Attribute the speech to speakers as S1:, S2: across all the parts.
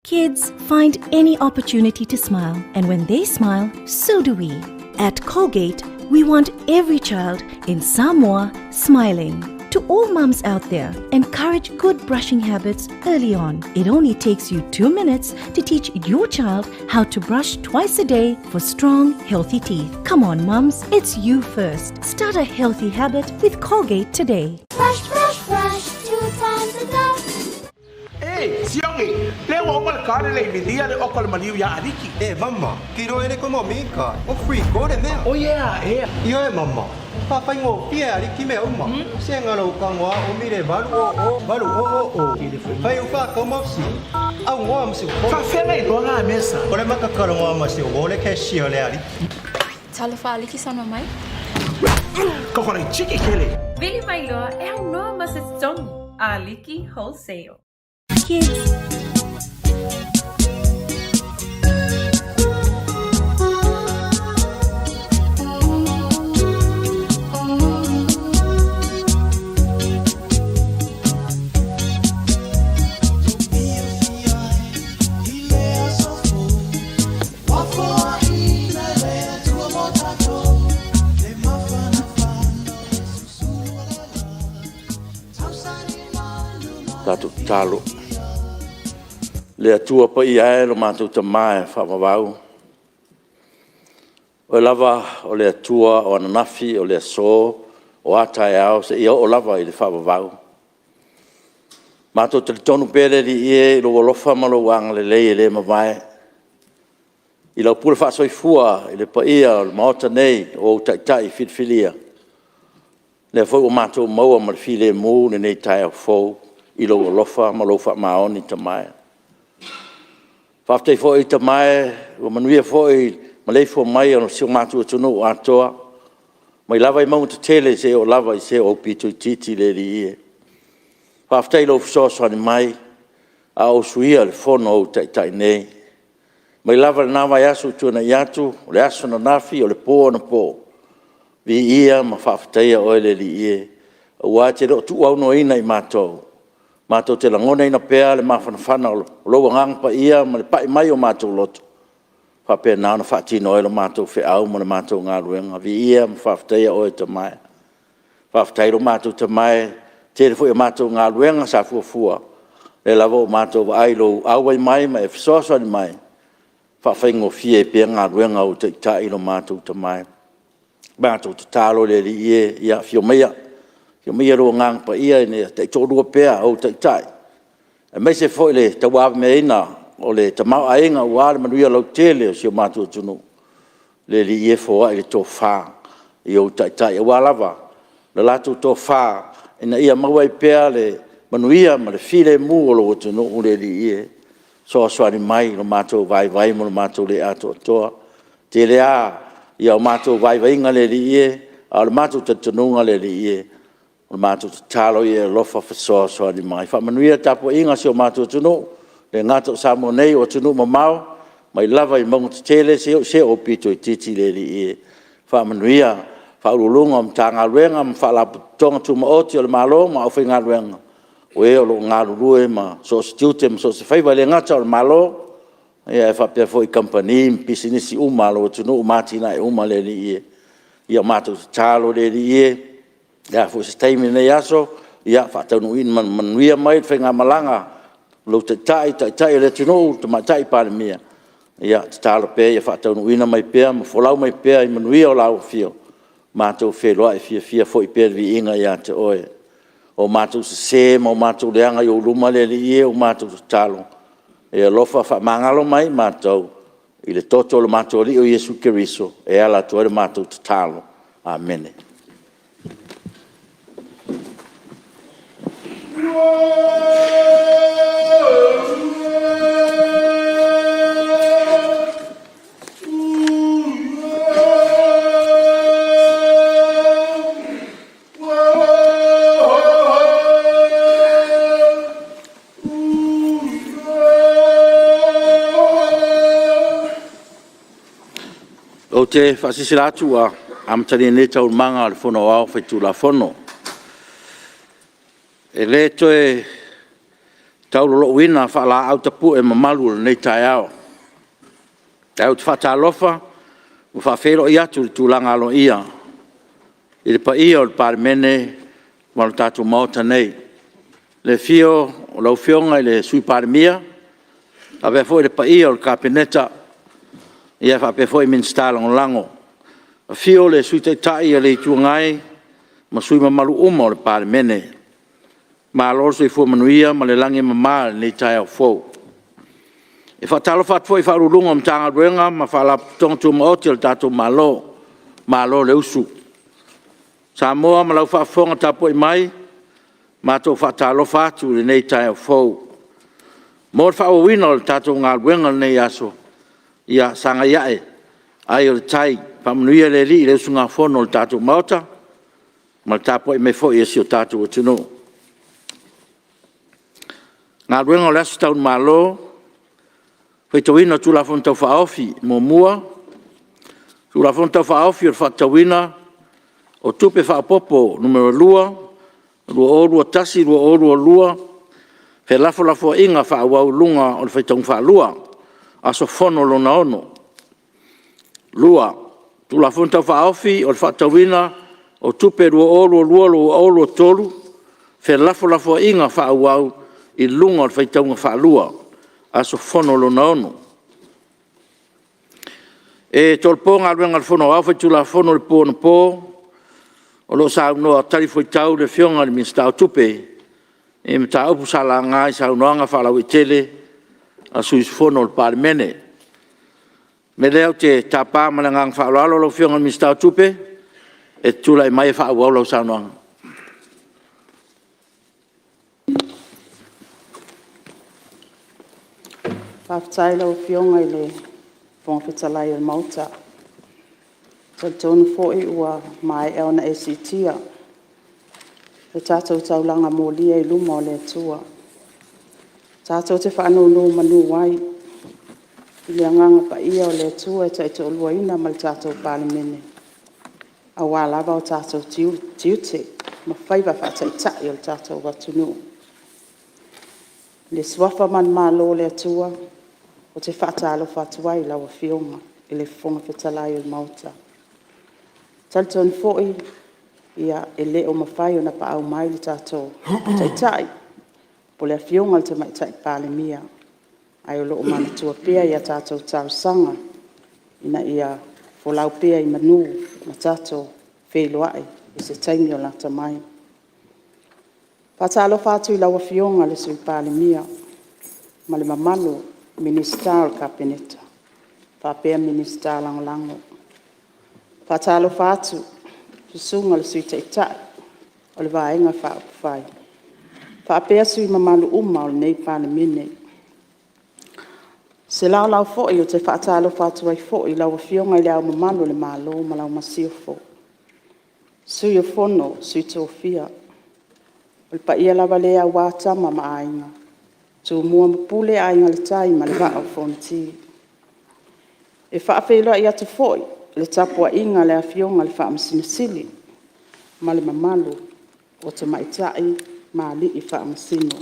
S1: Kids find any opportunity to smile, and when they smile, so do we. At Colgate, we want every child in Samoa smiling. To all mums out there, encourage good brushing habits early on. It only takes you 2 minutes to teach your child how to brush twice a day for strong, healthy teeth. Come on, mums, it's you first. Start a healthy habit with Colgate today.
S2: Brush, brush, brush, 2 times a day.
S3: E, Siogi, le ua uma le kale le milia le oka le maliu ia Aliki.
S4: E, mama, ki roe le komo mika, o free ko le mea.
S3: O yeah, e.
S4: Ioe, mama, whawhai ngō pia Aliki mea uma. Se ngalo kangoa o mire valu o o, valu o o o. Whai u wha kau mafsi. Au ngoa msi ko.
S3: Whawhenga i loa ngā mesa.
S4: O le makakalo ngoa masi o wole ke shio le Aliki.
S5: Talofa Aliki sana mai.
S3: Ka kore chiki kele.
S6: Vili Mailoa e au noa ma se tongi. Aliki Wholesale.
S1: Kids.
S7: Tatou tatalo. Le Atua Paia e lo matou Tama e faavavau, Oe lava o le Atua o ananafi, o le aso, o a taeao seia oo lava i le faavavau. Matou te talitonu pea le Alii e i lou alofa ma lou agalelei e le mavae, i lau pule faasoifua i le paia o le Maota nei o ou Taitai filifilia, lea foi ua matou maua ma le filemu lenei taeao fou i lou alofa ma lou faamaoni Tama e. Faafetai foi Tama e ua manuia foi le maleifua mai o si o matou atunuu atoa, mai lava i mauga tetele seia oo lava i se aupito itiiti le Alii e. Faafetai i lou fesoasoani mai a o usuia le Fono a ou Taitai nei, mai lava i lena vaiaso ua tuanai atu, o le aso ananafi, o le po anapo, viia ma faafetaia oe le Alii e, aua e te le o tuuaunoaina i matou, matou te lagonaina pea le mafanafana o lou Agaga Paia ma le pai mai o matou loto, e faapena ona faatino ai la matou feau ma le matou galuega. Viia ma faafetaia oe Tama e. Faafetai i lo matou Tama e, i le tele foi o matou galuega sa fuafua, o lea lava ua matou vaai i lou auai mai ma e fesoasoani mai, e faafaigofie ai pea galuega a ou Taitai lo matou Tama e. Matou tatalo le Alii e, ia afio maia, afio maia lou Agaga Paia ina ia taitoalua pea ou Taitai, aemaise foi le tauavameaina o le tamaoaiga aua le manuia lautele o si o matou atunuu. Le Alii e, foai le tofa i ou Taitai aua lava le latou tofa ina ia maua ai pea le manuia ma le filemu o lou atunuu le Alii e. Fesoasoani mai i lo matou vaivai ma lo matou le atoatoa. E tele lava o matou vaivaiga le Alii e, a o le matou talitonuga le Alii e, o le matou tatalo ia e alofa fesoasoani mai. Faamanuia le tapuaiga a si o matou atunuu, e le gata o Samoa nei o atunuu mamao, mai lava i mauga tetele seia oo i se aupito itiiti le Alii e. Faamanuia i Ofisa Sili o Pulega o Matagaluega ma Faalapotopotoga Tumaoti a le Malo ma le aufaigaluega, o e o lo o galulue ma so o se tiute ma so o se faiva, e le gata o le Malo, ae faapea foi i kamupani ma pisinisi uma a lou atunuu ma atinae uma le Alii e. Ia o matou tatalo le Alii e, o le a foi se taimi o lenei aso, ia faataunuuina manuia mai le faigamalaga a lou Taitai, Taitai o le atunuu, le Tamaitai Palemia, ia tatalo pea ia faataunuuina mai pea ma folau mai pea i manuia o lau Afio, matou feiloai fiafia foi pea le viiga ia te Oe. O matou sese ma o matou leaga i ou luma le Alii e, ua matou tatalo, e alofa faamagalo mai i matou i le toto o lo matou Alii o Iesu Keriso e ala atu ai le matou tatalo. Amene. Ou te faasilasila atu ua amatalia nei Taualumaga a le Fono Aoao Faitulafono. E le toe taulolouina faalaau tapue mamalu o lenei taeao. Ae ou te faatalofa ma faafeiloai atu i le tulaga aloaia i le paia o le Palemene ma le tatou Maota nei. I le afio o lau Afioga i le Sui Palemia, faapea foi le paia o le Kapeneta, ia faapea foi Minisita Lagolago. Afio le Sui Taitai o le Itu Agai ma sui usufono mamalu uma o le Palemene. Malo le soifua manuia ma le lagi e mama i lenei taeao fou. E faatalofa atu foi i Ofisa Sili o Pulega o Matagaluega ma Faalapotopotoga Tumaoti a le tatou Malo, malo le usu. Samoa ma lau faafofoga tapuai mai, matou te faatalofa atu i lenei taeao fou. Mo le faaauauina o le tatou galuega i lenei aso, ia sagai a'e ai o le tai, faamanuia le Alii i le usugafono a le tatou Maota ma le tapuai mai foi a si o tatou atunuu. Galuega o le Aso Tau i Malo: Faitauina o Tulafono Tau Faaofi 1. Tulafono Tau Faaofi o le Faatatauina o Tupe Faaopoopo (Nu.2) 2021/2022, felafolafoaiga faaauau i luga o le faitauga faalua – Aso Fono lona 6. 2. Tulafono Tau Faaofi o le Faatatauina o Tupe 2022/2023, felafolafoaiga faaauau i luga o le faitauga faalua – Aso Fono lona 6. E tolopo Galuega a le Fono Aoao Faitulafono i le po anapo o lo o saunoa talifuaitau le Afioga i le Minisita o Tupe i mataupu sa laga i saunoaga faalauaitele a sui usufono o le Palemene. O le mea lea ou te tapa ma le agaga faaaloalo lau Afioga i le Minisita o Tupe e te tulai mai e faaauau lau saunoaga.
S8: Faafetai i lau Afioga i le Fofoga Fetalai o le Maota. E talitonu foi ua maea ona e siitia le tatou taulaga molia i luma o le Atua tatou te faanonomanu ai i le Agaga Paia o le Atua e taitoaluaina ma le tatou Palemene aua lava o tatou tiute ma faiva faa-Taitai o le tatou atunuu. I le suafa manumalo o le Atua ou te faatalofa atu ai i lau Afioga i le Fofoga Fetalai o le Maota. E talitonu foi e le o mafai ona paau mai le tatou Taitai po o le Afioga i le Tamaitai Palemia, ae o lo o manatua pea i a tatou talosaga ina ia folau pea i manu ma tatou feiloai i se taimi o lata mai. E faatalofa atu i lau Afioga i le Sui Palemia ma le mamalu o Minisita o le Kapeneta faapea Minisita Lagolago. E faatalofa atu i le susuga i le Sui Taitai o le Vaega Faaupufai faapea sui usufono mamalu uma o lenei Palemene. O se laolao foi ou te faatalofa atu ai foi i lau Afioga i Le Ao Mamalu o le Malo ma lau Masiofo, Sui o le Fono a Sui Tofia. O le paia lava lea aua Tama ma Aiga, Tumua ma Pule, Aiga i le Tai ma le Vaa o Fonoti. E faafeiloai atu foi i le tapuaiga a le Afioga i le Faamasino Sili ma le mamalu o Tamaitai ma Alii Faamasino.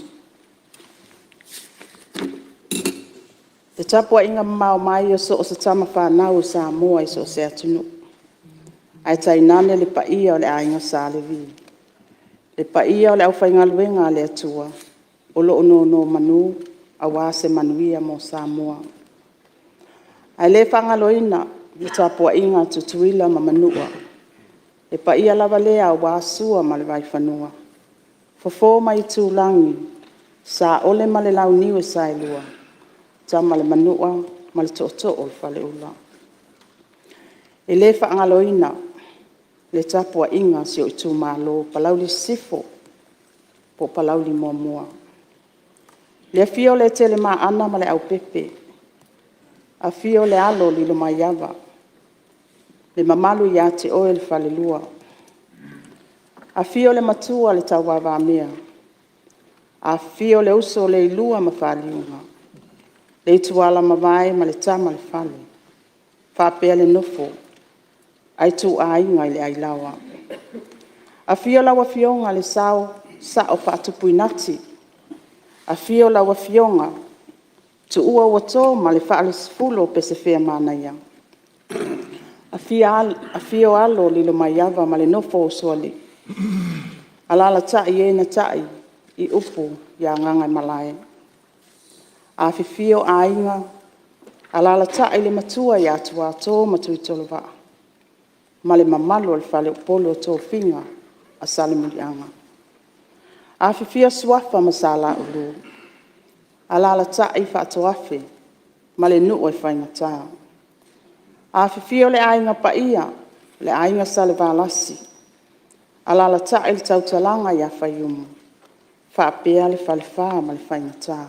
S8: Le tapuaiga mamao mai a so o se tama fanau a Samoa i so o se atunuu, ae tainane le paia o le Aiga Sa Levi, le paia o le aufaigaluega a le Atua o lo o nonomanu aua se manuia mo Samoa. Ae le faagaloina le tapuaiga a Tutuila ma Manua, le paia lava lea aua Sua ma le Vaifanua, Fofo ma Aitulagi, Saole ma le Launiu na Saelua, Tama a le Manua ma le Tootoo o le Faleula. E le faagaloina le tapuaiga a si ou itumalo o Palauli Sisifo po o Palauli 1. I le afio o Letelemaana ma Leaupepe, afio le Alo o Lilomaiava, le mamalu ia te oe le Falelua. Afio le Matua le Tauavamea, afifio le uso o Leilua ma Faliuga, Leituala-mavae ma le Tama a le Fale, faapea le nofo a ituaiga i le Ailaoa. Afio lau Afioga i le Sao Faatupuinati, Afio lau Afioga Tuua Uato ma le Falesefulu o Pesefeamanaia. Afio alo o Lilomaiava ma le nofo a Usoalii, alaalatai e na tai i upu ia Gagaemalae. Afifio Aiga, alaalatai le Matua ia Tuato ma Tuitolovaa ma le mamalu o le faleupolu o tofiga a Salemuliaga. Afifio Suafa ma Sa Laulu, alaalatai Faatoafe ma le nuu e faigata. Afifio le Aiga Paia, le Aiga Salevalasi, alaalatai le tautalaga ia Faiumu faapea le Falefa ma le Faigata.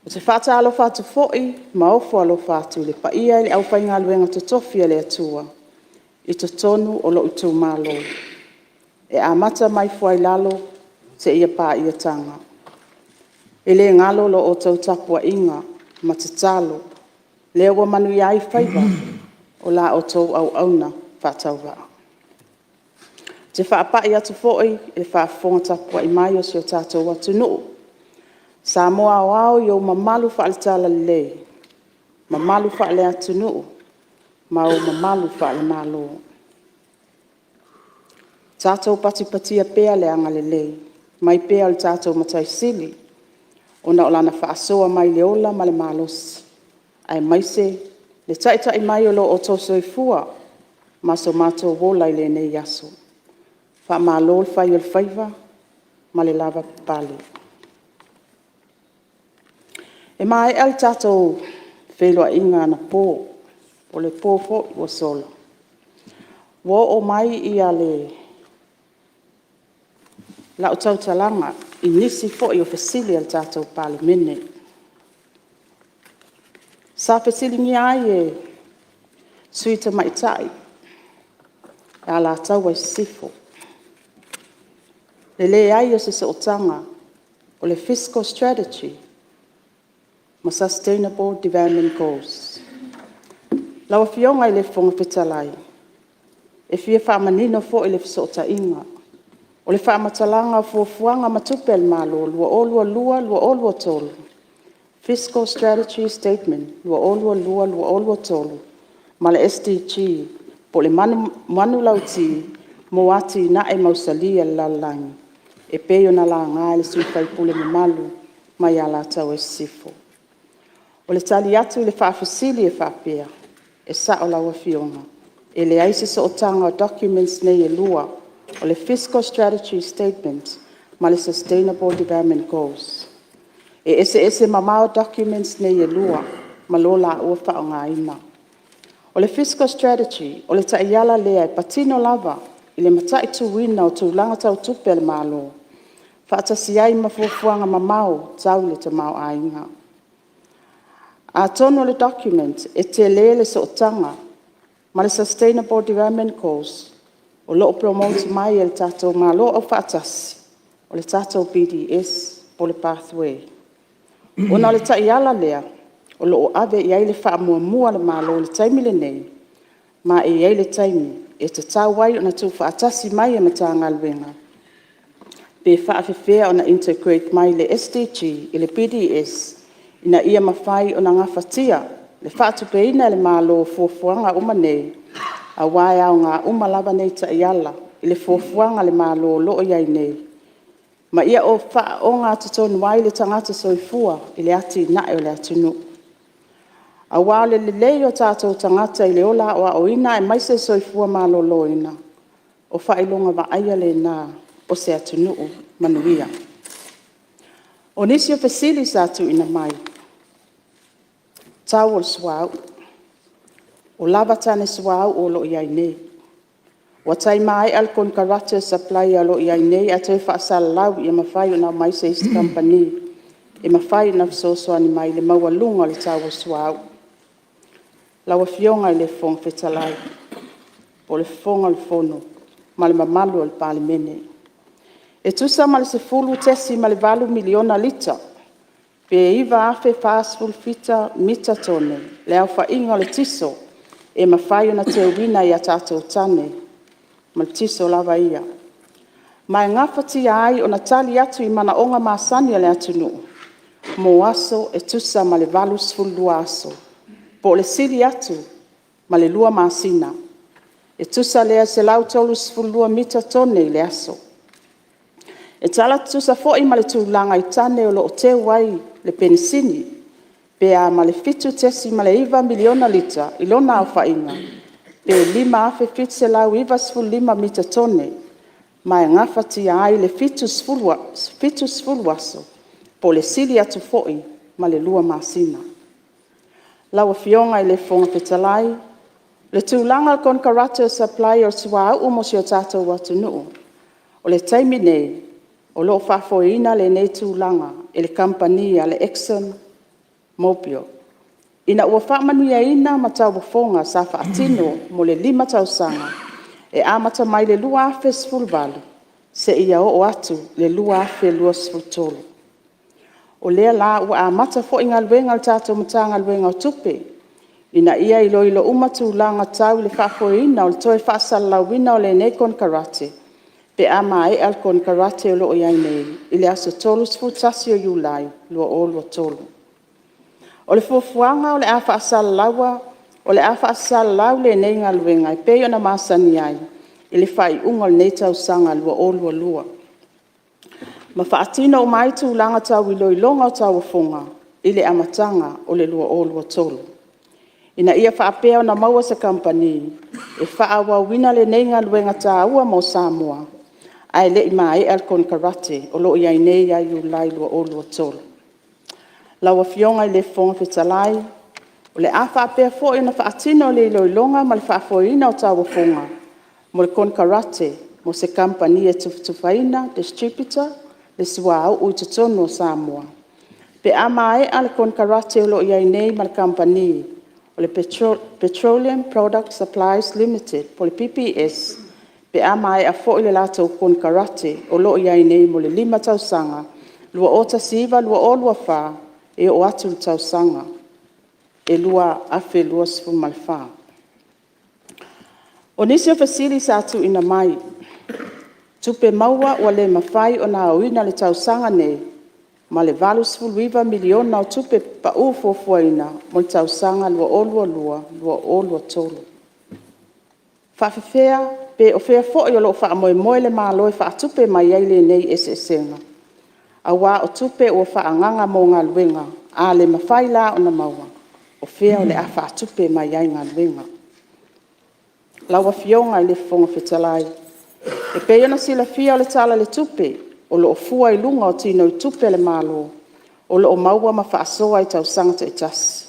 S8: Ou te faatalofa atu foi ma ofo alofa atu i le paia i le aufaigaluega totofi a le Atua i totonu o lou itumalo e amata mai Fuailalo seia paia Taga. E le galo la outou tapuaiga ma tatalo lea ua manuia ai faiva o la outou auauna faatauvaa. Ou te faapai atu foi i le faafofoga tapuai mai a si o tatou atunuu, Samoa aoao i ou mamalu faale-Talalelei, mamalu faale-atunuu ma ou mamalu faale-Malo. Tatou patipatia pea le agalelei mai pea o le tatou Matai Sili ona o Lana faasoa mai i le ola ma le malosi, aemaise le taitai mai o lo outou soifua ma so matou ola i lenei aso. Faamalo le fai o le faiva ma le lavapapale. E maea le tatou feiloaiga anapo po o le po foi ua sola, ua oo mai lau tautalaga i nisi foi o fesili a le tatou Palemene. Sa fesiligia ai e sui usufono tamaitai o Alataua Sisifo le leai o se sootaga o le fiscal strategy ma sustainable development goals. Lau Afioga i le Fofoga Fetalai, e fia faamanino foi le fesootaiga. O le faamatalaga o fuafuaga ma tupe a le Malo 2022/2023, fiscal strategy statement 2022/2023 ma le SDG po o le manulauti mo atinae mausali a le lalolagi e pei ona laga e le sui usufono mamalu mai Alataua Sisifo. O le tali atu i le faafesili e faapea, e sao lau Afioga, e leai se sootaga o documents nei e lua, o le fiscal strategy statement ma le sustainable development goals. E eseese mamao documents nei e lua ma lo laua faaaogaina. O le fiscal strategy, o le taiala lea e patino lava i le mataituina o tulaga tau tupe a le Malo, faatasi ai ma fuafuaga mamao tau le tamaoaiga. Atonu o le document e tele le sootaga ma le sustainable development goals o lo o promote mai e le tatou Malo Aufaatasi, o le tatou PDS po o le pathway. Ona o le taiala lea o lo o ave i ai le faamuamua a le Malo i le taimi lenei, ma e i ai le taimi e tatau ai ona tuufaatasi mai e Matagaluega, pe faapefea ona integrate mai le SDG i le PDS ina ia mafai ona gafatia le faatupeina e le Malo o fuafuaga uma nei, aua e aoga uma lava nei taiala i le fuafuaga a le Malo o lo o i ai nei, ma ia faaogatotonu ai le tagata soifua i le atinae o le atunuu. Aua o le lelei o tatou tagata i le ola aoaoina aemaise le soifua maloloina, o faailoga vaaia lena o se atunuu manuia. O nisi o fesili sa tuuina mai, tau o le suauu. O lava tane suauu o lo o i ai nei. Ua tai maea le konekarate o le supplier o lo o i ai nei ae toe faasalalau ia mafai ona aumai se isi kamupani e mafai ona fesoasoani mai i le maualuga o le tau o le suauu. Lau Afioga i le Fofoga Fetalai, po o le Fofoga o le Fono ma le mamalu o le Palemene, e tusa ma le 10.8 miliona lita, pe 9,047 mita tone le aofaiga o le tiso e mafai ona teuina i a tatou tane ma le tiso lava ia. ma e gafatia ai ona tali atu i manaoga masani o le atunuu mo aso e tusa ma le 82 aso, po o le sili atu ma le 2 masina. E tusa lea e 132 mita tone i le aso. E tala tutusa foi ma le tulaga i tane o lo o teu ai le penisini, pe a ma le 7.9 miliona lita i lona aofaiga, pe 5,795 mita tone, ma e gafatia ai le 70 aso, po o le sili atu foi ma le 2 masina. Lau Afioga i le Fofoga Fetalai, o le tulaga o le konekarate o le supplier o le suauu mo si o tatou atunuu, o le taimi nei, o lo o faafoeina lenei tulaga e le kamupani a le Exxon Mobil. Ina ua faamanuiaina ma tauofoga sa faatino mo le 5 tausaga, e amata mai i le 2018 seia oo atu i le 2023. O lea la ua amata foi galuega a le tatou Matagaluega o Tupe, ina ia iloilo uma tulaga tau i le faafoeina o le toe faasalalauina o lenei konekarate, pe a maea le konekarate o lo o i ai nei i le aso 31 Iulai 2023. O le fuafuaga o le a faasalalau lenei galuega e pei ona masani ai i le faaiuga o lenei tausaga 2022, ma faatino uma ai tulaga tau iloiloga o tauofoga i le amataga o le 2023, ina ia faapea ona maua se kamupani e faaauauina lenei galuega taua mo Samoa, ae le i maea le konekarate o lo o i ai nei ia Iulai 2023. Lau Afioga i le Fofoga Fetalai, o le a faapea foi ona faatino le iloiloga ma le faafoeina o tauofoga mo le konekarate mo se kamupani e tufatufaina, distributor le suauu i totonu o Samoa, pe a maea le konekarate o lo o i ai nei ma le kamupani o le Petroleum Products Supplies Limited po o le PPS pe a maea foi le latou konekarate o lo o i ai nei mo le 5 tausaga, 2019-2024 e oo atu i le tausaga e 2024. O nisi o fesili sa tuuina mai, tupe maua ua le mafai ona aoina i le tausaga lenei ma le $89 miliona o tupe pau fuafuaina mo le tausaga 2022/2023. E faapefea pe o fea foi o lo o faamoemoe le Malo e faatupe mai ai lenei eseesega, aua o tupe ua faaagaaga mo galuega, a le mafai la ona maua, o fea o le a faatupe mai ai galuega? Lau Afioga i le Fofoga Fetalai, e pei ona silafia o le Tala o le Tupe, o lo o fua i luga o tinoitupe a le Malo o lo o maua ma faasoa i tausaga taitasi.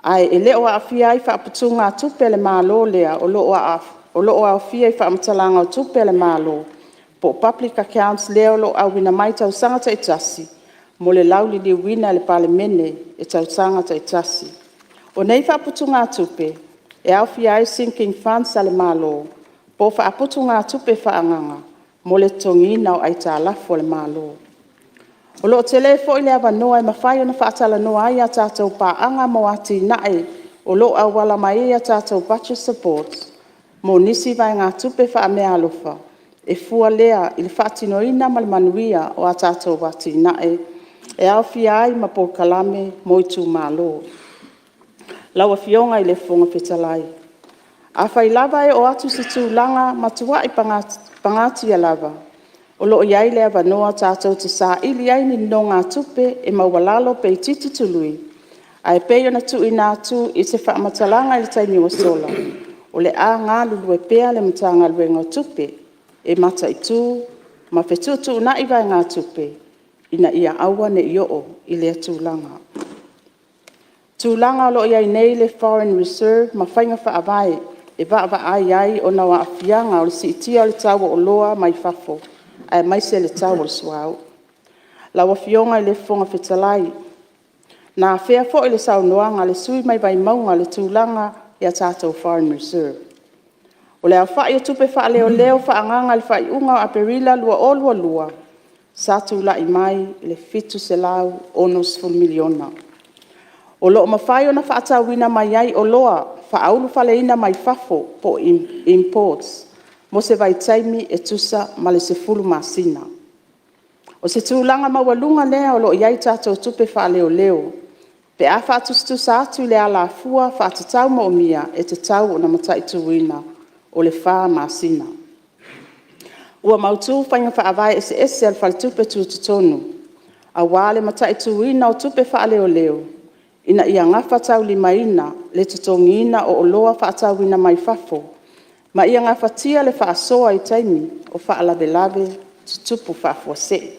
S8: Ae e le o aafia ai faaputugatupe a le Malo lea o lo o aofia i faamatalaga o tupe a le Malo po o public accounts lea o lo o auina mai i tausaga taitasi mo le lauliliuina e le Palemene i tausaga taitasi. O nei faaputugatupe, e aofia ai sinking funds a le Malo po o faaputugatupe faaagaaga mo le totogiina o aitalafu a le Malo. O lo o tele foi le avanoa e mafai ona faatalanoa ai a tatou paaga mo atinae o lo o auala mai ai a tatou Budget Supports mo nisi vaegatupe faameaalofa e fua lea i le faatinoina ma le manuia o a tatou atinae, e aofia ai ma polokalame mo itumalo. Lau Afioga i le Fofoga Fetalai, afai lava e oo atu i se tulaga matuai pagatia lava, o lo o i ai le avanoa tatou te saili ai ni nonogatupe e maualalo pe itiiti tului, ae pei ona tuuina atu i se faamatalaga i le taimi ua sola, o le a galulue pea le Matagaluega o Tupe e mataitu ma fetuutuunai vaegatupe ina ia aua ne i oo i lea tulaga. O tulaga o lo o i ai nei le foreign reserve ma faiga faavae e vaavaai ai ona o aafiaga o le siitia o le tau o oloa mai fafo aemaise le tau o le suauu. Lau Afioga i le Fofoga Fetalai, na afea foi i le saunoaga a le sui usufono mai Vaimauga le tulaga i a tatou foreign reserve. O le aofai o tupe faaleoleo faaagaaga i le faaiuga o Aperila 2022, sa tulai mai i le $760 miliona. O lo o mafai ona faatauina mai ai oloa faaulufaleina mai fafo po o imports. mo se vaitaimi e tusa ma le 10 masina. O se tulaga maualuga lea o lo o i ai tatou tupe faaleoleo pe a faatusatusa atu i le alafua faatatau moomia e tatau ona mataituina, o le 4 masina. Ua mautu faiga faavae eseese a le Faletupe Tutotonu aua le mataituina o tupe faaleoleo ina ia gafataulimaina le totogiina o oloa faatauina mai fafo, ma ia gafatia le faasoa i taimi o faalavelave tutupu faafuasei.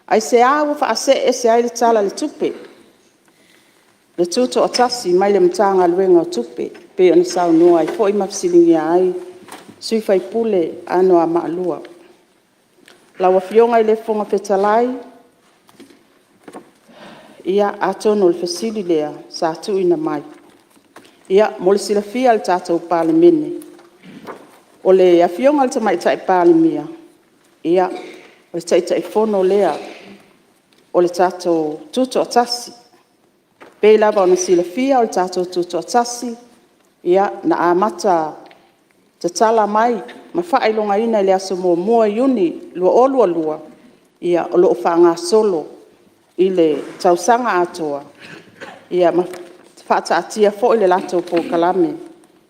S8: Aisea ua faasee ese ai le Tala o le Tupe, le Tutoatasi mai le Matagaluega o Tupe, pei ona saunoa ai foi ma fesiligia ai le sui usufono o Anoamaa 2. Lau Afioga i le Fofoga Fetalai, atonu o le fesili lea sa tuuina mai. Mo le silafia e le tatou Palemene, o le Afioga i le Tamaitai Palemia, o le Taitaifono lea o le tatou Tutoatasi. E pei lava ona silafia o le tatou Tutoatasi, na amata tatala mai ma faailogaina i le aso 1 o Iuni 2022, o lo o faagasolo i le tausaga atoa, ma faataatia foi le latou polokalame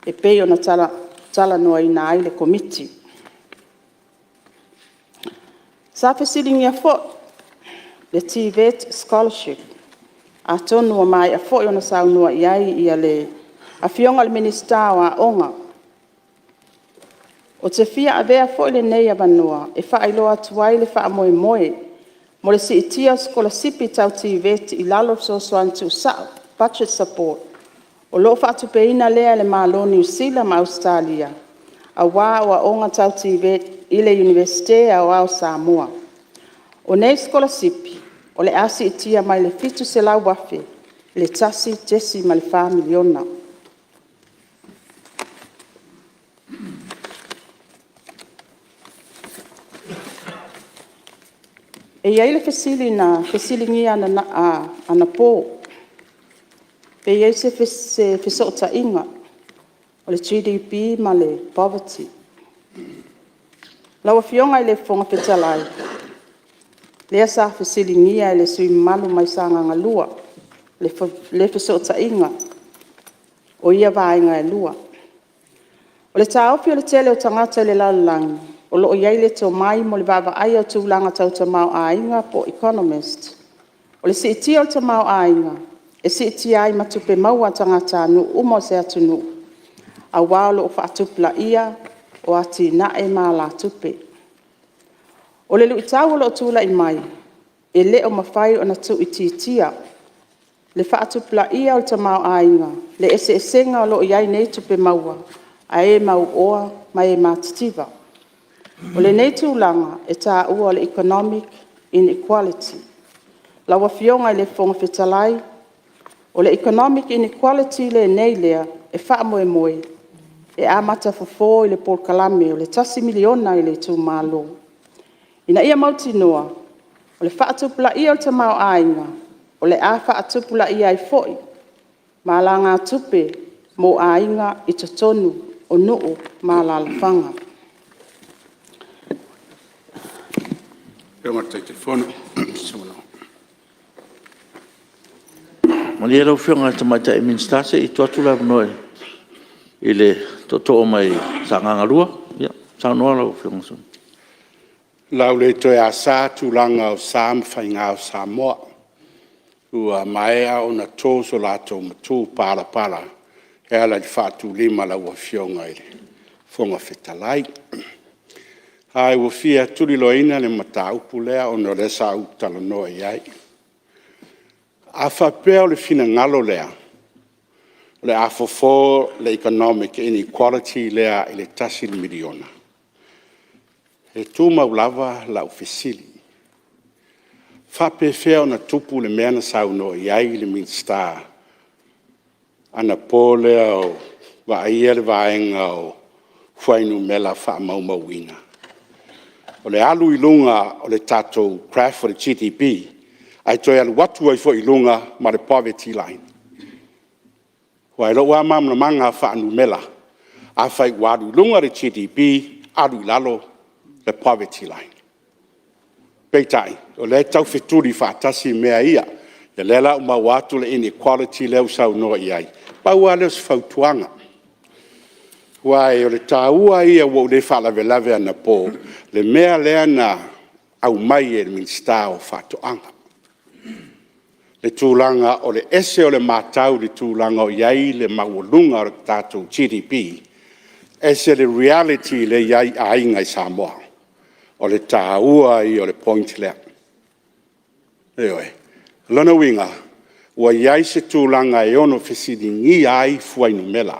S8: e pei ona talanoaina ai le Komiti. Sa fesiligia foi le TVET Scholarship, atonu ua maea foi ona saunoa i ai le Afioga i le Minisita o Aoga. Ou te fia avea foi lenei avanoa e faailoa atu ai le faamoemoe mo le siitia o sikolasipi tau TVET i lalo o fesoasoani tuusao, budget support, o lo o faatupeina lea e le Malo o Niu Sila ma Ausetalia, aua aoaoga tau TVET i le Iunivesite Aoao o Samoa. O nei sikolasipi o le a siitia mai le $700,000 i le $1.4 miliona. E i ai le fesili na fesiligia anapo, pe i ai se fesootaiga o le GDP ma le Poverty. Lau Afioga i le Fofoga Fetalai, lea sa fesiligia e le sui usufono mamalu mai Sagaga 2 le fesootaiga o ia vaega e lua. O le taofi o le tele o tagata i le lalolagi o lo o i ai le tomai mo le vaavaaia o tulaga tau tamaoaiga po o economist, o le siitia o le tamaoaiga, e siitia ai ma tupe maua a tagatanuu uma o se atunuu, aua o lo o faatupulaia o atinae ma alatupe. O le luitau o lo o tulai mai, e le o mafai ona tuuitiitia le faatupulaia o le tamaoaiga, le eseesega o lo o i ai nei tupe maua a e mauoa ma e matitiva. O lenei tulaga e taua o le economic inequality. Lau Afioga i le Fofoga Fetalai, o le economic inequality lenei lea e faamoemoe e amata fofo i le polokalame o le $1 miliona i le itumalo, ina ia mautinoa o le faatupulaia o le tamaoaiga, o le a faatupulaia ai foi ma alagatupe mo aiga i totonu o nuu ma alaalafaga.
S7: Malie lau Afioga i le Tamaitai Minisita, se i tuu atu le avanoa i le tootoo mai Sagaga 2. Ia, saunoa lau Afioga i le sui usufono.
S9: O le a ou le toe asa tulaga o sa ma faiga o Samoa, ua maea ona to so latou matupalapala e ala i le faatulima a lau Afioga i le Fofoga Fetalai. Ae ua fia tuliloaina le mataupu lea ona o lea sa ou talanoa i ai. A faapea o le finagalo lea o le a fofo le economic inequality lea i le $1 miliona, e tumau lava lau fesili. E faapefea ona tupu le mea na saunoa i ai le Minisita anapo lea e vaaia le vaega o fuainumera faamaumauina? O le alu i luga o le tatou graph o le GDP ae toe alu atu ai foi i luga ma le poverty line? Aua i lou lava malamalamaga faa-numera, Afai ua alu i luga le GDP, alu i lalo le poverty line. Peitai, o lea e taufetuli faatasi mea ia. O lea la ua maua atu le inequality lea ua saunoa i ai. Pau lava lea o se fautuaga, aua o le taua ia, ua ou le faalavelave anapo i le mea lea na aumai e le Minisita o Faatoaga, le tulaga o le ese o le matau i le tulaga o i ai le maualuga o le tatou GDP, ese le reality lea e i ai aiga i Samoa. O le taua ia o le point lea. Ioe. O lona uiga, ua i ai se tulaga e ono fesiligia ai fuainumera.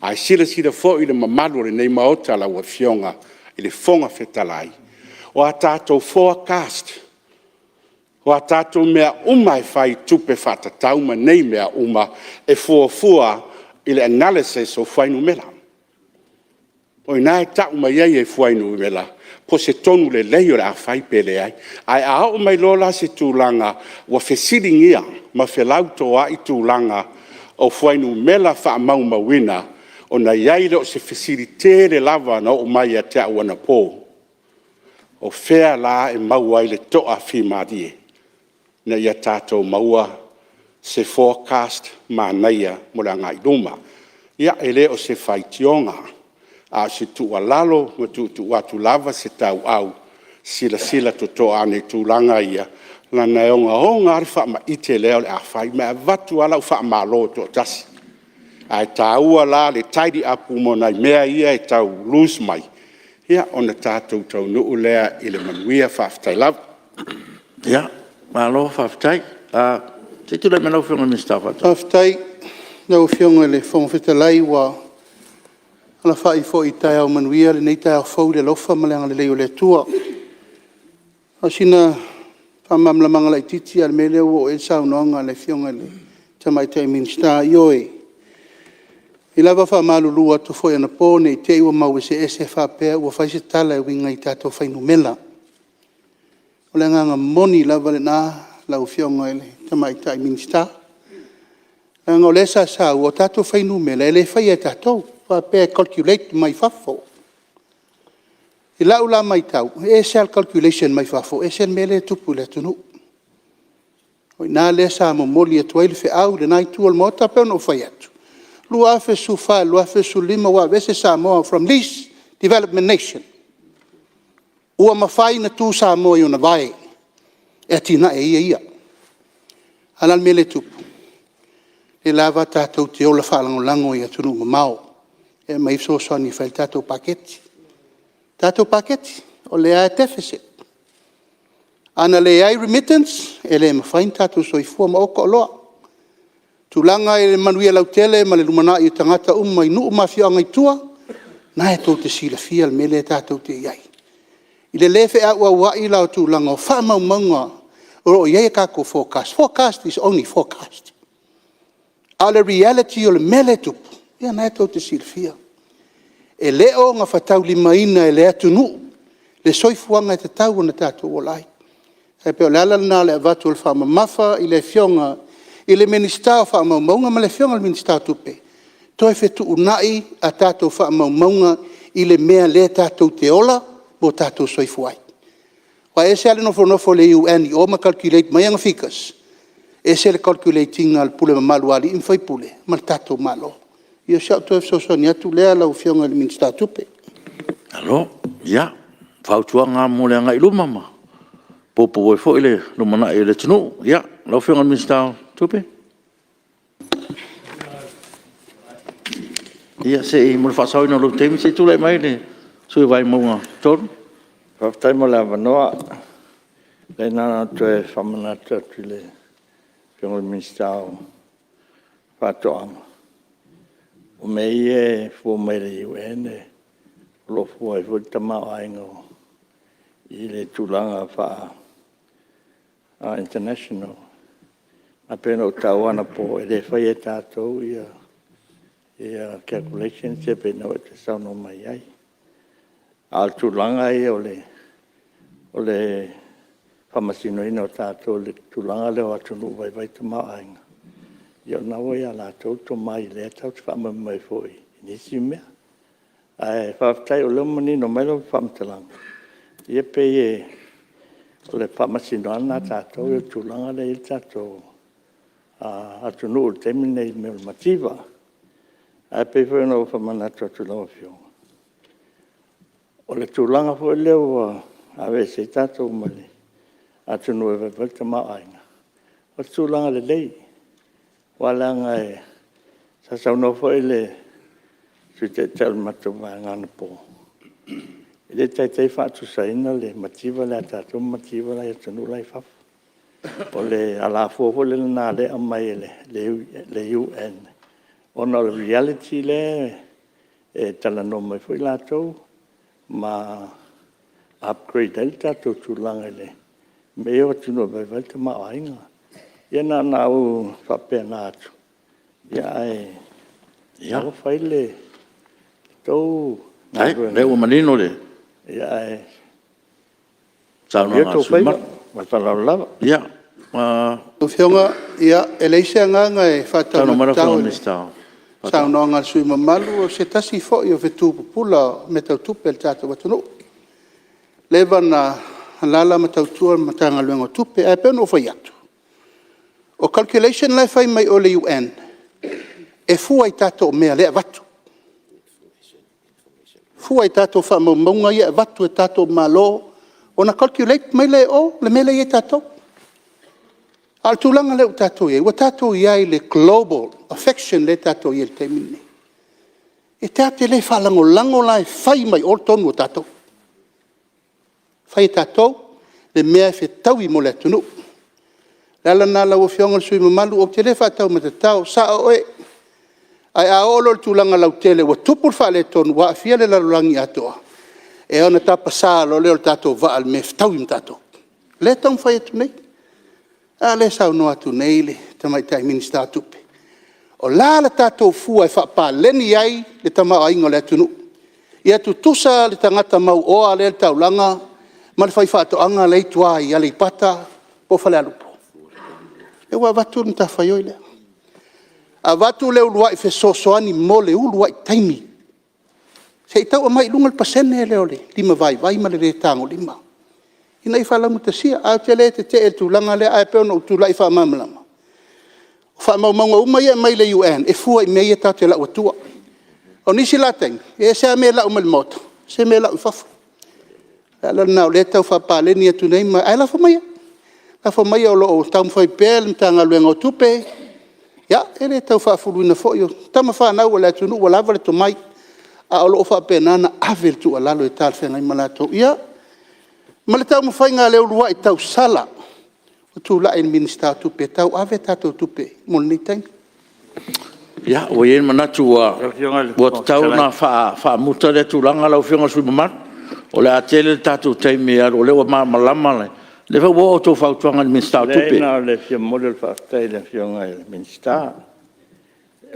S9: Ae silasila foi le mamalu o lenei Maota lau Afioga i le Fofoga Fetalai, o a tatou forecast, o a tatou mea uma e fai i tupe faatatau ma nei mea uma, e fuafua i le analysis o fuainumera. O i ina e tau mai ai e fuainumera po o se tonu lelei o le a fai pe leai. Ae a oo mai loa la se tulaga ua fesiligia ma felautoai tulaga o fuainumera faamaumauina, ona i ai lea o se fesili tele lava na oo mai ia te au anapo, o fea la e maua ai le toafimalie ina ia tatou maua se forecast manaia mo le agai i luma? Ia, e le o se faitioga, a o se tuualalo ma tuutuu atu lava se tauau, silasila totoa ane i tulaga ia, leaga e ogaoga lava le faamaite lea o le a fai, ma e avatu lava lau faamalo toatasi. Ae taua la le tidy up uma o nai mea ia e tau loose mai, ia ona tatou taunuu lea i le manuia. Faafetai lava.
S7: Ia, malo faafetai. Se i tulai mai lau Afioga i le Minisita o Faatoaga. Faafetai i lau Afioga i le Fofoga Fetalai, ua alafai foi i taeao manuia lenei taeao fou i le alofa ma le agalelei o le Atua. Na o sina faamalamalamaga laitiiti lava i le mea lea ua oo i ai le saunoaga a le Afioga i le Tamaitai Minisita. Ioe, e pei lava ona faamalulu atu foi anapo ne i te i ua mau eseese faapea ua fai se tala e uiga i tatou fuainumera. O le agaga moni lava lena lau Afioga i le Tamaitai Minisita, leaga o lea sa saua, o tatou fuainumera e le faia e tatou faapea e calculate mai fafo. I lau la matau, e ese lava le calculation mai fafo ese le mea lea e tupu i le atunuu. O i ina lea sa momoli atu ai le feau i lena Itu o le Maota. E pei ona ou fai atu, 2014 i le 2015 ua aveese Samoa from least development nation. Ua mafai ona tu Samoa i ona vae e atinae e ia ia. A o le a le mea lea e tupu? O lea lava tatou te ola faalagolago i atunuu mamao e aumai ai fesoasoani e fai ai le tatou paketi. Le tatou paketi, o lea lava e deficit. A na leai remittance, e le mafai ona tatou soifua ma oka oloa. O tulaga i le manuia lautele ma le lumanai o tagata uma i nuu ma afioaga i tua, o lena tou te silafia le mea lea tatou te i ai. I le le feauauai la o tulaga o faamaumauga o lo o i ai a tatou forecast, forecast is only forecast. A o le reality o le mea lea e tupu, ia o lena tou te silafia. E le o gafataulimaina e le atunuu le soifuaga e tatau ona tatou ola ai. E pei o le ala lena o le avatu o le faamamafa i le Afioga i le Minisita o Faamaumauga ma le Afioga i le Minisita o Tupe, toe fetuunai a tatou faamaumauga i le mea lea tatou te ola ma o tatou soifua ai. Aua e ese lava le nofonofo o le UN i o ma calculate mai ana figures, ese le calculate ina e le pule mamalu a alii ma faipule ma le tatou Malo. Ia o si au toe fesoasoani atu lea lau Afioga i le Minisita o Tupe. Malo. Ia, o fautuaga lava mo le agai i luma ma poupou ai foi le lumanai o le atunuu. Ia, lau Afioga i le Minisita o Tupe. Ia se i, mo le faasaoina o lou taimi, se i tulai mai le sui usufono mo Vaimauga 3. Faafetai mo le avanoa. Leai na ona toe faamanatu atu i le Afioga i le Minisita o Faatoaga, o mea ia e fua mai e le UN o lo o fua ai foi le tamaoaiga i le tulaga faa-international. Ae pei ona ou taua anapo, e le faia e tatou calculations ia pei o lena ua e saunoa mai ai. A o le tulaga ia o le faamasinoina o tatou i le tulaga lea o atunuu e vaivai le tamaoaiga, ia o lena ua ia latou le tomai, o lea tatou te faamoemoe ai foi i nisi mea.
S10: Ae faafetai o lea ua manino mai lau faamatalaga, ia pei o le faamasino lava lena a tatou ia i le tulaga lea e i ai le tatou atunuu i le taimi lenei i le mea o le mativa. Ae pei foi ona ou faamanatu atu i lau Afioga, o le tulaga foi lea ua aveese ai tatou ma le atunuu e vaivai le tamaoaiga, o se tulaga lelei. Aua leaga sa saunoa foi le Sui Taitai o le matou Vaega anapo, e le taitai faatusaina le mativa lea a tatou ma le mativa la e i atunuu la i fafo. O le alafua foi lena o lea e aumai e le UN, ona o le reality lea e talanoa mai foi latou ma upgrade ai le tatou tulaga i mea ia o atunuu e vaivai le tamaoaiga. Ia na ona ou faapena atu, ae o la e fai le tou galuega. Faafetai o lea ua manino le Ae
S7: saunoaga a le
S10: manuia outou
S7: sui usufono
S10: faiva.
S7: mamalu.
S10: Ma le faaaloalo lava.
S7: Ia,
S11: Lau Afioga, e leai se agaga e
S7: saunoa mai lau
S11: faataumatatao
S7: Afioga i le
S11: i le
S7: Minisita o Faatoaga.
S11: saunoaga a le sui usufono mamalu, o se tasi foi o fetu pupula o mea tau tupe a le tatou atunuu. Ua leva ona alaala ma tautua i le Matagaluega o Tupe. Ae pei ona ou fai atu, o calculation la e fai mai o i le UN, e fua i tatou mea o lea e avatu, fua i tatou faamaumauga ia e avatu e le tatou Malo ona calculate mai lea e o le mea lea e i ai tatou. A o le tulaga lea ua tatou i ai, ua tatou i ai i le global affection lea ua tatou i ai i le taimi lenei. E tatou te le faalagolago la e fai mai e o le tonu o tatou. E fai e tatou le mea e fetaui mo le atunuu. O le ala lena lau Afioga i le sui usufono mamalu, ou te le faataumatatao, e sao oe. Ae a oo loa i le tulaga lautele ua tupu le faaletonu ua aafia le lalolagi atoa, ia ona tapasa loa lea o le tatou vaa i le mea e fetaui ma tatou. O lea e taumafai atu nei. A lea e saunoa atu nei le Tamaitai Minisita o Tupe, o le a le tatou fua e faapaleni ai le tamaoaiga o le atunuu? Ia tutusa le tagata mauoa lea e i le taulaga ma le faifaatoaga la e i tua i Aleipata po o Falealupo? O lea ua avatu le matafaioi lea, avatu le uluai fesoasoani mo le uluai taimi, se i tau aumai i luga le pasene lea o le limavaivai ma le le tagolima ina ia faalaugatasia. Ae ou te le tetee i le tulaga lea, ae pei ona ou tulai e faamalamalama, o faamaumauga uma ia e aumai le UN, e fua i mea ia tatou te lau atua. O nisi la taimi, e ese lava mea e lau mai i le Maota, ese mea e lau i fafo. O le ala lena o lea e tau faapaleni atu nei mea, ae lafo maia, lafo maia o lo o taumafai pea le Matagaluega o Tupe. E le tau faafuluina foi o tama fanau a le atunuu ua lava le tomai, ae o lo o faapena ona ave le tuualalo e talafeagai ma latou. Ia, ma le taumafaiga a le uluai tausala ua tulai le Minisita o Tupe e tauave a tatou tupe mo lenei taimi.
S7: Ia, ua i ai le manatu ua tatau ona faamuta lea tulaga lau Afioga i le sui usufono mamalu, o le a tele le tatou taimi e alu o lea ua malamalama. O lea foi ua oo a outou fautuaga i le Minisita o Tupe.
S10: Leai na o le fia momoli o le faafetai i le Afioga i le Minisita,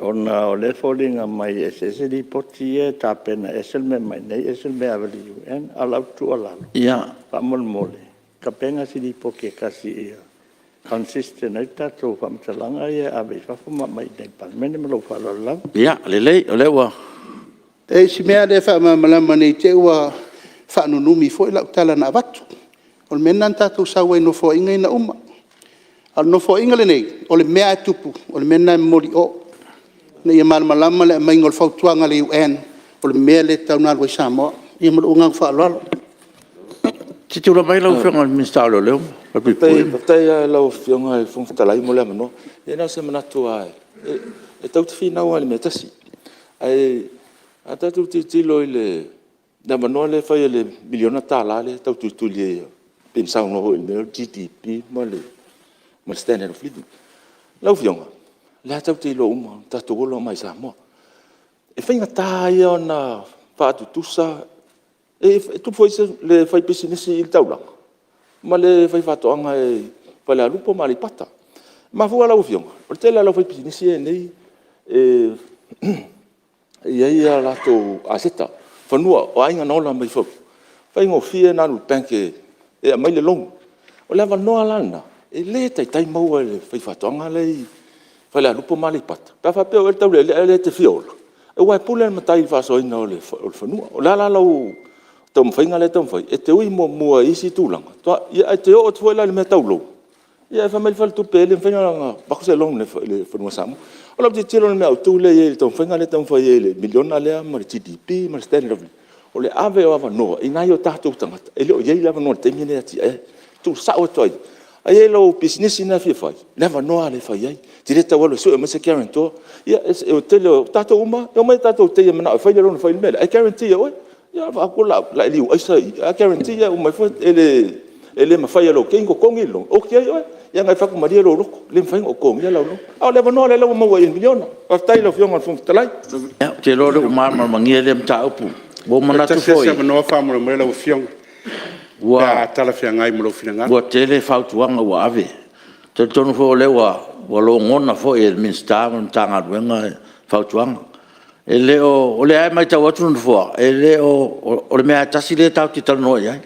S10: ona o lea e foliga mai e eseese Lipoti ia e tapena, e ese le mea e aumai i inei ese le mea e ave i le UN. A o lau tuualalo, faamolemole, tapena se Lipoti e tasi ia consistent ai tatou faamatalaga ia e ave i fafo ma aumai i inei i le Palemene. Ma lou faaaloalo lava.
S7: Ia lelei, o lea ua...
S11: E i ai si mea lea e faamalamalama ne i te i ua faanunumi foi lau tala na avatu. O le mea lena na tatou sau ai i Nofoaiga ia na uma. A o le Nofoaiga lenei, o le mea lava e tupu, o le mea lena e momoli i o, ina ia malamalama le aumaiga o le fautuaga a le UN, o le mea lea e tatau ona alu ai Samoa. Ia ma lou agaga faaaloalo.
S7: Se i tulai mai lau Afioga i le Minisita o Leoleo Falepuipui.
S12: Faafetai lava i lau Afioga i le Fofoga Fetalai mo le avanoa. Ia na o se manatu lava e tatou te finau lava i le mea e tasi. Ae a tatou tilotilo i le avanoa lea e fai i le $1 miliona lea e tau tulituli ai pei ona saunoa foi i le mea lea o le GDP ma le standard of living. Lau Afioga, o lea lava tatou te iloa uma, ua tatou ola uma lava i Samoa. E faigata ia ona faatutusa, e tupu foi le faipisinisi i le taulaga ma le faifaatoaga i Falealupo ma Aleipata. E mafua lau Afioga, o le tele lava o le aufaipisinisi ia e i ai nei, e i ai a latou aseta, fanua o aiga na ola mai foi, e faigofie ona alu i le bank e aumai le loan. O le avanoa la lena, e le taitai maua e le faifaatoaga la e i Falealupo ma Aleipata, pe a faapea o oe o le taulealea lea e te fia ola, Aua e pule lava le matai i le faasoaina o le fanua. O le a la lau taumafaiga lea e taumafai? E te ui muamua i isi tulaga, ae te oo atu foi la i le mea tau loan, ia ae fai mai le faletupe e le mafai ona avatu se loan i le fanua Samoa. O lau tilotilo i le mea autu lea i ai i le taumafaiga lea e taumafai ai i le miliona lea ma le GDP ma le standard of living, o le ave o avanoa i nai o tatou tagata e le o i ai avanoa i le taimi lenei e atiae ai. Tuusao atu lava i i, a i ai lau pisinisi lena e fia fai, le avanoa lava e fai ai. E te le tau alu e sue mai se guarantor. Ia o le tele o tatou uma lava, e omai tatou te manao e fai le loan e fai ai le mea lea, ae guarantee e oe. Ia vaai atu lailiu aisa ia, ae guarantee e uma ifo e le mafai e lou teine ona totogi le loan, oti ai oe. Ia na ona e fai atu, malie lou loto, e le mafai ona ou totogia lau loan. A o le avanoa lea ua maua i i i le miliona. Faafetai i lau Afioga i le Fofoga Fetalai. Ia, ou te iloa o lea ua malamalama lea mataupu. Ua ou manatu
S9: Toe tasi
S12: foi
S9: lava si avanoa faamolemole lau Afioga, pe a talafeagai ma lou finagalo.
S7: Ua tele fautuaga ua ave. Ou te talitonu foi o lea ua logona foi e le Minisita ma le Matagaluega fautuaga. E le o… o lea lava e matau atu le Nofoa, e le o… o le mea lava e tasi lea tatou te talanoa i ai,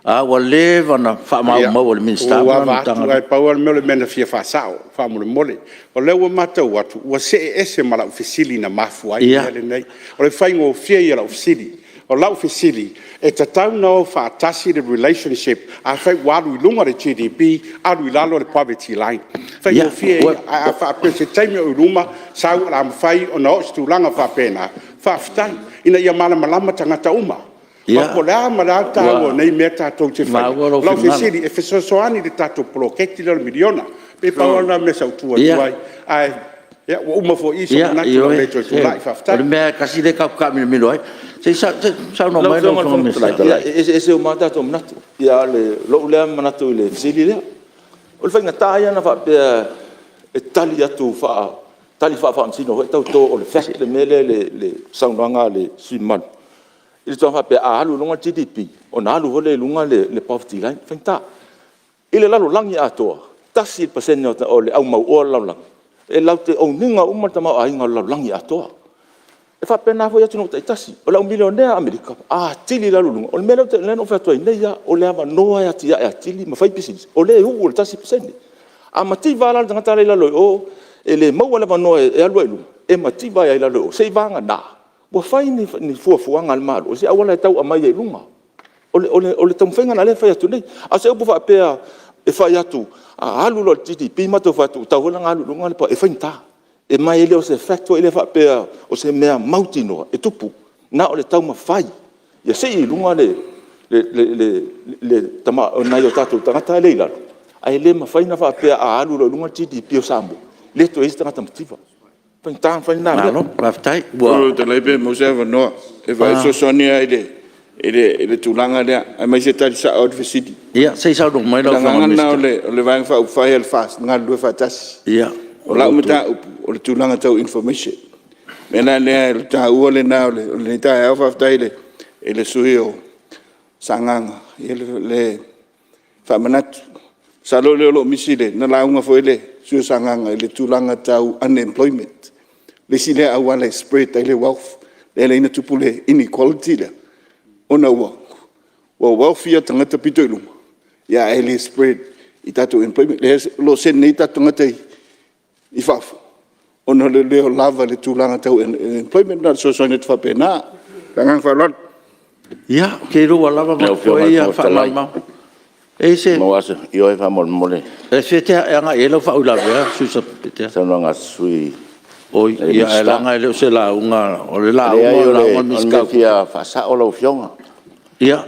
S7: a ua leva ona faamaumauina e le Minisita
S9: Ia,
S7: ma
S9: ua
S7: lana
S9: ou ava atu,
S7: Matagaluega.
S9: ae pau lava le mea o le mea na fia faasao faamolemole. O lea ua matau atu ua see ese ma lau fesili na mafua ai le mea lenei. O le faigofie ia o lau fesili. O lau fesili, e tatau ona o faatasi le relationship, afai ua alu i luga le GDP, alu i lalo le Poverty Line. O le faigofie ia. Ae a faapea o se taimi o i luma sau o le a mafai ona oo i se tulaga faapena, faafetai, ina ia malamalama tagata uma. Aua po o le a ma le a le taua o nei mea tatou te faia,
S7: Ua maua lou
S9: o lau
S7: finagalo.
S9: fesili, e fesoasoani i le tatou poloketi lea o le miliona. E pei na pau lava lena o le mea sa ou tu atu ai, ae ua uma foi i i sou manatu ou te le toe tulai.
S7: Ioe,
S9: Faafetai.
S7: o le mea lava e tasi lea tatou te taamilomilo ai. Se i saunoa
S12: Lau
S7: mai lau
S12: Afioga i le
S7: Afioga i le
S12: Fofoga
S7: Minisita.
S12: Fetalai, e eseese uma lava tatou manatu, a o lou lea manatu i le fesili lea. O le faigata ia ona faapea e tali atu tali faa-Faamasino foi lea tau to o le fact le mea lea i le saunoaga a le sui usufono mamalu i le tau faapea a alu i luga le GDP, ona alu foi lea i luga le poverty line. E faigata. I le lalolagi atoa, e 1% o le au mauoa o le lalolagi, e latou te own ina uma le tamaoaiga o le lalolagi atoa. E faapena foi i atunuu taitasi. O le au milionea a Amerika, a atili le alu i luga, o le mea lea na ou fai atu ai nei lava, o le avanoa e atiae atili ma fai pisinisi, o lea e uu e le 1%. A mativa lava la le tagata la e i lalo i o e le maua le avanoa e alu ai i luga, e mativa ai lava i lalo i o, seiavagana ua fai ni fuafuaga a le Malo i se auala e tau aumai ai i luga. O le taumafaiga lena o lea e fai atu nei. A o se upu faapea e fai atu a alu loa le GDP matou fai atu ua tatau foi la ona alu i luga le… e faigata. Ma e le o se fact foi lea faapea o se mea mautinoa e tupu. Na o le taumafai ia sii i luga nai o tatou tagata lea e i lalo, ae le mafai ona faapea a alu loa i luga le GDP o Samoa, le toe i ai se tagata mativa. E faigata ona fai lena mea.
S7: Malo faafetai.
S13: Ua... Fetalai pe maua se avanoa? E fesoasoani lava i le tulaga lea, aemaise e tali sao lava le fesili.
S7: Ia, se i saunoa mai
S13: O
S7: lau
S13: le
S7: Afioga i le
S13: agaga
S7: Minisita.
S13: lena o le Vaega Faaupufai a le FAST, galulue faatasi. O lau mataupu, o le tulaga tau information. O le mea la lea, o le taua lena o lenei taeao. Faafetai i le sui usufono o Sagaga i le faamanatu. Masalo o lea o lo o misi, na lauga foi le sui usufono o Sagaga i le tulaga tau unemployment, le isi lea auala e spread ai le wealth, lea e ala ai ona tupu le inequality lea, ona ua wealthy tagata pito i luga, ae le spread i tatou employment. Lea o lo o send nei o tatou tagata i fafo, ona o le le lava o le tulaga tau employment. Na ona fesoasoani atu faapena. Ma le agaga faaaloalo.
S7: Ia, ou te iloa ua lava
S14: Lau Afioga i le
S7: ia
S14: Fofoga Fetalai,
S7: faamalamalamaga. E i ai se...
S14: pe maua lava se... Ioe faamolemole.
S7: E fea e agai i ai lau faauilavea le sui usufono Satupaitea?
S14: Saunoaga a le sui
S7: Oi, ae leaga e le o se lauga, o le lauga
S14: Leai
S7: o
S14: o
S7: le lauga a le
S14: le
S7: Minisita
S14: mea
S7: o
S14: e fia faasao lau Afioga.
S7: Ia.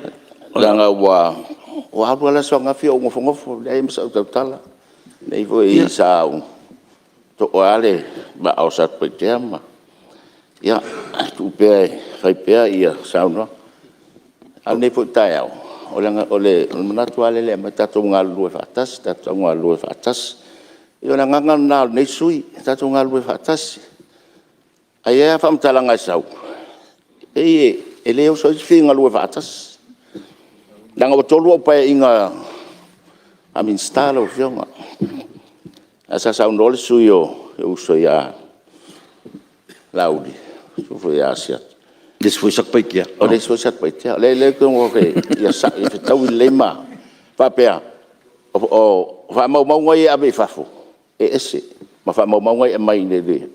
S14: Leaga ua alu lava le aso ananafi o ou nofonofo, leai ma sau tautala. O lea foi sa toa lava le vaa o Satupaitea ma... Ia, ae tuu pea e fai pea saunoaga. A o lenei foi taeao, o le manatu lava lea e aumai, tatou galulue faatasi, tatou galulue faatasi. Ia o le agaga lena o lenei sui usufono, tatou galulue faatasi. Ae i ai lava faamatalaga e sau, e pei e le oso ai se fia galue faatasi. Leaga ua 3 au Paeaiga Minisita lau Afioga. Ae sa saunoa le sui usufono lou uso ia Laauli, le uso foi ia Asiata.
S7: Le isi foi Satupaitea.
S14: O le isi foi Satupaitea. O lea ou te taumafai ia fetaui lelei ma... faapea, o faamaumauga ia e ave i fafo, e ese ma faamaumauga ia e aumai i inei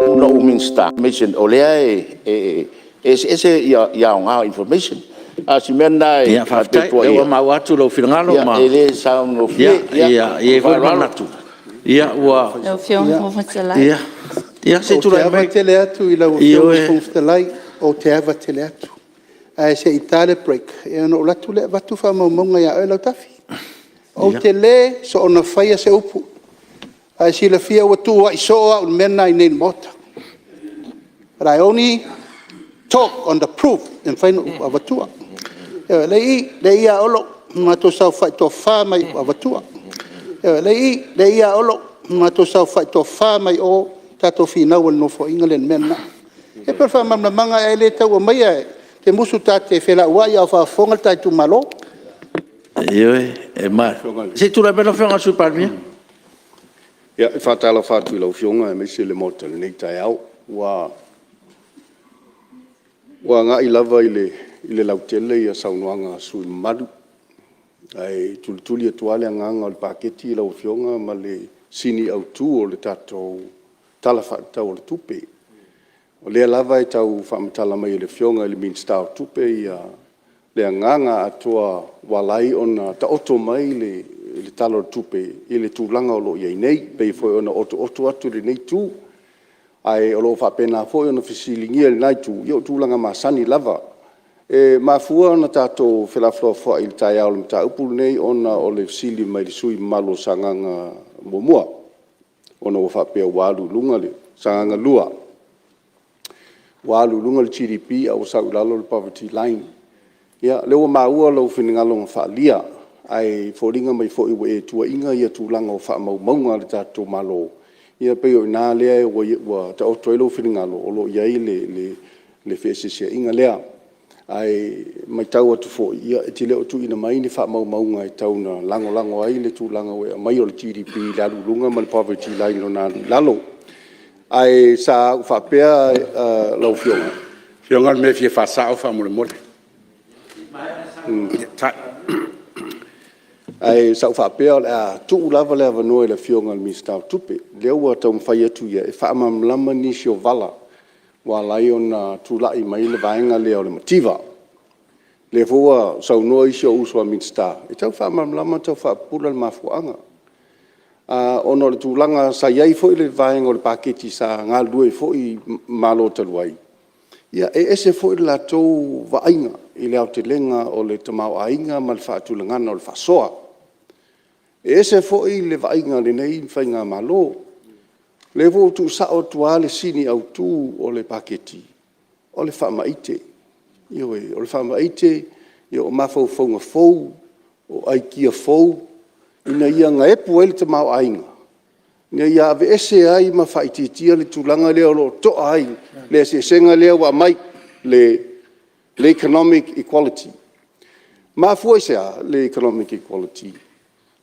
S14: Au na ou Minisita, o lea e eseese ia aoga o information. A o si mea lena e faapea e tuuaia,
S7: Ia faafetai o lea ua maua atu lou finagalo.
S14: E le saugofie.
S7: E i ai foi le manatu ua...
S5: Lau Afioga i le Fofoga Fetalai... Ia se i
S11: Ou te
S7: tulai
S11: ava
S7: mai...
S11: tele atu i lau Afioga i le Fofoga Fetalai, ou te ava tele atu. Ae se i ta le break ona ou alu atu lea avatu faamaumauga ia oe Lautafi. Ou te le soona faia se upu, a e silafia ua tuuai soo au i le mea lena i inei i le Maota. But I only talk on the proof e mafai ona ou avatua. O lea e i i, lea e i i ia Olo, na matou saofai toafa mai avatua. O lea e i i ia Olo, na matou saofai toafa mai o, tatou finau ai i le Nofoaiga lea i le mea lena. E pei o le faamalamalamaga, ae le tau aumaia, e te musu ta te felauai a o faafofoga le ta itumalo.
S7: Ioe, se i tulai mai lau Afioga i le Sui Palemia.
S9: E faatalofa atu i lau Afioga aemaise le Maota i lenei taeao. Ua agai lava i le lautele ia saunoaga a sui usufono mamalu, ae tulituli atu lava le agaga o le paketi lau Afioga ma le sini autu o le tatou Tala Faatatau o le Tupe. O lea lava e tau faamatala mai e le Afioga i le Minisita o Tupe le agaga atoa ua ala ai ona taoto mai le Tala o le Tupe i le tulaga o lo o i ai nei, e pei foi ona otooto atu e lenei Itu. Ae o lo o faapena foi ona fesiligia e lena Itu, ia o tulaga masani lava. E mafua ona tatou felafolafoai i le taeao i le mataupu lenei ona o le fesili mai le sui usufono mamalu o Sagaga 1, ona ua faapea ua alu i luga le... Sagaga 2, ua alu i luga le GDP ae ua sau i lalo le Poverty Line. Ia o lea ua maua lou finagalo na faaalia, ae foliga mai foi ua e tuuaia le tulaga o faamaumauga a le tatou Malo, ia pei o i ina lea ua taoto ai lou finagalo o lo o i ai le feeseeseaiga lea. Ae matau atu foi, e te le o tuuina mai ni faamaumauga e tau ina lagolago ai le tulaga ua e aumaia o le GDP i le alu i luga ma le Poverty Line i lona alu i lalo. Ae sa ou faapea lau Afioga... Lau Afioga o le mea e fia faasao faamolemole. Ae sa ou faapea o le a tuu lava le avanoa i le Afioga i le Minisita o Tupe, lea ua taumafai atu ia e faamalamalama nisi o vala ua ala ai ona tulai mai le vaega lea o le mativa. O lea foi ua saunoa isi ou uso a Minisita e tau faamalamalama ma tau faapupula le mafuaaga. Ona o le tulaga sa i ai foi le vaega o le paketi sa galulue ai foi Malo talu ai, ia e ese foi le latou vaaiga i le aotelega o le tamaoaiga ma le faatulagaga o le faasoa. E ese foi le vaaiga a lenei faigamalo. O lea foi ua tuusao atu lava le sini autu o le paketi, o le faamaite. Ioe, o le faamaite o mafaufauga fou, o aikia fou ina ia maepu ai le tamaoaiga, ina ia aveese ai ma faaitiitia le tulaga lea o lo o toa ai le eseesega lea ua aumai, le economic equality. E mafua i se a le economic equality?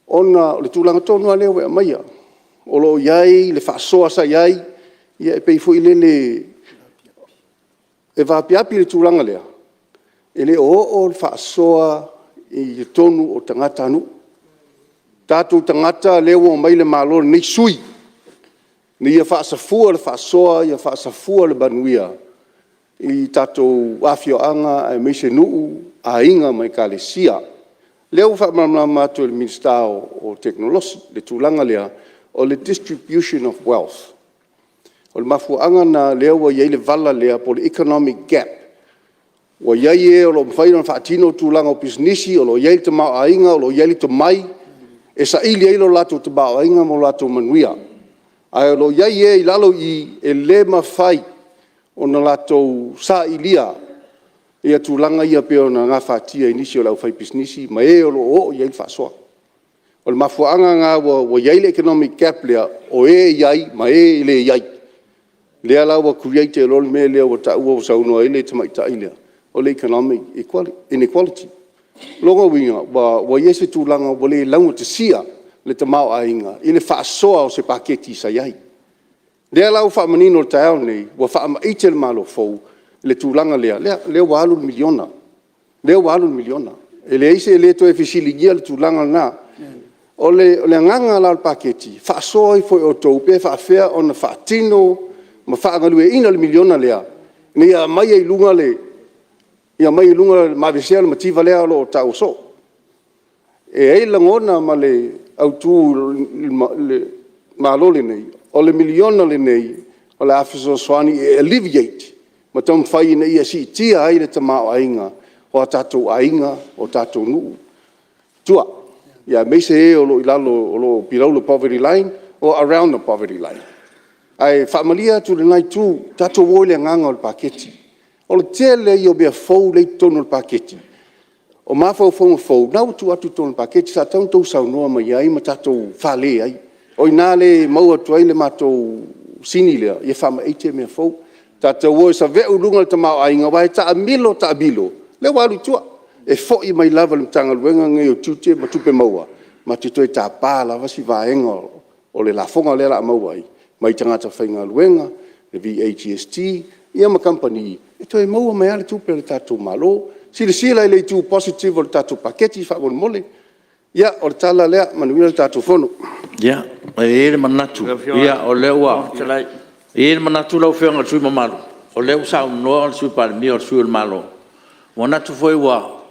S9: Ona o le tulaga tonu lava lea ua e aumaia, o lo o i ai le faasoa sa i ai, ia e pei foi lele e vaapiapi le tulaga lea, e le o oo le faasoa i totonu o tagatanuu. O tatou tagata lea ua omai le Malo lenei sui, ina ia faasafua le faasoa, ia faasafua le manuia i tatou afioaga aemaise nuu, aiga ma ekalesia. O lea ua faamalamalama atu e le Minisita o Tekonolosi le tulaga lea, o le distribution of wealth. O le mafuaaga lena o lea ua i ai le vala lea po o le economic gap, ua i ai e o lo o mafai ona faatino tulaga o pisinisi o lo o i ai le tamaoaiga o lo o i ai le tomai e saili ai lo latou tamaoaiga ma lo latou manuia. Ae o lo o i ai e i lalo i i e le mafai ona latou sailia tulaga ia pei ona gafatia e nisi o le aufaipisinisi ma e o lo o oo i ai le faasoa. O le mafuaaga lena ua i ai le economic gap lea, o e e i ai ma e e leai. Lea la ua create ai loa le mea lea ua taua ua saunoa ai le tamaitai lea, o le economic inequality. O lona uiga, ua i ai se tulaga ua le laugatasia le tamaoaiga i le faasoa o se paketi sa i ai. O lea la ua faamanino i le taeao lenei, ua faamaite e le Malo fou le tulaga lea, lea ua alu le $1miliona, lea ua alu le $1miliona. E leai e le toe fesiligia le tulaga lena. O le agaga la o le paketi, faasoa ifo e outou pe faapefea ona faatino
S15: ma faagalueaiina le miliona lea, ina ia aumai ai i luga, ma aveesea le mativa lea o lo o taua soo. E i ai lagona ma le autu o le Malo lenei, o le miliona lenei, o le a fesoasoani e alleviate ma taumafai ina ia siitia ai le tamaoaiga o a tatou aiga, o tatou nuu i tua, aemaise e o lo o below the poverty line or around the poverty line. Ae faamalie atu i lena Itu, tatou o i le agaga o le paketi. O le tele ia o mea fou lea e i totonu o le paketi, o mafaufauga fou, o lena ua tuu atu i totonu o le paketi, sa tatau ona outou saunoa mai ai ma tatou fale ai. O i ina lea e maua atu ai le matou sini lea, ia faamaite mea fou. Tatou o e saveu i luga le tamaoaiga, aua e taamilo taamilo, o lea ua alu i tua. E foi mai lava i le Matagaluega lenei o Tiute ma Tupe Maua, matou te toe tapa lava si vaega o le lafoga lea o le a maua ai mai tagata faigaluega, le VAGST ma kamupani, e toe maua mai lava le tupe a le tatou Malo. Silasila i le itu positive o le tatou paketi faamolemole. Ia, o le tala lea, manuia le tatou Fono.
S7: Ia, e i ai le manatu lau Afioga i le sui usufono mamalu, o lea ua saunoa le Sui Palemia o le sui o le Malo. Ua manatu foi ua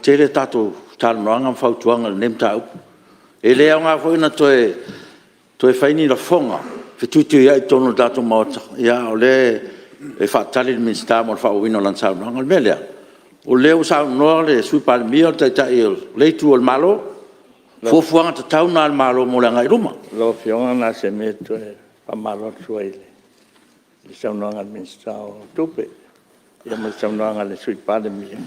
S7: tele a tatou talanoaga ma fautuaga i lenei mataupu. E le aoga foi ona toe fai ni lafoga fetuituiai i totonu o le tatou Maota, a o lea e faatali le Minisita mo le faaauauina o lana saunoaga. O le mea lea, o lea ua saunoa le Sui Palemia o le Taitai o lea Itu o le Malo, o fuafuaga tatau na a le Malo mo le agai i luma.
S10: Lau Afioga na o se mea e toe faamalamalama atu ai i le saunoaga a le Minisita o Tupe ma le saunoaga a le Sui Palemia.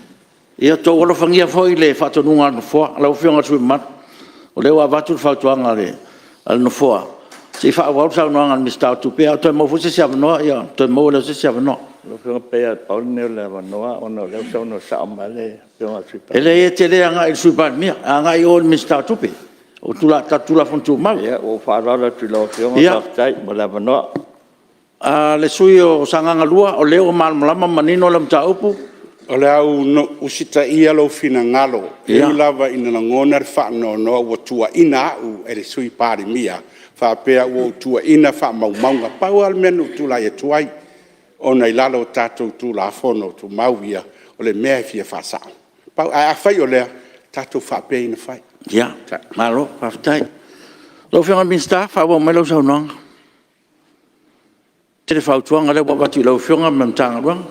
S7: Ia outou alofagia foi le faatonuga a le Nofoa. Lau Afioga i le sui usufono mamalu, o lea ua avatu le fautuaga a le Nofoa, se i faaauau le saunoaga a le Minisita o Tupe, a toe maua foi se isi avanoa ona toe maua lea o se isi avanoa.
S10: Lau Afioga pei lava na pau lenei o le avanoa ona o lea ua saunoa sao mai lava le Sui Palemia. E leai e te le agai i le Sui Palemia, e agai i o i le Minisita o Tupe, o tatou Tulafono Tumau. Ia ua ou faaaloalo atu i lau Afioga, faafetai mo le avanoa.
S7: Le sui usufono mo Sagaga 2, o lea ua malamalama ma manino lau mataupu.
S9: O le a ou usitaia lou finagalo, e ui lava ina lagona le faanoanoa ua tuuaiina au e le Sui Palemia faapea ua ou tuuaiina faamaumauga. Pau lava le mea na ou tulai atu ai, ona e i lalo o tatou Tulafono Tumau ia, o le mea e fia faasao. Ae afai o lea, tatou faapea ia ona fai.
S7: Ia, malo faafetai. Lau Afioga i le Minisita, faaauau mai lau saunoaga. E tele fautuaga lea ua avatu i lau Afioga ma le Matagaluega.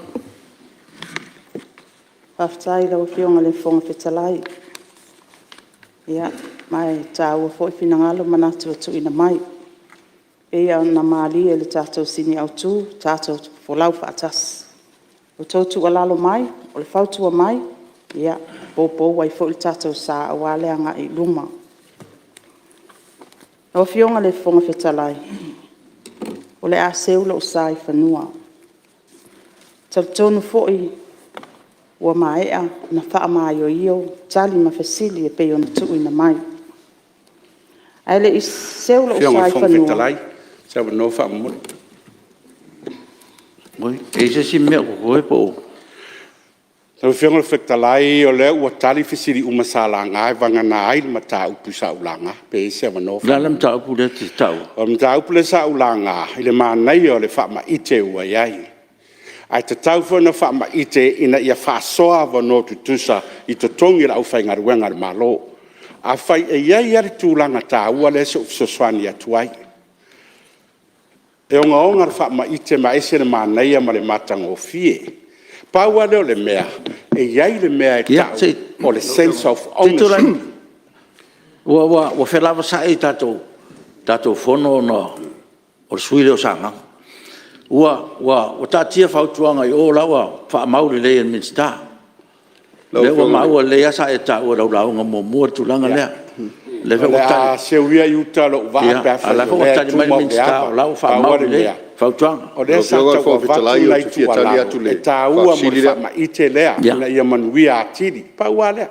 S8: Faafetai i lau Afioga i le Fofoga Fetalai. Ia, ma e taua foi finagalo ma manatu ua tuuina mai. E pei lava ona malie i le tatou sini autu, tatou folau faatasi. O le tou tuualalo mai, o le fautua mai, ia e poupou ai foi lo tatou sa aua le agai i luma. Lau Afioga i le Fofoga Fetalai, o le a seu lou sa i fanua. E talitonu foi ua maea ona faamaioio tali ma fesili e pei ona tuuina mai. Ae le i seu lou sa i fanua...
S9: Lau Afioga i le Fofoga Fetalai, o se avanoa faamolemole.
S7: Oi, e i ai se isi mea o totoe po o...
S9: Lau Afioga i le Fofoga Fetalai o lea ua tali fesili uma sa laga, vagana ai le mataupu sa ou laga, pe i ai se avanoa
S7: O le a le mataupu lea e te taua?
S9: O le mataupu lea sa ou laga i le manaia o le faamaite ua i ai, ae tatau foi ona faamaite ina ia faasoa avanoa tutusa i totogi o le aufaigaluega a le Malo. Afai e i ai lava le tulaga taua lea se i ou fesoasoani atu ai. E ogaoga le faamaite ma e ese le manaia ma le matagofie. Pau lava lea o le mea, e i ai le mea e tau o le sense of ownership.
S7: Ua felavasai le tatou Fono ona o le sui usufono lea o Sagaga. Ua taatia fautuaga i o, o la ua faamau lelei e le Minisita. O lea ua maua lelei lava sa e taua i lau lauga muamua le tulaga lea.
S9: O le a seu ia i uta lou vaa pe afai
S7: A o la e ua tali mai le Minisita o la ua faamau lelei fautuaga.
S9: O lea sa tau avatu nai tuualalo e taua mo le faamaite lea ina ia manuia atili. Pau lava lea,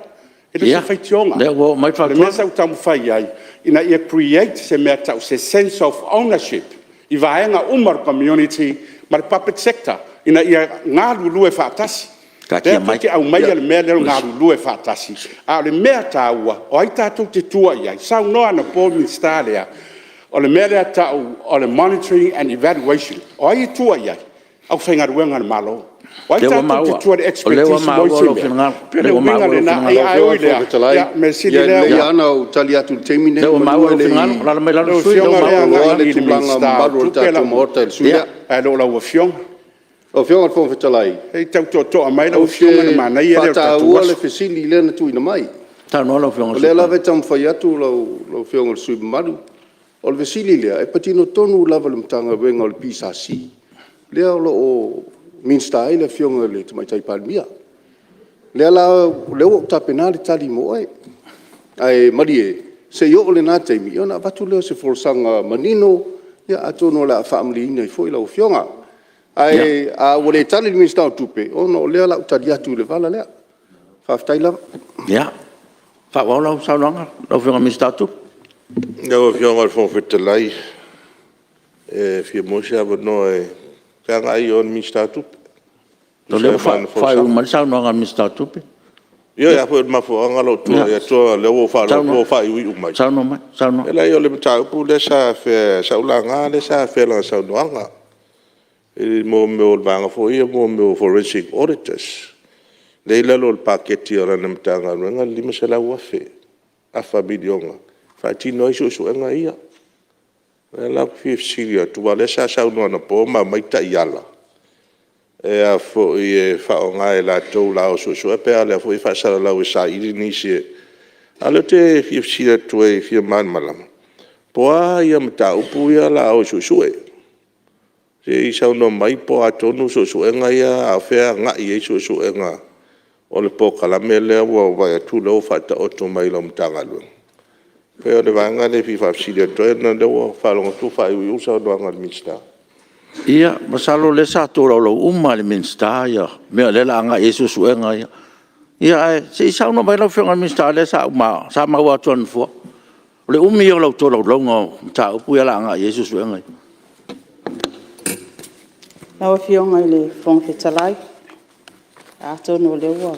S9: e le o se faitioga. O le mea sa ou taumafai i ai, ina ia create se mea e tau o se sense of ownership i vaega uma o le community ma le public sector ina ia galulue faatasi. O lea tou te aumaia le mea lea o le galulue faatasi, a o le mea taua, o ai tatou te tua i ai? Saunoa anapo le Minisita lea, O le mea lea e tau o le monitory and evaluation. O ai e tua i ai? O le aufaigaluega a le Malo. O ai tatou te tua i le expertise mo isi mea? E pei o le uiga lena, ae ui i lea, o le mea sili lea…
S15: Lau Afioga i le Fofoga Fetalai, ia e lelei lava ona ou tali atu i le taimi lenei semeamanu e le i maua le tulaga mamalu o le tatou Maota i le sui usufono lea.
S9: Ae le o lau Afioga.
S15: Lau Afioga i le Fofoga Fetalai,
S9: Se i tau tootoo mai lau
S15: ou
S9: Afioga ona
S15: te
S9: manaia lea o le tatou
S15: faataua
S9: aso.
S15: le fesili lea na tuuina mai. O lea lava e taumafai atu lau Afioga i le sui usufono mamalu. O le fesili lea, e patino tonu lava i le Matagaluega o le PSC lea o lo o Minisita ai le Afioga i le Tamaitai Palemia. O lea la ua ou tapena le tali mo oe, ae malie se i oo i lena taimi ona avatu lea o se folasaga manino, atonu o le a faamalieina ai foi lau Afioga. Ae ua le tali le Minisita o Tupe, ona o lea o le a ou tali atu i le vala lea. Faafetai lava.
S7: Ia, faaauau lau saunoaga lau Afioga i le Minisita o Tupe.
S13: Lau Afioga i le Fofoga Fetalai, e fia maua se avanoa ou te agai i o i le Minisita o Tupe.
S7: O lea ua faaiuiu mai le saunoaga a le Minisita o Tupe.
S13: Ioe, o le mafuaaga lea o lou tulai atu ona o lea ua ou faalogo atu ua faaiuiu mai.
S7: Saunoa mai.
S13: E leai o le mataupu lea sa afea, sa ou laga lea sa afea i lana saunoaga i mea o le vaega foi lea o Forensic Auditors, lea e i lalo o le paketi a lana Matagaluega le $500,000, afa miliona e faatino ai suesuega ia. O lea la ou te fia fesili atu, aua o lea sa saunoa anapo ma aumai taiala e faaaoga e latou o le a o e suesue, pe a o lea foi e faasalalau e saili nisi. A o lea ou te fia fesili atu ai e fia malamalama, po o a mataupu ia o le a o e suesue. Se i saunoa mai po o a tonu suesuega ia, a o fea e agai i ai suesuega o le polokalame lea ua ou vaai atu o lea ua faataoto mai e lau Matagaluega? E pei o le vaega lea e fia faafesili atu ai ona o lea ua ou faalogo atu ua faaiuiu le saunoaga a le Minisita.
S7: Ia, masalo o lea sa tolaulau uma lava e le Minisita mea o lea o le a agai i ai suesuega ia. Ae se i saunoa mai lau Afioga i le Minisita o lea sa maua atu e le Nofoa. O le umi ia o lau tolaulauga o mataupu ia o le a agai i ai suesuega ia.
S8: Lau Afioga i le Fofoga Fetalai, atonu o lea ua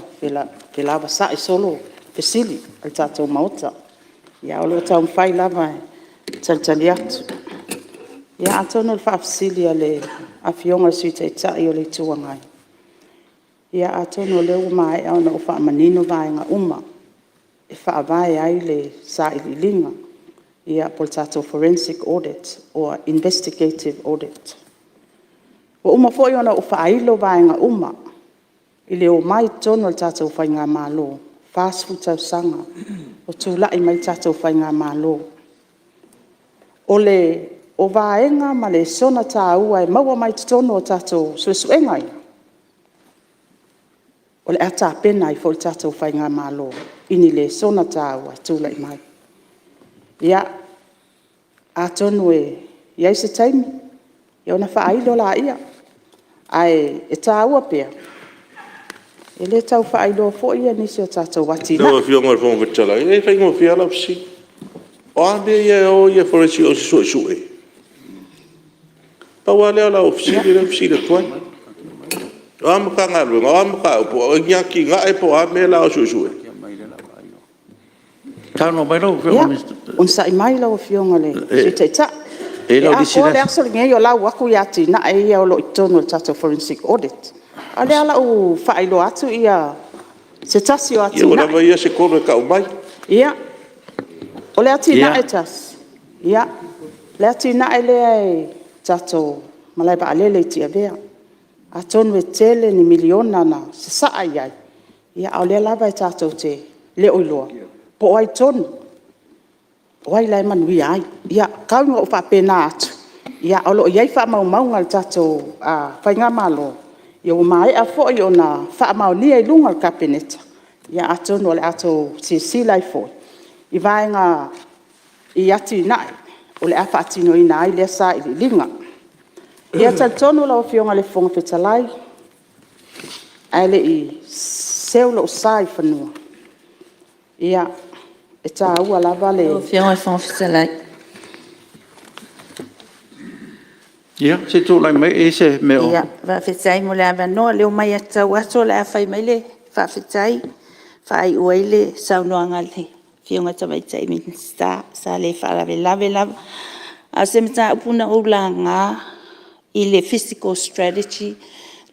S8: felavasai solo fesili a le tatou Maota, ae o lo o taumafai lava e talitali atu. Ia atonu o le faafesili a le Afioga i le Sui Taitai o le Itu Agai, ia atonu o lea ua maea ona ou faamanino vaega uma e faavae ai le sailiiliga, po o le tatou forensic audit or investigated audit. Ua uma foi ona ou faailo vaega uma i le omai i totonu o le tatou faigamalo, 40 tausaga o tulai mai le tatou faigamalo. O vaega ma lesona taua e maua mai totonu o tatou suesuega ia, o le a tapena ai foi le tatou faigamalo i ni lesona taua e tulai mai. Ia, atonu e i ai se taimi ona faailo lea, ae taua pea, e le tau faailoa foi nisi o tatou atinae.
S13: Lau Afioga i le Fofoga Fetalai, e faigofie lava lau fesili. O a mea ia e o Forensic Auditors e suesue? Pau lava lea o lau fesili lea ou te fesili atu ai. O a Matagaluega, o a mataupu, o ni atinae po o a mea la e o e suesue?
S8: Ia, onosai mai lau Afioga i le Sui Taitai. E atoa le aso lenei o lau atu atinae ia o lo o i totonu o le tatou forensic audit. A o lea o le a ou faailoa atu se tasi o atinae.
S13: Ia ua lava ia se 3 e tau mai.
S8: Ia, o le atinae e tasi, o le atinae lea i le tatou malae vaalele i Tiavea. Atonu e tele ni miliona na sasaa i ai, a o lea lava tatou te le o iloa po o ai tonu, o ai la e manuia ai. Ia, tau ina ou faapena atu, ae o lo o i ai faamaumauga a le tatou faigamalo, ua maea foi ona faamaonia i luga o le Kapeneta, atonu o le a outou silasila ai foi i atinae o le a faatinoina ai lea sailiiliga. Ia, e talitonu lau Afioga i le Fofoga Fetalai, ae le i seu lou sa i fanua, e taua lava le... Lau Afioga i le Fofoga Fetalai...
S7: Ia, se i tulai mai e i ai se mea o...
S16: Faafetai mo le avanoa. O lea ua matau atu o le a fai mai le faafetai e faaiu ai le saunoaga a le Afioga i le Tamaitai Minisita. Sa le faalavelave lava. A o se mataupu na ou laga i le physical strategy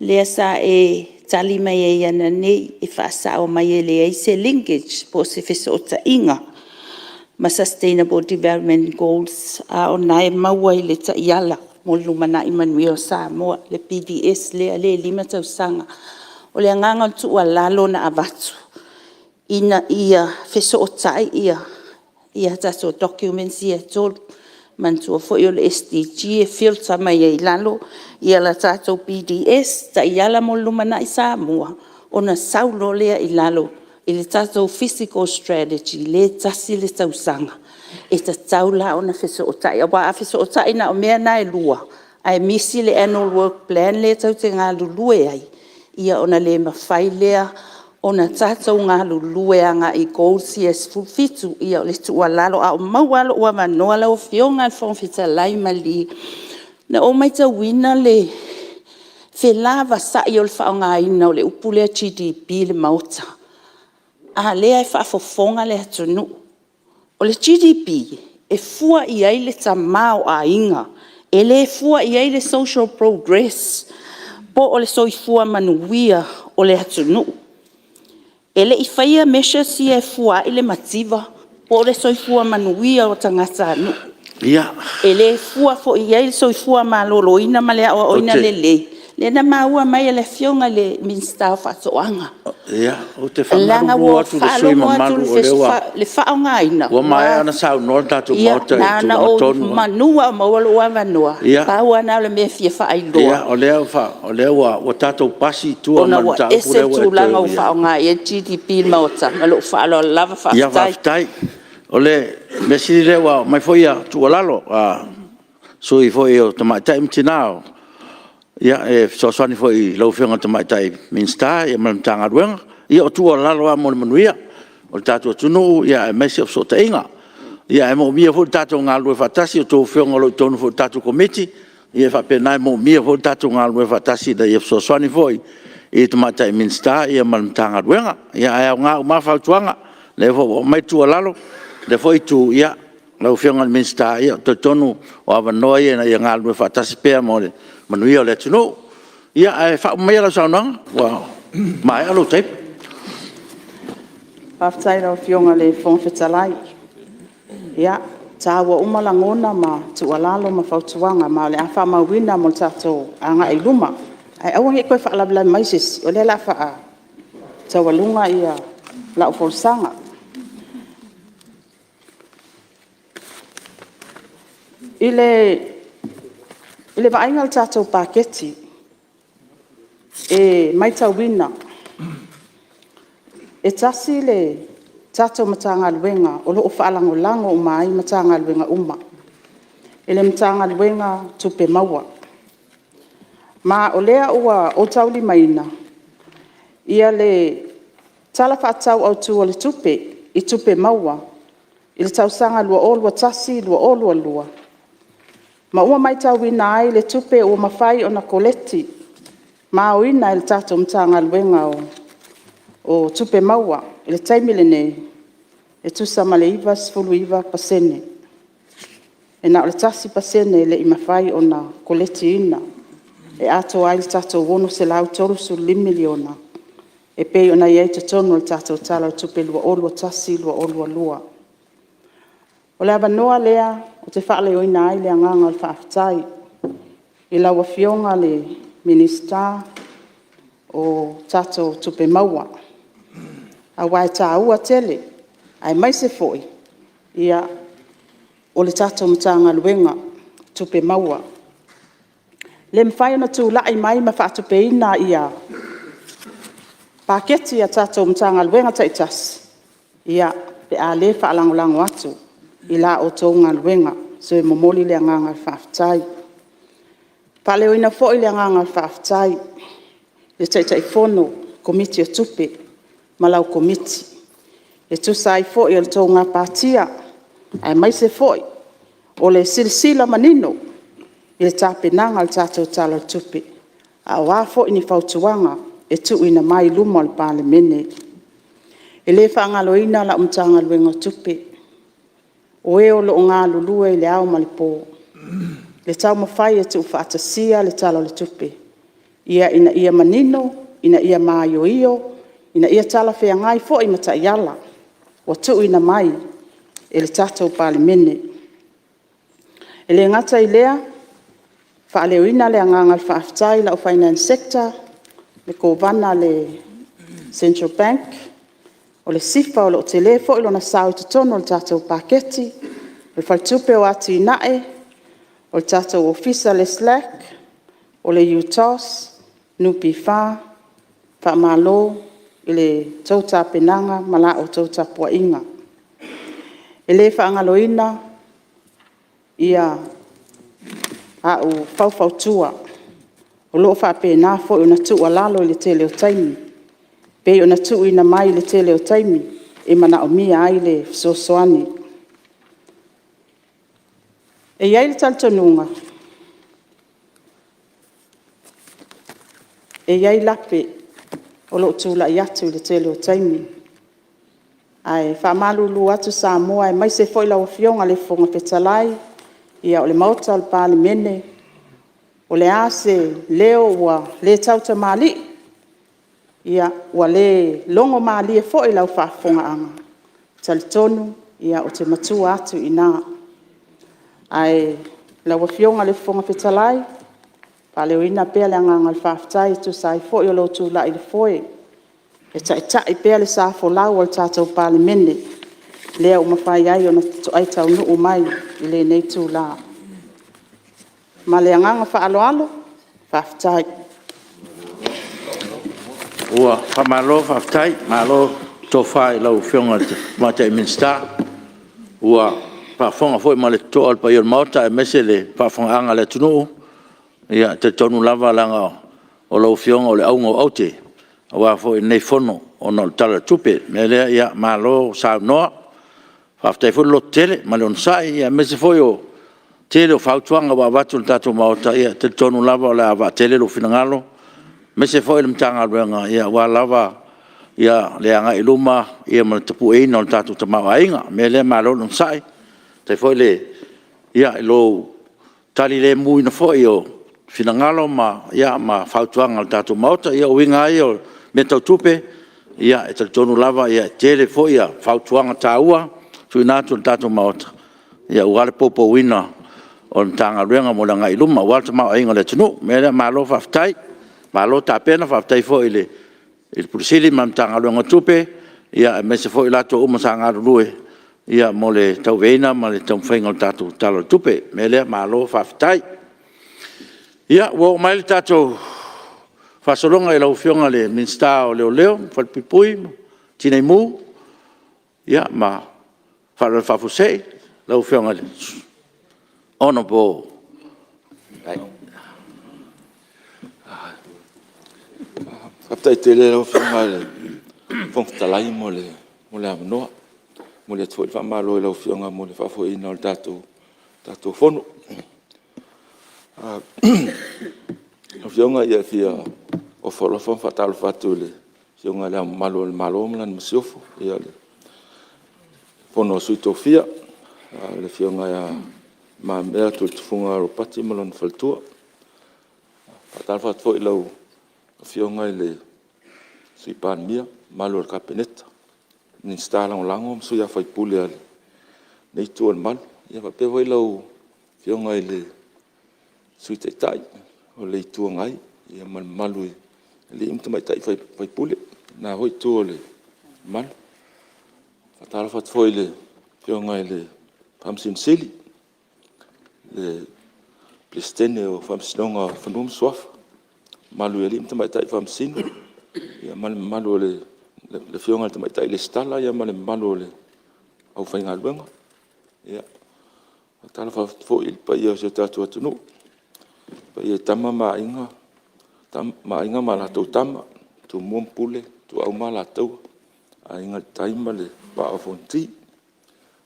S16: lea sa e tali mai ai ananei e faasao mai e leai se linkage po o se fesootaiga ma Sustainable Development Goals, a o lena e maua i le taiala mo le lumanai manuia o Samoa, le PDS lea e 5 tausaga. O le agaga o le tuualalo na avatu, ina ia fesootai tatou documents ia e 3. Manatua foi o le SDG e filter mai ai i lalo le tatou PDS, Taiala mo le Lumanai Samoa, ona sau loa lea i lalo i le tatou physical strategy lea e tasi le tausaga. E tatau la ona fesootai, aua a fesootai na o mea na e 2 ae misi le annual work plan lea tou te galulue ai, ia ona le mafai lea ona tatou galulue agai i goals ia e 17. Ia o le tuualalo, a o maua lava lou avanoa lau Afioga i le Fofoga Fetalai, malie. Na ou matauina le felavasai o le faaaogaina o le upu lea GDP i le Maota, a o lea e faafofoga le atunuu. O le GDP, e fua i ai le tamaoaiga, e le fua i ai le social progress po o le soifua manuia o le atunuu. E le i faia measures ia e fua ai le mativa po o le soifua manuia o tagatanuu. E le fua foi i ai le soifua maloloina ma le aoaoina lelei, lea na maua mai e le Afioga i le Minisita o Faatoaga.
S7: Ou te
S16: Leaga
S7: faamalulu
S16: ua
S7: atu i le sui usufono
S16: faalogo atu
S7: mamalu, o lea
S16: i le faaaogaina…
S7: ua maea ona saunoa le tatou Maota i le
S16: Na ona
S7: tulaga
S16: ou…
S7: tonu lava.
S16: manu lava o maua lou avanoa, pau lava lena o le mea e fia faailoa…
S7: O lea ua tatou pasi i tua
S16: Ona
S7: ma le
S16: ua
S7: mataupu
S16: ese
S7: lea
S16: le
S7: ua e toe
S16: tulaga ua
S7: aulia.
S16: faaaoga i ai le GDP i le Maota. Ma lou faaaloalo lava.
S7: Ia
S16: Faafetai.
S7: faafetai. O le mea sili o lea ua aumai foi tuualalo a sui usufono foi o tamaitai ma tina e fesoasoani foi i lau Afioga i le Tamaitai Minisita ma le Matagaluega. Ia o tuualalo lava mo le manuia o le tatou atunuu aemaise o fesootaiga. Ae manaomia foi le tatou galulue faatasi, a outou afioga o lo o i totonu foi o le tatou Komiti, ia e faapena, e manaomia foi le tatou galulue faatasi ina ia fesoasoani foi i le Tamaitai Minisita ma le Matagaluega. Ae aoga uma lava fautuaga, o lea foi ua aumai tuualalo i lea foi Itu, lau Afioga i le Minisita, ou te talitonu o avanoa ia ina ia galulue faatasi pea mo le manuia o le atunuu. Ia, ae faauma maia lau saunoaga ua maea lou taimi.
S8: Faafetai i lau Afioga i le Fofoga Fetalai. Ia, e taua uma lagona ma tuualalo ma fautuaga, ma o le a faamauina mo le tatou agai i luma. Ae aua ne i toe faalavelave mai se isi, o lea o le a taualuga lau folasaga. I le vaaiga i le tatou paketi, e matauina e tasi le tatou Matagaluega o lo o faalagolago uma ai Matagaluega uma, i le Matagaluega o Tupe Maua. Ma o lea ua ou taulimaina le Tala Faatatau Autu o le Tupe i Tupe Maua i le tausaga 2021/2022 ma ua matauina ai le tupe ua mafai ona koleti ma aoina e le tatou Matagaluega o Tupe Maua i le taimi lenei, e tusa ma le 99%. E na o le 1% e le i mafai ona koletiina e atoa ai le tatou $635 miliona e pei ona i ai i totonu o le tatou Tala o le Tupe 2021/2022. O le avanoa lea ou te faaleoina ai le agaga o le faafetai i lau Afioga i le Minisita o tatou Tupe Maua, aua e taua tele, aemaise foi o le tatou Matagaluega o Tupe Maua. E le mafai ona tulai mai ma faatupeina paketi a tatou Matagaluega taitasi, pe a le faalagolago atu i la outou galuega. So, e momoli le agaga o le faafetai. E faaleoina foi le agaga o le faafetai i le Taitaifono o le Komiti o Tupe ma lau Komiti e tusa ai foi o le tou gapatia, aemaise foi o le silasila manino i le tapenaga o le tatou Tala o le Tupe, a o a foi ni fautuaga e tuuina mai i luma o le Palemene. E le faagaloina lau Matagaluega o Tupe, o e o lo o galulue i le ao ma le po. Le taumafai e tuufaatasia le Tala o le Tupe, ina ia manino, ina ia maioio, ina ia talafeagai foi ma taiala ua tuuina mai e le tatou Palemene. E le gata i lea, e faaleoina le agaga faafetai i lau Finance Sector, le Kovana a le Central Bank, o le SIFA o lo o tele foi lona sao i totonu o le tatou Paketi, le Faletupe o Atinae, o le tatou Ofisa o le SLAC, o le UTOS, NPF, faamalo i la outou tapenaga ma la outou tapuaiga. E le faagaloina ia au faufautua o lo o faapena foi ona tuualalo i le tele o taimi, e pei ona tuuina mai i le tele o taimi e manaomia ai le fesoasoani. E i ai le talitonuga, e i ai lape o lou tulai atu i le tele o taimi. Ae faamalulu atu Samoa aemaise foi lau Afioga i le Fofoga Fetalai, o le Maota o le Palemene, o le a se leo ua le tautamalii, ua le logomalie foi i lau faafofogaaga, e talitonu ou te matua atu i ina. Ae lau Afioga i le Fofoga Fetalai, e faaleoina pea le agaga o le faafetai e tusa ai foi o lou tulai i le foe, e taitai pea le sa folau a le tatou Palemene, lea ua mafai ai ona toai taunuu mai i lenei itula. Ma le agaga faaaloalo, faafetai. Ua faamalo faafetai, malo tofa i lau Afioga i le Tamaitai Minisita. Ua faafofoga foi ma le totoa le paia o le Maota aemaise le faafofogaaga a le atunuu. E talitonu lava leaga o lau Afioga o le auga o aute aua foi lenei Fono ona o le Tala o le Tupe. O le mea lea, malo saunoa, faafetai foi le lototele ma le onosai, aemaise foi o le tele o fautuaga ua avatu i le tatou Maota. E talitonu lava o le a vaatele lou finagalo aemaise foi o le Matagaluega aua lava le agai i luma ma le tapueina o le tatou tamaoaiga. O le mea lea, malo le onosai, faafetai foi i lou talilemuina foi o finagalo ma fautuaga a le tatou Maota. Ia o uiga lava ia o mea tau tupe, e talitonu lava e tele foi fautuaga taua tuuina atu e le tatou Maota aua le poupouina o le Matagaluega mo le agai i luma aua le tamaoaiga o le atunuu. O le mea lea, malo faafetai, malo tapena, faafetai foi i le Ofisa Sili o Pulega ma le Matagaluega o Tupe, aemaise foi i latou uma sa galulue mo le tauaveina ma le taumafaiga o le tatou Tala o le Tupe. O le mea lea, malo faafetai. Ia, ua oo mai le tatou faasologa i lau Afioga i le Minisita o Leoleo ma Falepuipui ma le Tinei Mu ma Faalavelave Faafuasei, lau Afioga i le Honorable.
S12: Faafetai tele i lau Afioga i le Fofoga Fetalai mo le avanoa. E momoli atu foi le faamalo i lau Afioga mo le faafoeina o le tatou Fono. Lau Afioga e fia ofo alofa ma faatalofa atu i le Afioga i Le Ao Mamalu o le Malo ma Lana Masiofo, le Fono a Sui Tofia, le Afioga ia Le Mamea Tuiletufuga Ropati ma lou faletua. E faatalofa atu foi i lau Afioga i le Sui Palemia, le mamalu o le Kapeneta, Minisita Lagolago ma sui usufono o lenei Itu o le Malu. E faapea foi lau Afioga i le Sui Taitai o le Itu Agai ma le mamalu i alii ma tamaitai sui usufono o lena foi Itu o le Malu. E faatalofa atu foi i le Afioga i le Faamasino Sili, le Peresetene o le Faamasinoga o Fanua ma Suafa, le mamalu i alii ma tamaitai Faamasino, ma le mamalu o le Afioga i le Tamaitai Resitara ma le mamalu o le aufaigaluega. E faatalofa atu foi i le paia o si o tatou atunuu, le paia i Tama ma Aiga, Aiga ma latou Tama, Tumua ma Pule, Ituau ma Alataua, Aiga i le Tai ma le Vaa o Fonoti.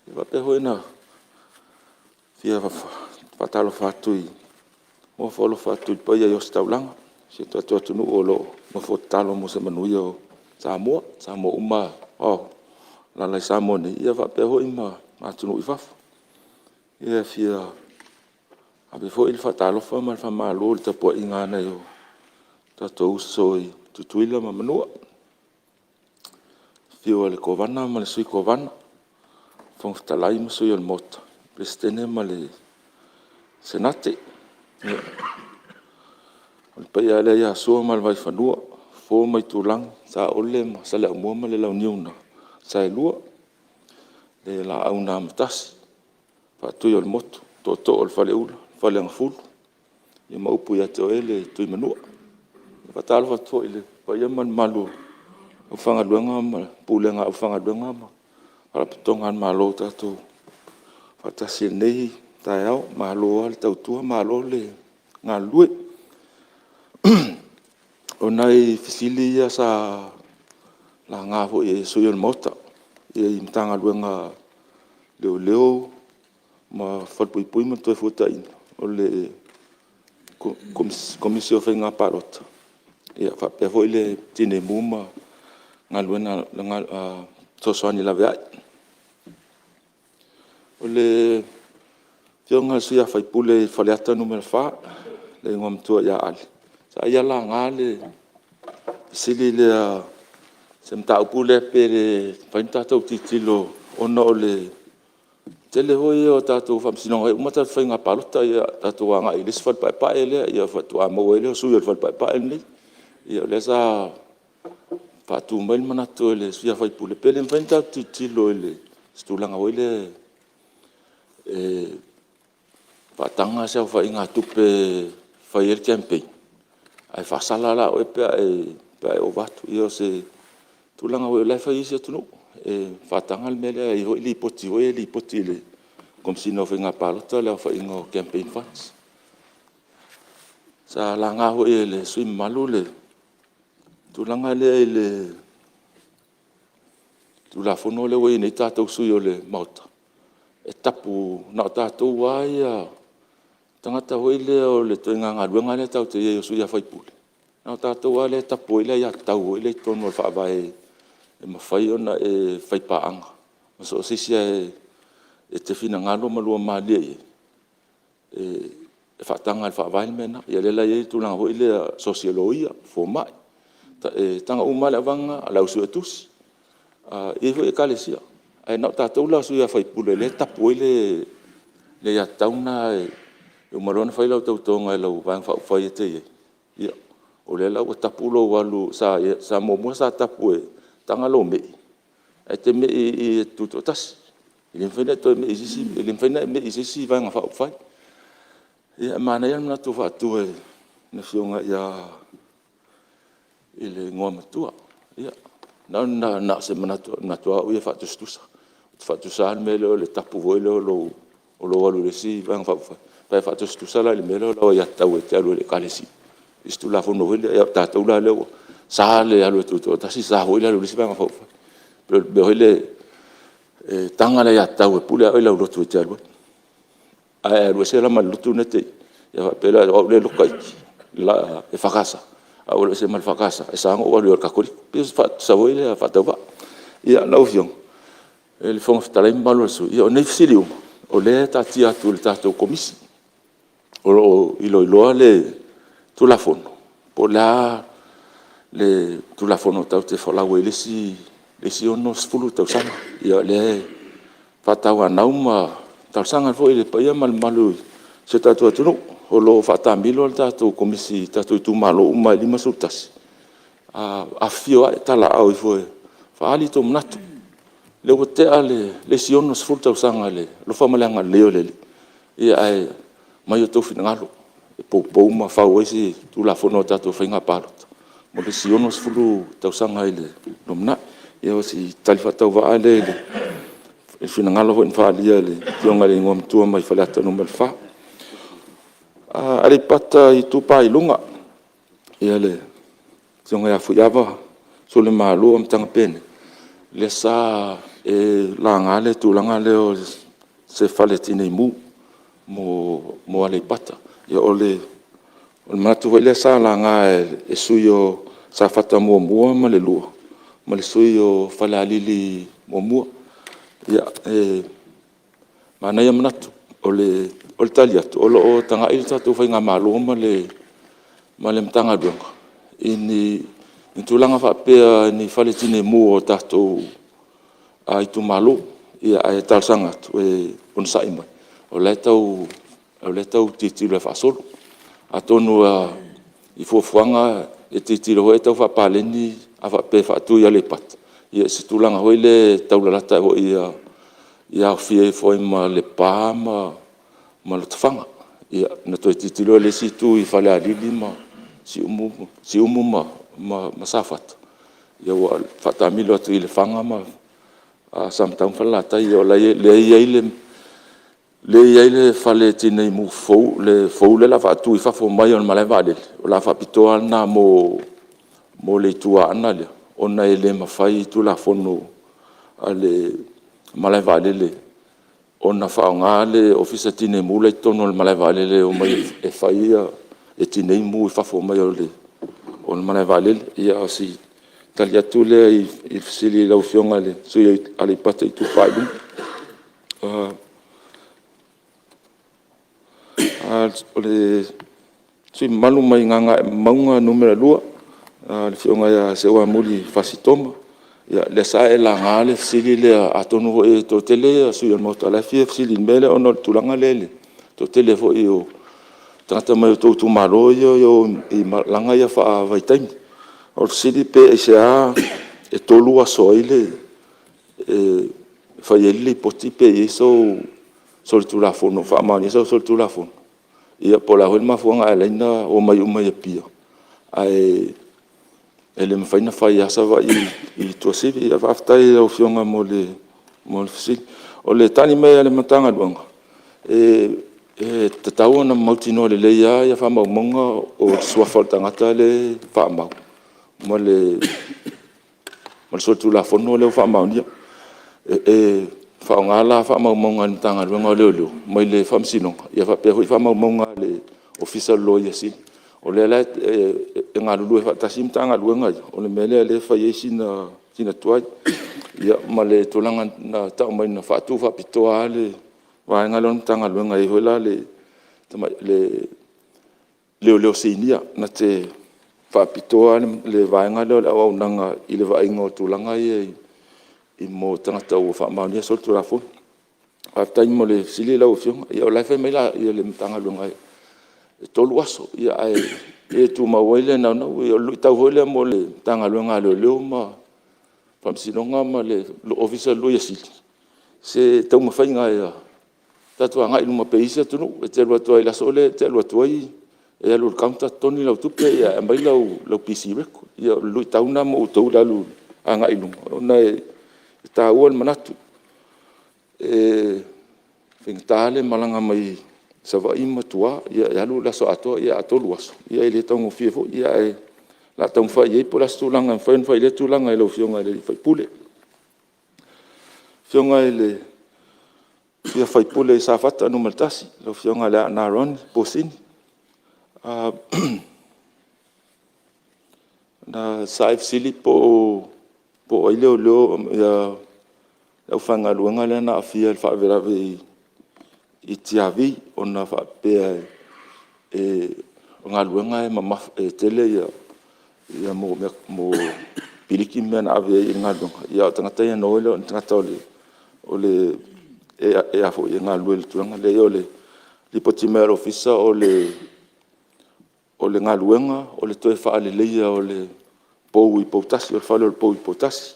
S12: E faapea foi ona fia faatalofa atu ma ofo alofa atu i le paia i ositaulaga o si o tatou atunuu o lo o nofo tatalo mo se manuia o Samoa, Samoa uma o alaala i Samoa nei, faapea foi ma atunuu i fafo. E fia Ave foi le faatalofa ma le faamalo i le tapuaiga a nai o tatou uso i Tutuila ma Manua, le afio o le Kovana ma le Sui Kovana, Fofoga Fetalai ma Sui o le Maota, Peresetene ma le Senate. Ia, o le paia lava lea ia Sua ma le Vaifanua, Fofo ma Aitulagi, Saole ma Saleaaumua ma le Launiu na Saelua, le Laau na Amotasi, Faatui o le Motu, Tootoo o le Faleula, Faleagafulu, ia ma upu ia te oe le Tuimanua. E faatalofa atu foi i le paia ma le mamalu o le aufaigaluega ma le pulega a aufaigaluega ma Faalapotopotoga a le Malo ua tatou faatasi i lenei taeao. Malo lava le tautua malo le galulue. O nai fesili ia sa laga foi e sui usufono o le Maota i Matagaluega o Leoleo ma Falepuipui ma le Toefuataiga, o le Komisi o Faiga Palota, faapea foi le Tinei Mu ma Fesoasoani Laveai. O le Afioga i le sui usufono mo Faleata 4, le Igoamatua ia Ale, sa ia laga le fesili lea i se mataupu lea pe le mafai ona tatou tilotilo ona o le tele foi ia o tatou faamasinoga e uma tatou faiga palota tatou agai i le isi fale paepae lea faatoa maua ai lea o sui o le fale paepae lenei. Ia o lea sa faatu mai le manatu e le sui usufono, pe le mafai ona tatou tilotilo i se tulaga foi lea e faataga se aofaiga tupe e fai ai le campaign, ae faasala la oe pe a e ova atu. Ia o se tulaga foi o la e fai e isi atunuu, e faataga le mea lea, e i ai foi lipoti foi ia e lipoti i le Komesina o Faiga Palota le aofaiga o campaign funds. Sa laga foi e le sui usufono mamalu le tulaga lea i le Tulafono lea ua i ai nei tatou sui o le Maota, e tapu, na o tatou lava ia tagata foi lea o le ituaiga galuega lea tatou te i ai o sui usufono, na o tatou lava lea e tapu ai le aiatatau foi lea i totonu o le Faavae e mafai ona e faipaaga ma so o se isi lava e te finagalo ma lua malilie i ai, e faataga e le Faavae le mea lena. Ia lea la e i ai le tulaga foi lea o asosi a loia, fomai, e taga uma lava le au vaega lena, le au suetusi, e i ai foi Ekalesia. Ae na o tatou la o sui usufono o lea e tapu ai le aiatatau lena, e uma loa ona fai lau tautoga i lau Vaega Faaupufai e te i ai, ia o lea la ua tapu lou alu… Sa muamua sa tapu e taga lou me'i ae e te me'i i i e te tutoatasi, e le mafai ona e me'i i se isi Vaega Faaupufai. Ia e manaia le manatu ua faatu e le Afioga i le Igoamatua. Ia na o se manatu lava au ia faatusatusa, ou te faatusaina le mea lea o le tapu foi lea o lou alu i le isi Vaega Faaupufai pe faatusatusa la i le mea lea o lau aiatatau e te alu ai i le Ekalesia i se Tulafono foi lea, a o tatou la lea ua sa le alu e tutoatasi, sa foi le alu i le isi Vaega Faaupufai. E pei o le mea foi lea e taga le aiatatau e pule lava oe i lau lotu e te alu ai. Ae a e alu ese la ma le lotu lena e te i ai, ona faapea lea, o au lea e loka EFKS, a ou alu ese ma le EFKS, e sa ona ou alu i o i le Katoliko. E pei o se faatusa foi lea faatauvaa. Ia, lau Afioga i le Fofoga Fetalai ma le mamalu o sui usufono, ia o nei fesili uma, o lea e taatia atu i le tatou Komisi o lo o iloiloa le Tulafono, po o le a le Tulafono tatou te folau ai i le isi 60 tausaga. Ia o lea e faatauanau ma talosaga atu foi i le paia ma le mamalu o si o tatou atunuu. O lo o faataamilo le tatou Komisi i tatou itumalo uma e 51, afifio ane, talaaao ifo e faaali outou manatu. O lea ua tea le isi 60 tausaga i le alofa ma le agalelei o le Alii, ae aumai outou finagalo e poupou ma fau ai se Tulafono o le tatou Faiga Palota mo le isi 60 tausaga i le lumanai. Ia o si tali faatauvaa lea i finagalo foi na faaalia e le Afioga i le Igoamatua mai Faleata 4. Aleipata Itupa i Luga, ia le Afioga ia Fuaava Suluimalo Amataga Penaia, lea sa e laga le tulaga lea o se Fale Tinei Mu mo Aleipata. Ia o le manatu foi lea sa laga e le sui usufono o Safata 1 ma le 2 ma le sui usufono o Falealili 1. E manaia manatu. O le tali atu, o lo o tagai le tatou faigamalo ma le Matagaluega i ni tulaga faapea i ni Fale Tinei Mu o tatou itumalo. Ae talosaga atu e onosai mai, o la e tau tilotilo e faasolo. Atonu lava i fuafuaga e tilotilo foi lea e tau faapaleni, a faapea e faatu i Aleipata, ia se tulaga foi lea e taulalata foi ia aofia ifo ai ma Lepa ma Lotofaga. Ia, ona toe tilotilo lea i le isi itu i Falealili ma Siumu ma Safata, ia faataamilo atu i Lefaga ma Samatau ma Falelatai. O lea e i ai le Fale Tinei Mu fou lea o le a faatu i fafo mai o le malae vaalele, o le a faapitoa lava lena mo le Itu Aana lea, ona e le mafai i Tulafono a le malae vaalele ona faaaoga le Ofisa Tinei Mu la e i totonu o le malae vaalele e omai e fai e tinei mu i fafo mai o le malae vaalele. Ia, o si tali atu lea i le fesili a lau Afioga i le sui usufono mo Aleipata Itupa i Luga. O le sui usufono mamalu mai Gagaemauga 2, le Afioga ia Seuamuli Fasi Toma, ia lea sa e laga le fesili lea, atonu foi e toatele sui usufono o le Maota o la e fia fesili i le mea lea ona o le tulaga lea i le toatele foi o tagata mai outou itumalo ia e o i malaga ia faavaitaimi. O le fesili pe aisea e 3 aso ai e fai ai le lipoti pe i ai sou solitulafono e faamaonia sou solitulafono, ia po o le a foi le mafuaaga e ala ai ona omai uma i Apia, ae le mafai ona fai lava Savaii i Tuasivi. Faafetai i lau Afioga mo le fesili. O le tali mai a le Matagaluega, e tatau ona mautinoa lelei lava faamaumauga o suafa o le tagata lea e faamau ma le solitulafono lea ua faamaonia. E faaaoga la faamaumauga a le Matagaluega o Leoleo mai le Faamasinoga, ia faapea foi faamaumauga a le Ofisa o le Loia Sili. O lea la e galulue faatasi Matagaluega ia, o le mea lea e fai ai sina tuai. Ia ma le tulaga na tau mai na faatu faapitoa lava le vaega lea o le Matagaluega, e i ai foi la le leoleo sinia na te faapitoa lava le vaega lea o le auaunaga i le vaaiga o tulaga ia mea o tagata ua faamaonia solitulafono. Faafetai mo le fesili lau Afioga. Ia o la e fai mai le Matagaluega e 3 aso, ae le tumau ai lea naunau. O le luitau foi lea mo le Matagaluega a Leoleo ma Faamasinoga ma le Ofisa o le Loia Sili i se taumafaiga ia tatou agai i luma pei o isi atunuu. E te alu atu lava i le aso lea e te alu atu ai e alu i le counter totogi lau tupe ae aumai lau PC record. Ia o le luitau lena mo outou i le alu agai i luma, ona e taua le manatu, e faigata le malaga mai Savaii ma tua, e alu le aso atoa, ae 3 aso, ia e le taugofie foi. Ae o le a taumafai i ai po o le a se tulaga e mafai ona fai i lea tulaga i lau Afioga i le sui usufono. Le Afioga i le sui usufono mo Safata 1, lau Afioga Leaana Ronnie Posini. Sa e fesili po o ai leoleo le aufaigaluega lea na aafia i le faalavelave i Tiavi, ona faapea o galuega e mamafa, e tele mea o piliki ma mea na ave ai i le galuega, a o tagata ia na o e le o ni tagata e galulue i le tulaga lea. Leai o le lipoti mai a le Ofisa, o le galuega o le toe faaleleia o le pou i Poutasi, o le fale o le pou i Poutasi.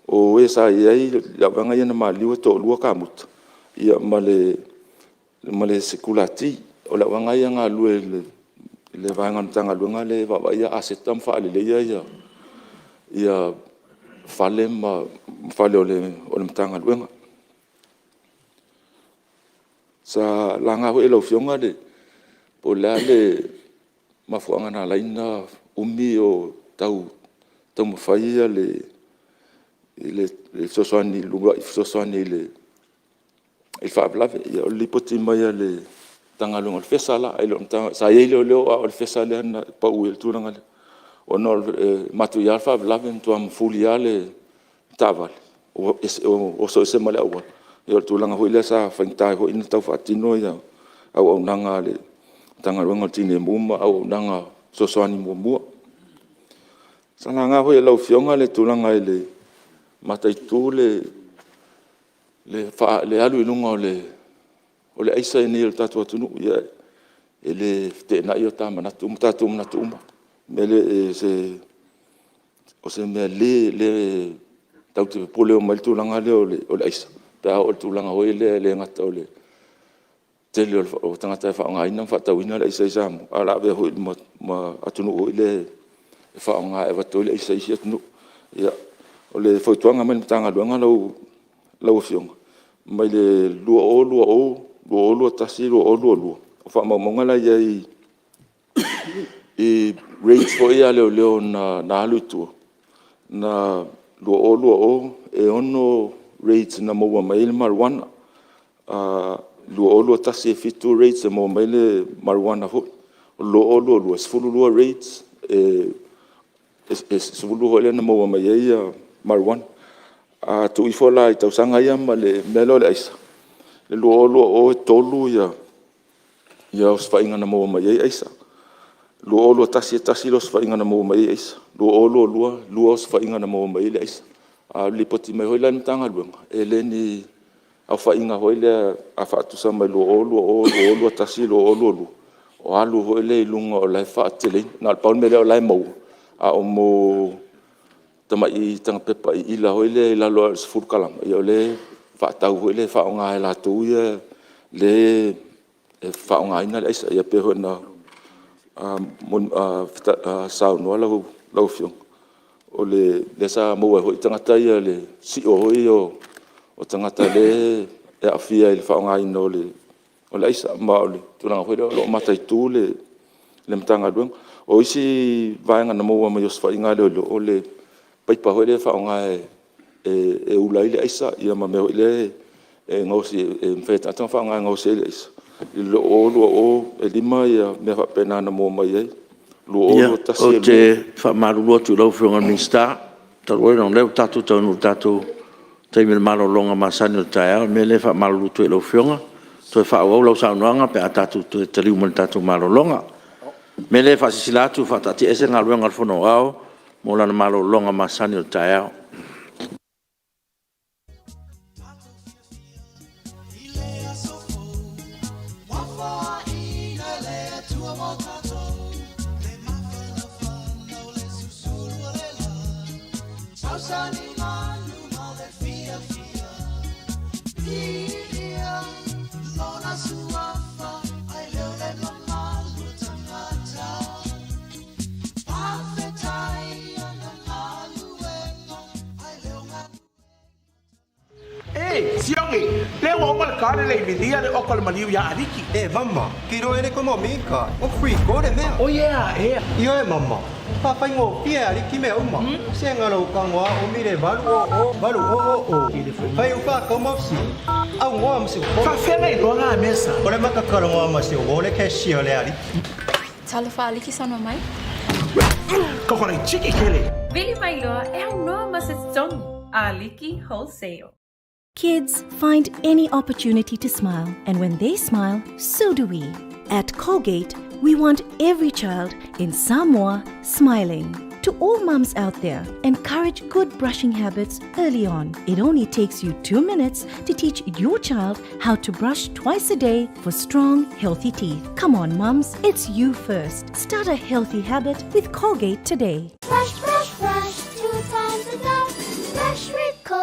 S12: O e sa i ai i le vaega lea na maliliu e toalua kamuta ma le sikulati. O le vaega lea e galulue i le vaega o le Matagaluega lea e vaavaaia aseta ma faaleleia fale ma fale o le Matagaluega. Sa laga foi e lau Afioga po o le a le mafuaaga na ala ai ona umi o tau taumafai le fesoasoani, le uluai fesoasoani i le faalavelave. Ia o le lipoti mai a le Matagaluega, o le FESA la, ae le o le Matagaluega. Sa i ai leoleo a o le FESA lea na pau i ai le tulaga lea, ona e matuia le faalavelave, na matua mafuli lava le taavale, ua oso ese ma le auala. O le tulaga foi lea sa faigata ai foi ona tau faatino auaunaga a le Matagaluega o le Tinei Mu ma auaunaga fesoasoani muamua. Sa laga foi e lau Afioga le tulaga i le mataitu le alu i luga o le aisa i inei i le tatou atunuu. Ia, e le feteenai o ta manatu ma tatou manatu uma. O se mea tatou te popole uma ai i le tulaga lea o le aisa pe a oo i le tulaga foi lea e le gata o le tele o tagata e faaaogaina ma faatauina le aisa i Samoa, ae o le a avea foi ma atunuu foi lea e faaaoga e avatu ai le aisa i isi atunuu. Ia, o le fautuaga mai le Matagaluega lau Afioga, mai le 2020, 2021, 2022, o faamaumauga la e i ai i raids foi ia a leoleo na alu i tua, na 2020, e 6 raids na maua mai ai le marijuana. 2021, e 7 raids na maua mai ai le marijuana foi. O le 2022, e 12 raids, e 12 foi lea na maua mai ai marijuana. A tuu ifo la i tausaga ia ma le mea lea o le aisa, o le 2020 e 3 osofaiga na maua mai ai aisa. 2021, e tasi le osofaiga na maua mai ai aisa. 2022, e 2 osofaiga na maua mai ai le aisa. A o le lipoti mai foi la a le Matagaluega, e le o ni aofaiga foi lea a faatusa mai le 2020, 2021, 2022, o alu foi lea i luga o la e faateteleina. Na o le pau le mea lea o la e maua, a o mea o tamai taga pepa iila foi lea i lalo ae o le 10 kalama, ia o lea e faatau foi lea e faaaoga e latou ia lea e faaaogaina le aisa. Ia pei foi ona saunoa lau Afioga, o lea sa maua ai foi tagata ia, le sio foi ia o tagata o lea e aafia i le faaaogaina o le aisa. Ma o le tulaga foi lea o lo o mataitu e le Matagaluega. O isi vaega na maua mai osofaiga a leoleo, o le paipa foi lea e faaaoga e ula ai le aisa ma mea foi lea e mafai e tagata ona faaaoga e gaosi ai le aisa. I le 2020, e 5 mea faapena na maua mai ai. 2021, e 2. Ia, ou te faamalulu atu i lau Afioga i le Minisita, talu ai ona o lea ua tatou taunuu i le tatou taimi o le malologa masani o le taeao. O le mea lea e faamalulu atu ai i lau Afioga, toe faaauau lau saunoaga pe a tatou toe taliu mai i le tatou malologa. O le mea lea e faasilasila atu ua faataatiaese Galuega a le Fono Aoao mo lana malologa masani o le taeao.
S3: E, Sioki, lea ua uma le kale le milia le oko le maliu ia Aliki.
S4: E mama, ke iloa e le komo mika, o free ko le mea.
S3: O yeah, ea.
S4: Ioe mama, faafaigofie e Aliki mea uma. Se galo kagoa o mile 8 o 8 o o Fai ufa kau mofsi. Au ngoa ma se
S3: Faafefea na iloa la mea sa?
S4: O le makakalongoa ma se o le cashier le Aliki.
S6: Talofa Aliki saunoa mai.
S3: Kokolai chiki kele.
S6: Vili mai loa e aunoa ma se totogi. Aliki Wholesale.
S1: Kids find any opportunity to smile, and when they smile, so do we. At Colgate, we want every child in Samoa smiling. To all mums out there, encourage good brushing habits early on. It only takes you 2 minutes to teach your child how to brush twice a day for strong, healthy teeth. Come on, mums, it's you first. Start a healthy habit with Colgate today.
S2: Brush, brush, brush, 2 times a day. Brush with Colgate.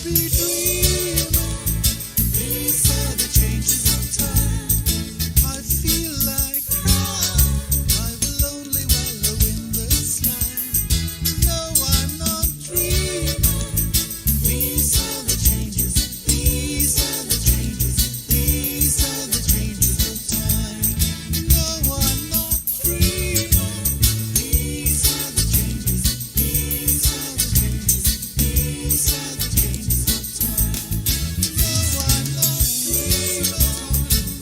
S17: be dreaming. These are the changes of time. I feel like crying. I will only wallow in the slime. No, I'm not dreaming. These are the changes. These are the changes. These are the changes of time. No, I'm not dreaming. These are the changes. These are the changes. These are the changes of time. No, I'm not dreaming.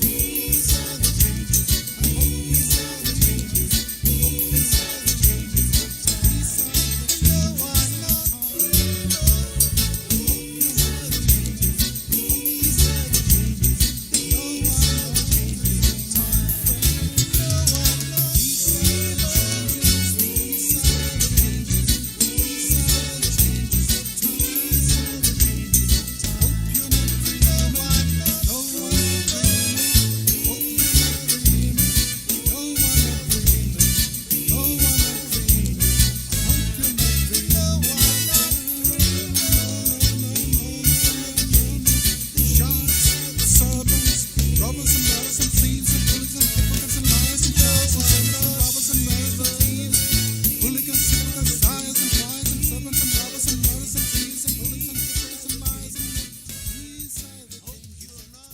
S17: These are the changes. These are the changes. These are the changes of time. No, I'm not dreaming. These are the changes. These are the changes. These are the changes of time. No, I'm not dreaming. These are the changes. These are the changes. These are the changes of time. No, I'm not dreaming. These are the dreaming. No, I'm not dreaming. No, I'm not dreaming. I hope you're not dreaming. No, I'm not dreaming. Sharks, serpents, robbers and murders and thieves and hooligans and hypocrites and liars and sharks and serpents and robbers and murders and thieves, hooligans, hypocrites, liars and liars and serpents and robbers and murders and thieves and hooligans, hypocrites and liars and these are the hope you're not.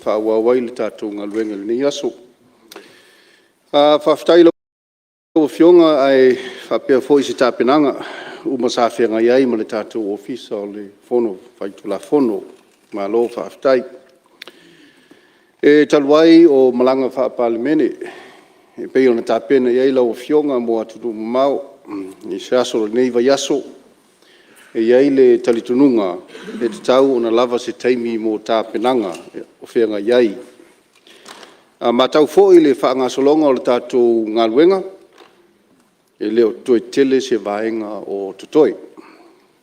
S15: faaauau ai le tatou galuega i lenei aso. Faafetai i lau Afioga ae faapea foi i se tapenaga uma sa feagai ai ma le tatou Ofisa o le Fono Faitulafono. Malo faafetai. E talu ai o malaga faa-Palemene e pei ona tapena i ai lau Afioga mo atunuu mamao i se aso o lenei vaiaso, e i ai le talitonuga e tatau ona lava se taimi mo tapenaga o feagai ai. A matau foi i le faagasologa o le tatou galuega, e le o toe tele se vaega o totoe.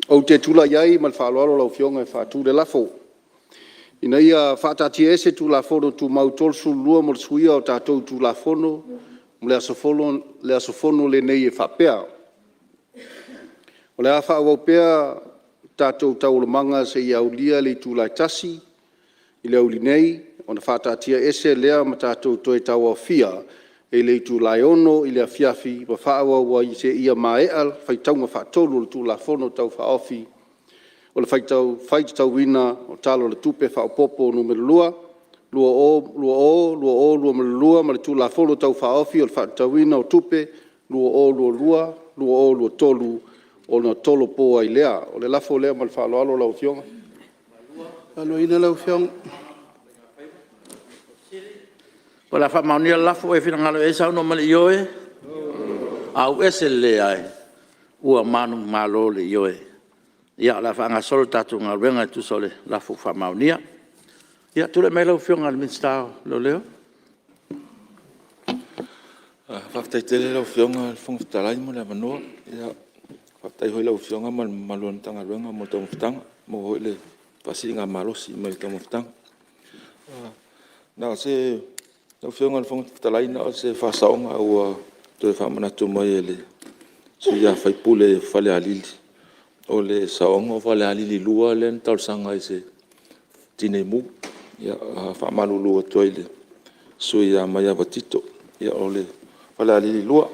S15: Ou te tulai ai ma le faaaloalo lau Afioga e faatu le lafo, Ina ia faataatiaese Tulafono Tumau 32 mo le Suia o tatou Itula Fono mo le aso Fono lenei e faapea, O le a faaauau pea tatou Taualumaga seia aulia le itula e 1:00 i le aoauli nei ona faataatiaese lea ma tatou toe tauaofia i le itula e 6:00 i le afiafi ma faaauau ai seia maea le faitauga faatolu o le Tulafono Tau Faaofi o le Faatatauina o Tala o le Tupe Faaopoopo (Nu.2) 2020/2021 ma le Tulafono Tau Faaofi o le Faatatauina o Tupe 2022/2023 ona tolopo ai lea. O le lafo lea ma le faaaloalo lau Afioga.
S7: O le a faamaonia le lafo, o e finagalo i ai saunoa mai i le ioe. Ua manumalo le Ioe. Ia o le a faagasolo le tatou galuega e tusa o le lafo ua faamaonia. Ia tulai mai lau Afioga i le Minisita o Leoleo.
S12: Faafetai tele lau Afioga i le Fofoga Fetalai mo le avanoa. Faafetai foi i lau Afioga ma le mamalu o le Matagaluega mo le taumafataga, ua maua foi le faasiligamalosi mai le taumafataga. Lau Afioga i le Fofoga Fetalai, na o se faasaoga ua toe faamanatu mai e le sui usufono o Falealili, o le saoga o Falealili 2 lea na talosaga ai i se Tinei Mu. E faamalulu atu ai i le sui usufono ia Maiava Tito, o Falealili 2,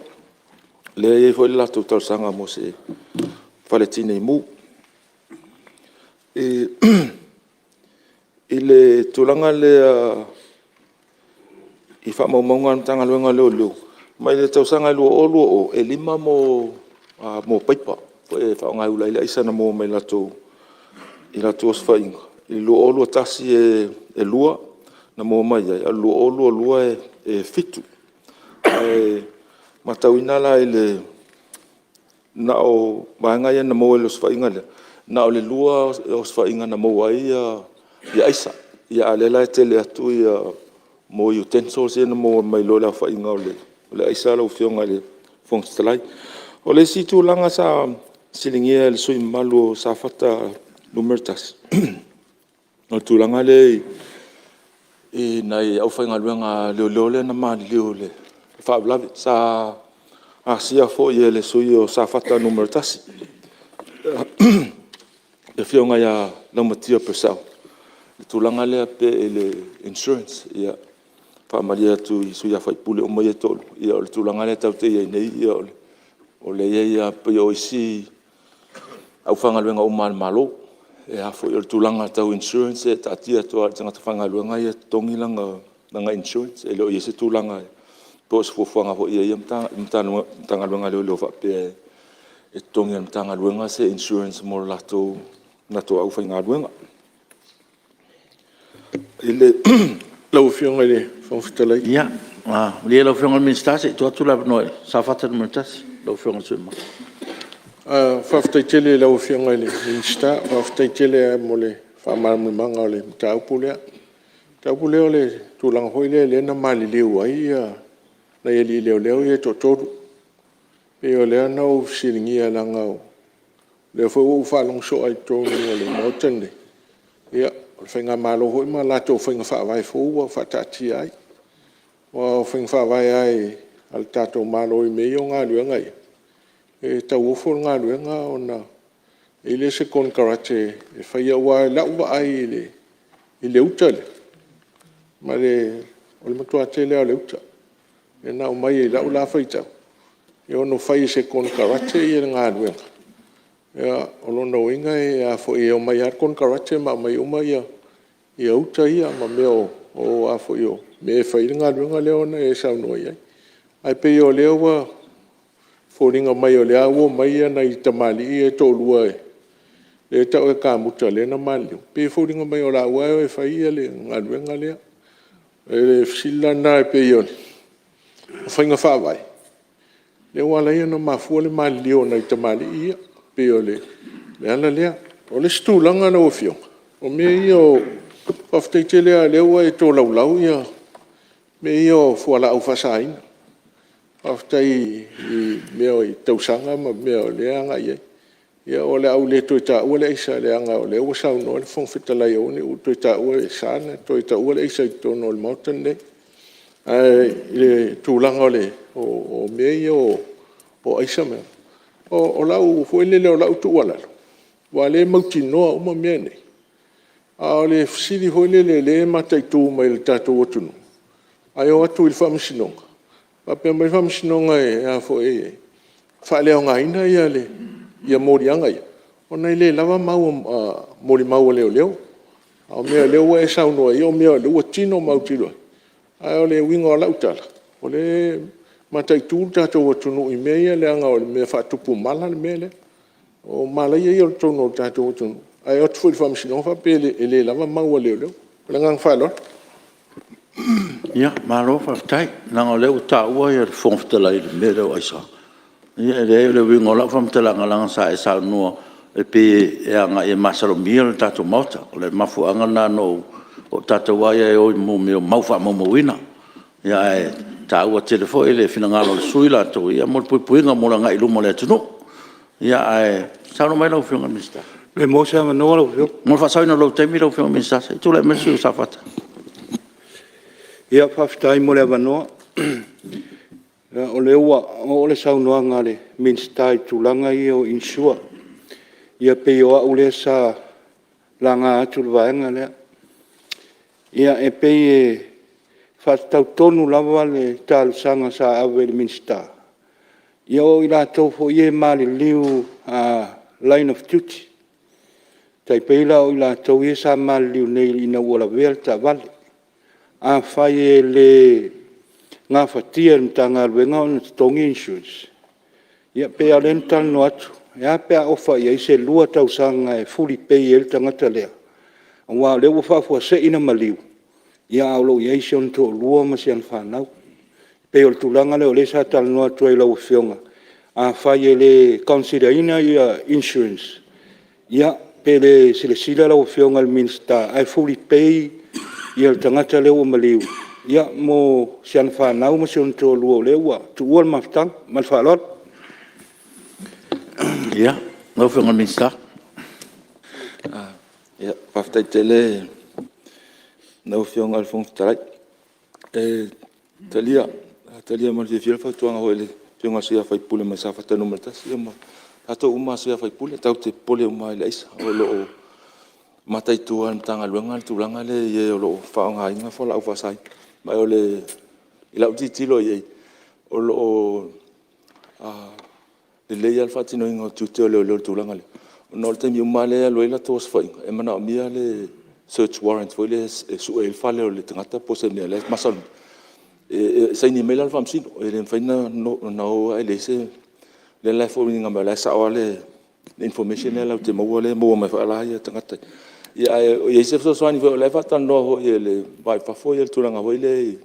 S12: lea e i ai foi le latou talosaga mo se Fale Tinei Mu. I le tulaga lea i faamaumauga a le Matagaluega o Leoleo, mai le tausaga e 2020, e 5 paipa e faaaoga e ula ai le aisa na maua mai i latou osofaiga. I le 2021 e 2 na maua mai ai, a o le 2022 e 7. Ae matauina la na o vaega ia na maua i le osofaiga lea, na o le 2 osofaiga na maua ai aisa, a o lea la e tele atu utensils ia na maua mai loa i le aofaiga o le aisa lau Afioga i le Fofoga Fetalai. O le isi tulaga sa fesiligia e le sui usufono mamalu o Safata 1, o le tulaga lea i nai aufaigaluega a leoleo lea na maliliu i le faalavelave. Sa asia foi e le sui usufono o Safata 1, le Afioga ia Laumatia Purcell le tulaga lea i le insurance. E faamalie atu i sui usufono uma ia e toalua, o le tulaga lea tatou te i ai nei, o lea e i ai lava, pei o isi aufaigaluega uma a le Malo. O le tulaga tau insurance e taatia atu lava i le tagata faigaluega ia e totogi lana insurance. E le o i ai se tulaga po o se fuafuaga foi a ia Matagaluega a Leoleo faapea e totogi e le Matagaluega se insurance mo latou aufaigaluega.
S13: Lau Afioga i le Fofoga Fetalai…
S7: Ia, malie lau Afioga i le Minisita se i tuu atu le avanoa i Safata 1, lau Afioga i le sui usufono mamalu.
S13: Faafetai tele i lau Afioga i le Minisita, faafetai tele lava mo le faamalamalamaga o le mataupu lea. O le mataupu lea o le tulaga foi lea na maliliu ai nai alii leoleo ia e toatolu. E pei o lea na ou fesiligia leaga o lea foi ua ou faalogo soo lava i totonu o le Maota lenei, ia, o le faigamalo foi ma latou faiga faavae fou ua faataatia ai. Aua o faiga faavae lava a le tatou Malo i mea ia o galuega ia, e tauofo le galuega ona i ai lea o se konekarate e faia. Aua i lau vaai i le uta lea, o le matua tele lava o le uta lea na aumai i lau la faitau, e ono fai e se konekarate le galuega. O lona uiga e omai lava le konekarate ma aumai uma uta ia ma mea
S18: mea e fai ai le galuega lea na e saunoa i ai. Ae pei o lea ua foliga mai o lea ua omai nai tamalii ia e toalua lea e tau o kamuta lea na maliliu, e pei e foliga mai o laua e o e fai le galuega lea. O le fesili la lena, e pei o faiga faavae lea ua ala ai ona mafua le maliliu o nai tamalii ia, e pei o le ala lea. O le isi tulaga lau Afioga, o mea ia o… Faafetai tele lava o lea ua e tolaulau mea ia o fualaau faasaina. Faafetai i mea o tausaga ma mea o lea e agai i ai. Ia o le a ou le toe taua le aisa leaga o lea ua saunoa le Fofoga Fetalai e aua ne i ou toe taua, e sa ona toe taua le aisa i totonu o le Maota lenei. Ae i le tulaga o mea ia o aisa, o lau foi lele o lau tuualalo, aua o lea e mautinoa uma mea nei, a o le fesili foi lele o lea e mataitu mai e le tatou atunuu, ae o atu i le faamasinoga, faapea mai le faamasinoga e faaleaogaina moliaga ia, ona e le lava molimau a leoleo. A o mea o lea ua e saunoa i ai o mea o lea ua tino ma autilo ai. A o le uiga o lau tala, o lea e mataitu le tatou atunuu i mea ia leaga o le mea faatupu mala le mea lea. O malaia ia i totonu o le tatou atunuu, ae o atu foi i le faamasinoga faapea e le lava mau a leoleo. Ma le agaga faaaloalo.
S7: Malo faafetai. Leaga o lea ua taua le Fofoga Fetalai i le mea lea o aisa. Ia e leai o le uiga o lau faamatalaga, leaga sa e saunoa e pei e agai e masalomia le tatou Maota. O le mafuaaga lena na ou… O tatou lava ia e o i mea o mau faamaumauina, ae taua tele foi le finagalo o le sui usufono latou mo le puipuiga mo le agai i luma o le atunuu. Ae saunoa mai lau Afioga i le Minisita.
S11: Pe maua se avanoa lau Afioga?
S7: Mo le faasaoina o lou taimi lau Afioga i le Minisita, se i tulai mai le sui usufono mo Safata.
S11: Ia faafetai mo le avanoa. O lea ua oo le saunoaga a le Minisita i tulaga ia o insure. Ia pei o au lea sa laga atu le vaega lea. Ia e pei e faatatau tonu lava le talosaga sa ave i le Minisita, ia o i latou foi ia e maliliu line of duty, e tai pei la o i latou ia sa maliliu nei ina ua lavea le taavale. Afai e le gafatia e le Matagaluega ona totogi insurance, ia pei lava o lea na talanoa atu, e a pe a ofa i ai se 2 tausaga e fully pay ai le tagata lea, aua o lea ua faafuasei ona maliu, a o lo o i ai si ona toalua ma si ana fanau. E pei o le tulaga lea o lea sa talanoa atu ai i lau Afioga, afai e le consider ina insurance, ia pe le silasila lau Afioga i le Minisita ae fully pay le tagata lea ua maliu mo si ana fanau ma si ona toalua o lea ua tuua le mafutaga. Ma le faaaloalo.
S7: Ia, lau Afioga i le Minisita.
S12: Faafetai tele i lau Afioga i le Fofoga Fetalai. E talia ma le fiafia le fautuaga foi a le Afioga i le sui usufono mai Safata 1, ma tatou uma lava sui usufono, tatou te popole uma lava i le aisa. O lo o mataitu lava e le Matagaluega le tulaga lea i e o lo o faaaogaina fualaau faasaina. Ma i lau tilotilo i ai, o lo o lelei lava le faatinoina o tiute o leoleo i le tulaga lea, ona o le taimi uma lava lea e alu ai latou osofaiga, e manaomia le search warrant foi lea e sue ai le fale o le tagata po o se mea o la e masalomia. E saini mai la le faamasino, e le mafai ona o ae leai se… O lea la e foliga mai o la e sao lava le information lea latou te maua lea e maua mai foi e tagata ia. Ae i ai se fesoasoani o la e faatalanoa foi e le Va i Fafo le tulaga foi lea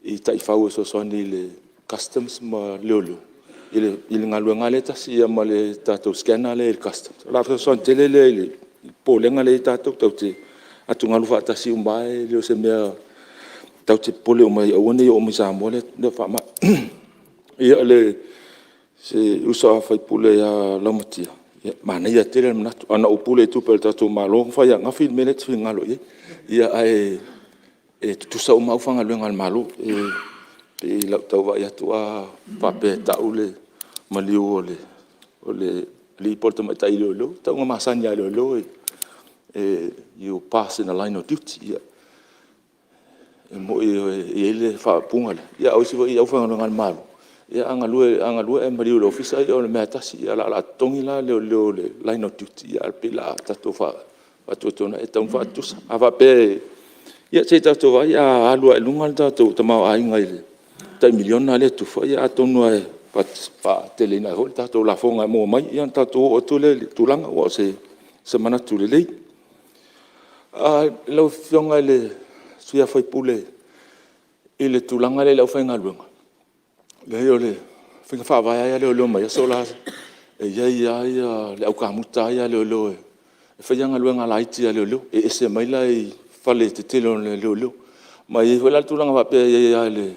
S12: i taifau e fesoasoani i le Customs ma leoleo i le galuega lava lea e tasi, ia ma le tatou scanner lea i le Customs. O le a fesoasoani tele lea i le popolega lea e i ai tatou, tatou te atugalu faatasi uma lava, e le o se mea tatou te popole uma ai e aua ne i oo mai i Samoa lea faamai. Ia, si uso a sui usufono ia Laumatia, ia, manaia tele le manatu. Ana ou pule i tupe a le tatou Malo na fai ananafi le mea lea e te finagalo i ai, ae tutusa uma aufaigaluega a le Malo. E pei o lau tau vaai atu a faapea e tau le maliu o le alii po o le tamaitai leoleo, o tauga masani lava a leoleo you pass in the line of duty. E moni e i ai le faaupuga lea, a o isi foi aufaigaluega a le Malo, a galue ae maliu i le Ofisa, ia o le mea lava e tasi. O le a totogi la leoleo i le line of duty, ae pei o le a tatou faatuatuanai, e tatau ona faatutusa. A faapea Ia se i tatou vaai, a alu lava i luga le tatou tamaoaiga i le tai $1 miliona lea e tufa, ia atonu lava e faateleina ai foi le tatou lafoga e maua mai ona tatou oo atu lea i le tulaga. Aua o se manatu lelei. Lau Afioga i le sui usufono i le tulaga lea i le aufaigaluega, leai o le faiga faavae lava ia a leoleo mai aso la, e i ai lava le au kamuta lava ia a leoleo e faia galuega laiti a leoleo, e ese mai la i faletetele o leoleo. Ma e i ai foi la le tulaga faapea e i ai lava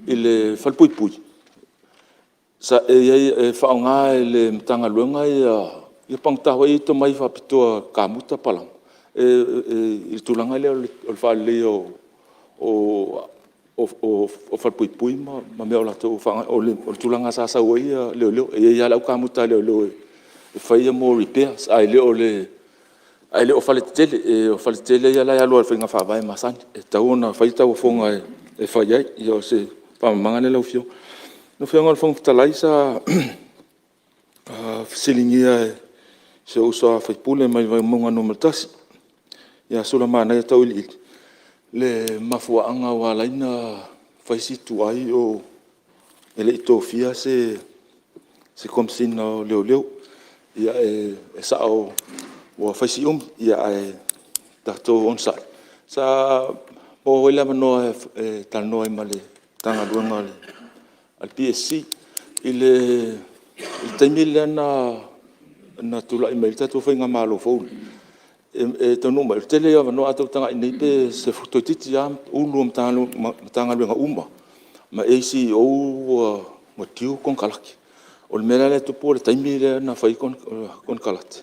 S12: i le falepuipui, e faaaoga e le Matagaluega ia pagota foi ia e i ai tomai faapitoa kamuta, palama i le tulaga lea o le faaleleia o falepuipui ma mea o latou faaaogaina. O le tulaga sa sau ai leoleo, e i ai lava le au kamuta a leoleo e faia repairs, ae le o faletetele. O faletetele ia la e alu lava i faiga faavae masani e tatau ona fai tauofoga e fai ai. Ia o se faamalamalamaga lea lau Afioga. Lau Afioga i le Fofoga Fetalai sa fesiligia e si ou uso a sui usufono mai Vaimauga 1 ia Sulamanaia Tauiliili le mafuaaga ua ala ai ona fai si tuai e le i tofia se Komesina o Leoleo. Ia e sao ua fai si umi, ae tatou onosai. Sa maua foi le avanoa e talanoa ai ma le Matagaluega a le PSC i le taimi lea na tulai mai ai le tatou faigamalo fou lenei, e taunuu mai, o le tele ia o avanoa. A outou tagai nei pe toeitiiti lava Ofisa Sili o Matagaluega uma ma ACEO ua due konekarate. O le mea la lea e tupu o le taimi lea na fai ai konekarate,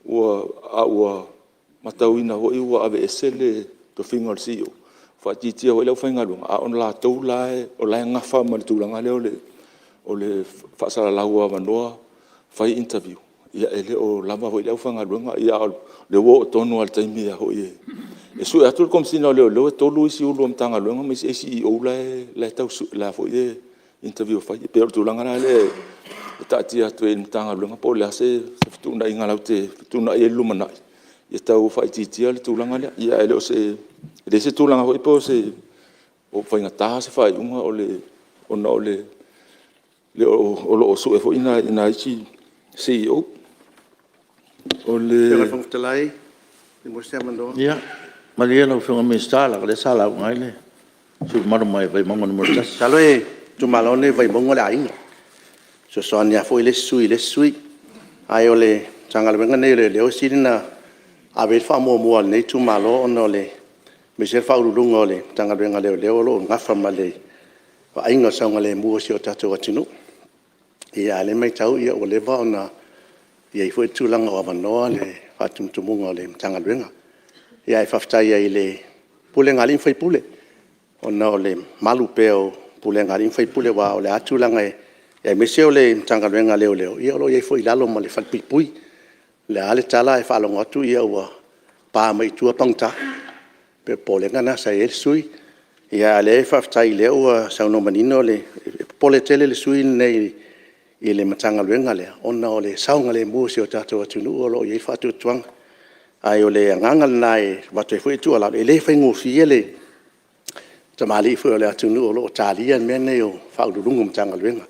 S12: a ua matauina foi ua aveese le tofiga o le CEO, faaitiitia foi le aufaigaluega, a o latou la e nafa ma le tulaga lea o le faasalalau o avanoa, fai interview, e le o lava foi le aufaigaluega. A o lea ua oo tonu lava i le taimi e sue atu le Komesina o Leoleo e 3 isi Ofisa Sili o Matagaluega ma isi ACEO la e tau sue, la foi e interview e fai. E pei o le tulaga la lea e taatia atu ai i le Matagaluega po o le a se fetuunaiga latou te fetuunai ai i le lumanai ia tau faaitiitia le tulaga lea. Ae leai se tulaga foi lea po o faigata se faaiuga ona o lo o sue foi nai isi CEOs. O le... Lau Afioga i le Fofoga Fetalai pe maua se avanoa? Ia, malie lau Afioga i le Minisita leaga o lea sa lauga ai le sui usufono mamalu mai Vaimauga 1. Masalo o le itumalo lenei o Vaimauga o le aiga, e fesoasoani lava foi le isi sui usufono i le isi sui usufono. Ae o le Matagaluega lenei o Leoleo e sili ona ave i ai le faamuamua a lenei itumalo ona o le... aemaise o le Ofisa Sili o le Matagaluega o Leoleo o lo o nafa ma le vaaiga o le saogalemu o si o tatou atunuu. A o lea e matau ua leva ona i ai foi le tulaga o avanoa le faatumutumuga o le Matagaluega. Ae faafetai ai i le pulega a alii ma faipule, ona o le malu pea o pulega a alii ma faipule, aua o le a tulaga aemaise o le Matagaluega a Leoleo, o lo o i ai foi i lalo ma le falepuipui. O le a le tala ae faalogo atu ua pa mai tua pagota. E pei o le popolega lena sa i ai le sui usufono. A o lea faafetai o lea ua saunoa manino le... E popole tele le sui usufono lenei i le Matagaluega lea, ona o le saogalemu o si o tatou atunuu o lo o i ai le faatuatuaga. Ae o le agaga lena e avatu ai foi le tuualalo, e le faigofie le tamalii foi o le atunuu o lo o talia mea nei o Ofisa Sili o Pulega o Matagaluega.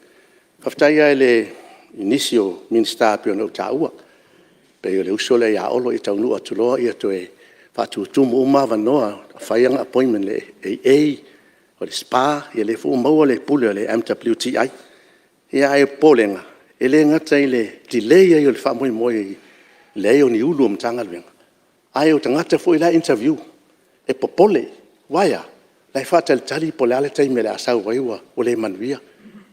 S12: Faafetai lava i nisi o Minisita e pei ona ou taua, e pei o le uso lea ia Olo e taunuu atu loa toe faatutumu uma avanoa, fai ana appointment i le AA, o le SPA, ia lea foi ua maua le pule o le MWTI. Ae o le popolega, e le gata ina delay ai o le faamoemoe i le leai o ni Ofisa Sili o Matagaluega, a o tagata foi la e interview, e popole. Aua e a? O la e faatalitali po o le a le taimi o le a sau ai ua le manuia,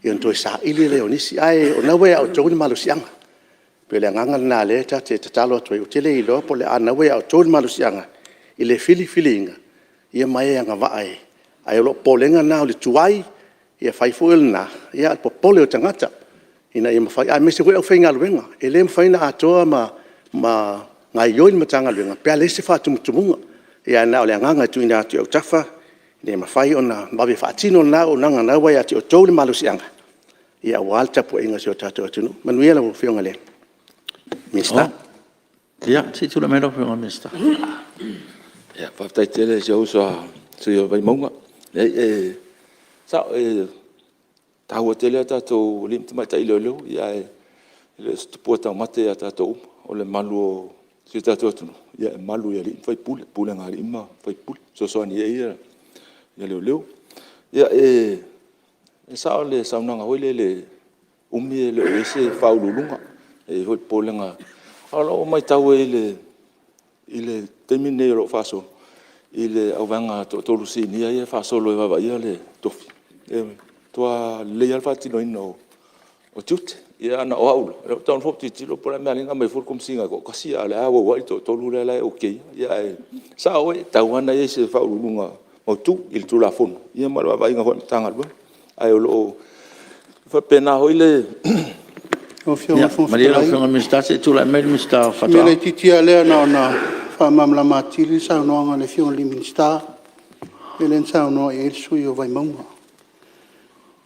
S12: ia ona toe saili lea o nisi. Ae o lena ua ia outou le malosiaga. E pei o le agaga lena o lea ta te tatalo atu ai, ou te le iloa po o le a, a o lena ua ia outou le malosiaga i le filifiliina ma e agavaa. Ae o lou popolega lena o le tuai, ia fai foi o lena, a o le popole o tagata ina ia mafai, aemaise foi o le aufaigaluega. E le mafai ona atoa ma gaoioi le Matagaluega pe a leai se faatumutumuga. Ae na o le agaga e tuuina atu i autafa, ina ia mafai ona vave faatino lena auaunaga o lena ua ia te outou le malosiaga, aua le tapuaiga a si o tatou atunuu. Manuia lau Afioga i le Minisita. Ia, se Faafetai tele i si ou uso a sui usufono o Vaimauga. Leai e sao, e taua tele a tatou alii ma tamaitai leoleo, ae le o se tupua taumate ia tatou uma. O le malu o si o tatou atunuu, e malu i alii ma faipule, pulega a alii ma faipule, e fesoasoani i ai leoleo. Ia e sao le saunoaga foi lele e umi e le o i ai se Faauluuluga, e i ai foi le popolega. A o lau matau i ai i le taimi lenei o lo o faasolo i le vaega e toatolu sinia ia e faasolo e vaavaaia le tofi, e matua lelei lava le faatinoina o tiute. Ia na o au la, ou te tago foi ou tilotilo po o le a le mea e ala ai ona aumai fua le Komesina e toatasi a o la e auauai le toatolu la e ok ina. Ae sao oe, e tatau lava ona i ai se Faauluuluga mautu i le Tulafono ia ma le vaavaaiga foi a le Matagaluega. Ae o lo o faapena foi le…
S11: Lau Afioga i le Fofoga Fetalai… O si mea laitiiti lava lea na ona faamalamalama atili le saunoaga a le Afioga i le Minisita, le mea lea na saunoa i ai le sui usufono o Vaimauga.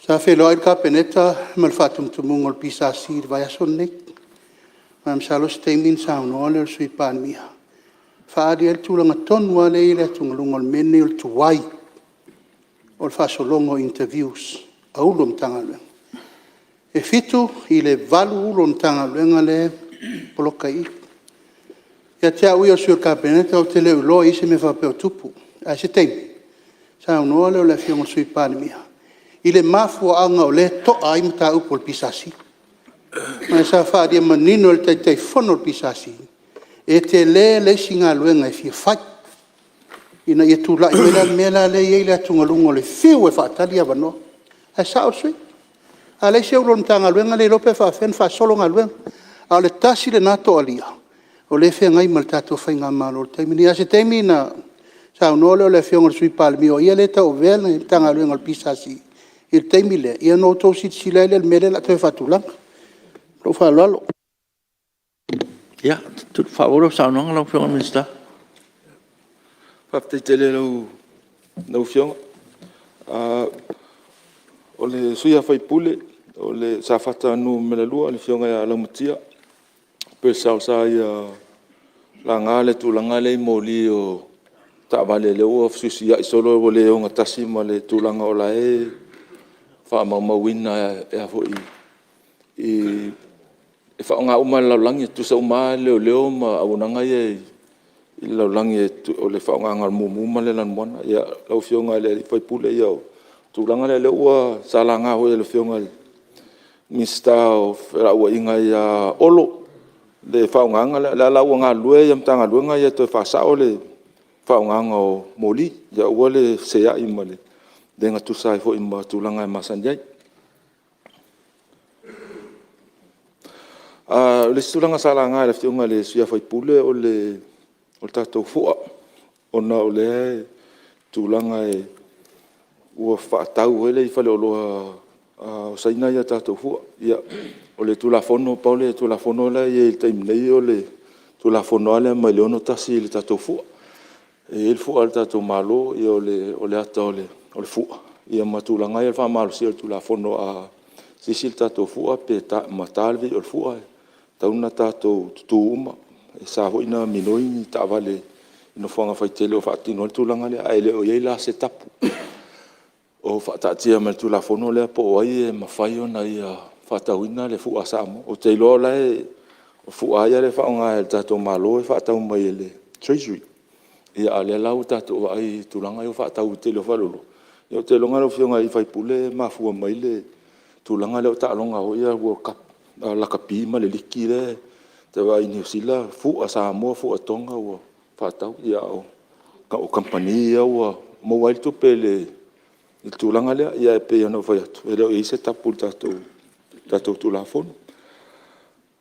S11: Sa feiloai le Kapeneta ma le faatumutumuga o le PSC i le vaiaso lenei, ma e masalo o se taimi ona saunoa lea o le Sui Palemia e faaali ai le tulaga tonu lava lea e i ai le atugaluga o le mea lenei o le tuai o le faasologa o interviews a Ofisa Sili o Matagaluega. E 7 i le 8 Ofisa Sili o Matagaluega lea e poloka i i. Ia te au ia o le sui o le Kapeneta ou te le o iloa o i ai se mea faapea o tupu, ae o se taimi saunoa lea o le Afioga i le Sui Palemia i le mafuaaga o lea e toa ai mataupu a le PSC. Ma e sa faaalia manino e le Taitaifono o le PSC, e tele le isi galuega e fia fai, ina ia tulai mai la le mea lea e i ai le atugaluga o le fiu e faatali avanoa. Ae sao le sui usufono, a leai se Ofisa Sili o le Matagaluega e le iloa pe faapefea ona faasolo galuega. A o le tasi lena toalia o lea e feagai ma le tatou faigamalo i le taimi lenei. A o se taimi ona saunoa lea o le Afioga i le Sui Palemia o ia lea e tauavea le Matagaluega o le PSC i le taimi lea, ia ona outou silasila ai lea i le mea lea o le a toe faatulaga. Ma lou faaaloalo. Ia, faaauau lau saunoaga lau Afioga i le Minisita. Faafetai tele i lau Afioga. O le sui usufono o Safata 2 le Afioga ia Laumatia Purcell sa ia laga le tulaga lea i moli o taavale lea ua fesuisuiai solo ua le ogatasi ma le tulaga o la e faamaumauina e faaaoga uma lava e le lalolagi. E tutusa uma lava leoleo ma auaunaga ia i le lalolagi o le faaaogaina o le mumu ma le lanumoana. Lau Afioga i le sui usufono, ia o le tulaga lea sa laga foi e le Afioga i le Minisita o Felauaiga ia Olo le faaaogaina lea. O lea la ua galulue Matagaluega ia e toe faasao le faaaogaina o moli, ia aua le feseai ma le le gatusa ai foi ma tulaga e masani ai. O le isi tulaga sa laga e le Afioga i le sui usufono o le tatou fua, ona o lea tulaga ua faatau foi lea i faleoloa o Saina a tatou fua. Ia, o le Tulafono, pau le Tulafono la e i ai i le taimi nei o le Tulafono lava lea mai le 1961 i le tatou fua. E i ai le fua a le tatou Malo, o le ata o le fua ma tulaga ia o le faamalosia o le Tulafono. A sisi le tatou fua ma ta le vii o le fua, e tatau ona tatou tutu uma. E sa foi ona minoi ni taavale i nofoaga faitele o faatino ai le tulaga lea, ae le o i ai la se tapu o faataatia mai i le Tulafono lea po o ai e mafai ona ia faatauina le fua a Samoa. Ou te iloa la e, o fua lava ia lea e faaaoga e le tatou Malo e faatau mai e le Treasury, a o lea la ua tatou vaai i le tulaga lea ua faatau i le tele o faleoloa. Ou te iloa lau Afioga i le sui usufono e mafua mai le tulaga lea o taaloga foi ia World Cup lakapi ma le liki lea e te vaai i Niu Sila, fua Samoa, fua Toga ua faatau, a o kamupani ia ua maua ai le tupe i le tulaga lea. Ae pei ona ou fai atu, e le o i ai se tapu i le tatou Tulafono.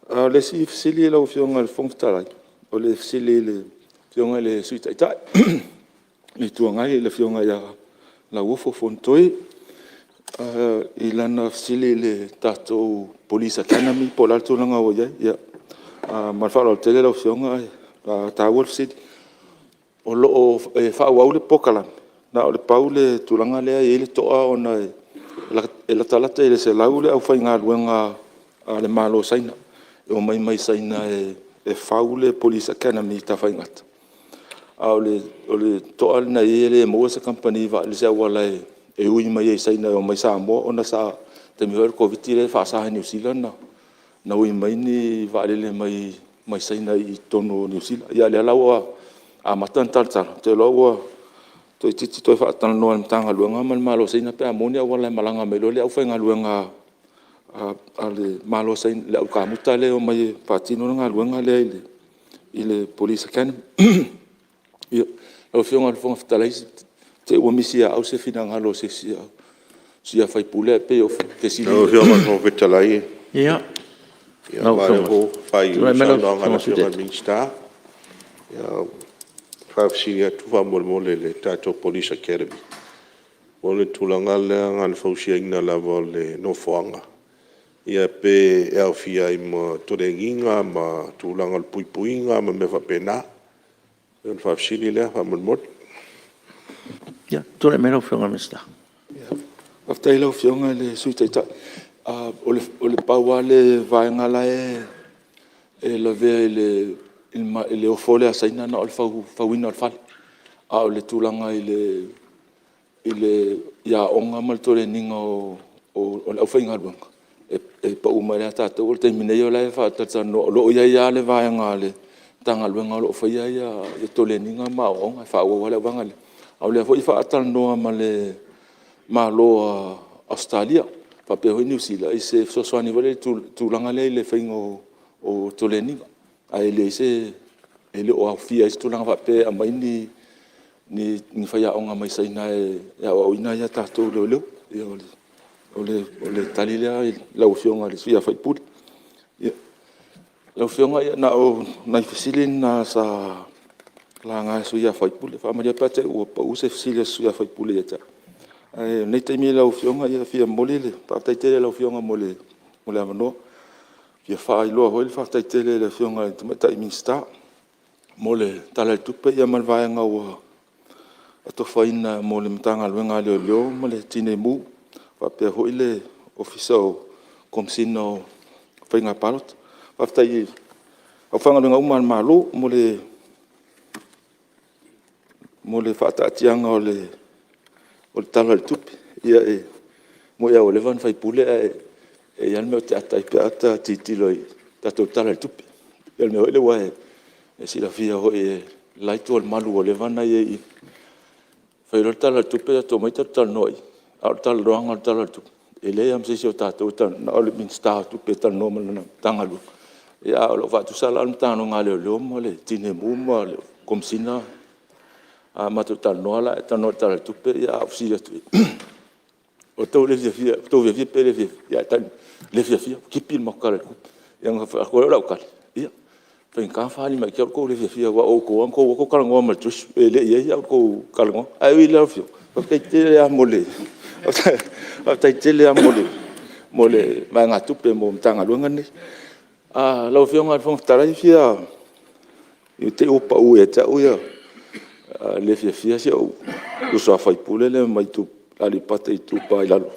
S11: O le isi fesili lau Afioga i le Fofoga Fetalai, o le fesili i le Afioga i le Sui Taitai o le Itu Agai le Afioga ia Lauofo Fonotoe i lana fesili i le tatou Police Academy po o le a le tulaga ua i ai. Ia, ma le faaaloalo tele lau Afioga, e taua le fesili. E faaauau le polokalame, na o le pau le tulaga lea e i ai le toa ona e latalata i le 100 le aufaigaluega a le Malo o Saina e omai mai Saina e fau le Police Academy i Tafaigata.
S12: A o le toa lena e i ai e le maua se kamupani vaalele i se auala e ui mai ai i Saina e omai i Samoa ona sa… o le taimi foi o le Koviti-19 lea e faasa e Niu Sila ona ui mai ni vaalele mai Saina i totonu o Niu Sila. Ia o lea la ua amata ona talatala, ou te iloa ua toeitiiti toe faatalanoa e le Matagaluega ma le Malo o Saina pe a maua ni auala e malaga mai loa le aufaigaluega a le Malo o Saina, le au kamuta lea e omai e faatino le galuega lea i le Police Academy. Lau Afioga i le Fofoga Fetalai, te i ua misi ia au se finagalo o se isi o sui usufono ae pei o fesili ia… Lau Afioga i le Fofoga Fetalai, aua o lea ua faaiuiu le saunoaga a le Afioga i le Minisita. Ou te faafesili atu faamolemole i le tatou Police Academy, po o le tulaga lea na o le fausiaina lava o le nofoaga, ia pe aofia ai ma toleniga ma tulaga o le puipuiga ma mea faapena. O le faafesili lea faamolemole. Ia, tulai mai lau Afioga i le Minisita. Faafetai i lau Afioga i le Sui Taitai. Na pau lava le vaega la e lavea i le ofo lea a Saina na o le fauina o le fale, a o le tulaga i aoga ma le koleniga o le aufaigaluega, e pau mai lava ia tatou. O le taimi nei o la e faatalatalanoa, o lo o i ai lava le vaega a le Matagaluega o lo o faia toleniga ma aoaoga, e faaauau lava le vaega lea. A o lea foi e faatalanoa ma le Malo o Ausetalia faapea foi Niu Sila i se fesoasoani foi lea i le tulaga lea i le faiga o toleniga, ae le o aofia ai se tulaga faapea e aumai ni faiaoga mai Saina e aoaoina a tatou leoleo. Ia, o le tali lea i lau Afioga i le sui usufono. Lau Afioga na o nai fesili na sa laga e sui usufono. Faamalie atu pe a ua pau se fesili a se sui usufono ia te au. Ae o lenei taimi lau Afioga, e fia momoli le faafetai tele i lau Afioga mo le avanoa. E fia faailoa foi le faafetai tele i le Afioga i le Tamaitai Minisita mo le Tala o le Tupe ma le vaega ua atofaina mo le Matagaluega a Leoleo ma le Tinei Mu, faapea foi le Ofisa o Komesina o Faiga Palota. Faafetai i aufaigaluega uma a le Malo mo le faataatiaga o le Tala o le Tupe. Ia e moni lava ua leva ona faipule ae e i ai lava le mea ou te ata ai pe a ou tilotilo i le tatou Tala o le Tupe. Ia o le mea foi lea aua e silafia foi e le la itu o le malu ua leva ona i ai i i, fai loa le Tala o le Tupe tatou omai tatou talanoa i i, a o le talanoaga o le Tala o le Tupe, e leai lava ma se isi o tatou e talanoa, na o le Minisita o Tupe e talanoa ma lana Matagaluega. Ae o lo o faatusa la le Matagaluega a Leoleo ma le Tinei Mu ma le Komesina, a matou talanoa la e talanoa i le Tala o le Tupe, a ou fesili atu, “Ua outou fiafia pe le fiafia?” Ae tali mai, “Le fiafia, ua tipi le matou Tala o le Tupe.” Ia ona fai atu lea o lau tali, “Ia, e faigata ona faaali mai ia te au lo outou le fiafia aua o outou lava na outou o atu talanoa ma le Treasury, e le i i ai a outou talanoaga.” Ae ui i lea lau Afioga, faafetai tele lava mo le vaegatupe mo Matagaluega nei. Lau Afioga i le Fofoga Fetalai, ne i te i ua pau ia te au le le fiafia o si ou uso a sui usufono lea mai Aleipata Itupa i Lalo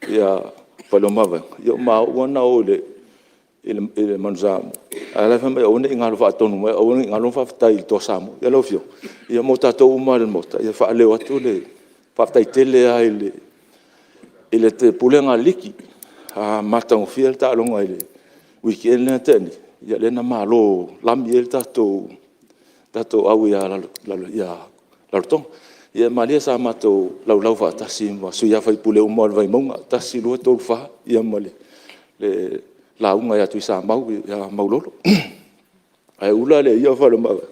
S12: ia Faleomavaega, ia o maua na o i le Manu Samoa, ae la e fai mai aua ne i galo faatonu mai au aua ne i galo ona faafetai i le Toa Samoa. Ia lau Afioga, ia mo tatou uma lava i le Maota, ia faaleo atu le faafetai tele lava i le Pulega a le Liki. Matagofie le taaloga i le weekend lea na tea nei, ia lea na malo lami ai le tatou au ia Rarotoga. Ia malie sa matou laulau faatasi ma sui usufono uma o le Vaimauga 1, 2, 3, 4, ia ma le lauga ia Tuisamau ia Maulolo. Ae ula le ia o Faleomavaega,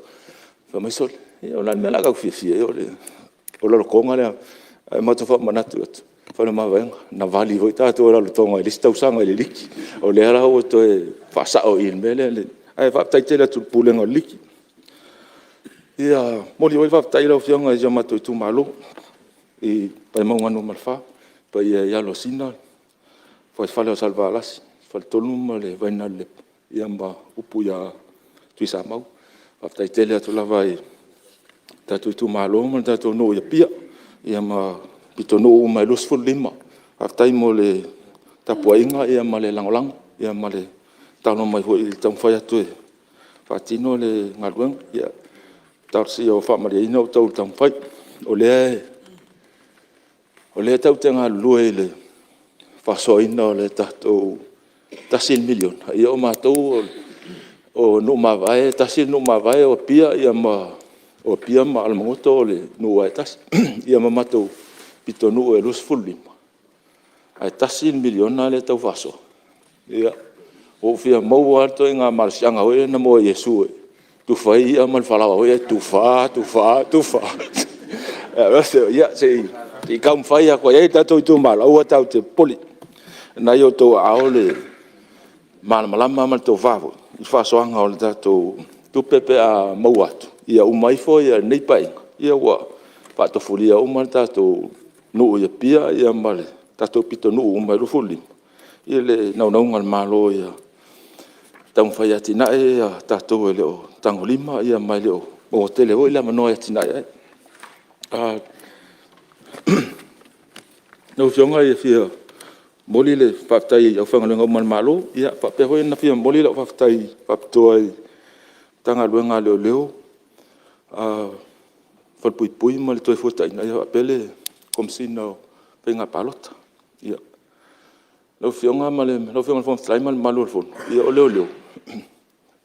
S12: fai mai, sole, ia o le a le mea o le a tatou fiafia ai o Rarotoga le a… Ae matou faamanatu atu, Faleomavaega, na vali foi tatou e Rarotoga i le isi tausaga i le liki. O lea la ua toe faasao i i i le mea lea, ae faafetai tele atu i le Pulega o le Liki. E momoli foi le faafetai lau Afioga i si o matou itumalo i Vaimauga 4, le paia i Alo o Sina, Fuaifale o Salevalasi, Faletolu ma le Vainalelepa ma upu ia Tuisamau. Faafetai tele atu lava i le tatou itumalo ma le tatou nuu i Apia, ia ma pitonuu uma e 25. Faafetai mo le tapuaiga ma le lagolago ma le tatalo mai foi i le taumafai atu e faatino le galuega. talosia ua faamalieina outou i le taumafai. O lea e tatou te galulue i le faasoaina o le tatou $1 miliona, ia o matou o nuu mavae, e tasi le nuu mavae o Apia ma Alamagoto o nuu lava e tasi, ia ma matou pitonuu e 25, ae $1 le miliona lea e tau faasoa. Ia, ua ou fia maua lava le ituaiga malosiaga foi lea na maua e Iesu e tufa ai i'a ma le falaoa foi lea e tufa, tufa, tufa, ia se i taumafai atu i ai le tatou itumalo, aua tatou te popole, o lena e i outou aao le malamalama ma le tofa foi i le faasoaga o le tatou tupe pe a maua atu, ia uma ifo lenei Paeaiga, ia ua faatofulia uma tatou nuu i Apia ma tatou pitonuu uma e 25 i le naunautaiga o le Malo ia taumafai e atinae tatou e le o tagolima ma e le o maua tele foi le avanoa e atinae ai. Lau Afioga e fia momoli le faafetai i aufaigaluega uma a le Malo, e faapea foi ona fia momoli lau faafetai faapitoa i le Matagaluega a Leoleo, Falepuipui ma le Toefuataiga, faapea le Komesina o Faiga Palota. Lau Afioga i le Fofoga Fetalai ma le mamalu o le Fono, ia o leoleo,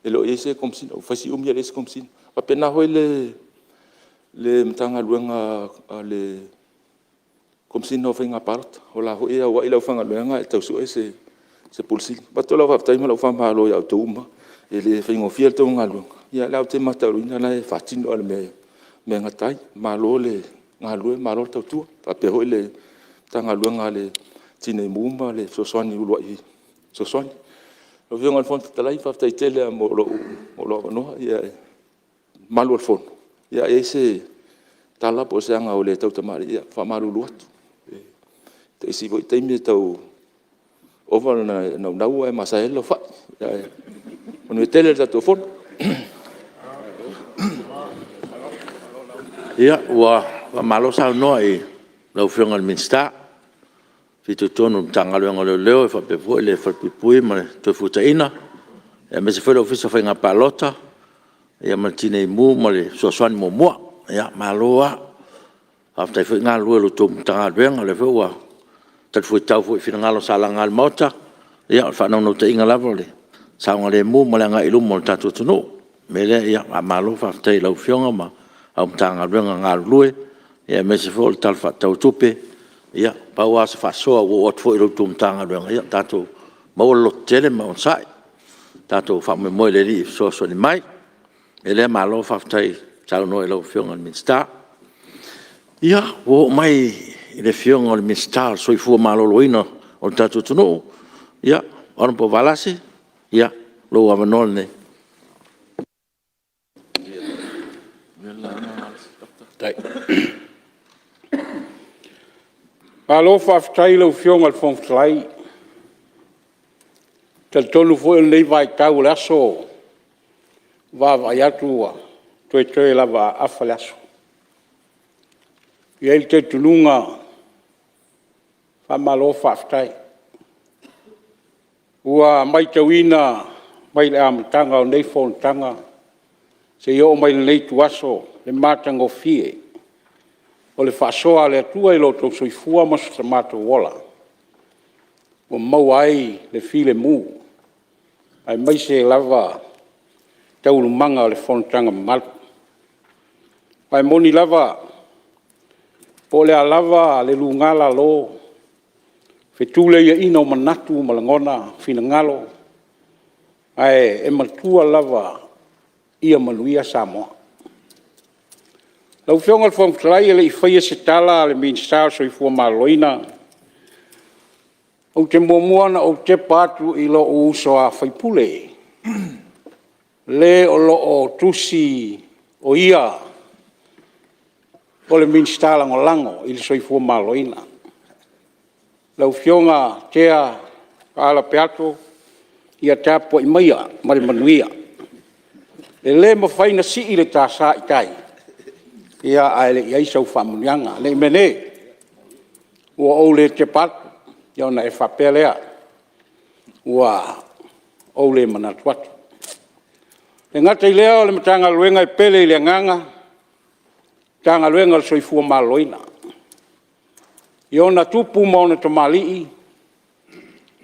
S12: e le o i ai se Komesina, ua fai si umi e leai se Komesina. E faapena foi le Matagaluega a le Komesina o Faiga Palota, o la e foi e auai le aufaigaluega ae tau sue se Pule Sili. E avatu lau faafetai ma lau faamalo ia outou uma, e le faigofie la outou galuega, a o lea ou te matauina o la e faatino lava i le mea e gata ai. Malo le galulue malo le tautua. E faapea foi le Matagaluega a le Tinei Mu ma le Uluai Fesoasoani. Lau Afioga i le Fofoga Fetalai, faafetai tele lava mo lou avanoa. Le mamalu o le Fono, a i ai se tala po o se aga ua le tautamalii, ia e faamalulu atu. O isi foi taimi e tau ova le naunau ae masae ai le laufai. Ae manuia tele le tatou Fono.
S7: Ia, ua faamalo saunoa i lau Afioga i le Minisita fitoitonu i le Matagaluega o Leoleo faapea foi le Falepuipui ma le Toefuataiga, aemaise foi le Ofisa o Faiga Palota ma le Tinei Mu ma le Fesoasoani Muamua. Malo lava. Faafetai foi galulue i la outou Matagaluega, o lea foi ua talifuaitau foi i finagalo sa laga e le Maota. Ia o le faanaunautaiga lava o le saogalemu ma le agai i luma o le tatou atunuu. O le mea lea, ia faamalo faafetai i lau Afioga ma au Matagaluega galulue, aemaise foi o le Tala Faatatau o Tupe. Ia, pau lava si faasoa ua oo atu foi i la outou Matagaluega, ia tatou maua le lototele ma onosai, tatou faamoemoe i le Alii e fesoasoani mai. O le mea lea, malo faafetai saunoa i lau Afioga i le Minisita. Ia, ua oo mai i le Afioga i le Minisita o le Soifua Maloloina o le tatou atunuu, Hon Valasi, ia, o lou avanoa lenei.
S9: Malo faafetai i lau Afioga i le Fofoga Fetalai. E talitonu foi o lenei vaitau o le aso ua vaavaai atu ua toetoe lava a afa le aso. E i ai le talitonuga, faamalo faafetai. Ua matauina mai le amataga o lenei Fonotaga seia oo mai i lenei ituaso le matagofie o le faasoa a le Atua i lo outou soifua ma so matou ola ua maua ai le filemu, aemaise lava taualumaga o le fonotaga mamalu. Aua e moni lava, po o le a lava le luga lalo, fetuleiaiga o manatu ma lagona, finagalo, ae matua lava ia manuia Samoa. Lau Afioga i le Fofoga Fetalai a o le i faia se tala a le Minisita o le Soifua Maloloina, ou te muamua ona ou tepa atu i lou uso a sui usufono, le o lo o tusi o ia o le Minisita Lagolago i le Soifua Maloloina, lau Afioga Tea Tooala Peato, ia tapuai maia ma le manuia. E le mafai ona sii le ta sa i tai ae le i i ai sau faamanuiaga. Ne i meaane ua ou le tepa atu ona e faapea lea ua ou le manatu atu. E le gata i lea o le Matagaluega e pele i le agaga. Matagaluega o le Soifua Maloloina i ona tupu ma ona tamalii,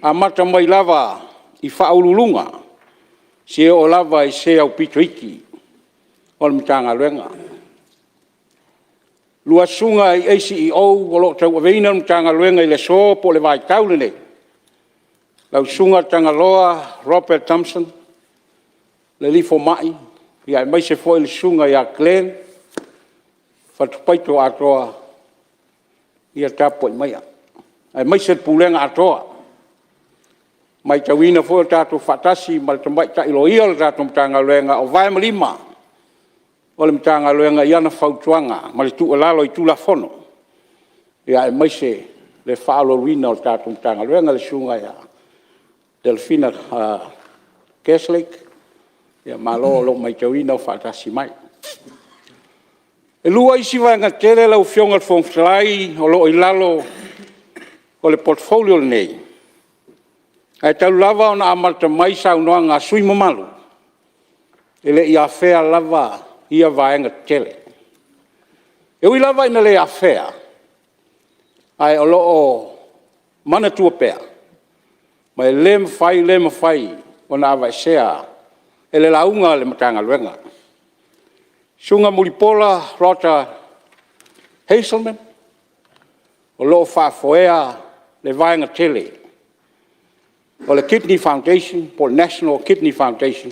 S9: amata mai lava i Ofisa Sili o Pulega seia oo lava i se aupito iti o le Matagaluega. Lua susuga i ACEO o lo o tauaveina le Matagaluega i le aso po o le vaitau lenei, lau Susuga Tagaloa Robert Thomson, le alii fomai, aemaise foi le Susuga ia Glenn Fatupaito Atoa, ia tapuai maia, aemaise le Pulega atoa. E matauina foi ua tatou faatasi ma le tamaitai loia o le tatou Matagaluega o vae ma lima o le Matagaluega i ana fautuaga ma le tuualalo i Tulafono, aemaise le faaauauina o le tatou Matagaluega, le Susuga ia Delphina Kerslake, malo o lo o matauina o faatasi mai. E 2 isi vaega tetele lau Afioga i le Fofoga Fetalai o lo o i lalo o le portfolio lenei, ae talu lava ona amata mai saunoaga a sui usufono mamalu, e le i afea lava ia vaega tetele. E ui lava ina le afea, ae o lo o manatua pea, ma e le mafai le mafai ona aveesea e le lauga a le Matagaluega. Susuga Mulipola Rodger Hazelman o lo o faafoeina le vaega tele o le Kidney Foundation po o le National Kidney Foundation,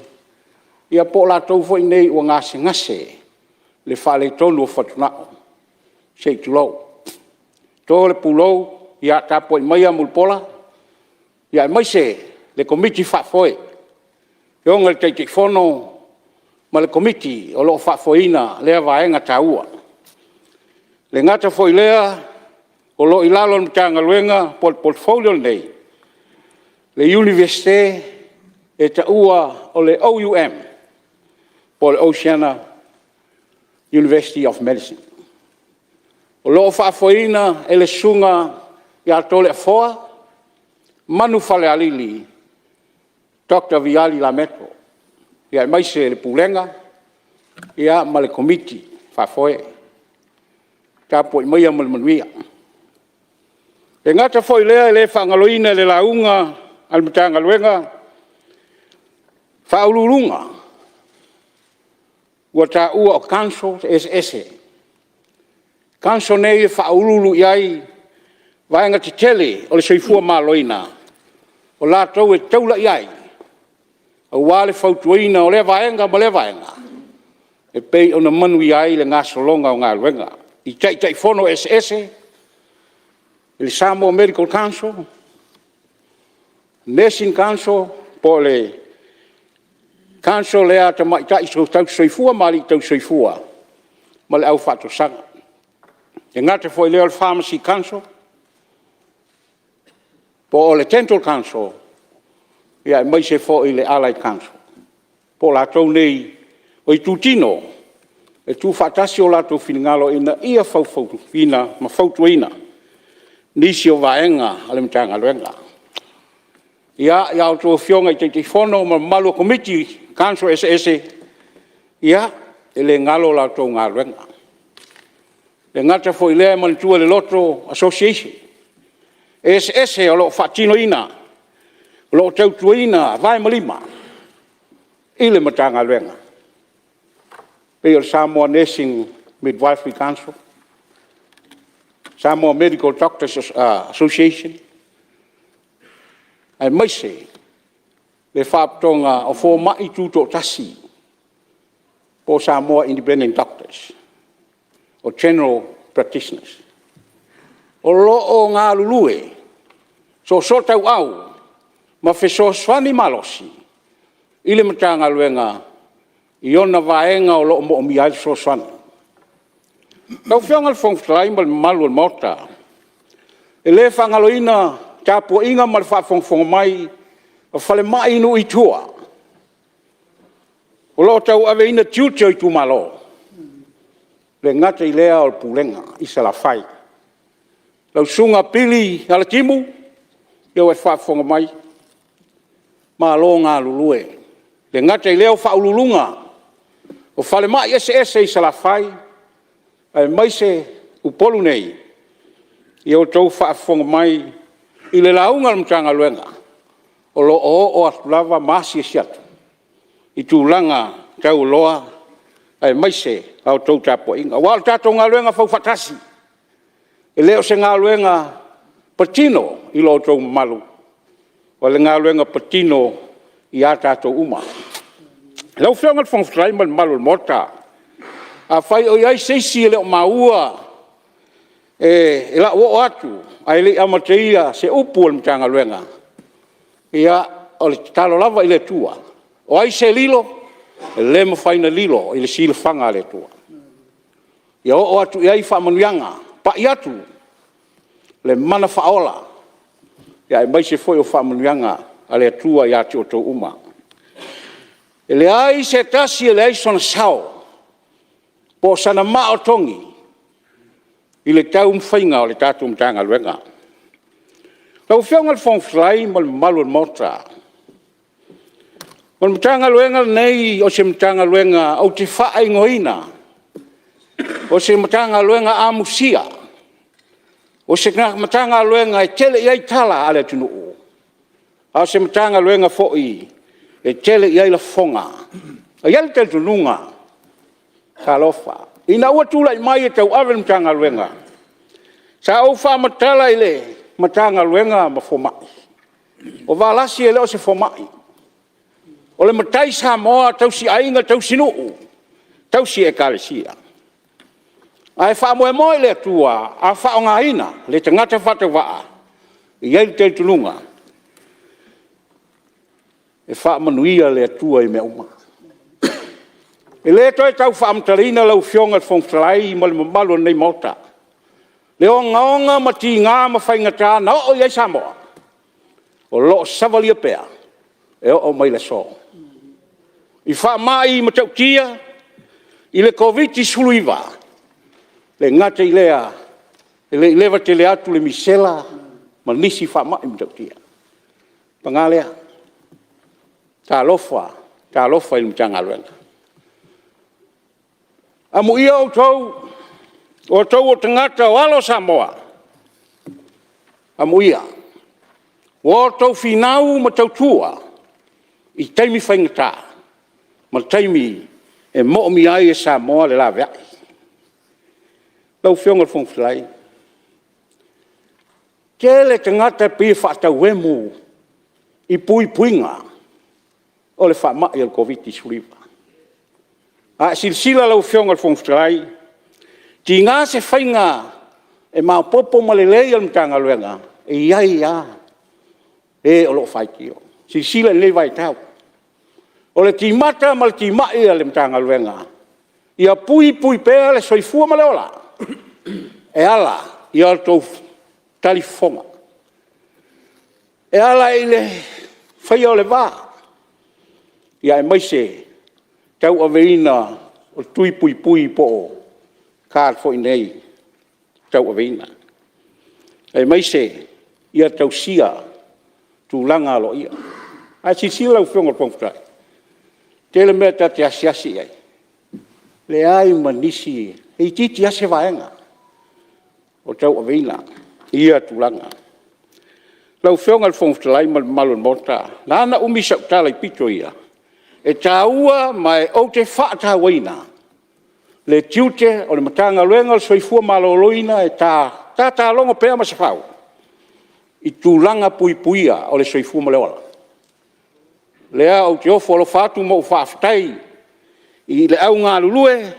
S9: ia po o latou foi nei ua gasegase i le faaletonu o fatugao, se i tulou. To le pulou, ia tapuai maia Mulipola, aemaise le Komiti Faafoe, le Afioga i le Taitaifono ma le Komiti o lo o faafoeina lea vaega taua. E le gata foi i lea o lo o i lalo o le Matagaluega po o le portfolio lenei le Iunivesite e taua o le OUM po o le Oceania University of Medicine. O lo o faafoeina e le Susuga ia Toleafoa Manuafalealili Dr. Viali Lameiko, aemaise le Pulega ma le Komiti Faafoe. Tapuai maia ma le manuia. E le gata foi i lea e le faagaloina i le lauga a le Matagaluega Ofisa Sili o Pulega ua taua o councils eseese. O councils nei e faauluulu i ai vaega tetele o le soifua maloloina, o latou e taula i ai aua le fautuaina o lea vaega ma lea vaega e pei ona manuia ai le gasologa o galuega i Taitaifono eseese, i le Samoa Medical Council, Nursing Council po o le council lea a tamaitai tausisoifua ma alii tausisoifua ma le au faatosaga. E le gata foi i lea o le Pharmacy Council, po o le Dental Council, aemaise foi o le Allied Council, po o latou nei o itutino e tuufaatasi o latou finagalo ina ia faufauina ma fautuaina nisi o vaega a le Matagaluega. Ia, a outou Afioga i Taitaifono ma le mamalu o Komiti o Council eseese, ia, e le galo la outou galuega. E le gata foi i lea e manatua i le loto association eseese o lo o faatinoina, o lo o tautuaina vae ma lima i le Matagaluega, e pei o le Samoa Nursing Midwifery Council, Samoa Medical Doctors Association, aemaise le Faalapotopotoga o Fomai Tutoatasi po o Samoa Independent Doctors o General Practitioners. O lo o galulue soosootauau ma fesoasoani malosi i le Matagaluega i ona vaega o lo o manaomia ai le fesoasoani. Lau Afioga i le Fofoga Fetalai ma le mamalu o le Maota, e le faagaloina le tapuaiga ma le faafogafoga mai a falemai i nuu i tua o lo o tauaveina tiute o itumalo, e le gata i lea o le Pulega i Salafai. Lau Susuga Pili Alatimu, o lea ua e faafofoga mai, malo galulue. E le gata i lea o Faauluuluga o falemai eseese i Salafai aemaise Upolu nei, ia outou faafofoga mai i le lauga a le Matagaluega, o lo o oo atu lava ma asiasi atu i tulaga taualoa aemaise a outou tapuaiga. Aua o le tatou galuega e faufaatasi, e le o se galuega patino i lo outou mamalu, o le galuega patino ia tatou uma. Lau Afioga i le Fofoga Fetalai ma le mamalu o le Maota, afai o i ai se isi e le o maua i lau oo atu ae le i amatalia se upu a le Matagaluega, ia, o le tatalo lava i le Atua, o ai se lilo, e le mafai ona lilo i le silafaga a le Atua. Ia oo atu i ai faamanuiaga, pai atu le mana faaola, aemaise foi o faamanuiaga a le Atua ia te outou uma. E leai se tasi e leai sona sao po o sana maa o togi i le taumafaiga o le tatou Matagaluega. Lau Afioga i le Fofoga Fetalai ma le mamalu o le Maota, o le Matagaluega lenei o se Matagaluega ou te faaigoaina o se Matagaluega amusia, o se Matagaluega e tele i ai tala a le atunuu, a o se Matagaluega foi e tele i ai lafoga. E i ai le talitonuga, talofa, ina ua tulai mai e tauave le Matagaluega, sa ou faamatala i le Matagaluega ma fomai, o Valasi e le o se fomai, o le matai Samoa tausiaiga, tausinuu, tausi Ekalesia. Ae faamoemoe i le Atua, a faaaogaina le tagata faatauvaa, e i ai le talitonuga, e faamanuia le Atua i mea uma. E le toe tau faamatalaina lau Afioga i le Fofoga Fetalai ma le mamalu o lenei Maota, le ogaoga ma tiga ma faigata na oo i ai Samoa, o lo o savalia pea e oo mai i le aso. I faamai matautia, i le Koviti-19, e le gata i lea, e le i leva tele atu le misela ma nisi faamai matautia. Paga lea, talofa, talofa i le Matagaluega. Amuia outou o outou o tagata o alo o Samoa, amuia, ua outou finau ma tautua i taimi faigata ma taimi e moomia ai e Samoa le laveai. Lau Afioga i le Fofoga Fetalai, e tele tagata e pei e faatauemu i puipuiga o le faamai o le Koviti-19. A e silasila lau Afioga i le Fofoga Fetalai, tiga se faiga e maopoopo ma lelei a le Matagaluega, e i ai lava e o lo o faitio. Silasila i lenei vaitau, o le timata ma le timai a le Matagaluega, ia puipui pea le soifua ma le ola e ala i a outou talifofoga, e ala i le faia o le va, aemaise le tauaveina o tui puipui po o card foi nei tauaveina, aemaise ia tausia tulaga aloaia. Ae silasila lau Afioga i le Fofoga Fetalai, e tele mea ta te asiasi i ai, leai ma nisi, e itiiti lava se vaega o tauaveina ia tulaga. Lau Afioga i le Fofoga Fetalai ma le mamalu o le Maota, e ala ona umi sau tala i pito ia, e taua ma ou te faatauaina le tiute o le Matagaluega o le Soifua Maloloina e tatalogo pea Masefau i tulaga puipuia o le soifua ma le ola. O lea ou te ofo alofa atu ma ou faafetai i le au galulue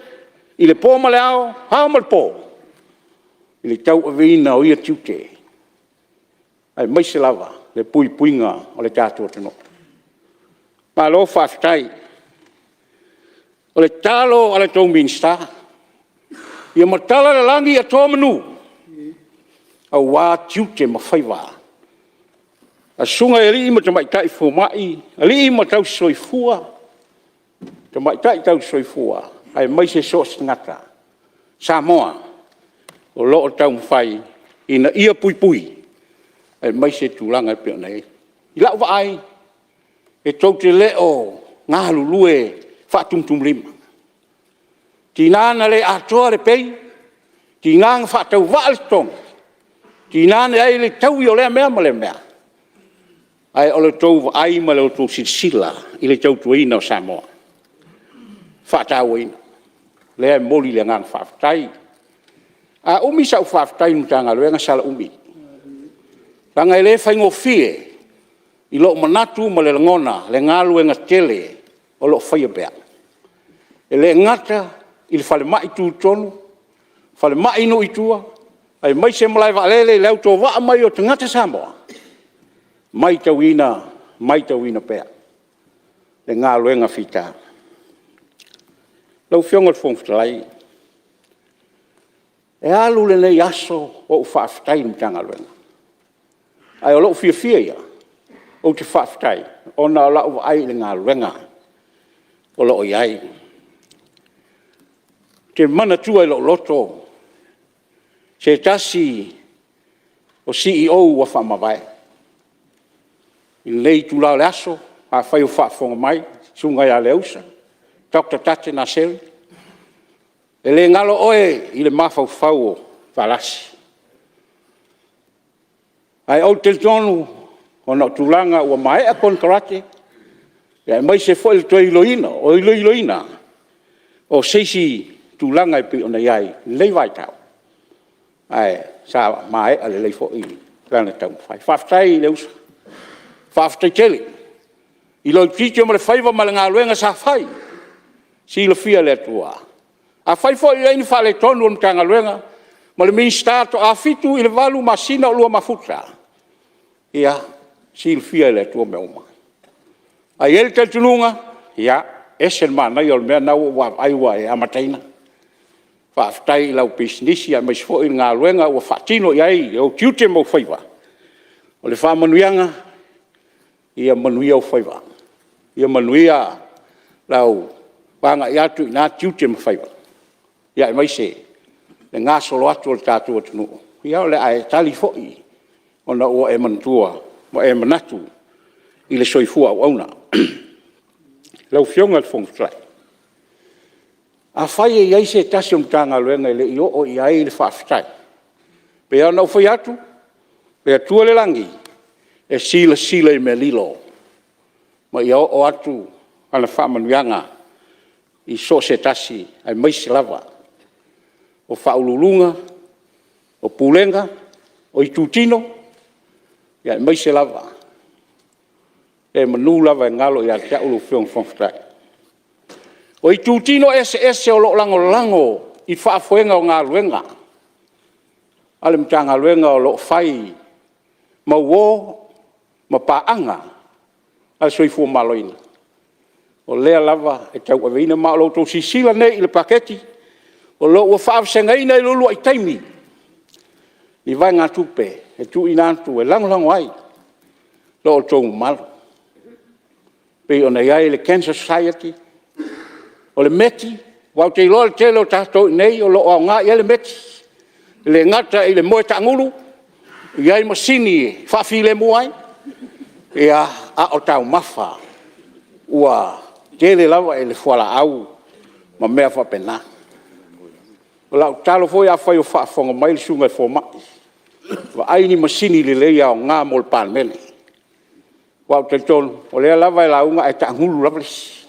S9: i le po ma le ao, ao ma le po i le tauaveina o ia tiute, aemaise lava le puipuiga o le tatou atunuu. Malo faafetai. O le tatalo a la outou Minisita, ia matala le lagi ia to manu aua tiute ma faiva a susuga i alii ma tamaitai fomai, alii ma tamaitai tausisoifua, aemaise so o se tagata Samoa o lo o taumafai ina ia puipui aemaise tulaga e pei ona i ai. I lau vaai, e tou te le o galulue faatumutumulima. Tiga na le atoa le pay,
S7: Tiga na faatauvaa le totogi, tiga na leai le taui o lea mea ma lea mea, ae o le tou vaai ma le tou silasila i le tautuaina o Samoa, e faatauaina. O lea e momoli le agaga faafetai. A umi sau faafetai i le Matagaluega sala umi, leaga e le faigofie i lou manatu ma le lagona le galuega tele o lo o faia pea. E le gata i le falemai tutotonu, falemai i nuu i tua, aemaise malaevaalele i le autovaa mai o tagata Samoa, matauina, matauina pea le galuega fita. Lau Afioga i le Fofoga Fetalai, e alu lenei aso o ou faafetai i le Matagaluega, ae o lou fiafia ia, ou te faafetai ona o lau vaai i le galuega o lo o i ai. Ou te manatua i lou loto se tasi o CEO ua faamavae i lenei itula o le aso, afai o faafofoga mai le Susuga ia Leausa Dr. Take Naseri, e le galo oe i le mafaufau o Valasi. Ae ou te talitonu ona o tulaga ua maea konekarate, aemaise foi o le toe iloiloina o se isi tulaga e pei ona i ai i lenei vaitau, ae sa maea lelei foi lana taumafai. Faafetai Leausa, faafetai tele i lou tiute ma le faiva ma le galuega sa fai, silafia e le Atua. Afai foi o i ai ni faaletonu o le Matagaluega ma le Minisita faatoa 7 i le 8 masina o oulua mafuta, ia silafia e le Atua mea uma. Ae i ai le talitonuga, ia, e ese le manaia o le mea lena ua ou vaavaai ua e amataina. Faafetai i lau pisinisi aemaise foi o le galuega ua faatino i ai ou tiute ma ou faiva. O le faamanuiaga, ia manuia ou faiva, ia manuia lau agai atu i na tiute ma faiva, aemaise le gasolo atu o le tatou atunuu, ia o le a e tali foi ona ua e manatua ma e manatu i le soifua auauna. Lau Afioga i le Fofoga Fetalai, afai e i ai se tasi o Matagaluega e le i oo i ai le faafetai, e pei lava ona ou fai atu, o le Atua i le lagi e silasila i mea lilo, ma ia oo atu ana faamanuiaga i so o se tasi aemaise lava o Ofisa Sili o Pulega, o Pulega, o Itutino, aemaise lava, semeamanu lava e galo ia te au lau Afioga i le Fofoga Fetalai, o itutino eseese o lo o lagolago i le faafoega o galuega a le Matagaluega o lo o fai ma uo ma paaga a le Soifua Maloloina, o lea lava e tauaveina. Ma o lo o outou silasila nei i le paketi o lo o ua faavasegaina i le uluai taimi ni vaegatupe e tuuina atu e lagolago ai lo outou mamalu, e pei ona i ai le Cancer Society, o le METI. Aua ou te iloa o le tele o tatou i inei o lo o aoga i ai le METI, e le gata i le moe taagulu, e i ai masini e faafilemu ai, a o taumafa ua tele lava le fualaau ma mea faapena. O lau tatalo foi afai o faafofoga mai le susuga i le fomai, vaai ni masini lelei e aoga mo le Palemene. Aua ou te talitonu o lea lava e lauga ae taagulu lava le isi.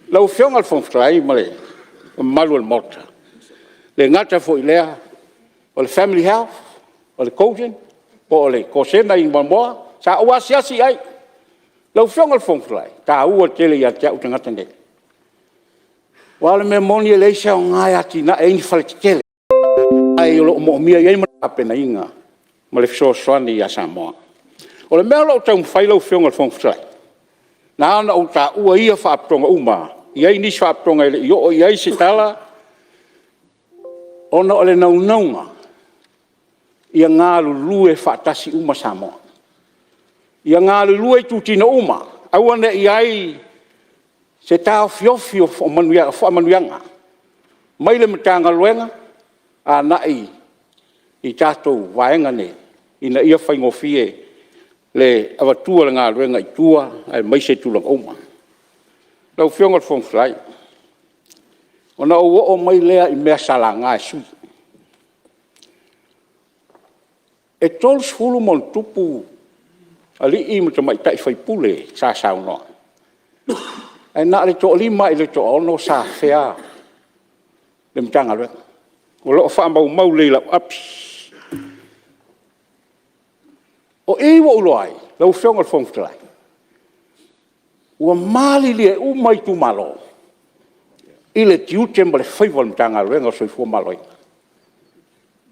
S7: Lau Afioga i le Fofoga Fetalai ma le mamalu o le Maota, e le gata foi i lea, o le Family Health, o le GOSHEN po o le Kosena i Moamoa, sa ou asiasi i ai. Lau Afioga i le Fofoga Fetalai, e taua tele ia te au tagata nei. Aua o le mea moni e leai se aoga e atiae ai ni faletetele, ae o lo o manaomia e i ai le tapenaina ma le fesoasoani ia Samoa. O le mea o lo o taumafai lau Afioga i le Fofoga Fetalai, na ala ona ou taua ia faalapotopotoga uma, e i ai nisi faalapotopotoga e le i oo i ai se tala, ona o le naunauga ia galulue faatasi uma Samoa. Ia galulue itutino uma, aua ne i i ai se taofiofi o faamanuiaga mai le Matagaluega agai i tatou vaega nei, ina ia faigofie le avatua o le galuega i tua aemaise tulaga uma. Lau Afioga i le Fofoga Fetalai, ona ou oo mai lea i mea sa laga e sui
S9: E 30+ alii ma tamaitai sui usufono sa saunoa, ae na o le toalima lava i le toaono sa afea le Matagaluega. O lo o faamaumau lelei i lau api. O i ua ou iloa ai lau Afioga i le Fofoga Fetalai, ua malilie uma itumalo i le tiute ma le faiva o le Matagaluega o le Soifua Maloloina.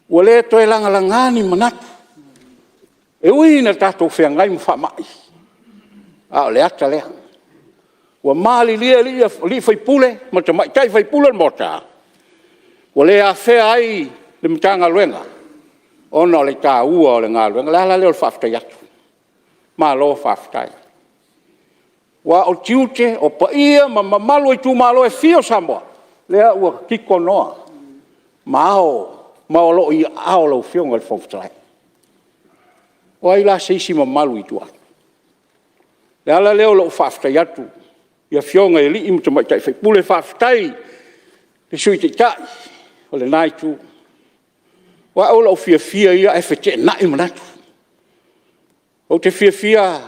S9: Ua le toe lagalaga ni manatu. E ui ina tatou feagai ma faamai, a o le ata lea. Ua malilie alii ma tamaitai sui usufono o le Maota, ua le afea ai le Matagaluega ona o le taua o le galuega. O le ala lea o le faafetai atu, malo faafetai. Aua o tiute, o paia ma mamalu o itumalo e fia o Samoa, lea ua titonoa ma ao ma o lo o i aao o lau Afioga i le Fofoga Fetalai. O ai la se isi mamalu i tua atu? O le ala lea o lou faafetai atu i Afioga i alii ma tamaitai sui usufono, faafetai i le Sui Taitai o lena Itu. O au o lou fiafia ia ae feteenai manatu. Ou te fiafia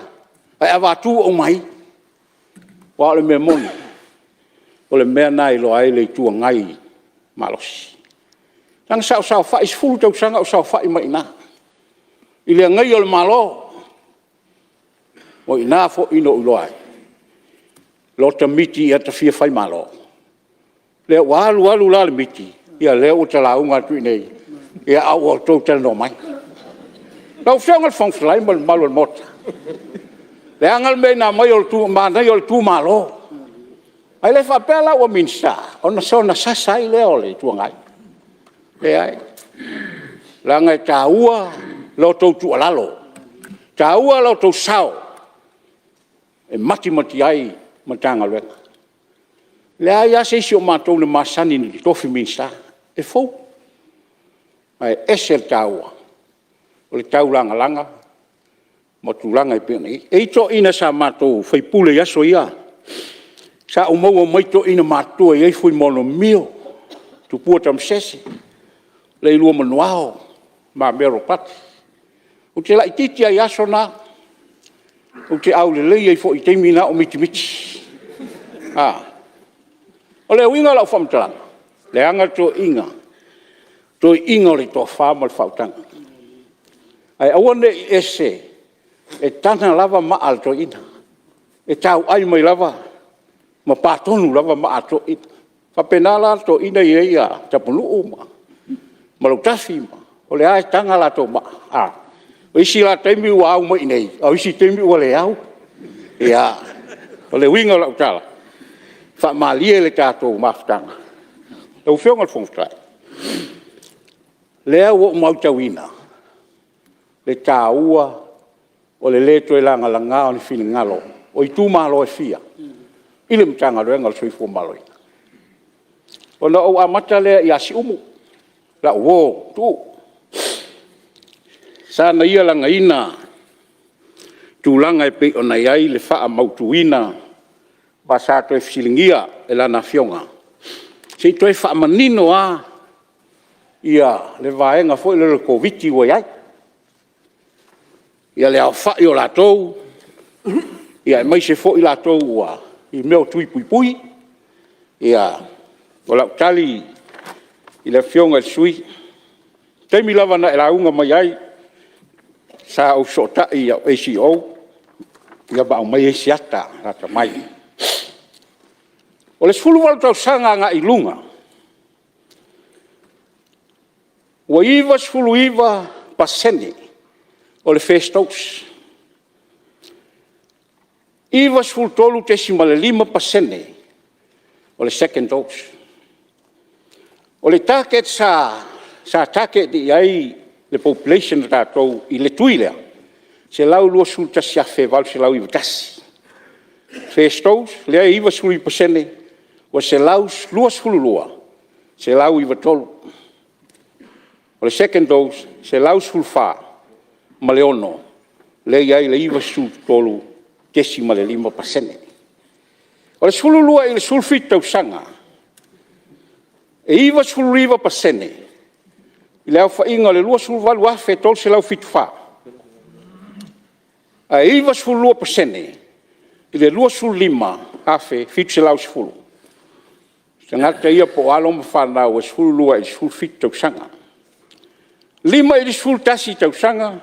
S9: ae avatu aumai, aua o le mea moni, o le mea lena e iloa ai le Itu Agai malosi. Leaga sa ou saofai, e 10 tausaga o ou saofai mai i ina i le agaia o le Malo. O i ina foi na ou iloa ai lota miti ia ta fia faimalo. Lea ua alu alu la le miti, ia lea ua ta lauga atu i inei, a ua outou talanoa mai. Lau Afioga i le Fofoga Fetalai ma le mamalu o le Maota, leaga le mea ina manaia o le tu malo. Ae le faapea la ua Minisita ona soona sasa ai lea o le Itu Agai. Leai, leaga e taua la outou tuualalo, e taua lo outou sao e matimati ai Matagaluega. E leai lava se isi o matou na masani i ni tofi Minisita, e fou. Ae ese le taua o le taulagalaga ma tulaga e pei ona i ai. E i ai toeaiina sa matou faipule i aso ia, sa ou maua mai toeaiina matutua e i ai Fuimaono Mimio, Tupua Tamasese, Leilua Manuao, Le Mamea Ropati. Ou te laitiiti lava i aso na, ou te aulelei ai foi i taimi na o mitimiti. O le uiga o lau faamatalaga, leaga toeaiina, toeaiina o le tofa ma le faautaga. Ae aua ne i e e taga lava maa a le toeaina, e tauai mai lava ma pa tonu lava maa a toeaiina. E faapena la toeaiina lea e i ai Tapunuu ma Lautafi, o lea lava e taga latou maa, o isi la taimi ua au mai i inei, a o isi taimi ua le au. Ia, o le uiga o lau tala, faamalie le tatou mafutaga. Lau Afioga i le Fofoga Fetalai, o lea ua ou matauina le taua o le le toe lagalaga o ni finagalo o itumalo e fia i le Matagaluega o le Soifua Maloloina. Ona ou amata lea ia Siumu, lau uo o Tuuu, sa ia lagaina tulaga e pei ona i ai le faamautuina ma sa toe fesiligia e lana afioga, se i toe faamanino lava le vaega foi lea o le Koviti-19 ua i ai, le aofai o latou, aemaise foi latou i mea o tui puipui. O lau tali i le Afioga i le sui usufono, o le taimi lava na e lauga mai ai, sa ou fesootai i au ACEO ma aumai ai si ata lata mai. O le 18 tausaga agai i luga, ua 99% o le first dose, 93.5% o le second dose. O le target sa target i ai le population a tatou i le tui lea, e 121,891. First dose lea e 99%, ua 122,193. O le second dose, e 114,006, lea e i ai le 93.5%. O le 12 i le 17 tausaga, e 99% I le aofaiga o le 28,374, ae 92% i le 25,710 tagata ia po o alo ma fanau e 12 i le 17 tausaga. 5 i le 11 tausaga,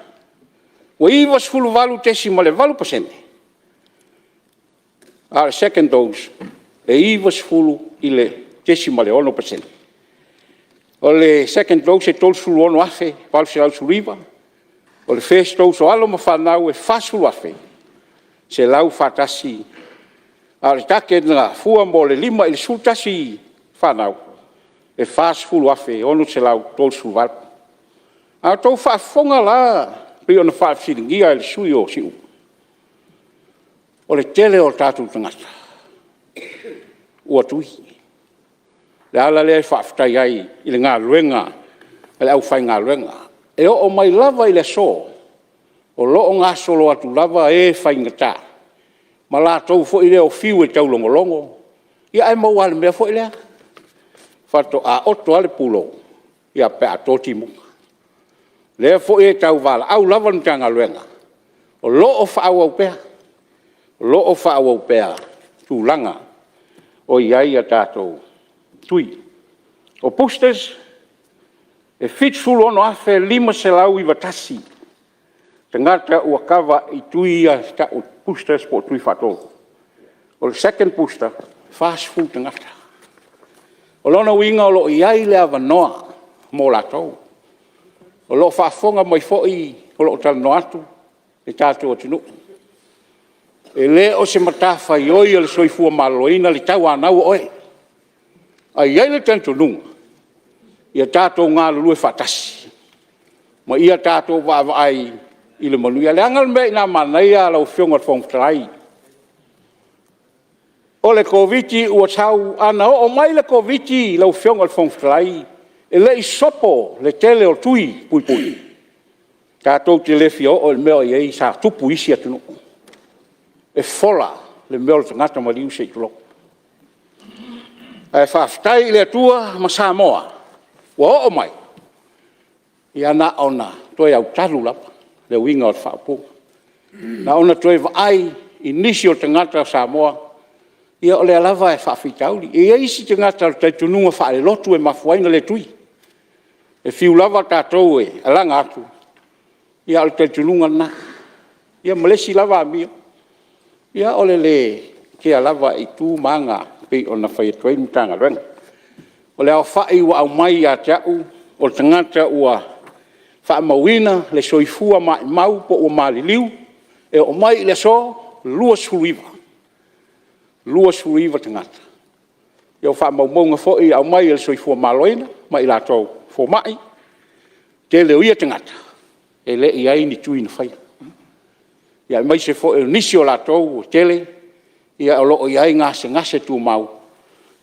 S9: ua 98.8%, a o le second dose, e 90.6%. O le second dose e 36,819, o le first dose o alo ma fanau e 40,141, a o le target na fua mo le 5 i le 11 fanau, e 40,638. A outou faafofoga la pei ona faafesiligia e le sui usufono o Siumu, o le tele o tatou tagata ua tui. O le ala lea e faafetai ai i le galuega a le aufaigaluega. E oo mai lava i le aso, o lo o gasolo atu lava e faigata ma latou foi lea e fiu e taulogologo, ae maua lava i le mea foi lea, faatoa oto lava le pulou pe a to timuga. O lea foi e tauvalaau lava le Matagaluega, o lo o faaauau pea, o lo o faaauau pea tulaga o i ai a tatou tui. O boosters, e 76,591 tagata ua kava i tui ia e tau o boosters po o tui faatolu. O le second booster, e 40 tagata. O lona uiga o lo o i ai le avanoa mo latou. O lo o faafofoga mai foi o lo o talanoa atu le tatou atunuu. E le o se matafaioi a le soifua maloloina le tauanau o oe. Ae i ai le talitonuga, ia tatou galulue faatasi ma ia tatou vaavaai i le manuia. Leaga le mea ina a manaia lau Afioga i le Fofoga Fetalai, o le Koviti-19 ua sau, ana oo mai le Koviti-19 lau Afioga i le Fofoga Fetalai e le i sopo le tele o tui puipui, tatou te le fia oo i le mea sa tupu i isi atunuu, e fola le mea o le tagata maliu se i tulou. Ae faafetai i le Atua ma Samoa ua oo mai, ia na ona toe autalu lava le uiga o le faaupuga. Na ona toe vaai i nisi o tagata Samoa, ia o lea lava e faafitauli. E i ai isi tagata o le talitonuga faalelotu e mafua ai ona le tui. E fiu lava tatou e alaga atu, a o le talitonuga lena. Ia ma le isi lava amio, ia o le le kea lava i tu ma aga pei ona fai atu ai le Matagaluega. O le aofai ua aumai ia te au o tagata ua faamauina le soifua maumau po ua maliliu e oo mai i le aso, e 29, 29 tagata. Ia o faamaumauga foi e aumai e le Soifua Maloloina ma i latou o fomai, o le tele o ia tagata, e le i i ai ni tui na faia, aemaise foi o nisi o latou ua tele o lo o i ai gasegase tumau,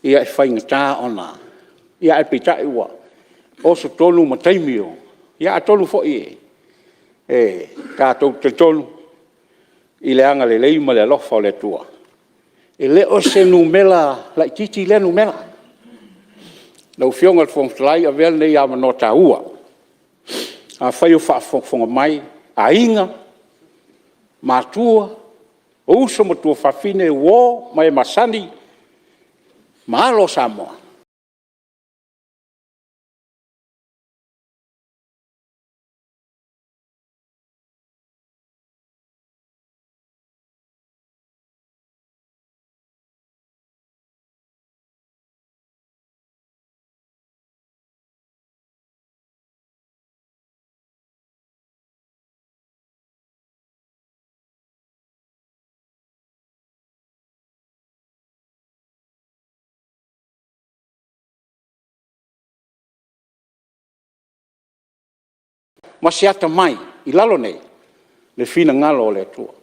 S9: e faigata ona… ae peitai ua oso tonu ma taimi o… Ia atonu foi e tatou te talitonu i le agalelei ma le alofa o le Atua, e le o se numera laitiiti lea numera. Lau Afioga i le Fofoga Fetalai, avea lenei avanoa taua, afai o faafogafoga mai aiga, matua, o uso ma tuafafine, uo ma e masani ma alo o Samoa, ma se atamai i lalo nei le finagalo o le Atua.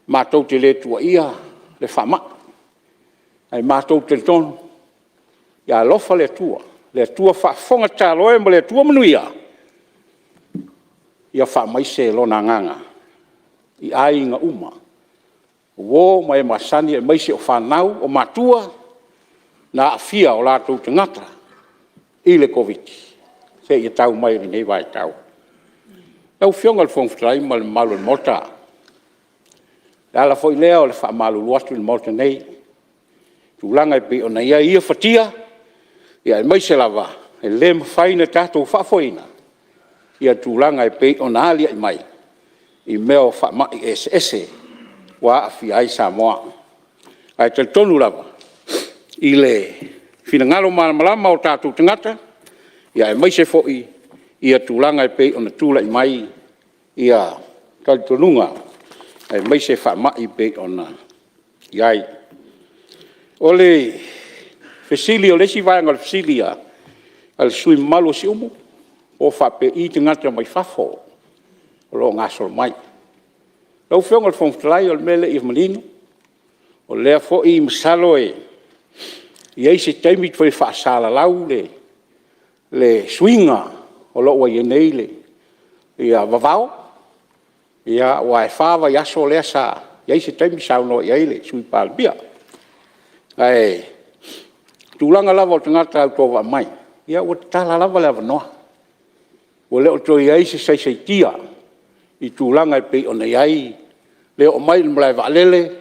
S9: Matou te le tuuaia le faamai, ae matou te talitonu ia alofa le Atua, le Atua faafofoga tatalo e ma le Atua manuia, ia faamaise Lona agaga i aiga uma, o uo ma e masani aemaise o fanau, o matua na aafia o latou tagata i le Koviti-19. seia tau mai i lenei vaitau. Lau Afioga i le Fofoga Fetalai ma le mamalu o le Maota, o le ala foi lea o le faamalulu atu i le Maota nei i tulaga e pei ona i ai ia fatia, aemaise lava e le mafai ona tatou faafoeina tulaga e pei ona alia'e mai i mea o faamai eseese ua aafia ai Samoa. Ae talitonu lava i le finagalo malamalama o tatou tagata, aemaise foi tulaga e pei ona tulai mai talitonuga aemaise faamai e pei ona i ai. O le fesili o le isi vaega o le fesili a le sui usufono mamalu o Siumu, po o faapei tagata mai fafo o lo o gasolo mai. Lau Afioga i le Fofoga Fetalai, o le mea lea ia manino, o lea foi masalo e i ai se taimi toe faasalalau le suiga o lo o ua i ai nei vavao, aua e 4 vaiaso lea sa i ai se taimi saunoa i ai le Sui Palemia. Ae o tulaga lava o tagata autovaa mai, ia ua tatala lava le avanoa, ua le o toe i ai se saisaitia i tulaga e pei ona i ai le oo mai i le malae vaalele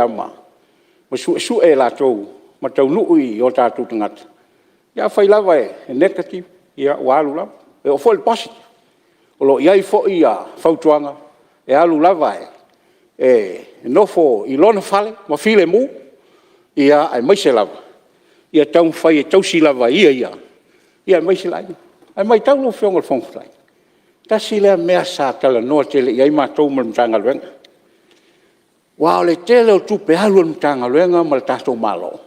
S9: ma suesue e latou ma taunuu i o tatou tagata. Ia afai lava e negative, ia ua alu lava. E oo foi i le positive. O lo o i ai foi fautuaga e alu lava e nofo i lona fale ma filemu, aemaise lava ia taumafai e tausi lava e ia ia, aemaise le aiga. Ae matau lau Afioga i le Fofoga Fetalai, tasi lea mea sa talanoa tele i ai matou ma le Matagaluega, aua o le tele o tupe alu a le Matagaluega ma le tatou Malo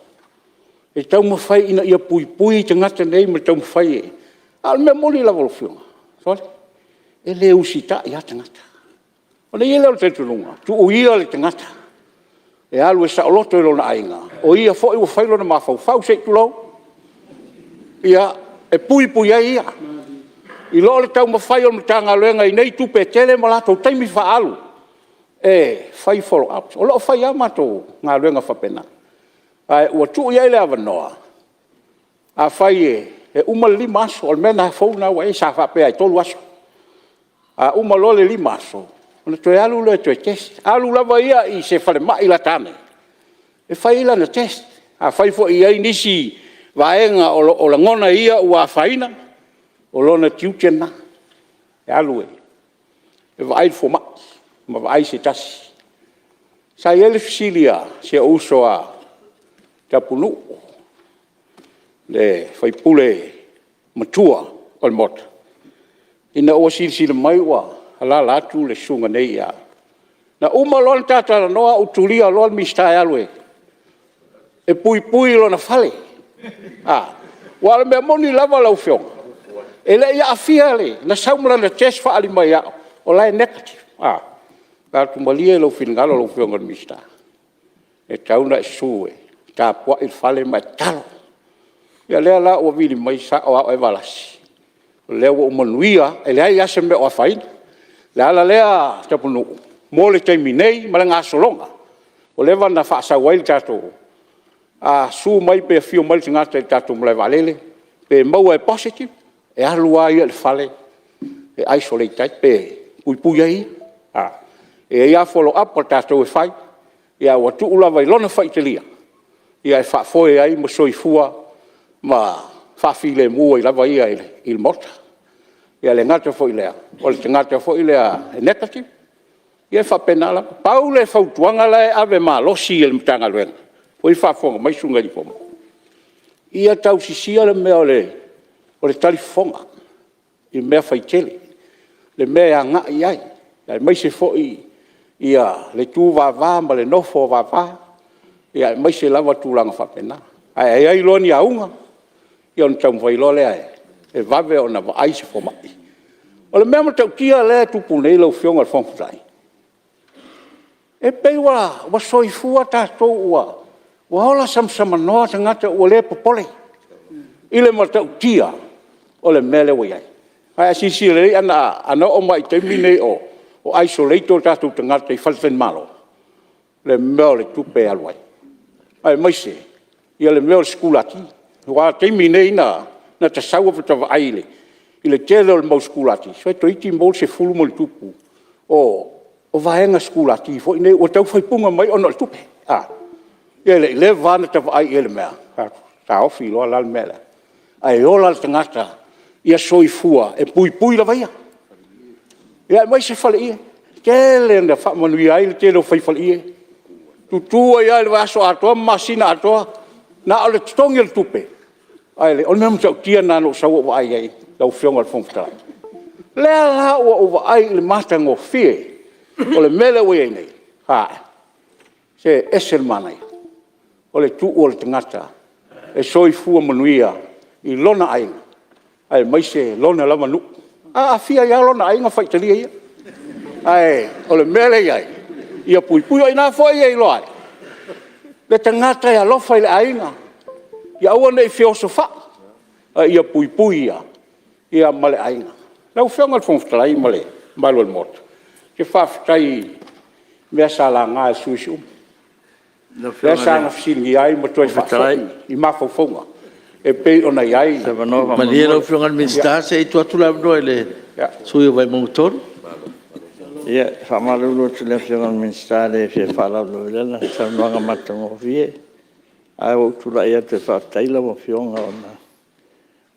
S9: e taumafai ina ia puipui tagata nei ma taumafai e… A o le mea moni lava lau Afioga, sole, e le usitai lava tagata. Ona i ai lea o le talitonuga, tuu ia le tagata e alu e saoloto i lona aiga, o ia foi ua fai lona mafaufau se i tulou, ia, e puipui ai ia, i lo le taumafai o le Matagaluega i nei tupe e tele ma latou taimi faaalu e fai follow ups. O lo o fai lava matou galuega faapena, ae ua tuu i ai le avanoa, afai e uma le 5 aso, o le mea fou lena ua i ai, sa faapea e 3 aso. A uma loa le 5 aso, ona toe alu lea e toe test, alu lava ia i se falemai lata ane e fai ai lana test. Afai foi e i ai nisi vaega o lo o lagona e ia ua afaina, o lona tiute lena e alu e vaai le fomai ma vaai se tasi. Sa i ai le fesili a si ou uso a Tapunuu, le sui usufono matua o le Maota, ina ua silasila mai ua alaala atu le susuga nei ia… Na uma loa ona ta talanoa ou tulia loa le Minisita e alu e puipui i lona fale. Aua o le mea moni lava lau Afioga, e le i aafia, na sau ma lana test faaali mai ia au o la e negative. Ou fai atu, malie lou finagalo lau Afioga i le Minisita, e tatau ona e susu e tapuai i le fale ma e tatalo. Ia o lea la ua vili mai, e sao lava oe Valasi, o lea ua ou manuia, e leai lava se mea o afaina. O le ala lea Tapunuu, mo le taimi nei ma le gasologa, ua leva ona faasau ai le tatou… A susu mai pe afio mai le tagata i le tatou malae vaalele pe maua e positive, e alu lava ia i le fale e isolate ai pe puipui ai ia. E i ai lava follow up a tatou e fai, ae ua tuu lava i lona faitalia ia e faafoe ai ma soifua ma faafilemu ai lava ia i le maota. E le gata foi i lea, o le tagata foi lea e negative, ia e faapena lava. Pau le fautuaga la e ave malosi e le Matagaluega, o lea foi e faafofoga mai susuga i alii fomai, ia tausisia le mea o le talifofoga i mea faitele, le mea e agai i ai, aemaise foi le tu vava ma le nofo vava, aemaise lava tulaga faapena. Ae a i ai loa ni auga, ia ona taumafai loa lea e vave ona vaai se fomai. O le mea matautia lea e tupu nei lau Afioga i le Fofoga Fetalai, e pei ua soifua tatou ua ola samasamanoa tagata ua le popole i le matautia o le mea lea ua i ai. Aua a silasila i ai ana oo mai i le taimi lenei o isolate o tatou tagata i faletalimalo, le mea o le tupe e alu ai, aemaise le mea o le sikulati. Aua o le taimi nei na ta sau faatoa vaai i i le tele o le mau sikulati, toeitiiti maua le 10+ o vaega sikulati foi nei ua tau fai puna mai ona o le tupe. Ia e le i leva lava ona ta vaai i ai i le mea, taofi loa la le mea lea. Ae ola le tagata ia soifua e puipui lava ia. Ia aemaise faleie, e tele ina faamanuia ai le tele o fai faleie, tutu ai lava i le vaiaso atoa ma masina atoa, na o le totogi o le tupe, ae o le mea matautia lena na ou sau ou vaai i ai lau Afioga i le Fofoga Fetalai. O lea la ua ou vaai i le matagofie o le mea lea ua i ai nei, ae, se e ese le manaia, o le tuu o le tagata e soifua manuia i lona aiga aemaise lona lava nuu. A aafia ai lava lona aiga, faitalia ia. Ae o le mea lea e i ai, ia puipui. O i ina foi e iloa ai le tagata e alofa i le aiga, ia aua ne i feosofai, a ia puipui ia ma le aiga. Lau Afioga i le Fofoga Fetalai ma le mamalu o le Maota, ou te faafetai i mea sa laga e sui usufono uma, lea sa fesiligia ai ma toe faafoi i mafaufauga e pei ona i ai. Malie lau Afioga i le Minisita se i tuu atu le avanoa i le sui usufono mo Vaimauga 3. Ia, e faamalulu atu i le Afioga i le Minisita e le fia faalavelavea lana saunoaga matagofie. Ae ua ou tulai atu e faafetai lau Afioga ona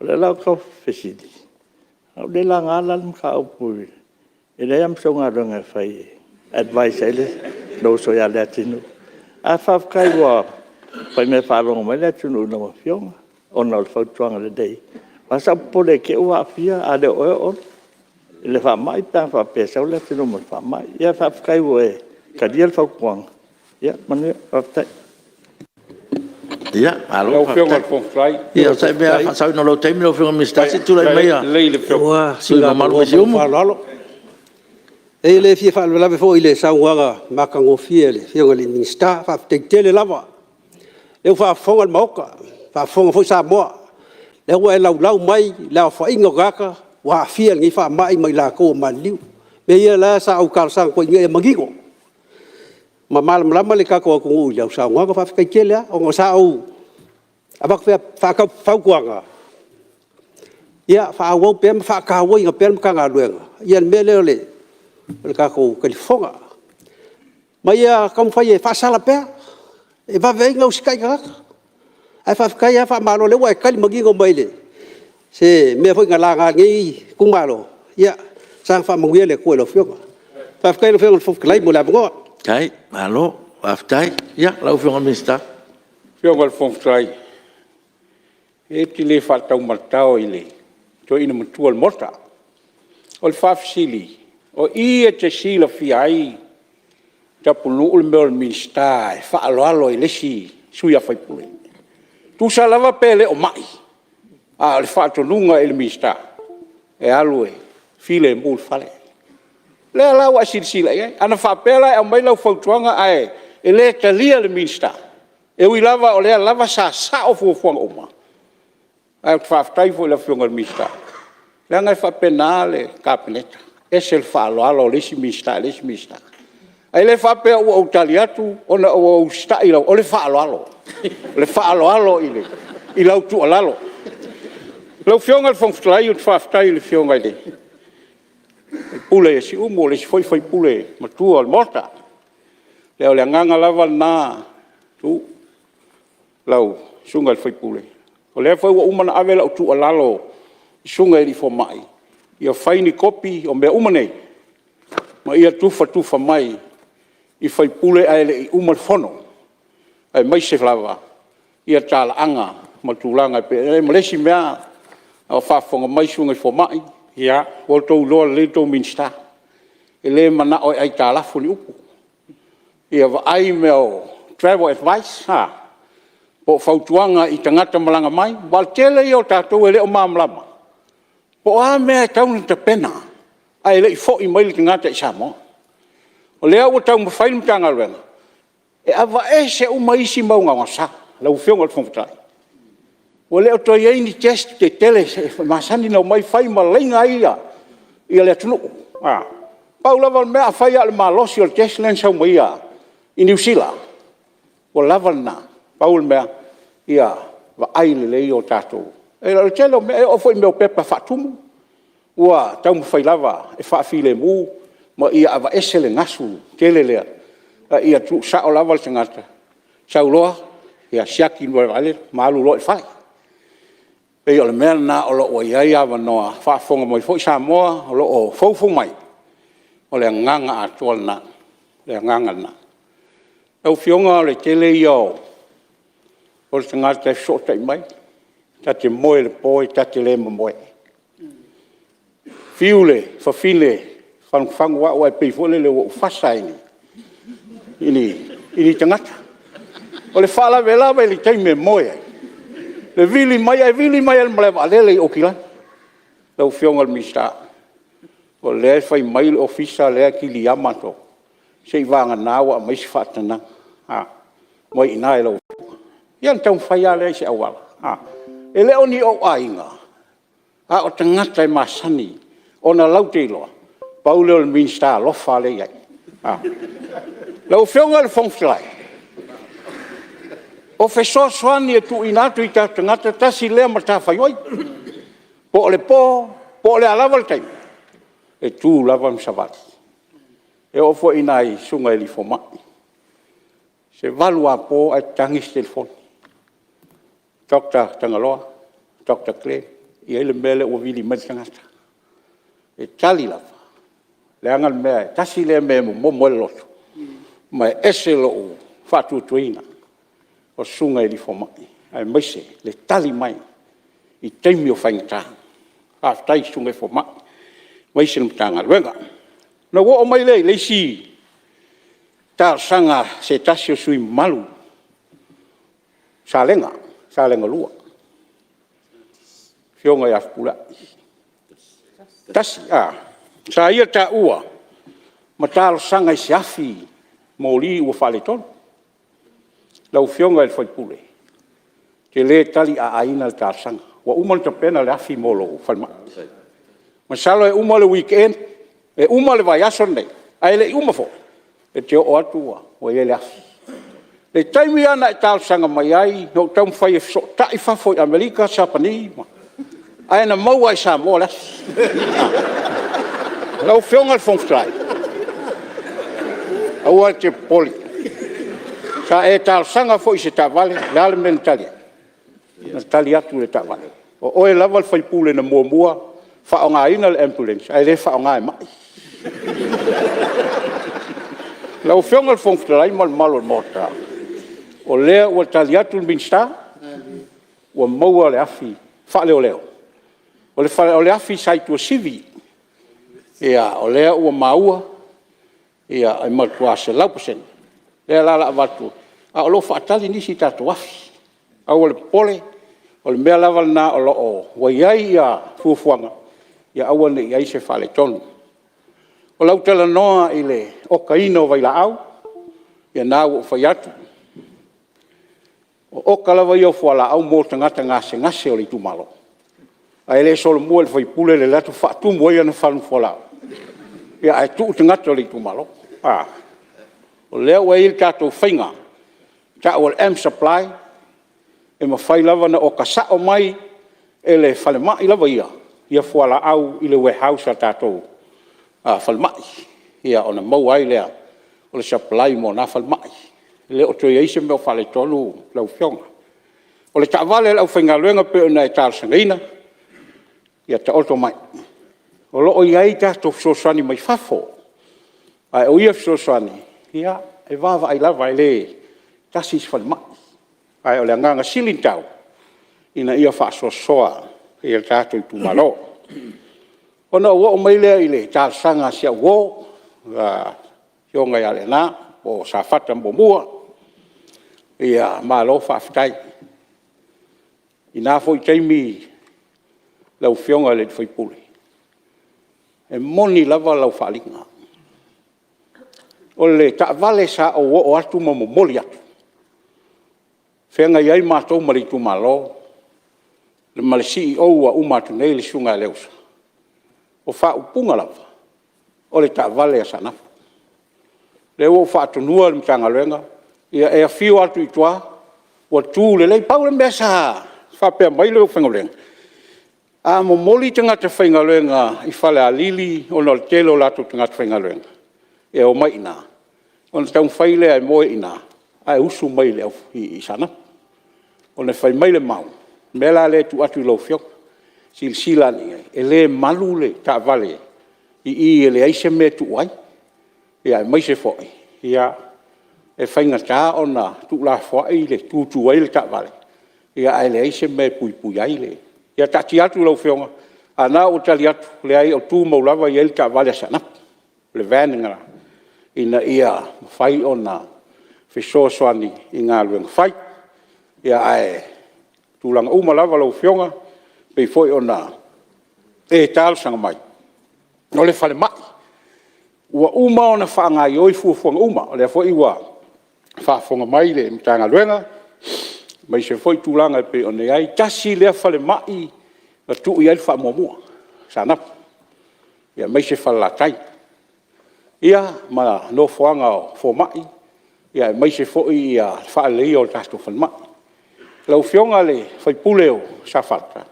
S9: o lea la ou te tau fesili, sa ou le laga la le mataupu, e leai lava ma sau galuega e fai e advise ai lou uso ia Leatinuu. Ae faafetai ua faimea faalogo mai le atunuu i lau Afioga ona o le fautuaga lelei. Aua sa ou popole i te i ua aafia, a le o oe o Olo i le faamai pe a faapea e sau Leatinuu ma le faamai. Ae faafetai ua e talia le fautuaga. Ia manuia. Faafetai. Ia, malo faafetai. Ia onosai pea ae faasaoina o lou taimi lau Afioga i le Minisita, se i tulai mai le sui usufono mamalu mai Siumu. E le fia faalavelave foi i le saunoaga matagofie a le Afioga i le Minisita, faafetai tele lava. O lea ua faafofoga le Maota, faafofoga foi Samoa, o lea ua e laulau mai le aofaiga o tagata ua aafia i lenei faamai ma i latou ua maliliu. O mea ia la sa ou talosaga atu ai ina ia manino ma malamalama le tatou atunuu i lau saunoaga. Faafetai tele lava, ona sa ou avatu pea faafautuaga, ia faaauau pea ma faatauaina pea e le Matagaluega le mea lea o le tatou talifofoga, ma ia taumafai e faasala pea e vave ai ona usitai tagata. Ae faafetai lava faamalo o lea ua e tali manino mai i se mea foi na laga e lenei itumalo, ia saga faamanuia le Atua i lau Afioga. Faafetai i lau Afioga i le Fofoga Fetalai mo le avanoa. Faafetai, malo faafetai. Ia, lau Afioga i le Minisita. Lau Afioga i le Fofoga Fetalai, e te le faataumatatao i le toeaina matua o le Maota. O le faafesili, o i e te silafia ai Tapunuu le mea o le Minisita e faaaloalo i le isi sui usufono? Tusa lava pe le o mai, a o le faatonuga i le Minisita, e alu e filemu i le fale. O lea la ua e silasila i ai, ana faapea la e aumai lau fautuaga ae le talia e le Minisita, e ui lava o lea lava sa sao fuafuaga uma, ae ou te faafetai foi i le Afioga i le Minisita, leaga e faapena le Kapeneta, e ese le faaaloalo o le isi Minisita i le isi Minisita. Ae le faapea ua ou tali atu ona ua ou usitai i lau... o le faaaloalo, o le faaaloalo i lau tuualalo. Lau Afioga i le Fofoga Fetalai, ou te faafetai i le Afioga i le sui usufono o Siumu, o le isi foi sui usufono matua o le Maota. Ia o le agaga lava lena Tuuu, lau Susuga i le sui usufono, o lea foi ua uma ona ave lau tuualalo i susuga i alii fomai, ia fai ni kopi o mea uma nei ma ia tufatufa mai i sui usufono ae le i uma le Fono, aemaise lava talaaga ma tulaga e pei ona i ai. Ma le isi mea, a o faafofoga mai susuga i fomai, ia ua outou iloa lelei la outou Minisita, e le manao e aitalafu ni upu. Ia vaai mea o travel advice po o fautuaga i tagata malaga mai, aua o le tele ia o tatou e le o malamalama po o a mea e tatau ona tapena ae le i foi mai le tagata i Samoa. O lea ua taumafai le Matagaluega e aveese uma isi mau gaogaosa lau Afioga i le Fofoga Fetalai. Ua le o toe i ai ni test tetele e masani ona omai fai ma laina ai le atunuu. Na pau lava o le mea, afai lava o le malosi o le test lea na sau ma ia i Niu Sila, ua lava lena. Pau o le mea, ia vaai lelei o tatou... O le tele o mea, e oo foi i mea o pepa faatumu, Ua taumafai lava e faafilemu ma ia aveese le gasu tele lea, a ia tuusao lava le tagata, sau loa siaki i le malaevaalele ma alu loa i le fale. E pei o le mea lena o lo o i ai avanoa, faafofoga mai foi Samoa o lo o foufou mai, o le agaga atoa lena, o le agaga lena. Lau Afioga o le tele ia o tagata e fesootai mai, ta te moe i le po ta te le ma moe. Fiu le fafine e fagufagu au ae pei foi lele ua ou fasa i ni tagata. O le faalavelave i le taimi e moe ai, e vili mai, ae vili mai lava i le malaevaalele i Aukilani. Lau Afioga i le Minisita, o lea e fai mai le ofisa lea e kilia matou, seiavagana ua aumai se faatanaga mai i ina i lau Afioga. Ia ona taumafai lava lea i se auala. E le o ni ou aiga, a o tagata e masani ona latou te iloa, pau lea o le Minisita alofa lea e i ai. Lau Afioga i le Fofoga Fetalai, o fesoasoani e tuuina atu i o tatou tagata, tasi lea matafaioi, po o le po, po o le a lava le taimi, e tu lava ma savali. E oo foi i nai susuga i fomai, e 8 lava po ae tatagi se telefoni, Dr. Tagaloa, Dr Glenn, e i ai le mea lea ua vili mai ai le tagata. E tali lava, leaga le mea, e tasi lea mea e momomo ai le loto, ma e ese lou faatuatuaina o susuga i fomai, aemaise le tali mai i taimi o faigata. Faafetai i susuga i fomai, aemaise le Matagaluega. Ona ou oo mai lea i le isi talosaga a se tasi o sui usufono mamalu o Salega 2, le Afioga ia Fepuleai. Sa ia taua ma talosaga i se afi moli ua faaletonu. Lau Afioga i le sui usufono, ou te le taliaaina le talosaga, ua uma ona tapena le afi mo lou falemai. Masalo e uma le weekend, e uma le vaiaso lenei, ae le i uma foi, e te oo atu ua i ai le afi. O le taimi lava na e talosaga mai ai na ou taumafai e fesootai fafo i Amerika, Sapani, ae na maua lava i Samoa le afi. Lau Afioga i le Fofoga Fetalai, aua e te popole, sa e talosaga foi i se taavale, o le a le mea na tali atu? Na tali atu le taavale. O oe lava le sui usufono na muamua faaaogaina le ambulance ae le faaaoga e mai. Lau Afioga i le Fofoga Fetalai ma le mamalu o le Maota, o lea ua tali atu le Minisita, ua maua le afi faaleoleo. O le afi sa i Tuasivi, o lea ua maua e matua 100%, lea la o le a avatu, ae o lo o faatali nisi tatou afi. Aua le popole, o le mea lava lena o lo o ua i ai fuafuaga, ia aua ne i i ai se faaletonu. O lau talanoa i le okaina o vailaau, ia lena ua ou fai atu, o oka lava ia o fualaau mo tagata gasegase o le itumalo. Ae le solomua i le sui usufono le alu atu faatumu ai ana fagu fualaau, ae tuu tagata o le itumalo. O lea ua i ai le tatou faiga e tau o le m-supply, e mafai lava ona oka sao mai e le falemai lava ia fualaau i le warehouse a le tatou falemai, ia ona maua ai lea o le supply mo na falemai. E le o toe i ai se mea o faaletonu lau Afioga. O le taavale a le aufaigaluega pei ona e talosagaina, ia taoto mai. O lo o i ai tatou fesoasoani mai fafo, ae o ia fesoasoani, e vaavaai lava, e le tasi se falemai. Ae o le agaga sili ona taua, ina ia faasoasoa tatou itumalo. Ona ou oo mai lea i le talosaga a si au uo, le Afioga ia Leaana po o Safata 1, malo faafetai. I na foi taimi lau Afioga i le sui usufono, e moni lava lau faaaliga. O le taavale sa ou oo atu ma momoli atu, feagai ai matou ma le itumalo ma le CEO ua uma atu nei le Susuga ia Leausa, o faaupuga lava, o le taavale a Saanapu. O lea ua ou faatonuina le Matagaluega, ia e afio atu i tua ua tu lelei. Pau le mea sa faapea mai le aufaigaluega, A momoli tagata faigaluega i Falealili ona o le tele o latou tagata faigaluega e omai i ina, ona taumafai lea e moe i ina ae usu mai i Saanapu. Ona fai mai le mau, o le mea la lea e tuu atu i lau Afioga, silasila ane i ai, e le malu le taavale i i e leai se mea e tuu ai, aemaise foi e faigata ona tuulafoai le tutu ai le taavale, ae leai se mea e puipui ai le… Ia taatia atu i lau Afioga, a o lena ua ou tali atu, e leai e tumau lava e i ai le taavale a Saanapu, le van lena, ina ia mafai ona fesoasoani i galuega fai. Ae o tulaga uma lava lau Afioga e pei foi ona e talosaga mai, o le falemai. Ua uma ona faagaoioi fuafuaga uma, o lea foi ua faafofoga mai le Matagaluega, aemaise foi tulaga e pei ona i ai. Tasi lea falemai na tuu i ai le faamuamua Saanapu, aemaise Falelatai ma nofoaga o fomai, aemaise foi le faaleleia o le tatou falemai. Lau Afioga i le sui usufono o Safata,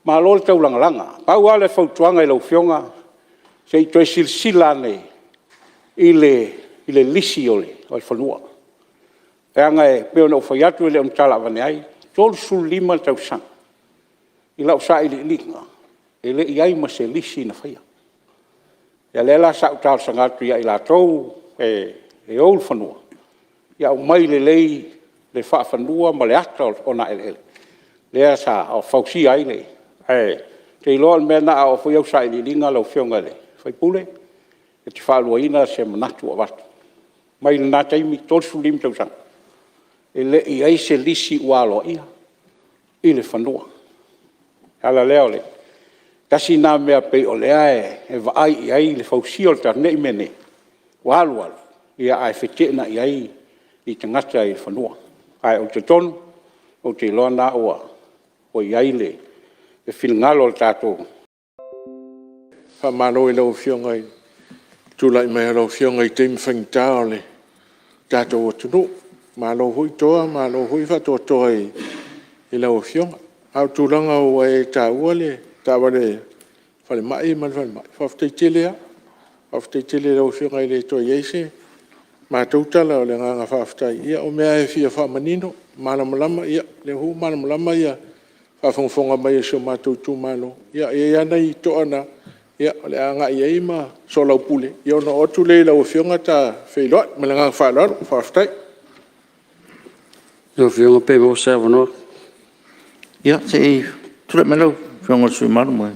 S9: malo le taulagalaga. Pau lava le fautuaga i lau Afioga, se i toe silasila ane i le lisi o le fanua. Leaga e pei ona ou fai atu e le o ni tala avane ai, e 35 tausaga i lau sailiiliga, e le i i ai ma se lisi na faia. Ia lea la sa ou talosaga atu ia i latou e ou le fanua, ia aumai lelei le faafanua ma le ata o onaelele lea sa fausia ai le… Ae ou te iloa o le mea lena a oo foi au sailiiliga lau Afioga i le sui usufono, e te faaluaina se manatu ua avatu. Mai lena taimi, 35 tausaga, e le i i ai se lisi ua aloaia i le fanua. O le ala lea o le… Tasi lena mea pei o lea e vaai i ai le fausia o le tatou… ne i meaane ua alu alu ae feteenai ai tagata i le fanua. Ae ou te talitonu ou te iloa o lena ua i ai le finagalo o le tatou… Faamalo i lau Afioga i le tulai mai o lau Afioga i taimi faigata o le tatou atunuu. Malo foi toa malo foi faatoatoa i lau Afioga. A o tulaga ua e taua le taavale falemai ma le falemai, faafetai tele lava. Faafetai tele i lau Afioga, e le toe i ai se matou tala, o le agaga faafetai, ia o mea lava e fia faamanino, malamalama, ia o lea foi ua malamalama le faafogafoga mai a si o matou itumalo. Ia e i ai lava nai toa na o le a agai i ai ma soalaupule, ia ona oo atu lea i lau Afioga ta feiloai. Ma le agaga faaaloalo, faafetai. Lau Afioga pe maua se avanoa?
S7: Ia, se i tulai mai lau Afioga i le sui usufono mamalu mai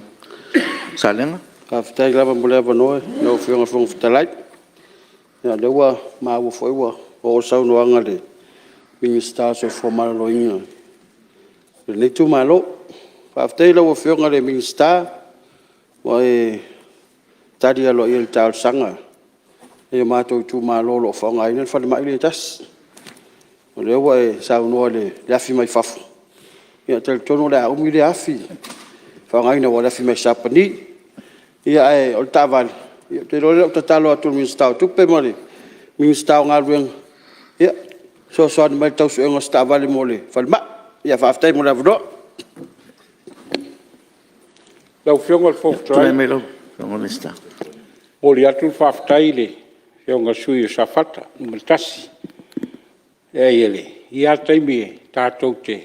S7: Salega.
S5: Faafetai lava mo le avanoa lau Afioga i le Fofoga Fetalai. Ia o lea ua maua foi ua oo le saunoaga a le Minisita o le Soifua Maloloina i lenei itumalo. Faafetai i lau Afioga i le Minisita ua e tali aloaia i le talosaga a nai o matou itumalo o lo o faaaogaina le falemai lea e tasi. O lea ua e saunoa i le afi mai fafo, ia e talitonu o le a umi lea afi e faaaogaina aua o le afi mai Sapani. Ae o le taavale, ou te iloa o lea o le a ou tatalo atu i le Minisita o Tupe ma le Minisita o Galuega, e fesoasoani mai i le tau suega o se taavale mo le falemai. Ae faafetai mo le avanoa.
S9: Lau Afioga i le Fofoga Fetalai…
S7: Tulai mai lau Afioga i le Minisita.
S9: E momoli atu le faafetai i le Afioga i le sui usufono mo Safata 1. E leai, e i ai lava taimi tatou te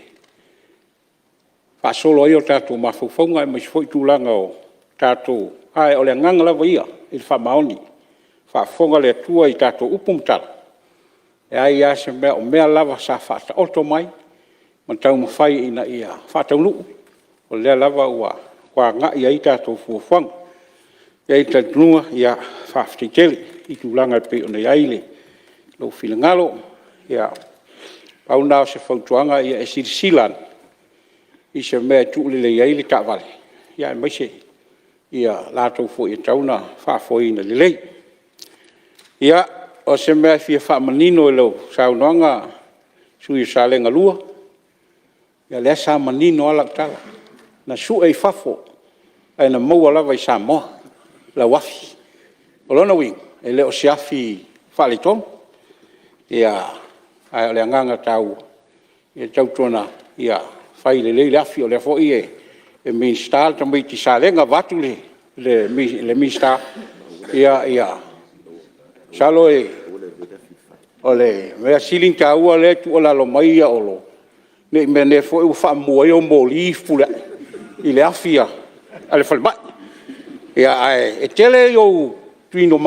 S9: faasolo ai o tatou mafaufauga aemaise foi tulaga o tatou… Ae o le agaga lava ia i le faamaoni, faafofoga le Atua i tatou upu ma tala, e leai lava se mea, o mea lava sa faataoto mai ma taumafai ina ia faataunuu, o lea lava ua agai i ai tatou fuafuaga. E i ai le talitonuga, faafetai tele i tulaga e pei ona i ai lou finagalo. Ia, pau lena o se fautuaga, ia e silasila ane i se mea e tuu lelei ai le taavale, aemaise i latou foi e tatau ona faafoeina lelei. Ia, o se mea e fia faamanino i lau saunoaga le sui usufono mo Salega 1, ia lea sa manino lava lau tala, na sue i fafo ae na maua lava i Samoa lau afi. O lona uiga, e le o se afi faaletonu. Ae o le agaga taua, ia tautuana ia fai lelei le afi, o lea foi e
S5: e Minisita le tamaitiiti Salega vaeatu le Minisita, ia masalo o le mea sili ona taua lea e tuualalo mai Olo, ne i meaane foi ua faamumu ai ou moli Fepuleai i le afi a le falemai. Ae tele ou itutino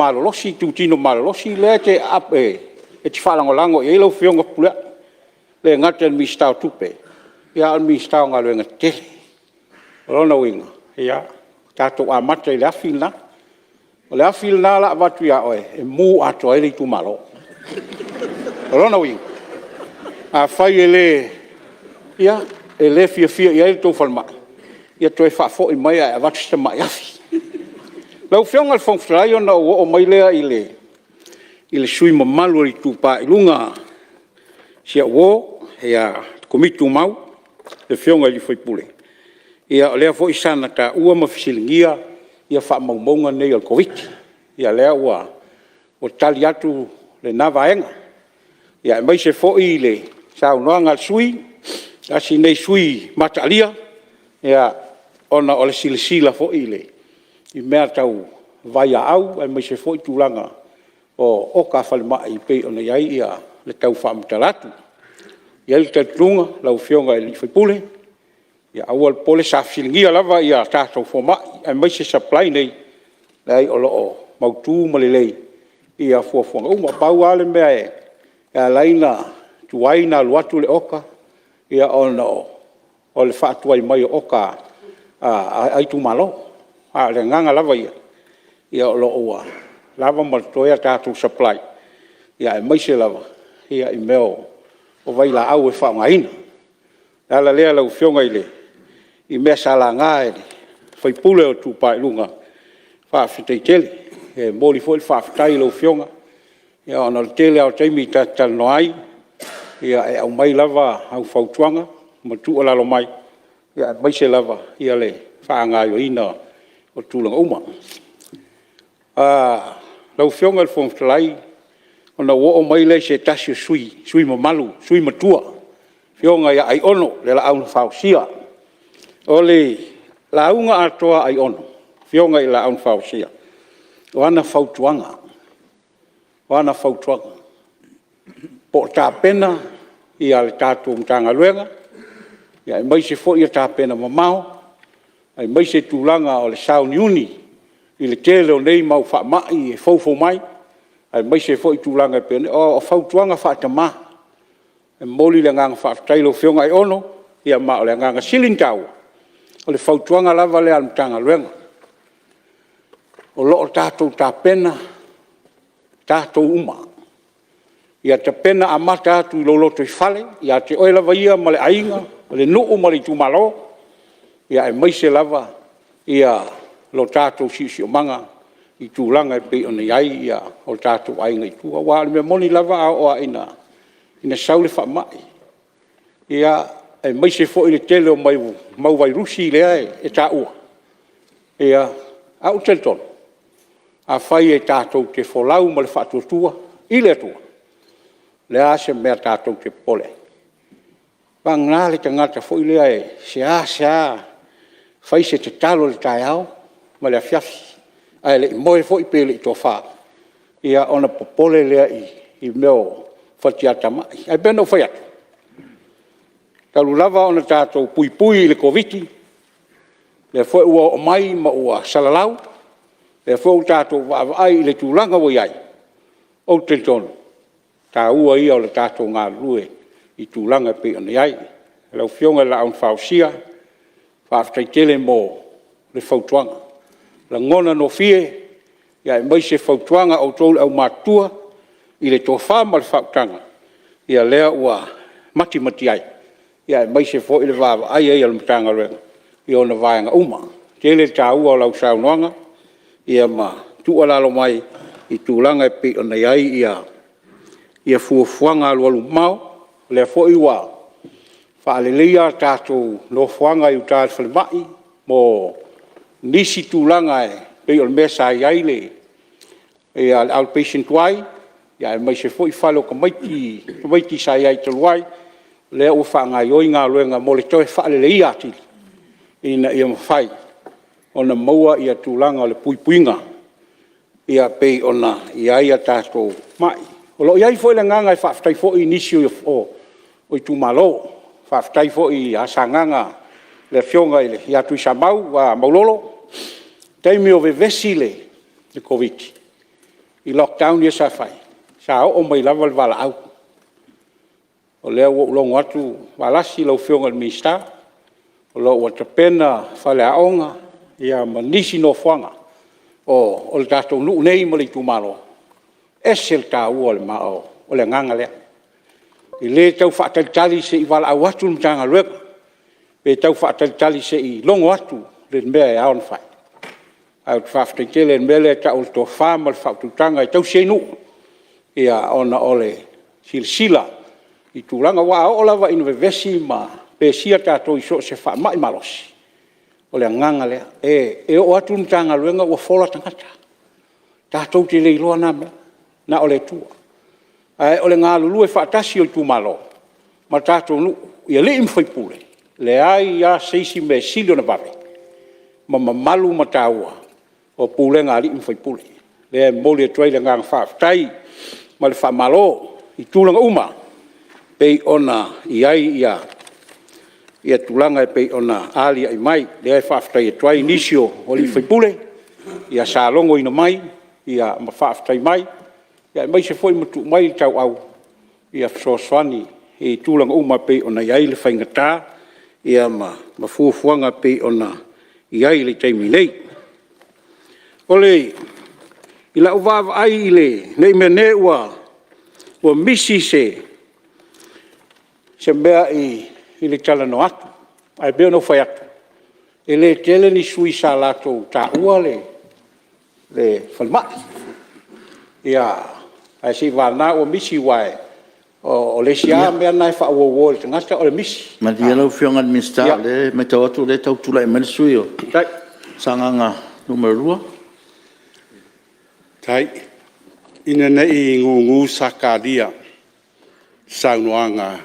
S5: malolosi lea e te faalagolago i ai lau Afioga Fepuleai. E le gata i le Minisita o Tupe, a o le Minisita o Galuega Tetele. O lona uiga, ia tatou amata i le afi lena. O le afi lena o le a avatu ia oe e mu atoa ai le itumalo. O lona uiga, afai e le fiafia i ai le tou falemai, ia toe faafoi mai ae avatu si tamai afi. Lau Afioga i le Fofoga Fetalai ona ou oo mai lea i le sui usufono mamalu o le Itupa i Luga, si au uo, le Komiti Tumau, le Afioga i le sui usufono, o lea foi sa ia taua ma fesiligia faamaumauga nei o le Koviti-19. Ia o lea ua tali atu lena vaega, aemaise foi le saunoaga a le sui usufono, tasi lenei sui usufono mataalia ona o le silasila foi i mea tau vailaau aemaise foi tulaga o oka a falemai e pei ona i ai le tau faamatala atu. E i ai le talitonuga lau Afioga i le sui usufono, ia aua le popole, sa fesiligia lava tatou fomai aemaise supply nei, leai o lo o mautu ma lelei fuafuaga uma. Pau lava le mea e ala ai ona tuai ona alu atu le oka, ona o le faatuai mai o oka a itumalo. A o le agaga lava ia, o lo o ua lava ma totoe a tatou supply, aemaise lava i mea o vailaau e faaaogaina. O le ala lea lau Afioga i mea sa laga e le sui usufono o le Itupa i Luga, faafetai tele. E momoli foi le faafetai i lau Afioga ona o le tele lava o taimi ta te talanoa ai, e aumai lava au fautuaga ma tuualalo mai, aemaise lava le faagaoioiga o tulaga uma. Lau Afioga i le Fofoga Fetalai, ona ou oo mai lea i se tasi o sui usufono mamalu, sui usufono matua, le Afioga ia Aiono le Laau na Fausia. O le lauga atoa a Aiono, le Afioga i le Laau na Fausia, o ana fautuaga, po o tapena le tatou Matagaluega, aemaise foi ia tapena mamao, aemaise tulaga o le sauniuni i le tele o nei mau faamai e foufou mai, aemaise foi tulaga e pei ona i ai. O fautuaga faa-tama. E momoli le agaga faafetai i lau Afioga Aiono, ma o le agaga sili ona taua, o le fautuaga lava lea a le Matagaluega, o lo o tatou tapena tatou uma, ia tapena amata atu i lou lotoifale, ia te oe lava ia ma le aiga, o le nuu ma le itumalo, aemaise lava lo tatou siosiomaga i tulaga e pei ona i ai o tatou aiga i tua. Aua o le mea moni lava a oo lava ina sau le faamai, aemaise foi le tele o mau vairusi lea e taua, ae ou te talitonu, afai e tatou te folau ma le faatuatua i le Atua, e leai lava se mea tatou te popole ai. Vagana le tagata foi lea e seasea fai se tatalo i le taeao ma le afiafi, ae le i moe foi pe le i tofa, ona popole lea i mea o fatiatamai. Ae pei ona ou fai atu, talu lava ona tatou puipui i le Koviti-19, lea foi ua oo mai ma ua salalau, lea foi ua tatou vaavaai i le tulaga ua i ai, ou te talitonu, o le taua ia o le tatou galulue i tulaga e pei ona i ai. Lau Afioga i le Laau na Fausia, faafetai tele mo le fautuaga, lagona gofie, aemaise fautuaga a outou le aumatutua i le tofa ma le faautaga, ia lea ua matimati ai, aemaise foi le vaavaai i ai a le Matagaluega i ona vaega uma. E tele le taua o lau saunoaga ma tuualalo mai i tulaga e pei ona i ai fuafuaga alualumamao. O lea foi ua faaleleia a tatou nofoaga i uta i le falemai mo nisi tulaga e pei o le mea sa i ai le outpatient tuai, aemaise foi fale o tamaiti sa i ai talu ai, o lea ua faagaoioi galuega mo le toe faaleleia atili
S9: ina ia mafai ona maua tulaga o le puipuiga e pei ona i ai a tatou mai. O lo o i ai foi le agaga e faafetai foi i nisi o itumalo. Faafetai foi ia Sagaga le Afioga ia Tuisamau Maulolo, i le taimi o vevesi le Koviti-19 i lockdown ia sa fai, sa oo mai lava le valaau. O lea ua ou logo atu Valasi lau Afioga i le Minisita, o lo o ua tapena faleaoga ma nisi nofoaga o le tatou nuu nei ma le itumalo. E ese le taua o le agaga lea. E le tau faatalitali se i valaau atu le Matagaluega, pe tau faatalitali se i logo atu le mea e ao ona fai. Ae ou te faafetai tele i le mea lea e tau o le tofa ma le faautautaga e tausi ai nuu, ona o le silasila i tulaga. Aua a oo lava ina vevesi ma pesia tatou i so o se faamai malosi, o le agaga lea. E oo atu le Matagaluega ua fola tagata, tatou te le iloa na mea, na o le Atua. Ae o le galulue faatasi o itumalo ma tatou nuu i alii ma faipule, e leai lava se isi mea e sili ona vave ma mamalu ma taua o pulega a alii ma faipule. O lea e momoli atu ai le agaga faafetai ma le faamalo i tulaga uma e pei ona i ai tulaga e pei ona aliali mai. O lea e faafetai atu ai i nisi o sui usufono sa logoina mai ma faafetai mai, aemaise foi ma tuu mai le tauau ia fesoasoani i tulaga uma e pei ona i ai le faigata ma fuafuaga e pei ona i ai i le taimi nei. I lau vaavaai ne i meaane ua misi se mea i le talanoa atu, ae pei ona ou fai atu, e le tele ni sui usufono sa latou taua le falemai. Ae seiavagana ua misi aua o le isi lava mea lena e faauo e le tagata o le misi. Malie lau Afioga i le Minisita, o lea e matau atu o lea e tau tulai mai le sui usufono mo Sagaga 2. Faafetai. Ina ne i gugu Sakaria i le saunoaga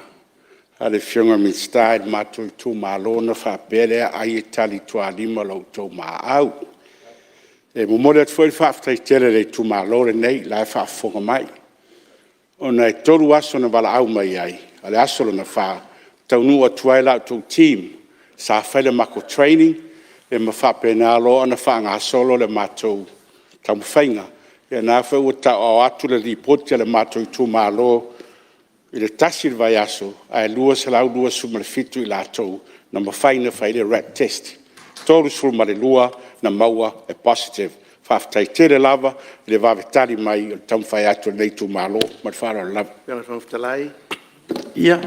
S9: a le Afioga i le Minisita i le matou itumalo ona faapea lea ai e talitualima lo outou muaau. E momoli atu foi le faafetai tele i le itumalo lenei o la e faafofoga mai, ona e 3 aso na valaau mai ai, a o le aso lona 4 taunuu atu ai la outou team sa fai le matou training ma faapena loa ona faagasolo le matou taumafaiga. Ia o lena foi ua tauaao atu le lipoti a le matou itumalo i le tasi le vaiaso ae 227 i latou na mafai ona fai i ai le rat test, e 32 na maua e positive. Faafetai tele lava i le vave tali mai o le taumafai atu o lenei itumalo. Ma le faaaloalo lava. Ia,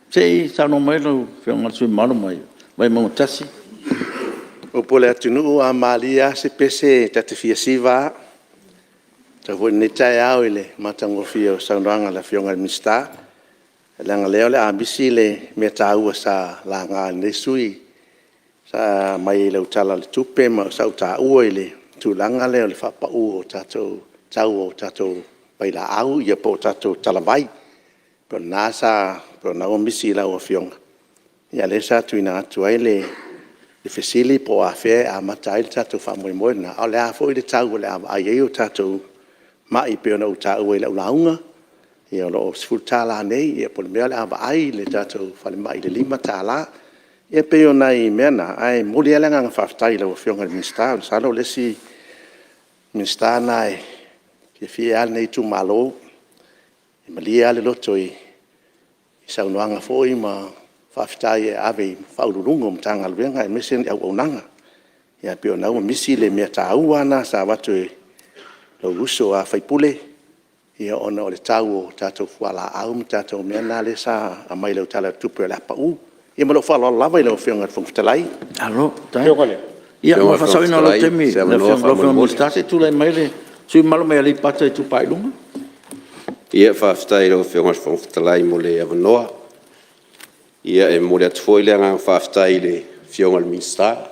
S9: se i saunoa mai lau Afioga i le sui usufono mamalu mai Vaimauga 1. O upu a le atunuu a malie lava se pese ta te fia siva lava. Faafetai foi i lenei taeao i le matagofie o le saunoaga a le Afioga i le Minisita, leaga o lea o le a misi le mea taua sa laga e lenei sui usufono sa aumai i lau Tala o le Tupe ma sa ou taua i le tulaga lea o le faapau o tatou tau o tatou vailaau po o tatou talavai. Pei o lena ua misi i lau Afioga, a o lea sa tuuina atu ai le fesili po o afea e amata ai le tatou faamoemoe lena, a o le a foi le tau o le a vaai ai tatou mai pei ona ou taua i lau lauga, o lo o $10 nei, po o le mea o le a vaai le tatou falemai i le $5. Ia e pei o nai mea na, ae momoli lava le agaga faafetai i lau Afioga i le Minisita. Masalo o le isi Minisita lena e fiafia ai lava lenei itumalo, e malie lava le loto i saunoaga foi ma faafetai e ave i Ofisa Sili o Pulega o Matagaluega aemaise ni auaunaga. Ae pei o lena ua misi le mea taua lava lena sa avatu e lou uso a sui usufono, ona o le tau o tatou fualaau ma tatou mea na lea sa aumai i lau Tala o le Tupe o le a pau. Ia ma lou faaaloalo lava i lau Afioga i le Fofoga Fetalai. Malo faafetai. Ia mo le faasaoina o lou taimi lau Afioga i le Minisita, se i tulai mai le sui usufono mamalu mai Aleipata Itupa i Luga. Faafetai i lau Afioga i le Fofoga Fetalai mo le avanoa. Ia e momoli atu foi le agaga faafetai i le Afioga i le Minisita,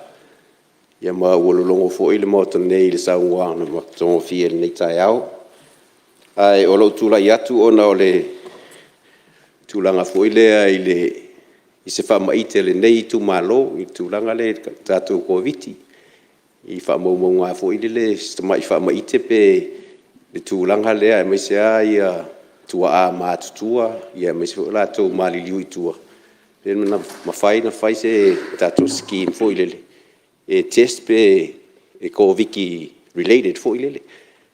S9: ma ua lologo foi le Maota nei i le saunoaga matagofie i lenei taeao. Ae o lou tulai atu ona o le tulaga foi lea i le
S19: i se faamaite a lenei itumalo i le tulaga lea i le tatou Koviti i faamaumauga lava foi lele si tamai faamaite pe i le tulaga lea aemaise lava tuaa matutua aemaise foi o latou ua maliliu i tua, pe mafai ona fai se tatou scheme foi lele e test pe Koviti related foi lele,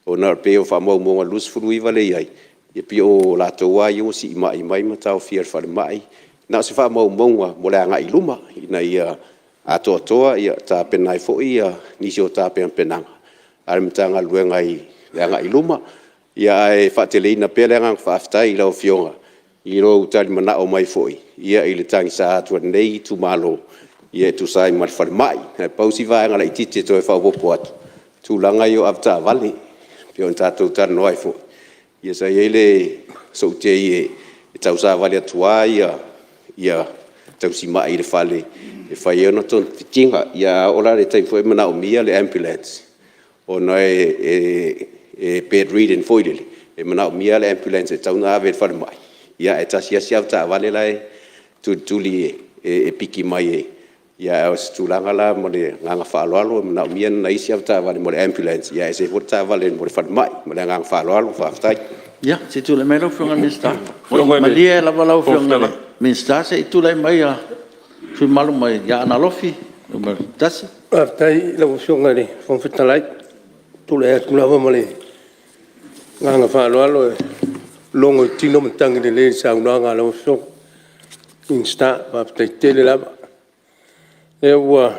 S19: ona e pei o faamaumauga o le 29 lea e i ai, e pei o latou lava ia ua siimai mai ma taofia i le falemai. Na o se faamaumauga mo le agai i luma ina ia atoatoa e tapena ai foi nisi o tapenapenaga a le Matagaluega i le agai i luma. Ae faateleina pea le agaga faafetai i lau Afioga i lou talimanao mai foi i le tagisa atu a lenei itumalo e tusa ai ma le falemai. Ae pau si vaega laitiiti e toe faaopoopo atu, o le tulaga ia o avetaavale, pei ona tatou talanoa ai foi, ia sa i ai sou tei e tausavali atu lava tausimai i le fale e fai ai ona togafitiga. Ia a oo la i le taimi foi lea e manaomia le ambulance ona e bed ridden foi lele, e manaomia le ambulance e tatau ona ave i le falemai, ae tasi lava si avetaavale la e tulituli e piki mai. Ae o se tulaga lena ma le agaga faaaloalo e manaomia ni nai isi avetaavale mo le ambulance, ae ese ai foi le taavale mo le falemai. Ma le agaga faaaloalo faafetai.
S7: Ia, se i tulai mai lau Afioga i le Minisita. Malie lava lau Afioga i le Minisita se i tulai mai le sui usufono mamalu mai Aana Alofi 1.
S20: Faafetai i lau Afioga i le Fofoga Fetalai. Ou te tulai atu lava ma le agaga faaaloalo e logoitino matagi lelei i le saunoaga a lau Afioga i le Minisita, faafetai tele lava. O lea ua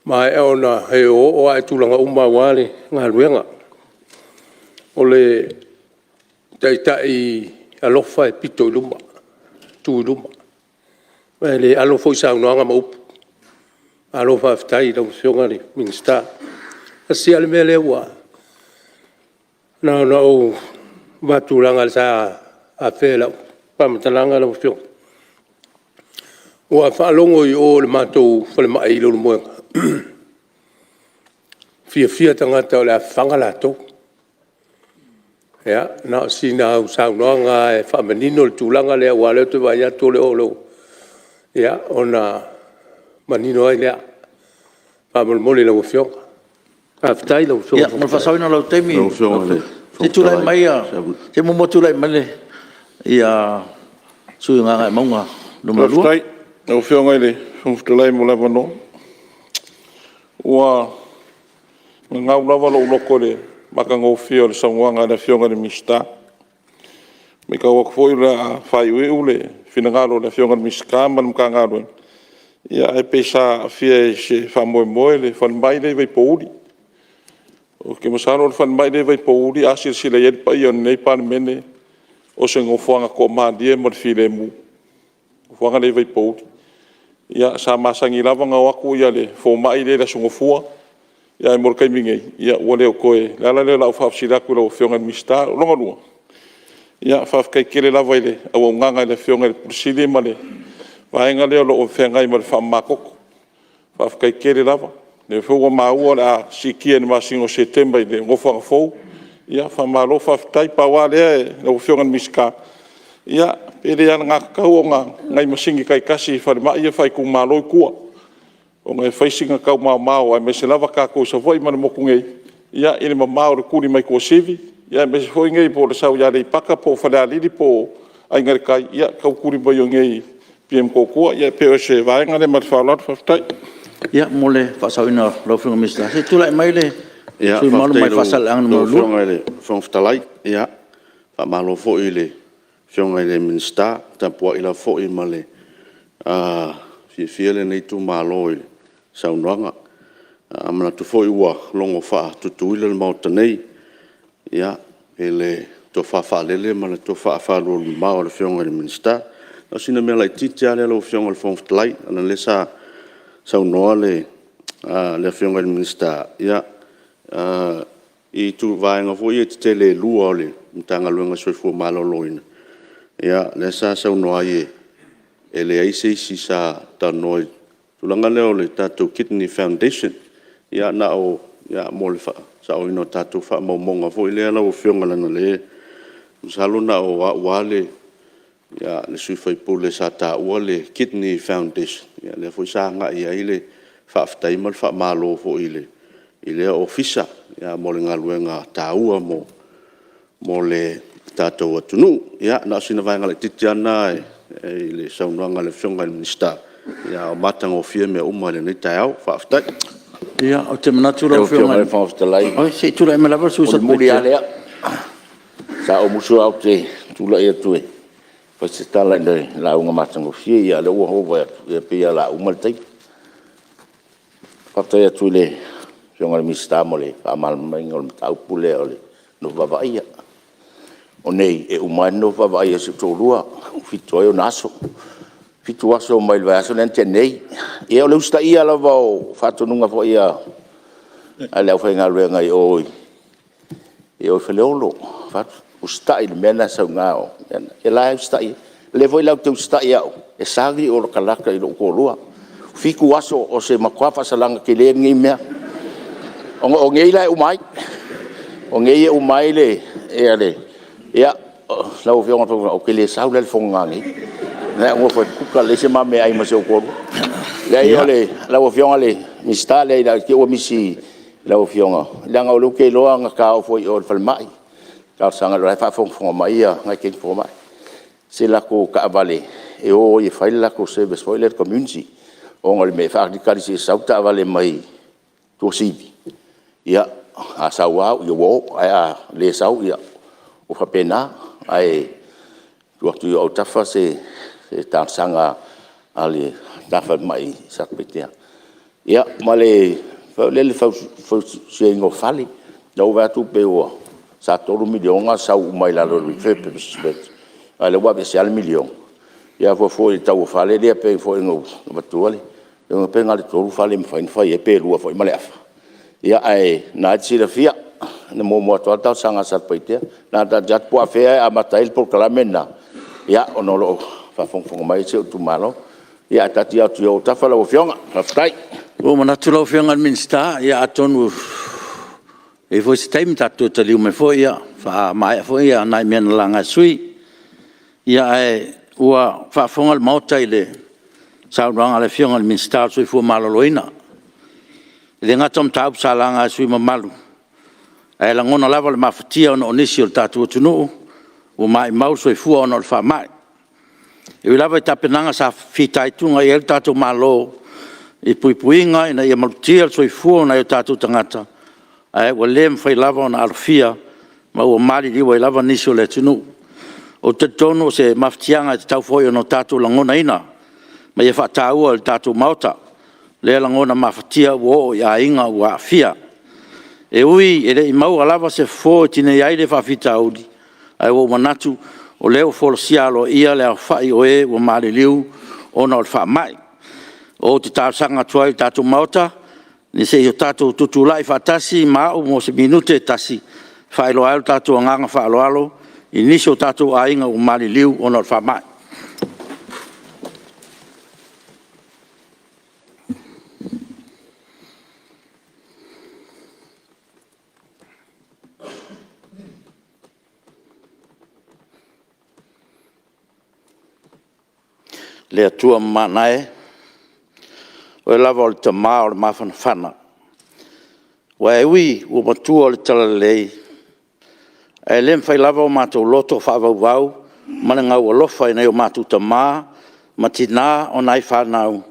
S20: maea ona e oooo lava i tulaga uma aua le galuega. O le taitai alofa e pito i luma, tu i luma, ma e le alo foi saunoaga ma upu. Malo faafetai i lau Afioga i le Minisita. E tasi lava le mea lea na ona ou avatu leaga sa afea i lau faamatalaga lau Afioga, ua faalogo i o i le matou falemai i Leulumoega, fiafia tagata o le a fafaga latou. Ia, na o sina au saunoaga lava e faamanino le tulaga lea aua o lea ou te vaai atu o lo o… ia ona manino ai lea faamolemole i lau Afioga. Faafetai i lau Afioga.
S7: Ia, mo le faasaoina o lou taimi, se i muamua tulai mai le sui usufono mo Gagaemauga 2.
S13: Faafetai i lau Afioga i le Fofoga Fetalai mo le avanoa. Ua gagau lava lou loto i le matagofie o le saunoaga a le Afioga i le Minisita. E matau atu foi o le a faaiuiu le finagalo o le Afioga i le Minisita ma le Matagaluega, ae pei sa aafia i se faamoemoe le falemai lea i Vaipouli. Ou te masalo o le falemai lea i Vaipouli a silasila i ai le paia o lenei Palemene, o se nofoaga toamalie ma le filemu, le nofoaga lea i Vaipouli. Ia sa masani lava ona o atu le fomai lea i le Aso Gafua, ae mo le taimi nei, ua le o toe… O le ala lea o lau faafesili atu i lau Afioga i le Minisita. O lona lua, ia faafetai tele lava i le auaunaga i le Afioga i le Ofisa Sili o Pulega ma le vaega lea o lo o feagai ma le faamamatoto. Faafetai tele lava. O lea foi ua maua o le a siitia i le masina o Setema i le nofoaga fou, ia faamalo faafetai. Pau lava lea lau Afioga i le Minisita, ia pe le alagatatau ona nai masini taitasi i falemai ia faaitumalo i tua, ona e fai sina tau maomao aemaise lava tatou i Savaii ma le motu nei i le mamao o le tuli mai Tuasivi, aemaise foi i inei po o le sau i Aleipata po o Falealili po o Aiga i le Tai, ia e tau tuli mai i inei i Apia i Motootua. Ia pei o se vaega lea ma le faaaloalo faafetai.
S7: Ia mo le faasaoina o lau Afioga i le Minisita, se i tulai mai le sui usufono mamalu mai Faasaleleaga 2. Faafetai i lau Afioga i le Fofoga Fetalai. Faamalo foi i le Afioga i le Minisita, e tapuai lava foi ma le fiafia lenei itumalo i le saunoaga. E manatu foi ua logo faatutuila le Maota nei i le tofa faalele ma le tofa alualumamao a le Afioga i le Minisita. Na o sina mea laitiiti lava lea lau Afioga i le Fofoga Fetalai, leaga o lea sa saunoa le Afioga i le Minisita i vaega foi ia tetele e lua o le Matagaluega o le Soifua Maloloina, lea sa saunoa ai e leai se isi sa talanoa i le tulaga lea o le tatou Kidney Foundation. Ia mo le faasaoina o tatou faamaumauga foi lea lau Afioga, leaga o lea masalo na o au lava
S21: le sui usufono sa taua le Kidney Foundation, lea foi sa agai i ai le faafetai ma le faamalo foi i lea Ofisa mo le galuega taua mo le tatou atunuu. Ia na o sina vaega laitiiti lava lena i le saunoaga a le Afioga i le Minisita, ae ua matagofie mea uma i lenei taeao. Faafetai.
S7: Ia, ou te manatu lau Afioga…
S14: Lau Afioga i le Fofoga Fetalai…
S7: Oi, se i tulai mai lava le sui usufono mo
S14: O le mulimuli
S7: Satupaitea.
S14: lava lea. Sa ou musu lava ou te tulai atu e fai se tala i le lauga matagofie, a o lea ua ou vaai atu e pei lava o le a uma le taimi. Faafetai atu i le Afioga i le Minisita mo le faamalamalamaina o le mataupu lea o le nofo vaavaaia. O nei, e uma ai le nofo vaavaaia a si ou toalua, ua 7 ai ona aso. 7 aso mai le vaiaso lea na tea nei. Ia o le usitaia lava o faatonuga foi a le aufaigaluega i o i Faleolo, fai atu, usitai i le mea lena e sau i ina, ia o la e usitai lava. O lea foi la ou te usitai lava au, e sa ona ou latalata i lou toalua. 7 aso o se matua faasalaga tele lenei mea, ona o nei la e uma ai. O nei e uma ai le… Ia, lau Afioga i le Fofoga Fetalai, ou te le sau la i le fono nanei, o la e ou nofo e kuka, leai se ma meaai ma si ou toalua. Leai lau Afioga i le Minisita, leai ne i te i ua misi i lau Afioga, leaga o lea ou te iloa na ta oo foi i o i le falemai, talosaga, o la e faafogafoga mai nai teine fomai, i se latou taavale e o ai e fai le latou service foi lea i le community, ona o le mea e faatalitali se i sau le taavale mai Tuasivi, ia, a sau lava ua o, ae a le sau, ia ua faapena. Ae tuu atu i ou autafa se talosaga a le ta falemai i Satupaitea. Ia ma le fausiaina o fale, o lea ua ou vaai atu pei sa $3 miliona sau uma i lalo o le refurbishment, a o lea ua aveese lava le $1 miliona. Ia a fuafua i le tau o fale ia pei foi ona avatua le… pe na o le 3 fale e mafai ona fai ai pe 2 foi ma le afa. Ia ae o lena e te silafia, na muamua atu lava le talosaga a Satupaitea. Na ona taatia atu po o afea e amata ai le polokalame lena, ona o lo o faafogafoga mai si ou itumalo. Ia ae taatia atu i ou autafa lau Afioga. Faafetai.
S7: Ua ou manatu lau Afioga i le Minisita, ia atonu e i ai foi se taimi tatou toe taliu mai foi faamaea foi nai mea na laga e sui usufono. Ae ua faafofoga le Maota i le saunoaga a le Afioga i le Minisita o le Soifua Maloloina. E le gata o mataupu sa laga e sui usufono mamalu, ae lagona lava le mafatia ona o nisi o le tatou atunuu ua maumau le soifua ona o le faamai. E ui lava i tapenaga sa fitaituga i ai lo tatou Malo i puipuiga ina ia malutia le soifua o nai o tatou tagata, ae ua le mafai lava ona alofia ma ua maliliu ai lava nisi o le atunuu. Ou te talitonu o se mafatiaga e tatau foi ona tatou lagonaina ma ia faataua e le tatou Maota lea lagona mafatia ua oo i aiga ua aafia. E ui e le i maua lava se fofo e tineia ai lea faafitauli, ae ua ou manatu o lea ua folasia aloaia le aofai o e ua maliliu ona o le faamai. Ou te talosaga atu ai i le tatou Maota, se i o tatou tutulai faatasi ma au mo se minute e tasi, e faailoa ai lo tatou agaga faaaloalo i nisi o tatou aiga ua maliliu ona o le faamai. Le Atua mamana e, o Oe lava o le Tama o le mafanafana, aua e ui ua matua o le talalelei, ae le mafai lava o matou loto faavauvau ma le gaualofa i nai o matou tama ma tina o nai fanau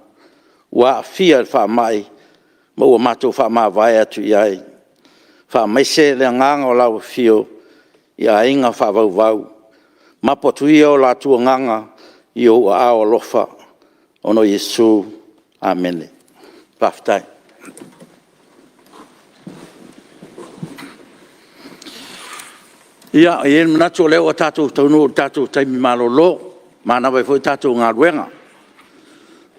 S7: ua aafia i le faamai ma ua matou faamavae atu i ai. Faamaise le agaga o lau Afio i aiga faavauvau, mapu atu ia o latou agaga i ou aao alofa. Ona o Iesu. Amene. Faafetai. Ia, e i ai le manatu o lea ua tatou taunuu i le tatou taimi malolo, e manava ai foi a tatou galuega.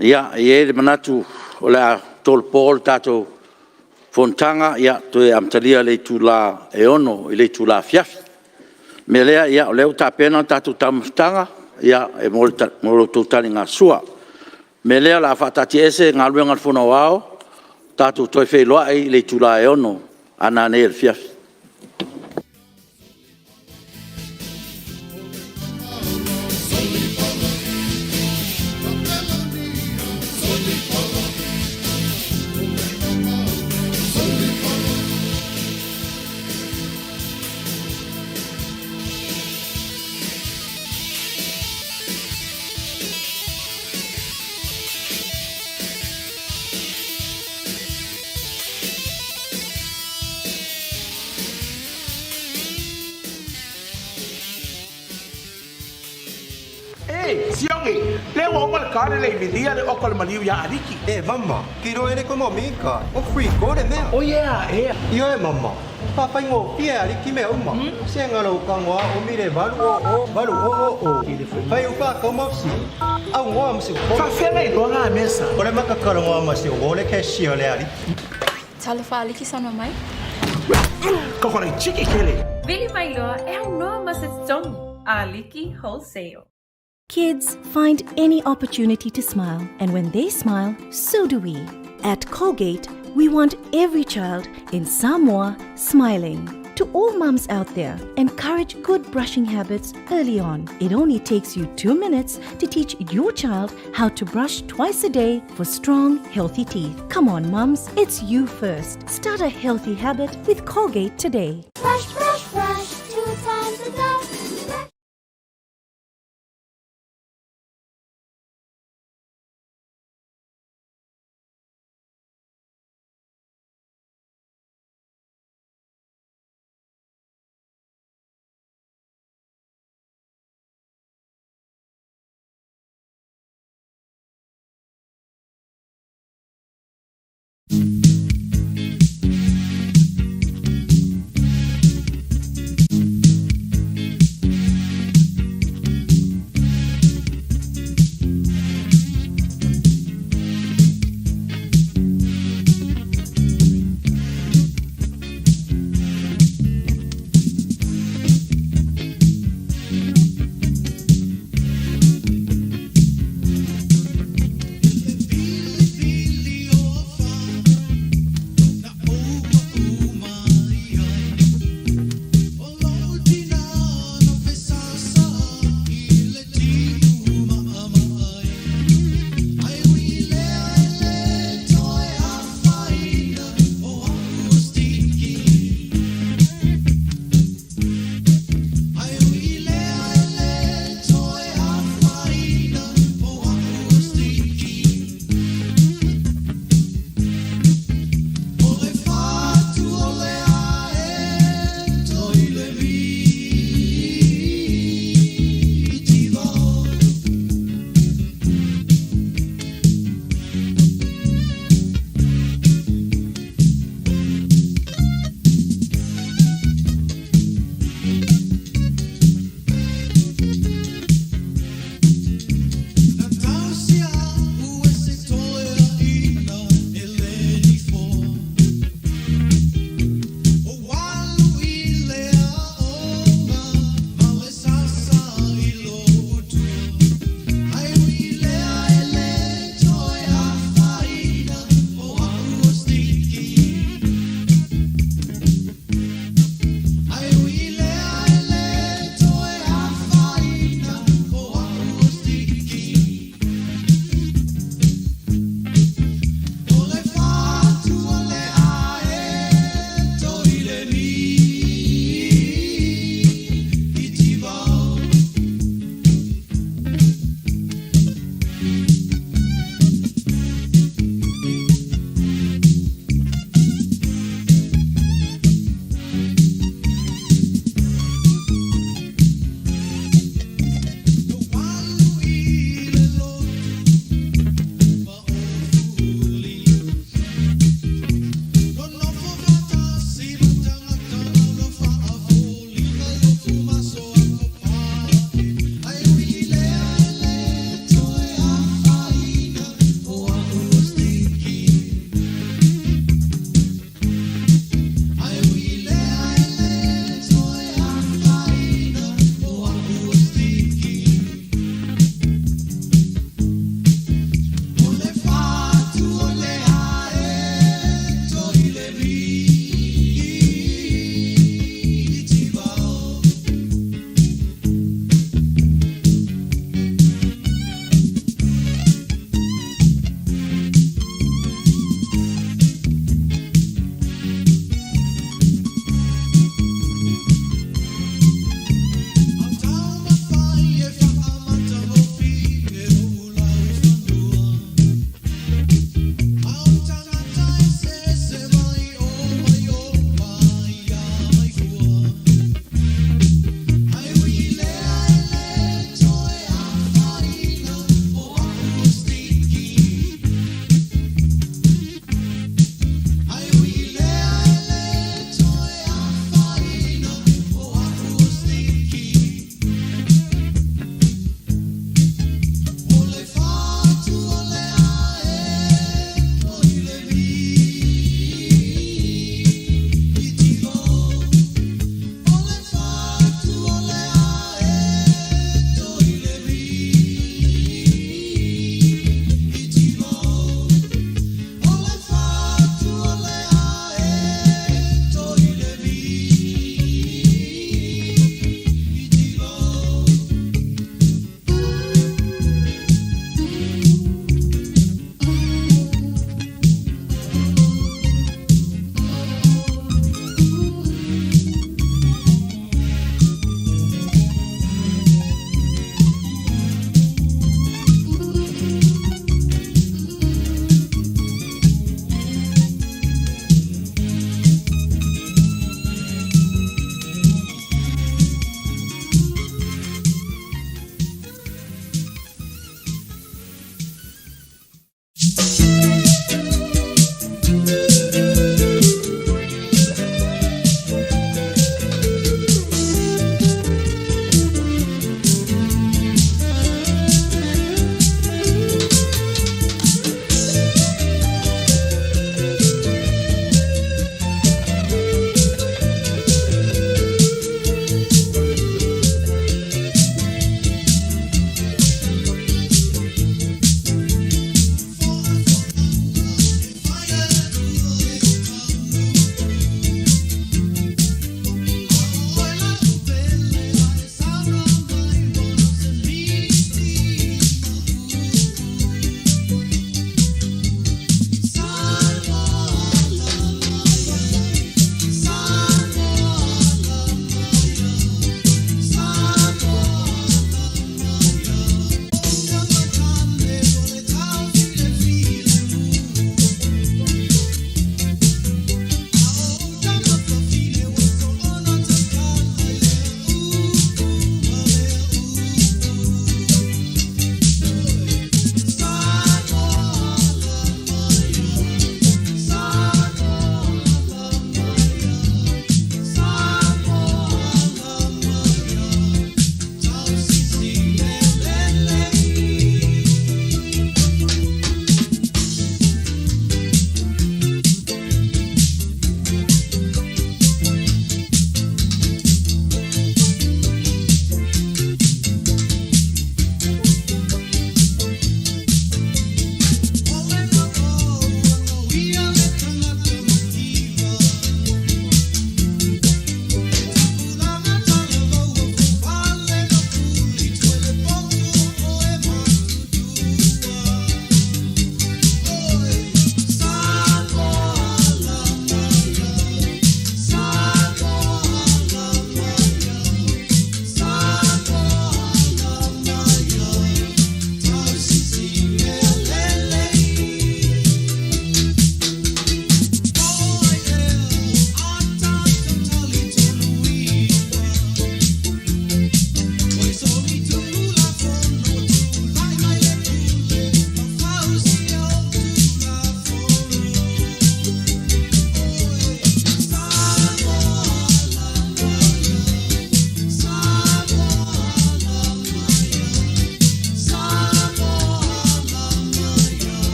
S7: Ia, e i ai le manatu o le a tolopo le tatou fonotaga toe amatalia i le itula e 6:00 i le itula afiafi. O le mea lea, o lea ua tapena le tatou taumafataga mo la outou taligasua. O le mea lea o le a faataatiaese Galuega a le Fono Aoao, tatou toe feiloai i le itula e 6:00 a nanei i le afiafi.
S3: Hei, Siogi, le ua uma le kale le milia le oko le maliu ia Aliki.
S4: E mama, kilo ele ko momika, o free ko le mea.
S3: O yeah, ea.
S4: Ioe mama, faafaigofie e Aliki mea uma. Se galo kagoa o mile 800 800. Fai u whakau mafsi. Au ngoa msi.
S3: Faafeaga iloa mesa.
S4: O le makakalogoa ma si o le cashier le Aliki.
S10: Talofa Aliki saunoa mai.
S3: Kokore chiki kele.
S6: Vili mailoa e aunoa ma se totogi. Aliki Wholesale.
S1: Kids find any opportunity to smile, and when they smile, so do we. At Colgate, we want every child in Samoa smiling. To all mums out there, encourage good brushing habits early on. It only takes you 2 minutes to teach your child how to brush twice a day for strong, healthy teeth. Come on, mums, it's you first. Start a healthy habit with Colgate today.
S2: Brush, brush, brush, two times a day. Brush.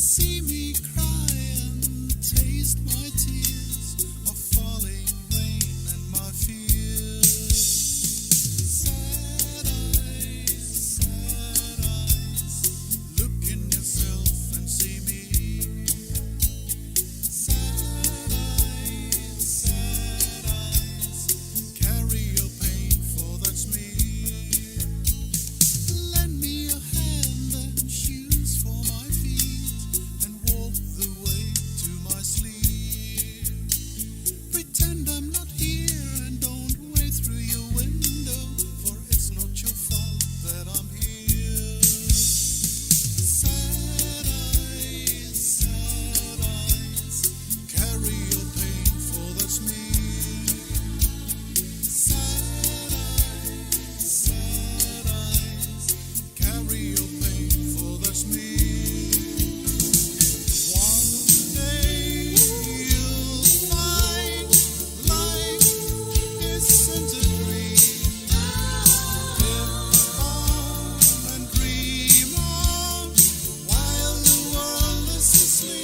S17: See me cry and taste my tears of falling rain and my fears. Sad eyes, sad eyes, look in yourself and see me. Sad eyes, sad eyes, carry your pain, for that's me. Lend me your hand and shoes for my feet, and walk the way to my sleep. Pretend I'm not here and don't wait through your window, for it's not your fault that I'm here. Sad eyes, sad eyes, carry your pain, for that's me. Sad eyes, sad eyes, carry your pain, for that's me. One day you'll find life isn't a dream. Live on and dream on while the world is asleep.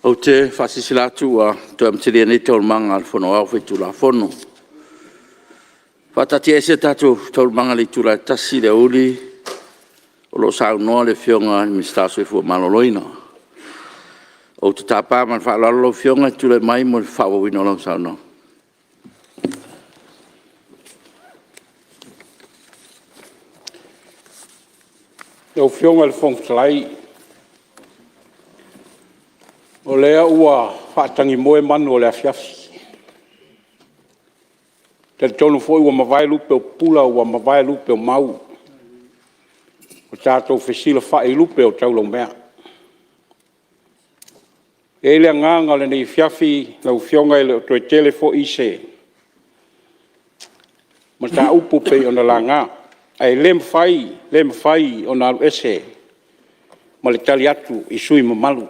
S7: Ou te faasilasila atu ua toe amatalia nei Taualumaga a le Fono Aoao Faitulafono. E faataatiaese tatou Taualumaga i le itula e 1:00 i le aoauli o lo o saunoa le Afioga i le Minisita mo le Soifua Maloloina. Ou te tapa ma le faaaloalo lau Afioga e te tulai mai mo le faaauauina o lau saunoaga.
S9: Lau Afioga i le Fofoga Fetalai, o lea ua faatagimoe manu o le afiafi. talitonu foi ua mavae lupe o pupula ua mavae lupe o mau, ua tatou fesilafai i lupe o taulaumea. E i ai le agaga o lenei afiafi lau Afioga e le o toe tele foi se mataupu pei ona laga, ae le mafai, le mafai ona alu ese ma le tali atu i sui usufono mamalu.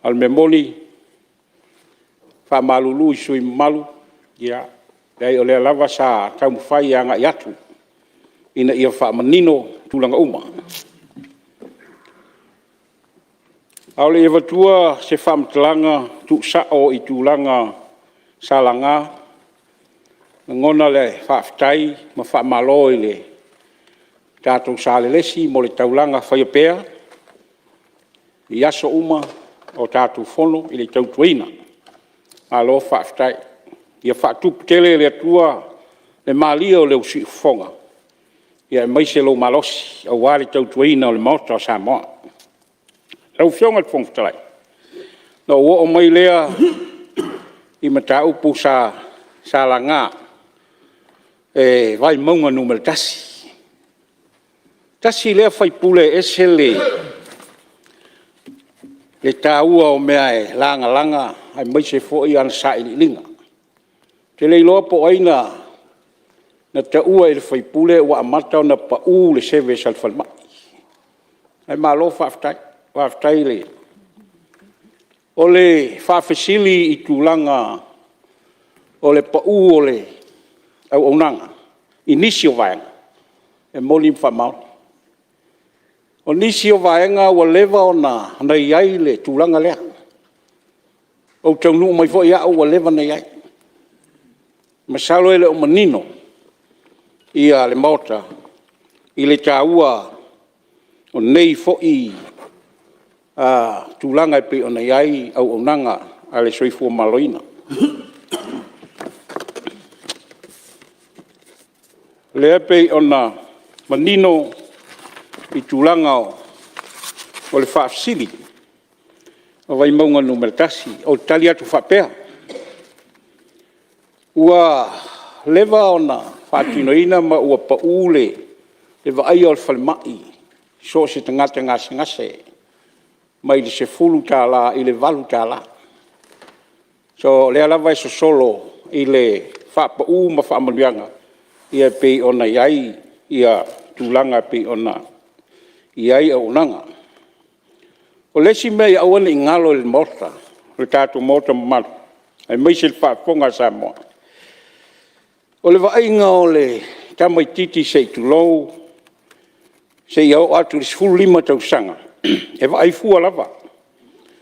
S9: A o le mea moni, e faamalulu i sui usufono mamalu, ia, leai o lea lava sa taumafai e agai atu ina ia faamanino tulaga uma. A o le i avatua se faamatalaga tuusao i tulaga sa laga, e lagona le faafetai ma faamalo i le tatou Salelesi mo le taulaga faia pea i aso uma o tatou Fono i le tautuaina. Malo faafetai. Ia faatupu tele e le Atua le malie o lou siufofoga, aemaise lou malosi aua le tautuaina o le Maota o Samoa. Lau Afioga i le Fofoga Fetalai, ona ou oo mai lea i mataupu sa laga e Vaimauga 1. Tasi lea sui usufono e ese le taua o mea e lagalaga aemaise foi ana sailiiliga. Ou te le iloa po o ai na taua i le sui usufono ua amata ona pau le service a le falemai. Ae malo faafetai. Faafetai i le… O le faafesili i tulaga o le pau o le auaunaga i nisi o vaega, e moni ma faamaoni. O nisi o vaega ua leva ona i ai le tulaga lea. Ou te taunuu mai foi au ua leva ona i ai. Masalo e le o manino le Maota i le taua o nei foi tulaga e pei ona i ai auaunaga a le soifua maloloina. O lea e pei ona manino i tulaga o le faafesili a Vaimauga 1. Ou te tali atu faapea, ua leva ona faatinoina ma ua pau le vaaia o le falemai i so o se tagata gasegase mai le $10 i le $8. So, o lea lava e sosolo i le faapau ma faamanuiaga e pei ona i ai tulaga e pei ona i ai auaunaga. O le isi mea ia aua ne i galo i le Maota, le tatou Maota mamalu aemaise le faafofoga a Samoa, o le vaaiga o le tamaitiiti se i tulou seia oo atu i le 15 tausaga, e vaai fua lava.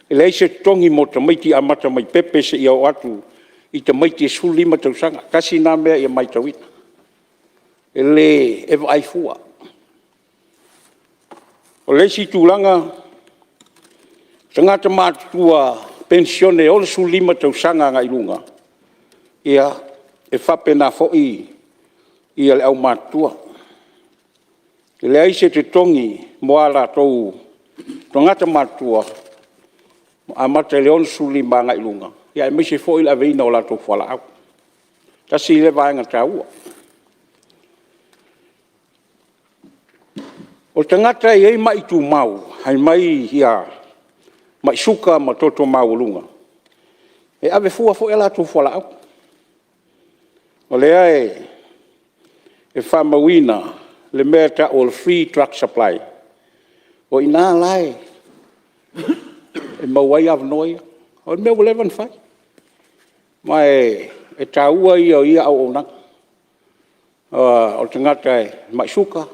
S9: E leai se totogi mo tamaiti amata mai pepe seia oo atu i tamaiti e 15 tausaga. Tasi lena mea ia matauina, e vaai fua. O le isi tulaga, o tagata matutua penisione e 65 tausaga agai i luga, e faapena foi le aumatutua. E leai se totogi mo a latou tagata matutua amata i le 65 agai i luga, aemaise foi le aveina o latou fualaau. Tasi lea vaega taua. O tagata e i ai mai tumau, mai suka ma toto maualuga, e ave fua foi a latou fualaau. O lea e faamauina le mea e tau o le free drug supply, o i ina la e maua ai avanoa ia. O le mea ua leva ona fai, ma e taua ia o ia auaunaga. O le tagata e mai suka,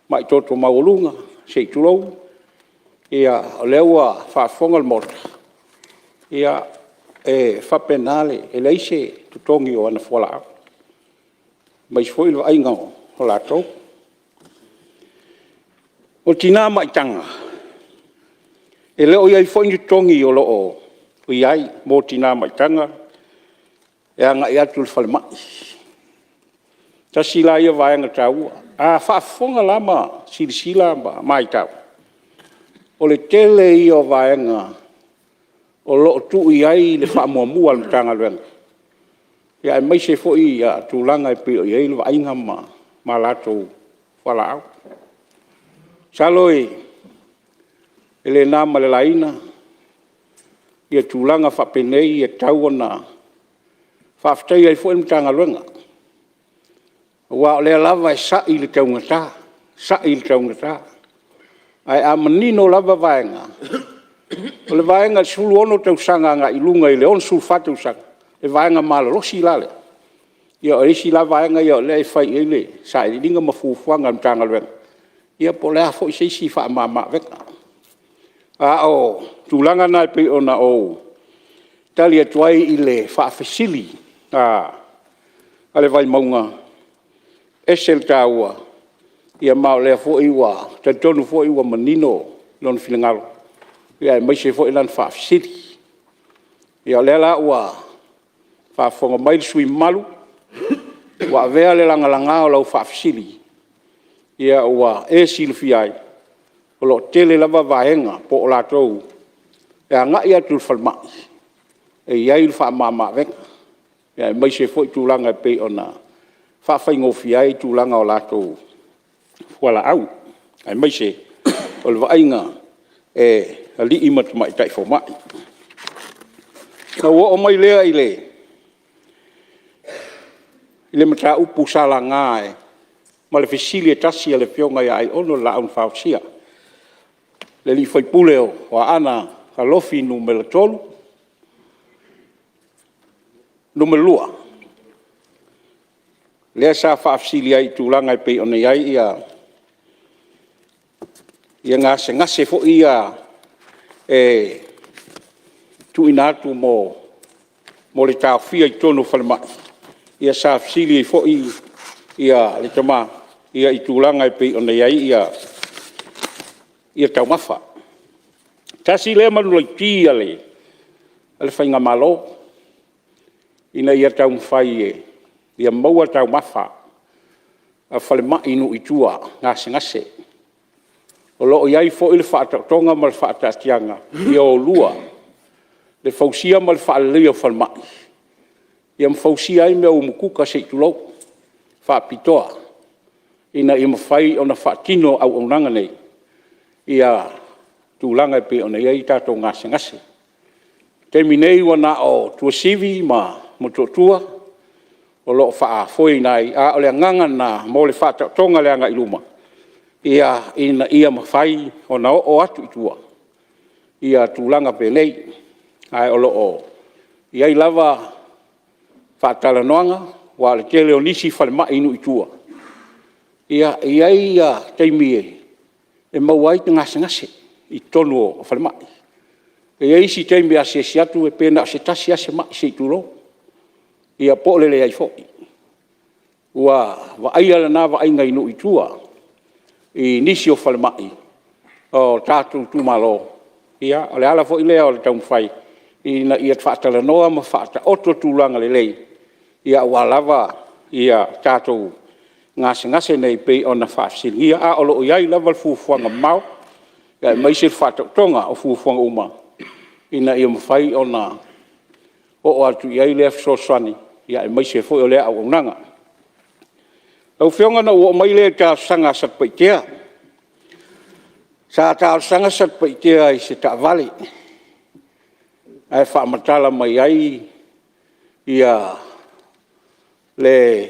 S9: mai toto maualuga se i tulou, ia o lea ua faafofoga le Maota, e faapena, e leai se totogi o ana fualaau, aemaise foi le vaaiga o latou. O tina maitaga, e le o i ai foi ni totogi o lo o i ai mo tina maitaga e agai atu i le falemai. Tasi la ia vaega taua. A faafofoga la ma silasila ma matau, o le tele ia o vaega o lo o tuu i ai le faamuamua a le Matagaluega Aemaise foi tulaga e pei ona i ai le vaaiga ma latou fualaau. Masalo e le na ma le laina tulaga faapenei e tatau ona faafetaia ai foi le Matagaluega, aua o lea lava e sai i le taugata, sai i le taugata. Ae a manino lava vaega, o le vaega 16 tausaga agai i luga i le 64 tausaga, le vaega malolosi la lea, ia o isi la vaega ia o lea e fai i ai le sailiiliga ma fuafuaga a le Matagaluega, ia po o le a foi se isi faamamaavega. A o tulaga na e pei ona ou tali atu ai i le faafesili a le Vaimauga, e ese le taua, ma o lea foi ua talitonu foi ua manino lona finagalo, aemaise foi lana faafesili. Ia o lea la ua faafofoga mai le sui usufono mamalu, ua avea le lagalaga o lau faafesili ua e silafia ai, o lo o tele lava vaega po o latou e agai atu i le falemai e i ai le faamamaavega, aemaise foi tulaga e pei ona faafaigofie ai tulaga o latou fualaau, aemaise o le vaaiga e alii ma tamaitai fomai. Ona ou oo mai lea i le mataupu sa laga ma le fesili e tasi a le Afioga ia Aiono le Laau na Fausia, le sui usufono o Aana Alofi 2, lea sa faafesili ai i tulaga e pei ona i ai gasegase foi ia e tuuina atu mo le taofia i totonu o falemai, ia sa fesili ai foi le tama i tulaga e pei ona i ai taumafa. Tasi lea manulauti a le faigamalo, ina ia taumafai ia maua taumafa a falemai i nuu i tua, gasegase. O lo o i ai foi le faataotoga ma le faataatiaga ia o lua le fausia ma le faaleleia o falemai, ia ma fausia ai mea o umukuka, se i tulou, faapitoa ina ia mafai ona faatino auaunaga nei i tulaga e pei ona i ai tatou gasegase. O le taimi nei ua na o Tuasivi ma Motootua o lo o faafoeina ai, a o le agaga lena mo le faataotoga i le agai i luma, ina ia mafai ona oo atu i tua tulaga faapenei. Ae o lo o i ai lava faatalanoaga, aua o le tele o nisi falemai i nuu i tua, e i ai taimi e maua ai gasegase i totonu o falemai. E i ai isi taimi e asiasi atu pe na o se tasi lava se mai se i tulou, ia po o le leai foi. Ua vaaia lena vaaiga i nuu i tua i nisi o falemai o tatou itumalo. Ia, o le ala foi lea o le taumafai ina ia faatalanoa ma faataoto tulaga lelei aua lava tatou gasegase nei pei ona faafesiligia. Ae o lo o i ai lava le fuafuaga mamao aemaise le faataotoga o fuafuaga uma ina ia mafai ona oo atu i ai lea fesoasoani, aemaise foi o lea auaunaga. Lau Afioga ona ou oo mai lea i le talosaga a Satupaitea. Sa talosaga Satupaitea i se taavale ae faamatala mai ai le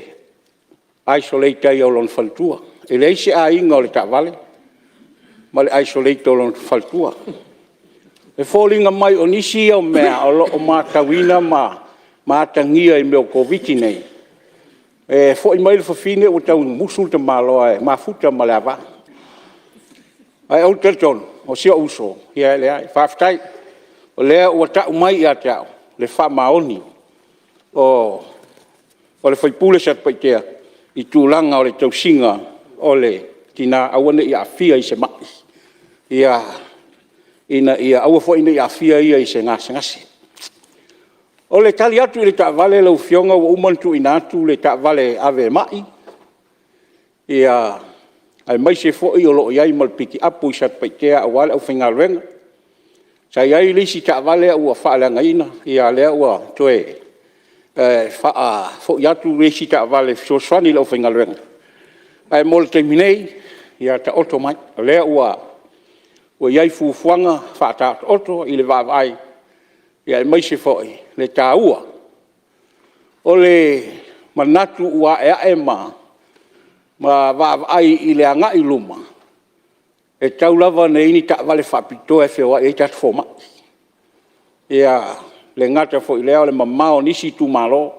S9: isolate ai o lona faletua. E leai se aiga o le taavale ma le isolate o lona faletua. E foliga mai o nisi ia o mea o lo o matauina ma atagia i mea o Koviti-19 nei, e foi mai le fafine ua tau musu le tamaloa e mafuta ma le ava. Ae ou te talitonu, o si ou uso, ia e leai, faafetai. O lea ua tau mai ia te au le faamaoni o le sui usufono Satupaitea i tulaga o le tausiga o le tina aua ne i aafia i se mai, ina ia aua foi ne i aafia ia i se gasegase. O le tali atu i le taavale lau Afioga, ua uma ona tuuina atu le taavale ave ma'i, aemaise foi o lo o i ai ma le pikiapu i Satupaitea aua le aufaigaluega. Sa i ai le isi taavale a ua faaleagaina, ia o lea ua toe
S16: faafoi atu le isi taavale e fesoasoani i le aufaigaluega. Ae mo le taimi nei, ia taoto mai, o lea ua i ai fuafuaga faataotooto i le vaavaai, aemaise foi le taua o le manatu ua aeae ma vaavaai i le agai i luma, e tatau lava ona i ai ni taavale faapitoa e feoai ai tatou fomai. Ia le gata foi i lea o le mamao o nisi itumalo,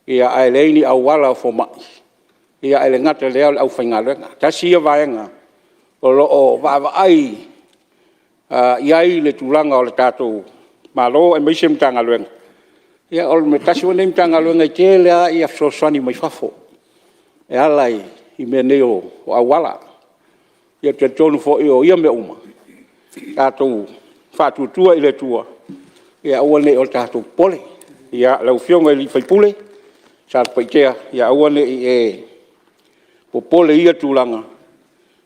S16: ae leai ni auala o fomai, ae le gata i lea o le aufaigaluega. Tasi ia vaega o lo o vaavaai i ai le tulaga o le tatou Malo aemaise le Matagaluega. Ia o le tasi foi lenei Matagaluega e tele lava fesoasoani mai fafo e ala i mea nei o auala. Ou te talitonu foi o ia mea uma, tatou faatuatua i le Atua ia aua ne i o tatou popole. Lau Afioga i le sui usufono o Satupaitea, ia aua ne i e popole i ia tulaga,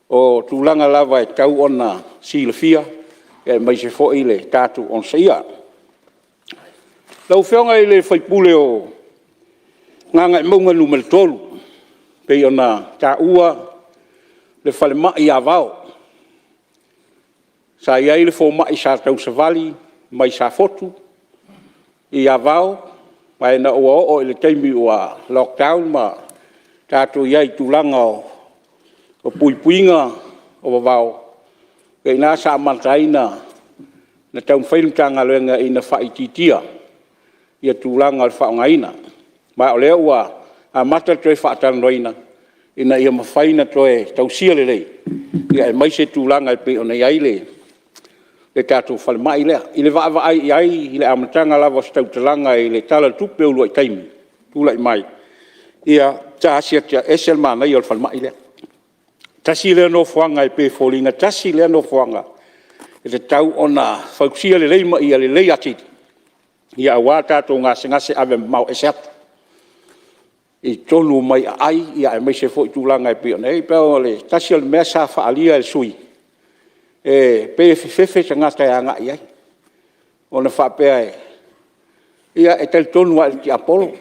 S16: o tulaga lava e tatau ona silafia aemaise foi le tatou onosaia. Lau Afioga i le sui usufono mo Gagaemauga 3 pei ona taua le falemai i Avao. Sa i ai le fomai sa tausavali mai Safotu i Avao, ae ina ua oo i le taimi ua lockdown ma tatou i ai i tulaga o puipuiga o vavao, o i ina sa amata ai ona taumafai le Matagaluega ina ia faaitiitia tulaga o le faaaogaina. Ma o lea ua amata le toe faatalanoaina ina ia mafai ona toe tausia lelei, aemaise tulaga e pei ona i ai le tatou falemai lea. I le vaavaai i ai i le amataga lava o se tautalaga i le Tala o le Tupe i le uluai taimi na tulai mai, sa siaki atu, e ese le manaia o le falemai lea. Tasi lea nofoaga e pei e foliga e tasi lea nofoaga e tatau ona fausia lelei ma ia lelei atili, aua tatou gasegase ave mamao ese atu i totonu mai aai aemaise foi tulaga e pei ona i ai. E pei o le tasi o mea sa faaalia e le sui usufono, e pei e fefefe tagata e agai i ai ona faapea, ia e talitonu lava i le tiapolo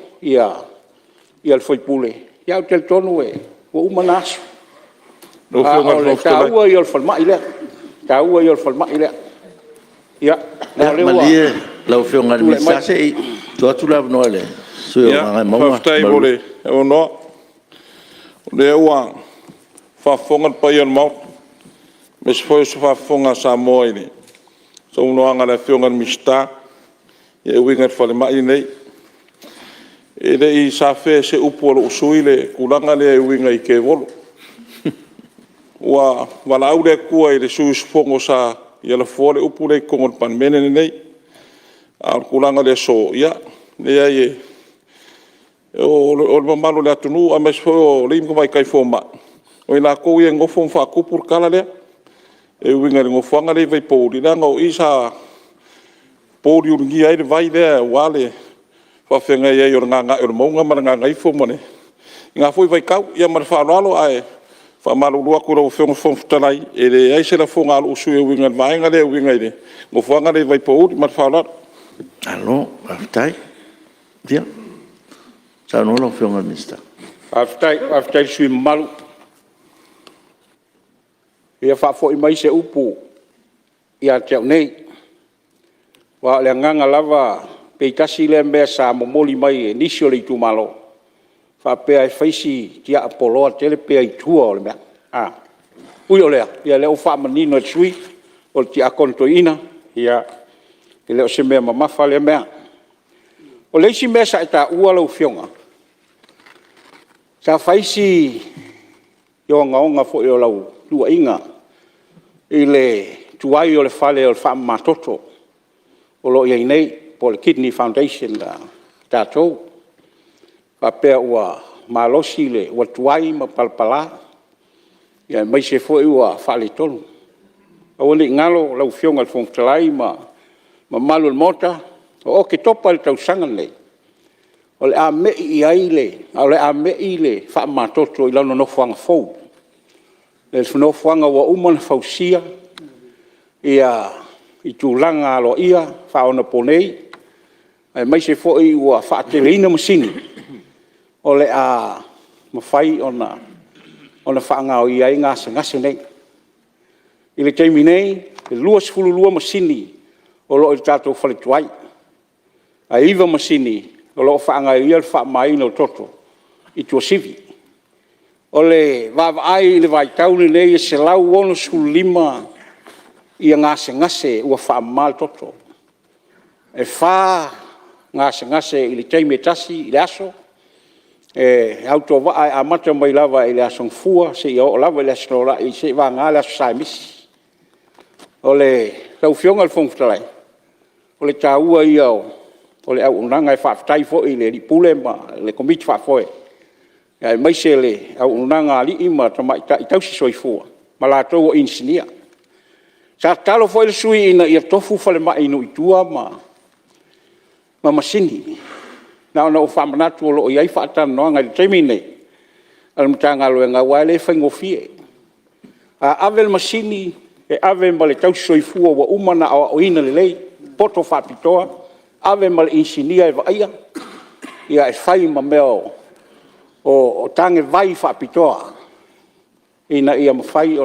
S16: le sui usufono, ae ou te talitonu ua uma na aso. A o le taua ia o le falemai lea, o le taua ia o le falemai lea. Ia, Malie lau Afioga i le Minisita, se i tuu atu le avanoa i le sui usufono mo Gagaemauga 2. Faafetai mo le avanoa. O lea ua faafofoga le paia o le Maota, aemaise foi o se faafofoga a Samoa i le saunoaga a le Afioga i le Minisita e uiga i le falemai lenei. E le i safea i se upu a lou sui usufono le tulaga lea e uiga i tevolo. Ua valaau le Atua i le sui usufono sa ia lafoa le upu lea i totonu o le Palemene lenei. A o le tulaga o le aso, ia, e leai o le mamalu o le atunuu aemaise foi o alii ma tamaitai fomai, o i latou ia e nonofo ma faatupu le tala lea e uiga i le nofoaga lea i Vaipouli, leaga o i sa pouliuligia ai le vai lea aua le faafeagai ai o le gagaeolemauga ma le gagaifo i na foi vaitau. Ia ma le faaaloalo, ae faamalulu atu i lau Afioga i le Fofoga Fetalai, e leai se lafoga a lou sui usufono e uiga i le vaega lea e uiga i le nofoaga lea i Vaipouli. Ma le faaaloalo. Malo faafetai. Ia, saunoa lau Afioga i le Minisita. Faafetai i le sui usufono mamalu. Ia faafoi mai se upu ia te au nei, aua o le agaga lava, pei tasi lea mea sa momoli mai e nisi o le itumalo, faapea e fai si tiapoloa tele pe aitua o le mea. Ui o lea, o lea ua faamanino e le sui usufono, o le tiakono toeaina, ia, e le o se mea mamafa lea mea. O le isi mea sa e taua lau Afioga, sa fai si ogaoga foi o lau tuuaiga i le tuai o le fale o le faamamatoto o lo o i ai nei po o le Kidney Foundation a tatou, faapea ua malosi, ua tuai ma palapala, aemaise foi ua faaletonu. Aua ne i galo lau Afioga i le Fofoga Fetalai ma le mamalu o le Maota, o Oketopa i le tausaga lenei, o le a me'i le faamamatoto i lona nofoaga fou, le nofoaga ua uma ona fausia i tulaga aloaia faaonaponei. aemaise foi ua faateleina masini o le a mafai ona faagaioia ai gasegase nei. I le taimi nei, e 22 masini o lo o i le tatou fale tuai, ae 9 masini o lo o faagaioia le faamamaina o toto i Tuasivi. O le vaavaai i le vaitau lenei e 165 gasegase ua faamama le toto. E 4 gasegase i le taimi e tasi i le aso, e autovaa e amata mai lava i le Aso Gafua seia oo lava i le Aso Toonai, seiavagana le Aso Sa e misi. Lau Afioga i le Fofoga Fetalai, o le taua ia o le auaunaga. E faafetai foi i le Alii Pule ma le Komiti Faafoe, aemaise le auaunaga a alii ma tamaitai tausisoifua ma latou o inisinia. Sa tatalo foi le sui usufono ina ia tofua falemai i nuu i tua ma masini. Na ona ou faamanatu o lo o i ai faatalanoaga i le taimi lenei a le Matagaluega, aua e le faigofie. A ave le masini, e ave ma le tausisoifua ua uma ona aoaoina lelei, poto faapitoa, ave ma le inisinia e vaaia, e fai ma mea o tanevai faapitoa ina ia mafai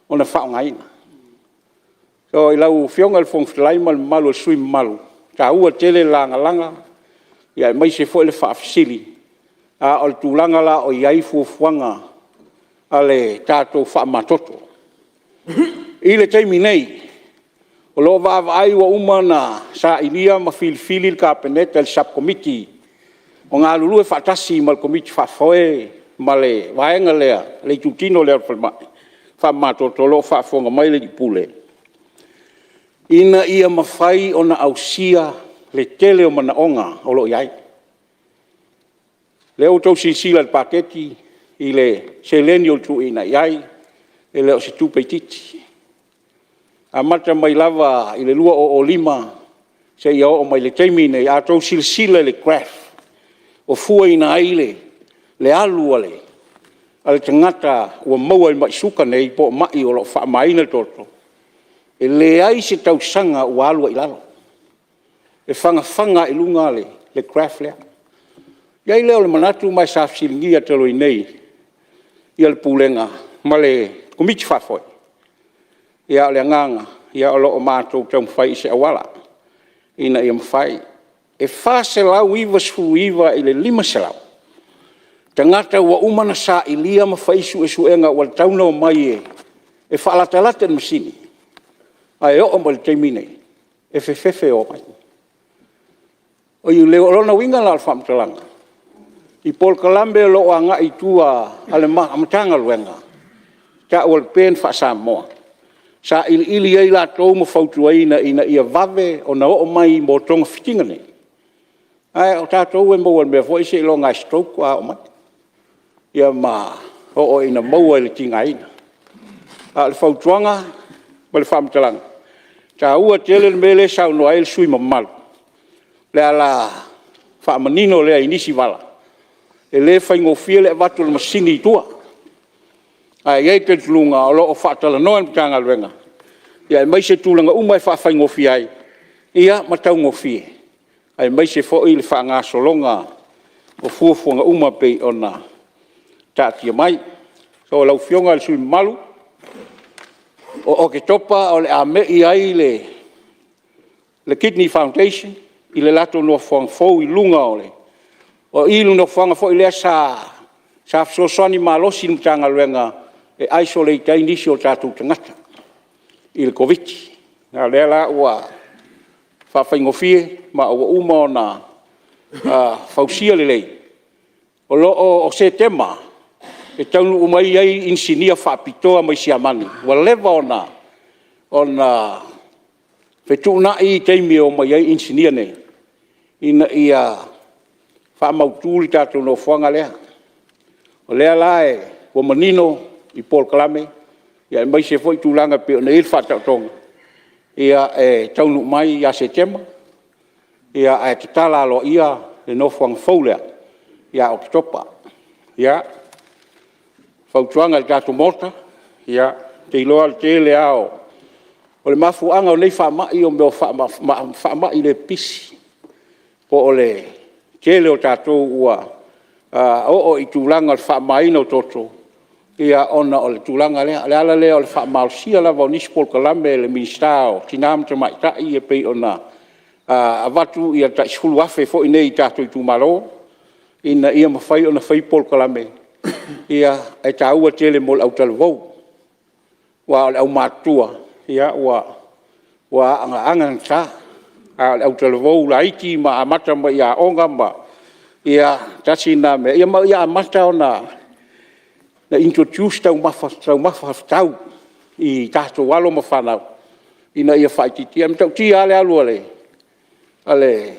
S16: ona faaaogaina. Lau Afioga i le Fofoga Fetalai ma le mamalu o sui usufono mamalu, e taua tele le lagalaga aemaise foi le faafesili, a o le tulaga la o i ai fuafuaga a le tatou faamamatoto. I le taimi nei, o lo o vaavaai ua uma ona sailia ma filifili le Kapeneta i le Sub Committee o galulue faatasi ma le Komiti Faafoe ma le vaega lea, le itutino lea o le falemai faamamatoto, o lo o faafofoga mai le Alii Pule, ina ia mafai ona ausia le tele o manaoga o lo o i ai. O lea ua outou silasila i le paketi i le seleni ua tuuina i ai, e le o se tupe itiiti. E amata mai lava i le 2005 seia oo mai i le taimi lenei, a outou silasila i le graph o fuaina ai le alu a le tagata ua maua i mai suka nei po o mai o lo o faamamaina le toto, e leai se tausaga ua alu ai i lalo, e fagafaga lava i luga le graph lea. Ona i ai lea o le manatu ma e sa fesiligia talu ai nei le Pulega ma le Komiti Faafoe, a o le agaga o lo o matou taumafai i se auala ina ia mafai. E 499 i le 500 tagata ua uma ona sailia ma fai suesuega ua tatau ona omai e faalatalata i le masini, ae oo mai i le taimi lenei, e fefefe e omai. O lona uiga la o le faamatalaga, i polokalame o lo o agai i tua a le Matagaluega, e tau o le PEN faa-Samoa, sailiili ai latou ma fautuaina ina ia vave ona oo mai mo togafitiga nei, ae o tatou e maua i le mea foi lea seiloga lava e stroke faatoa oo mai, ia ma oo ina maua i le tigaina. A o le fautuaga ma le faamatalaga, e taua tele le mea lea e saunoa ai le sui usufono mamalu, o le ala faamanino lea i nisi vala, e le faigofie le avatu o le masini i tua. Ae i ai le talitonuga o lo o faatalanoa e le Matagaluega, aemaise tulaga uma e faafaigofie ai ma taugofie, aemaise foi le faagasologa o fuafuaga uma pei ona taatia mai. So, lau Afioga i le sui usufono mamalu, o Oketopa o le a me i ai le Kidney Foundation i le latou nofoaga fou i luga o le… O i i le nofoaga foi lea sa fesoasoani malosi le Matagaluega e isolate ai nisi o tatou tagata i le Koviti-19. A o lea la ua faafaigofie ma ua uma ona fausia lelei. O Setema e taunuu mai ai inisinia faapitoa mai Siamani, ua leva ona fetuunai taimi e omai ai inisinia nei, ina ia faamautu le tatou nofoaga lea. O lea la ua manino i polokalame aemaise foi tulaga e pei ona i ai le faataotoga, e taunuu mai ia Setema ae tatala aloaia le nofoaga fou lea ia Oketopa. Ia, fautuaga i le tatou Maota, ou te iloa o le tele lava o… O le mafuaaga o nei faamai o mea o faamai le pipisi. po o le tele o tatou ua oo i tulaga o le faamamaina o toto ona o le tulaga lea. O le ala lea o le faamalosia lava o nisi polokalame a le Minisita o Tina ma Tamaitai e pei ona avatu le tai $10,000 foi nei i tatou itumalo ina ia mafai ona fai polokalame, e taua tele mo le autalavou, aua o le aumatutua ua anagata, a o le autalavou laiti ma amata mai i aoga ma… ia tasi lena mea, ma ia amata ona introduce taumafa tatau i tatou alo ma fanau ina ia faaitiitia. E matautia lava le alu a le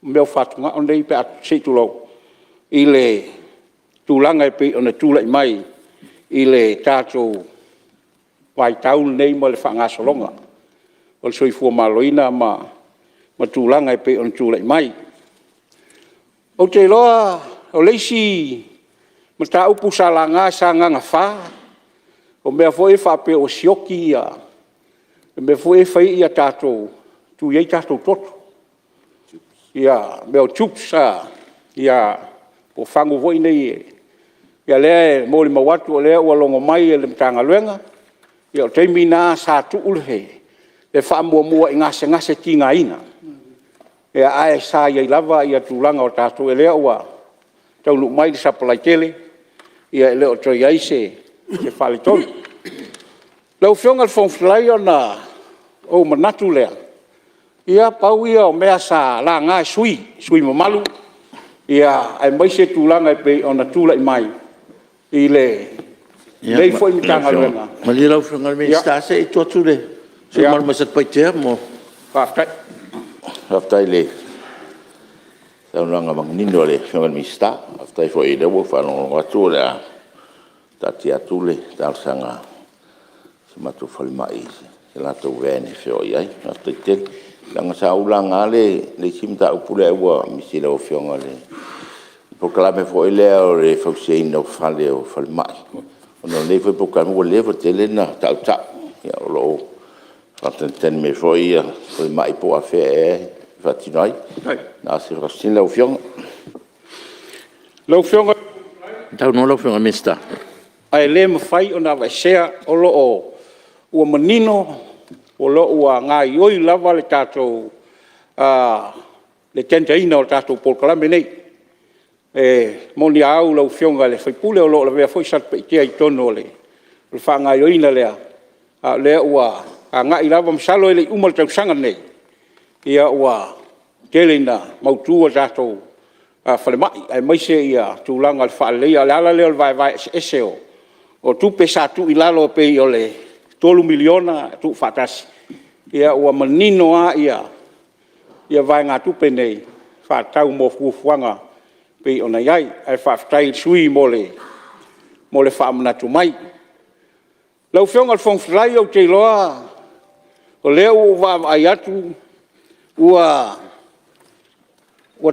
S16: mea o fatugao nei se i tulou, i le tulaga e pei ona tulai mai i le tatou vaitau lenei ma le faagasologa o le soifua maloloina ma tulaga e pei ona tulai mai. Ou te iloa o le isi mataupu sa laga e Sagaga 4, o mea foi ia faapea ua sioki mea foi ia tui ai tatou toto, mea o tubes po o fagu foi nei. Ia o lea e molimau atu o lea ua logo mai e le Matagaluega, ia o le taimi lena sa tuu le faamuamua i gasegase tigaina, ae sa i ai lava tulaga o tatou, o lea ua taunuu mai le sapalai tele, e le o toe i ai se faaletonu. Lau Afioga i le Fofoga Fetalai ona ou manatu lea, ia pau ia o mea sa laga e sui usufono mamalu, aemaise tulaga e pei ona tulai mai i lenei foi Matagaluega. Malie lau Afioga i le Minisita se i tuu atu i le sui usufono mamalu mai Satupaitea. Faafetai. Faafetai i le saunoaga manino a le Afioga i le Minisita. Faafetai foi o lea ua ou faalogologo atu o le a taatia atu le talosaga a si o matou falemai i se latou van e feoai ai. Faafetai tele. Leaga sa ou laga le isi mataupu lea ai ua misi i lau Afioga i le polokalame foi lea o le fausiaina o fale o falemai, ona o lenei foi polokalame ua leva tele ona tautau, o lo o faatalitali mai foi le falemai po o afea ea e faatino ai. Na o se faafesili lau Afioga. Saunoa lau Afioga i le Minisita. Ae le mafai ona aveesea, o lo o ua manino o lo o ua gaoioi lava le tatou le tender ina o le tatou polokalame lenei. E moni a au lau Afioga i le sui usufono o lo o lavea foi Satupaitea i totonu o le faagaoioiga lea, a o lea ua agai lava. Masalo e le i uma le tausaga lenei ua tele ina mautu a tatou falemai, aemaise tulaga o le faaleleia. O le ala lea o le vaevae eseese o tupe sa tuu i lalo e pei o le $3 miliona tuufaatasi, ua manino lava vaegatupe nei e faatatau mo fuafuaga e pei ona i ai. Ae faafetai i le sui usufono mo le faamanatu mai. Lau Afioga i le Fofoga Fetalai, ou te iloa o lea ua ou vaavaai atu ua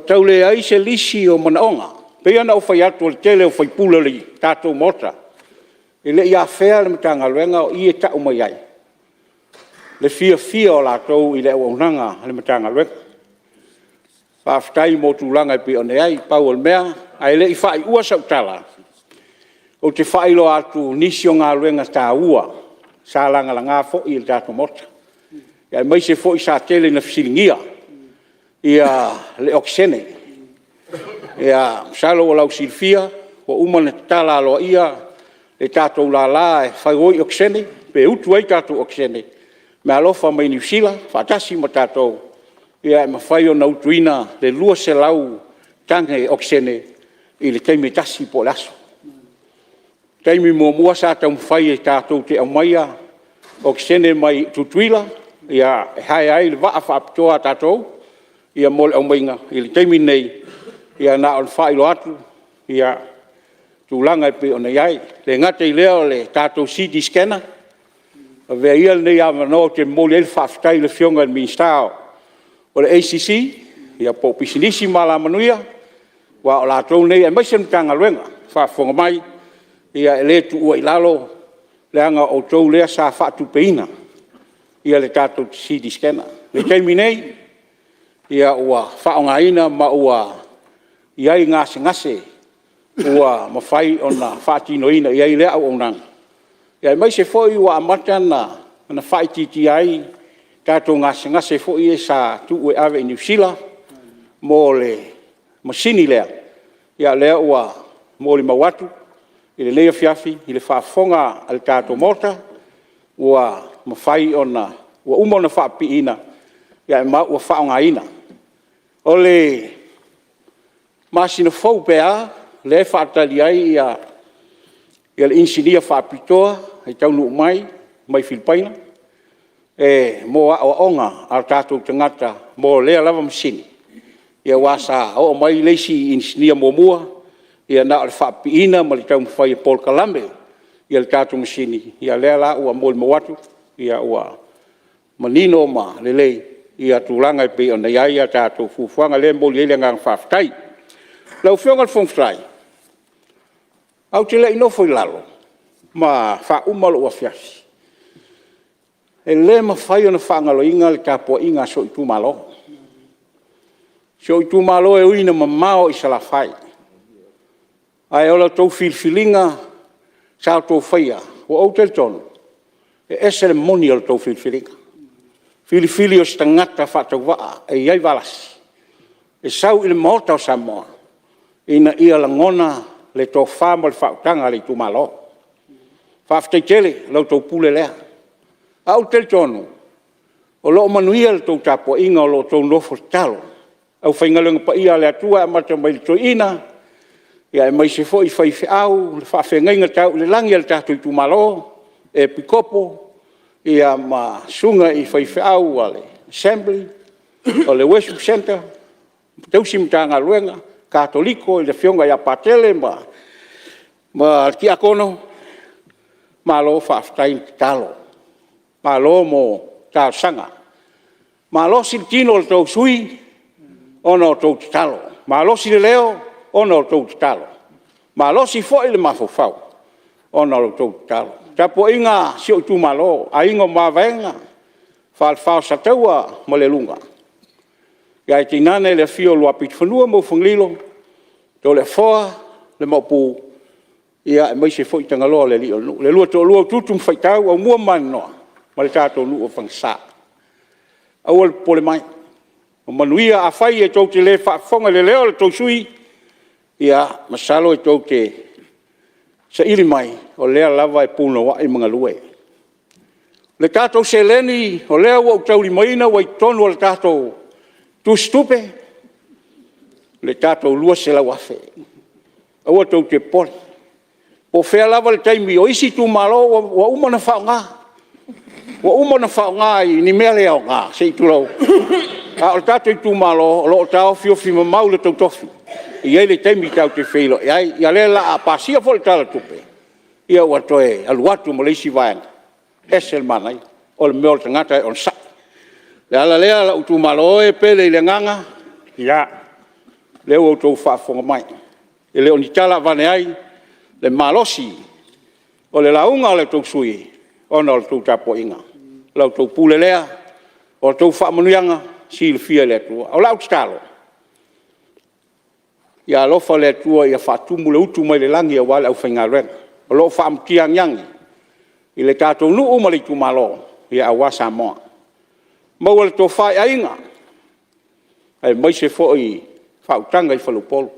S16: tau leai se lisi o manaoga. E pei ona ou fai atu o le tele o sui usufono o le tatou Maota, e le i afea le Matagaluega, o i e tau mai ai le fiafia o latou i le auaunaga a le Matagaluega. Faafetai mo tulaga e pei ona i ai. Pau o le mea, ae le i faaiua sau tala, ou te faailoa atu nisi o galuega taua sa lagalaga foi e le tatou Maota, aemaise foi sa tele ina fesiligia le okesene. Masalo ua lausilafia ua uma ona tatala aloaia le tatou lala e fau ai okesene pe utu ai tatou okesene meaalofa mai Niu Sila faatasi ma tatou, e mafai ona utuina le 200 tane okesene i le taimi e tasi po o le aso. O le taimi muamua sa taumafai e tatou te aumaia okesene mai Tutuila e hire ai le vaa faapitoa a tatou mo le aumaiga. I le taimi lenei, na ona faailoa atu tulaga e pei ona i ai. E le gata i lea o le tatou CT Scanner, avea ia lenei avanoa ou te momoli ai le faafetai i le Afioga i le Minisita o le ACC po o Pisinisi ma Alamanuia, aua o latou nei aemaise le Matagaluega o faafofoga mai, e le tuua i lalo, leaga o outou lea sa faatupeina le tatou CT Scanner. I le taimi nei, Ua faaaogaina ma ua i ai gasegase ua mafai ona faatinoina i ai lea auaunaga, aemaise foi ua amata ona faaitiitia ai tatou gasegase foi ia sa tuu e ave i Niu Sila mo le masini lea. O lea ua molimau atu i lenei afiafi i le faafofoga a le tatou Maota, ua mafai ona ua uma ona faapipiina ma ua faaaogaina. O le masina fou pe a, lea e faatali ai le inisinia faapitoa e taunuu mai Filipaina mo aoaoga a o tatou tagata mo lea lava masini, aua sa oo mai le isi inisinia muamua, ia na o le faapipiina ma le taumafai e polokalame le tatou masini, ia o lea la ua molimau atu ua manino ma lelei tulaga e pei ona i ai a tatou fuafuaga. O lea e momoli ai le agaga faafetai. Lau Afioga i le Fofoga Fetalai, ae ou te le i nofo i lalo ma faauma lou afiafi, e le mafai ona faagaloina le tapuaiga a si ou itumalo. Si ou itumalo e ui ina mamao i Salafai, ae o la outou filifiliga sa outou faia, ua ou talitonu, e ese le moni o la outou filifiliga. Filifili o se tagata faatauvaa e i ai Valasi e sau i le Maota o Samoa ina ia lagona le tofa ma le faautaga a le itumalo. Faafetai tele i la outou pule lea. Ae ou te talitonu, o lo o manuia le tou tapuaiga o lo o outou nofo tatalo. Le aufaigaluega paia a le Atua e amata mai i le toeaina, aemaise foi faifeau, le faafeagaiga tau i le lagi a le tatou itumalo, Epikopo ma susuga i faifeau a le Assembly, o le Worship Centre, tausi Matagaluega, Katoliko i le afioga ia Patele ma le Tiakono, malo faafetai tatalo, malo mo talosaga. E malosi le tino o le tou sui usufono ona o a outou tatalo, malosi le leo ona o a outou tatalo, malosi foi le mafaufau ona o la outou tatalo. Le tapuaiga a si ou itumalo, Aiga o Mavaega, Falefa o Sataua ma Lealuga, ae tainane le afio o Luapitofanua ma Ufagalilo, Toleafoa le Maopu, aemaise foi Tagaloa o le alii o le nuu. Le lua toalua o Utuutu ma Faitau, Aumua ma Maninoa ma le tatou nuu o Fagasa. Aua le popole mai, ua manuia. Afai tou te le faafofoga i le leo o le tou sui usufono, ia masalo tou te saili mai o lea lava e punouai ma galue. O le tatou seleni o lea ua ou taulimaina ua i totonu o le tatou tusitupe le tatou $200,000. Aua tou te popole, po o fea lava le taimi, o isi itumalo ua uma ona faaaoga, ua uma ona faaaoga i ni mea le aoga se i tulou, a o le tatou itumalo, o lo o taofiofimamau le tou tofi, e i ai le taimi tatou te feiloai ai. Ia o lea o le a pasia foi le Tala o le Tupe, ia ua toe alu atu ma le isi vaega, e ese le manaia o le mea o le tagata e onosai. O le ala lea lou itumalo e pele i le agaga, ia, o lea ua outou faafofoga mai, e le o ni tala aveane ai le malosi o le lauga a lo outou sui usufono ona o le tou tapuaiga, la outou pule lea, o a outou faamanuiaga e silafia e le Atua. O lau tatalo, ia alofa le Atua ia faatumu le utu mai le lagi aua le aufaigaluega o lo o faamutiaagiagi i le tatou nuu ma le itumalo aua Samoa. Maua le tofa i aiga, aemaise foi faautaga i faleupolu.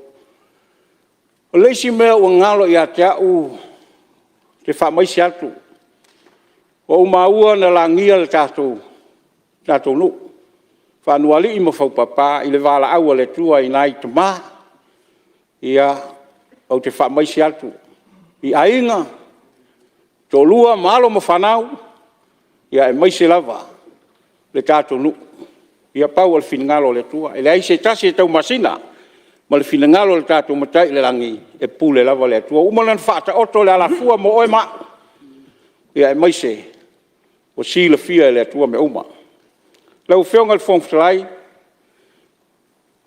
S16: O le isi mea ua galo ia te au ou te faamaise atu, ua ou maua na lagia le tatou nuu, Faanuualii ma Faupapa i le valaau a le Atua i nai tama. Ou te faamaise atu i aiga, toalua ma alo ma fanau, aemaise lava le tatou nuu. Ia pau o le finagalo o le Atua, e leai se tasi e taumasina ma le finagalo o le tatou Matai oi le lagi, e pule lava le Atua. Ua uma ona faataoto le alafua mo oe ma au, aemaise ua silafia e le Atua mea uma. Lau Afioga i le Fofoga Fetalai,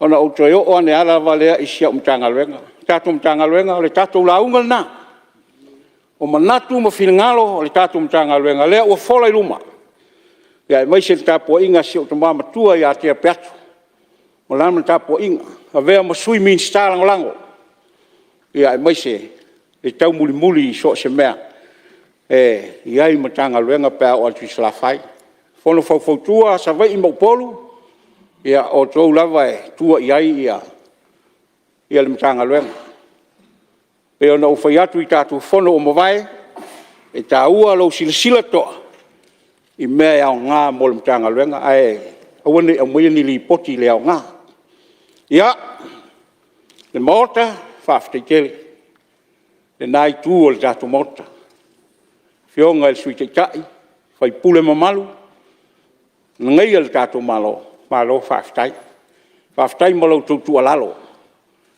S16: ona ou toe oo ane lava lea i si au Matagaluega. Le tatou Matagaluega, o le tatou lauga lena, o manatu ma finagalo o le tatou Matagaluega lea ua fola i luma, aemaise le tapuaiga a si ou tama matua ia Tea Peato. ma lana tapuaiga, avea ma Sui Minisita Lagolago, aemaise le taumulimuli i so o se mea e i ai Matagaluega pe a oo atu i Salafai. Fono Faufautua a Savaii ma Upolu, ia o outou lava e tua i ai le Matagaluega. E pei ona ou fai atu i tatou fono ua mavae, e taua lou silasila totoa i mea e aoga mo le Matagaluega, ae aua ne i aumaia ni lipoti le aoga. Ia, le Maota, faafetai tele i lena Itu o le tatou Maota, le Afioga i le Sui Taitai, sui usufono mamalu o agaia le tatou Malo, malo faafetai. Faafetai mo la outou tuualalo,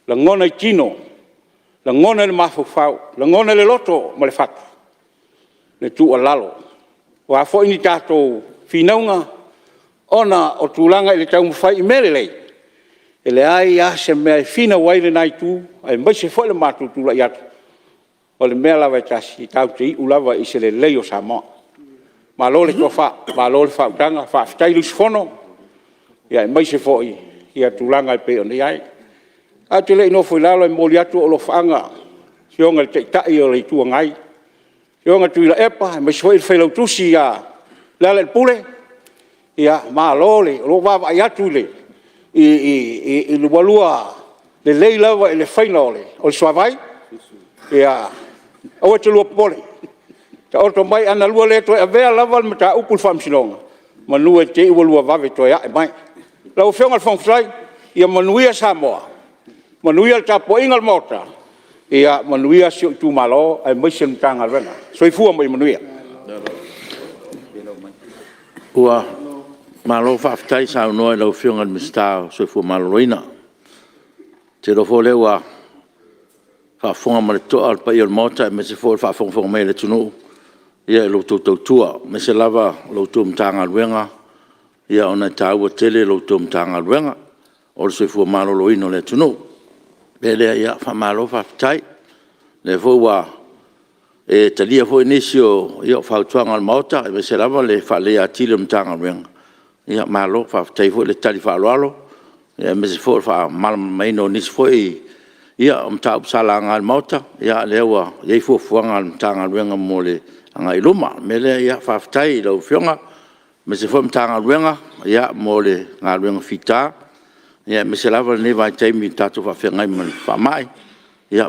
S16: lagona i tino, lagona i le mafaufau, lagona i le loto ma le fatu le tuualalo. O a foi ni tatou finauga ona o tulaga i le taumafai i mea lelei, e leai lava se mea e finau ai lena Itu aemaise foi le matou tulai atu, o le mea lava e tasi, tatou te iu lava i se lelei o Samoa. Malo le tofa, malo le faautaga, faafetai le usufono, aemaise foi tulaga e pei ona i ai. Ae ou te le i nofo i lalo, e momoli atu alofaaga i le Afioga i le Taitai o le Itu Agai, le Afioga Tuilaepa aemaise foi le Failautusi ia Lealailepule, malo. O lou vaavaai atu i le oulua lelei lava i le faiga o le suavai, ia aua e te lua popole, taoto mai, ana lua le toe avea lava le mataupu i le Faamasinoga, semeamanu e te i ua lua vave toe ae mai. Lau Afioga i le Fofoga Fetalai, ia manuia Samoa, manuia le tapuaiga a le Maota, manuia si ou itumalo aemaise le Matagaluega. Soifua ma ia manuia. Ua malo faafetai saunoa i lau Afioga i le Minisita o le Soifua Maloloina. Ou te iloa foi o lea ua faafofoga ma le totoa le paia o le Maota aemaise foi o le faafogafoga mai a le atunuu i la outou tautua, aemaise lava o la outou Matagaluega, ona e taua tele la outou Matagaluega, o le soifua maloloina o le atunuu. O le mea lea, faamalo faafetai. O lea foi ua e talia foi nisi o fautuaga a le Maota, aemaise lava le faaleleia atili o le Matagaluega, ia malo faafetai foi le tali faaaloalo, aemaise foi o le faamalamalamaina o nisi foi o mataupu sa laga e le Maota, o lea ua i ai fuafuaga a le Matagaluega mo le agai i luma. O le mea lea, faafetai i lau Afioga aemaise foi o le Matagaluega mo le galuega fita, aemaise lava lenei vaitaimi i le tatou faafeagai ma le faamai.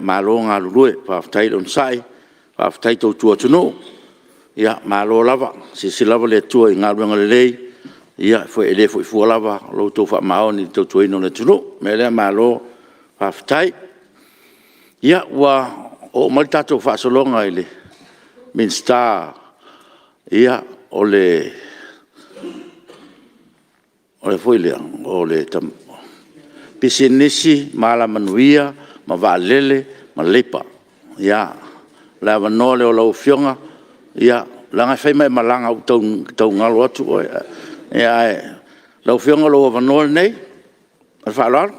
S16: Malo le galulue, faafetai le onosai, faafetai tautua atunuu. Malo lava. Silasila lava le Atua i galuega lelei, e le foi fua lava lo outou faamaoni i le tautuaina o le atunuu. O le mea lea, malo faafetai. Ia, ua oo mai le tatou faasologa i le Minisita o le foi lea, o le Pisinisi ma Alamanuia ma Vaalele ma Leipa. Ia, o le avanoa lea o lau Afioga, leaga e fai ma e malaga ua tau galo atu oe. Lau Afioga o lou avanoa lenei. Ma le faaaloalo.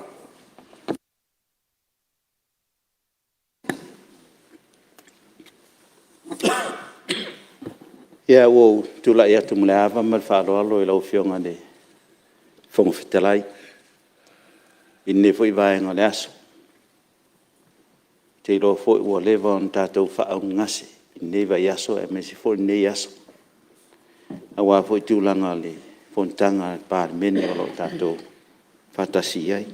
S8: Ia, ua ou tulai atu ma le ava ma le faaaloalo i lau Afioga i le Fofoga Fetalai i lenei foi vaega o le aso. Ou te iloa foi ua leva ona tatou faaaaogagase i lenei vaiaso aemaise foi o lenei aso, aua foi tulaga o le fonotaga a le Palemene o lo o tatou faatasi i ai. E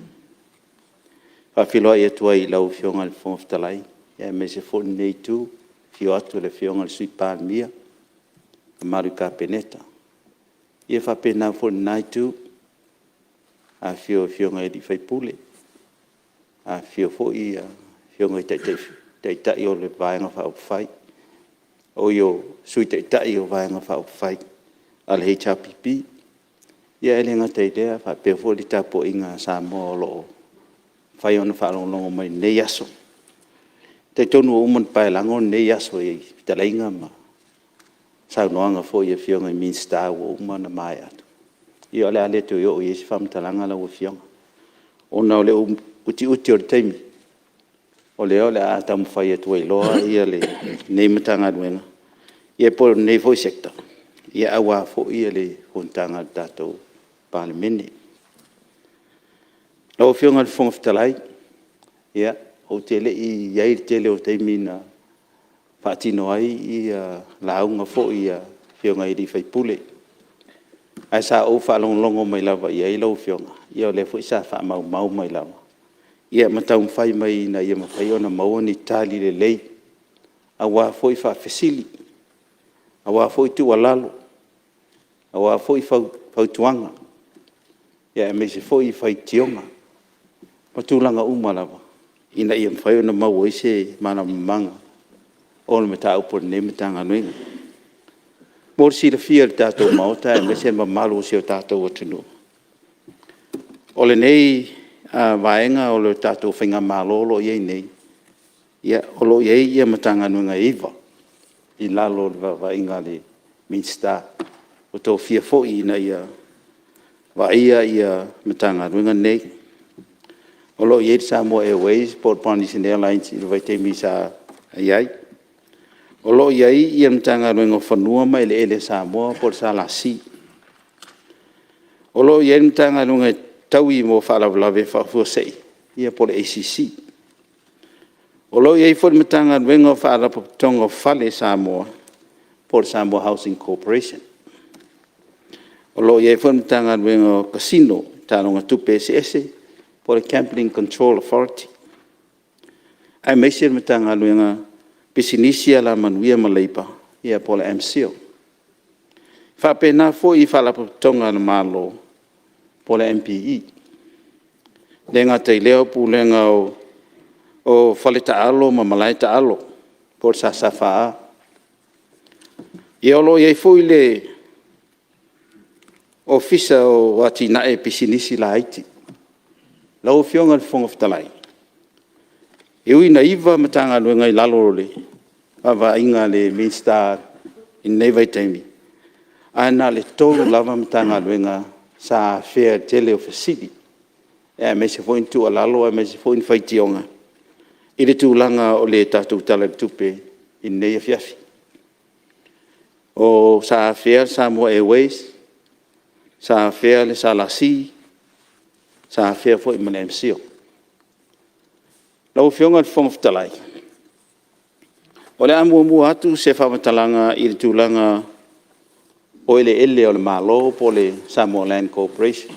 S8: faafeiloai atu ai i lau Afioga i le Fofoga Fetalai, aemaise foi o lenei Itu, i le afio atu o le Afioga i le Sui Palemia, le mamalu i le Kapeneta, ia faapena foi i lena Itu, afifio o Afioga i sui usufono, afifio foi Afioga i Sui Taitai o Vaega Faaupufai a le HRPP. Ae le gata i lea, e faapea foi le tapuaiga a Samoa o lo o mafai ona faalogologo mai i lenei aso. E talitonu ua uma ona paelago lenei aso i fetalaiga ma saunoaga foi a Afioga i Minisita ua uma ona maea atu. Ia o le a le toe oo i ai se faamatalaga lau Afioga, ona o le utiuti o le taimi, o lea o le a taumafai atu ai loa lenei Matagaluega po o lenei foi Sector aua foi le fonotaga a le tatou Palemene. Lau Afioga i le Fofoga Fetalai, ia, ou te le i i ai i le tele o taimi na faatino ai lauga foi a Afioga i sui usufono, ae sa ou faalogologo mai lava i ai lau Afioga, o lea foi sa faamaumau mai lava, ia ma taumafai mai ina ia mafai ona maua ni tali lelei aua foi faafesili, aua foi tuualalo, aua foi fautuaga, aemaise foi faitioga ma tulaga uma lava ina ia mafai ona maua ai se malamalamaaga o le mataupu a lenei Matagaluega. Mo le silafia e le tatou Maota aemaise le mamalu o si o tatou atunuu, o lenei vaega o le tatou faigamalo o lo o i ai nei, o lo o i ai Matagaluega e 9 i lalo o le vaavaaiga a le Minisita ua tofia foi ina ia vaaia Matagaluega nei. O lo o i ai le Samoa Airways po o le Polynesian Airlines i le vaitaimi sa i ai. O lo o i ai le Matagaluega o Fanua ma Eleele o Samoa po o le SLC. O lo o i ai le Matagaluega e taui mo Faalavelave Faafuasei po o le ACC. O lo o i ai foi le Matagaluega o Faalapotopotoga o Fale a Samoa po o le Samoa Housing Corporation. O lo o i ai foi le Matagaluega o Casino, Taaloga Tupe Eseese po o le Gambling Control Authority, aemaise le Matagaluega o Pisinisi, Alamanuia ma Leipa po o le MCIL. E faapena foi i Faalapotopotoga a le Malo po o le MPE. E le gata i lea o Pulega o faletaalo ma malaetaalo po o le SSFA. Ia o lo o i ai foi le Ofisa o Atinae o Pisinisi Laiti. Lau Afioga i le Fofoga Fetalai, e ui ina 9 Matagaluega i lalo o le vaavaaiga a le Minisita i lenei vaitaimi, ae na o le 3 lava Matagaluega sa afea i le tele o fesili, aemaise foi o tuualalo aemaise foi o faitioga i le tulaga o le tatou Tala o le Tupe i lenei afiafi. Sa afea le Samoa Airways, sa afea le SLC, sa afea foi ma le MCIL. Lau Afioga i le Fofoga Fetalai, o le a muamua atu se faamatalaga i le tulaga o eleele a le Malo po o le Samoa Land Corporation.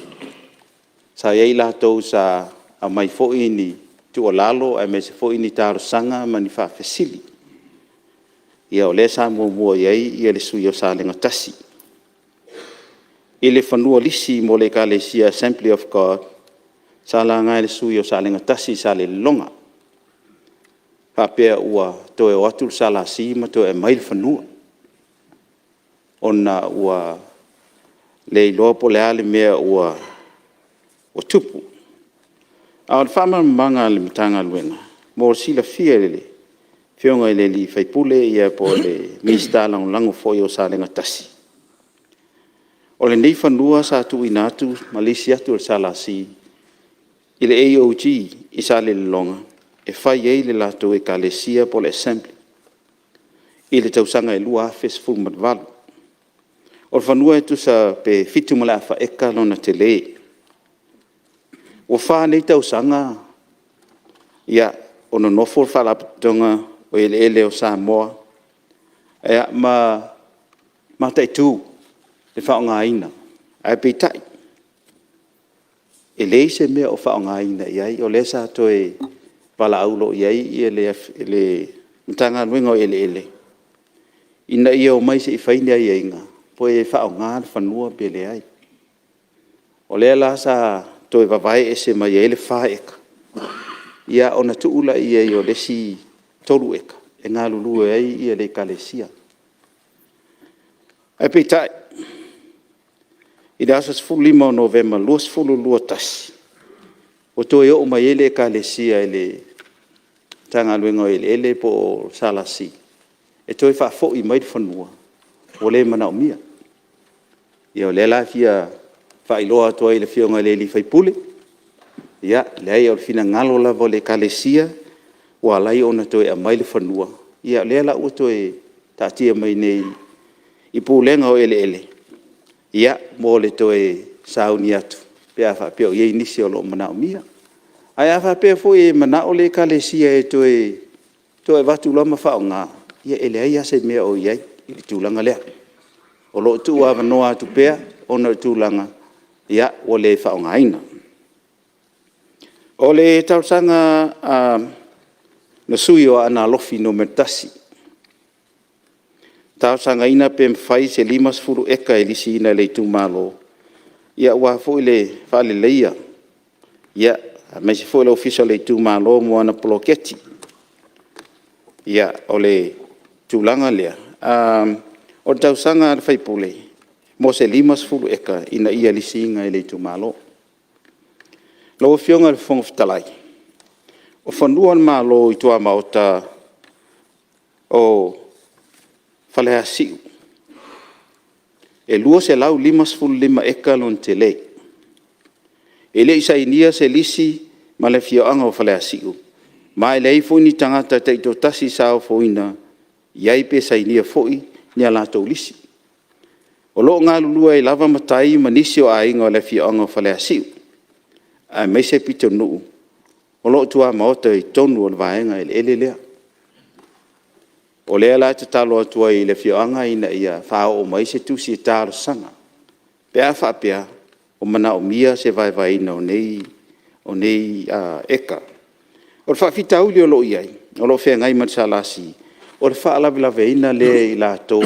S8: Sa i ai latou sa aumai foi ni tuualalo aemaise foi ni talosaga ma ni faafesili. Ia o lea sa muamua i ai le sui usufono mo Salega 1 i le fanua lisi mo le Ekalesia Assembly of God sa laga e le sui usufono mo Salega 1 i Salelologa, e faapea ua toe o atu le SLC ma toe aumai le fanua, ona ua le iloa po o le a le mea ua tupu. A o le faamalamalamaga a le Matagaluega, mo le silafia e le Afioga i le sui usufono po o le Minisita Lagolago foi o Salega 1, o lenei fanua sa tuuina atu ma lisi atu e le SLC i le AOG i Salelologa e fai ai le latou Ekalesia po o le Assembly i le tausaga e 2018. O le fanua e tusa pe 7.5 eka lona tele. Ua 4 nei tausaga o nonofo le Faalapotopotoga o Eleele o Samoa ma mataitu le faaaogaina, ae peitai, e leai se mea o faaaogaina i ai. O lea sa toe valaau loa i ai le Matagaluega o Eleele ina ia omai se i fai ni aiaiga pe faaaoga le fanua pe leai. O lea la sa toe vavae ese mai ai le 4 eka, ia ona tuu lea i ai o le isi 3 eka e galulue ai le Ekalesia. Ae peitai, i le aso 15 o Novema 2021, ua toe oo mai ai le Ekalesia i le Matagaluega o Eleele po o le SLC, e toe faafoi mai le fanua ua le manaomia. Ia o lea la e fia faailoa atu ai i le Afioga i le sui usufono, ia leai o le finagalo lava o le Ekalesia ua ala ai ona toe aumai le fanua, ia o lea la ua toe taatia mai nei i Pulega o Eleele mo le toe sauni atu pe a faapea o i ai nisi o lo o manaomia. Ae a faapea foi e manao le Ekalesia e toe avatu loa ma faaaoga, ia e leai lava se mea o i ai i le tulaga lea. O lo o tuuavanoa atu pea ona o le tulaga ua le faaaogaina. O le talosaga a le sui usufono mo Aana Alofi 1, talosagaina pe mafai se 50 eka e lisiina e le itumalo aua foi le faaleleia aemaise foi o le Ofisa o le itumalo mo ana poloketi. Ia, o le tulaga lea, o le talosaga a le sui usufono mo se 50 eka ina ia lisiina e le itumalo. Lau Afioga i le Fofoga Fetalai, o fanua o le Malo i tuamaota o Faleasiu, e 255 eka lona tele. E le i sainia se lisi ma le afioaga o Faleasiu, ma e leai foi ni tagata taitoatasi sa ofoina i ai pe sainia foi ni a latou lisi. O lo o galulue ai lava matai ma nisi o aiga o le afioaga o Faleasiu, aemaise pitonuu o lo o tuamaota i totonu o le vaega eleele lea. O lea la e tatalo atu ai i le afioaga ina ia faaoo mai se tusi talosaga pe a faapea o manaomia se vaevaeina o nei eka. O le faafitauli o lo o i ai, o lo o feagai ma le SLC, o le faalavelaveina lea e i latou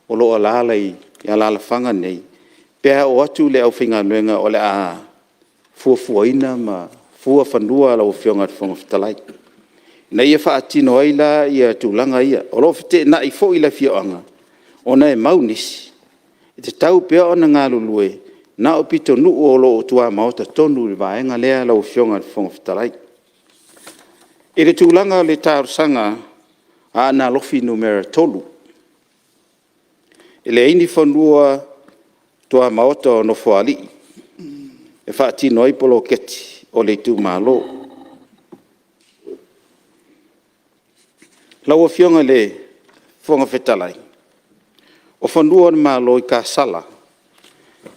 S8: o lo o alaala i alaalafaga nei, pe a oo atu le aufaigaluega o le a fuafuaina ma fua fanua lau Afioga i le Fofoga Fetalai, ina ia faatino ai la tulaga ia. O lo o feteenai foi le afioaga, ona e mau nisi, e tatau pea ona galulue na o pitonuu o lo o i tuamaota tonu i le vaega lea lau Afioga i le Fofoga Fetalai. I le tulaga o le talosaga a Aana Alofi Nu.3, e leai ni fanua tuamaota o Nofoalii e faatino ai poloketi o le itumalo. Lau Afioga i le Fofoga Fetalai, o fanua o le Malo i Kasala,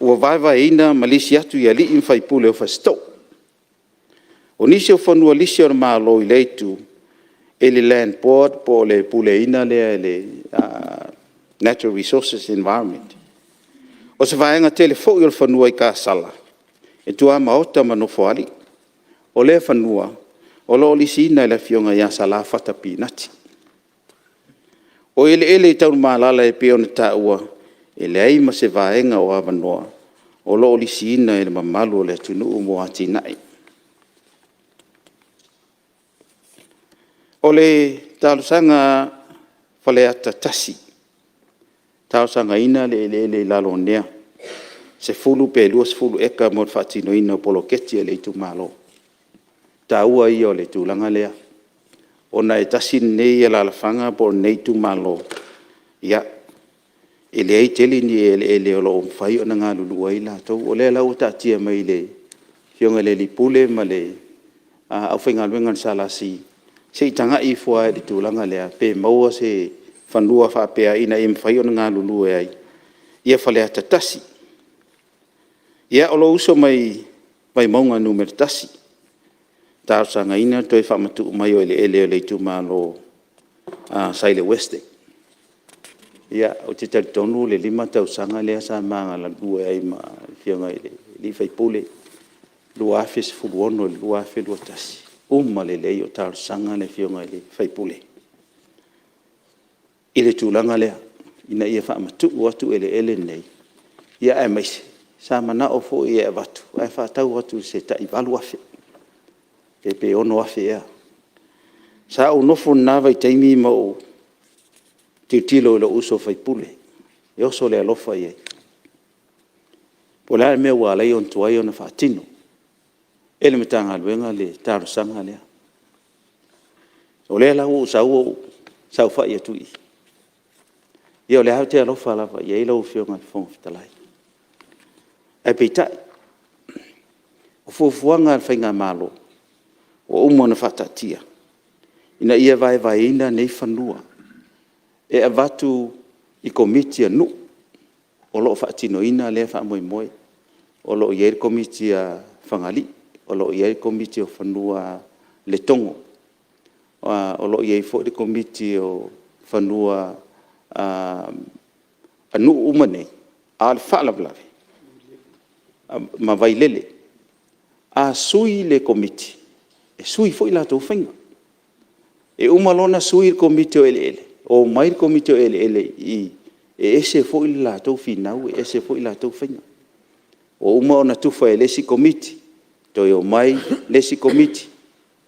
S8: ua vaevaeina ma lisi atu i alii ma faipule o Fasitoo. O nisi o fanua lisi o le Malo i lea itu, i le Land Board po o le puleaina lea e le Natural Resources Environment. O se vaega tele foi o le fanua i Kasala, e tuamaota ma Nofoalii. O lea fanua, o lo o lisiina e le Afioga ia Sala Fata Pinati. O eleele i Tanumalala e pei ona taua, e leai ma se vaega o avanoa o lo o lisiina i le mamalu o le atunuu mo atinae. O le talosaga a Faleata 1, talosagaina le eleele i Laloanea, 10 pe 20 eka mo le faatinoina o poloketi a le itumalo. O le taua ia o le tulaga lea, ona e tasi lenei alaalafaga po o lenei itumalo, e leai tele ni eleele o lo o mafai ona galulue ai latou. O lea la ua taatia mai i le Afioga i le Ofisa Sili o Pulega ma le aufaigaluega a le SLC, se i tagai ifo lava i le tulaga lea, pe maua se fanua faapea ina ia mafai ona galulue ai Faleata 1. Ia, o lou uso mai Vaimauga 1, talosagaina le toe faamatuu mai o eleele o le itumalo sa i le WESTEC. Ia, ou te talitonu o le 5 tausaga lea sa ma galulue ai ma le Afioga i le sui usufono, 2016 i le 2021, uma lelei o talosaga le Afioga i le sui usufono i le tulaga lea, ina ia faamatuu atu eleele nei, aemaise sa manao foi e avatu ae faatau atu i se tai $8,000 pe $6,000 ea. Sa ou nofo i lena vaitaimi ma ou tilotilo i lou uso a sui usufono, e oso le alofa i ai. Po o le a le mea ua ala ai ona tuai ona faatino e le Matagaluega le talosaga lea. O lea la ua ou sau ou saofai atu i i, ia o lea lava ou te alofa lava i ai lau Afioga i le Fofoga Fetalai. Ae peitai, o fuafuaga a le faigamalo, ua uma ona faataatia, ina ia vaevaeina nei fanua e avatu i komiti a nuu o lo o faatinoina lea faamoemoe. O lo o i ai le komiti a Fagalii, O lo o i ai le Komiti o Fanua a Letogo, o lo o i ai foi le Komiti o Fanua a nuu uma nei, a o le faalavelave ma Vailele. A sui le Komiti, e sui foi latou faiga. E uma loa ona sui le Komiti o Eleele, omai le Komiti o Eleele i i, e ese foi le latou finau ese foi latou faiga. Ua uma ona tufa e le isi Komiti, toe omai le isi Komiti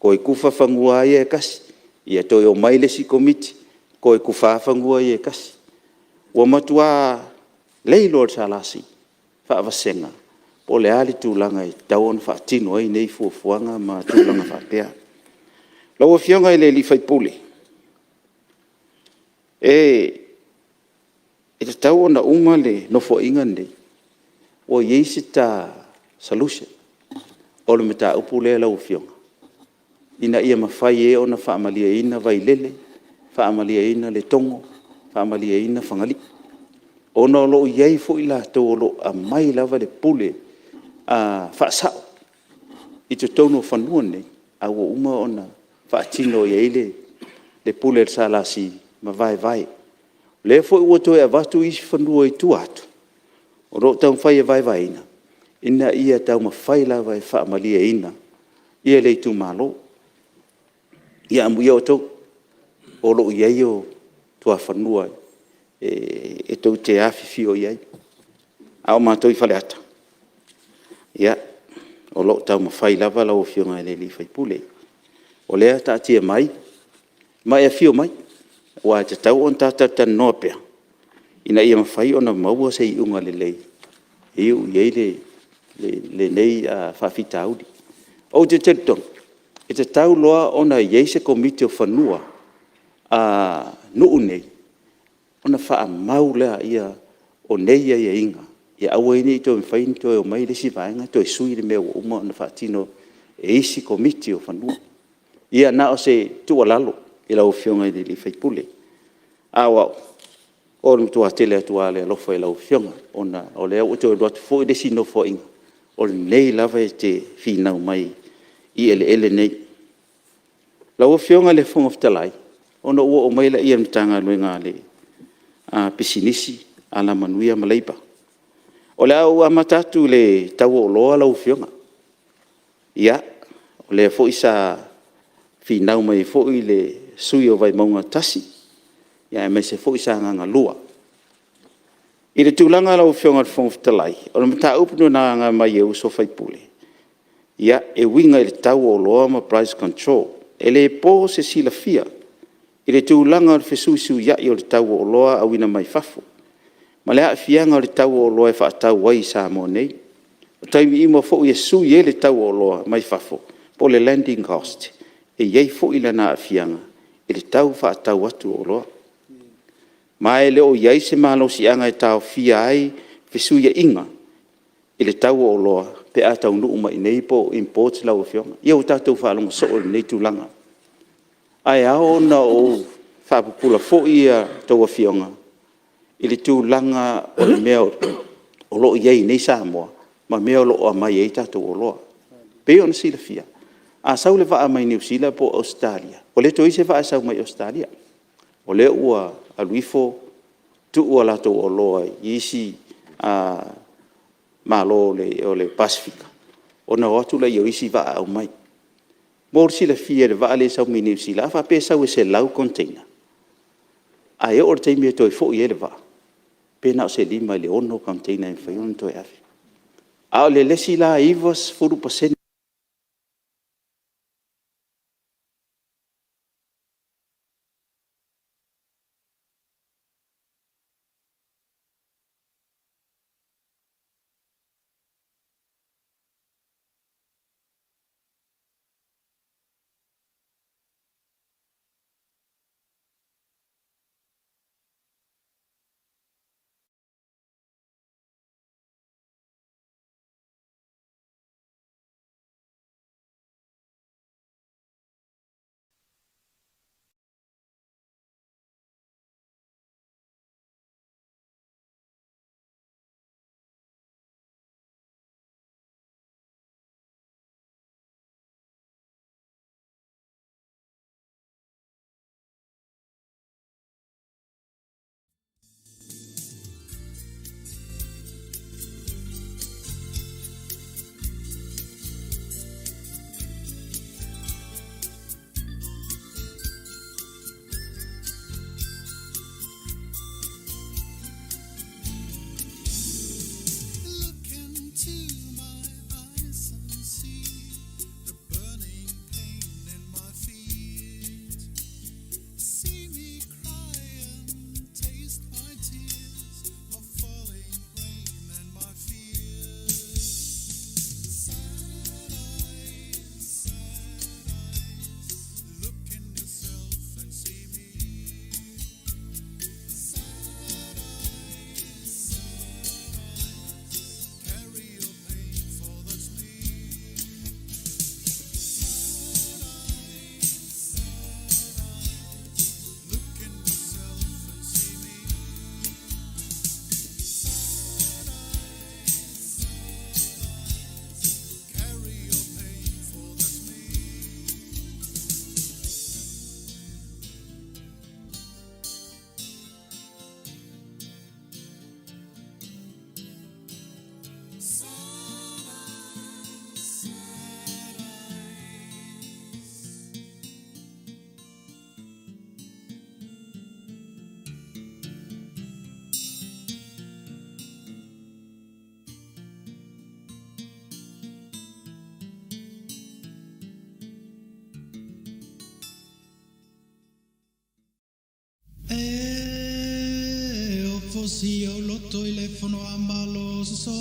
S8: toe tufa fanua lava ia e tasi. Ia toe omai le isi Komiti toe tufa lava fanua ia e tasi. Ua matua le iloa e le SLC, faavasega po o le a le tulaga e tatau ona faatino ai nei fuafuaga ma tulaga faapea. Lau Afioga i le sui usufono, e tatau ona uma le Nofoaiga lenei ua i ai se ta solution o le mataupu lea lau Afioga, ina ia mafai ai ona faamalieina Vailele, faamalieina Letogo, faamalieina Fagalii, ona o lo o i ai foi latou o lo o aumai lava le pule faasao i totonu o fanua nei, a ua uma ona faatino i ai le pule a le SLC ma vaevae. O lea foi ua toe avatu isi fanua i tua atu, o lo o taumafai e vaevaeina, ina ia taumafai lava e faamalieina le itumalo. Ia amuia outou o lo o i ai tuafanua e tou te afifio i ai, a o matou i Faleata, ia, o lo o taumafai lava lau Afioga i le sui usufono. O lea taatia mai ma e afio mai, aua e tatau ona ta talatalanoa pea, ina ia mafai ona maua se iuga lelei e iu i ai lenei faafitauli. Ou te talitonu, e tatau loa ona i ai se Komiti o Fanua a nuu nei, ona faamau lea o nei aiaiga, ia aua ai ne i toe mafai ona toe omai le isi vaega toe sui le mea ua uma ona faatino e isi Komiti o Fanua. Ia na o se tuualalo i lau Afioga i le sui usufono, a o au, o le matua tele atu lava o le alofa i lau Afioga, ona o lea ua toe alu atu foi le isi Nofoaiga, o lenei lava e te finau mai i eleele nei. Lau Afioga i le Fofoga Fetalai, ona ou oo mai lea i le Matagaluega o Pisinisi, Alamanuia ma Leipa. O le a ou amata atu i le tau o oloa lau Afioga. Ia, o lea foi sa finau mai ai foi le sui usufono o Vaimauga 1, aemaise foi Sagaga 2. I le tulaga lau Afioga i le Fofoga Fetalai, o le mataupu na laga mai e uso a sui usufono e uiga i le tau o oloa ma price control. E le po se silafia i le tulaga o le fesuisuiai o le tau o oloa auina mai fafo, ma le aafiaga o le tau o oloa e faatau ai i Samoa nei. O taimi uma foi e sui ai le tau o oloa mai fafo po o le landing cost, e i ai foi lona aafiaga i le tau faatau atu o oloa. Ma e le o i ai se malosiaga e taofia ai fesuiaiga i le tau o oloa pe a taunuu mai i inei po o imports lau Afioga. Ia ua tatou faalogo soo i lenei tulaga. Ae ao ona ou faapupula foi a outou Afioga i le tulaga o le mea o lo o i ai nei Samoa ma mea o lo o aumai ai tatou oloa. E pei ona silafia, a sau le vaa mai Niu Sila po o Ausetalia, ua le toe i ai se vaa e sau mai Ausetalia, o lea ua alu ifo tuu a latou oloa i isi Malo o le Pasefika, ona o atu lea o isi vaa aumai. Mo le silafia i le vaa lea e sau mai Niu Sila, a faapea e sau e 100 container, ae oo i le taimi e toe foi ai le vaa, pe na o se 5 i le 6 container e mafai ona toe ave. A o le isi la 90%
S17: fosi ou loto i le fono a Malo sosō.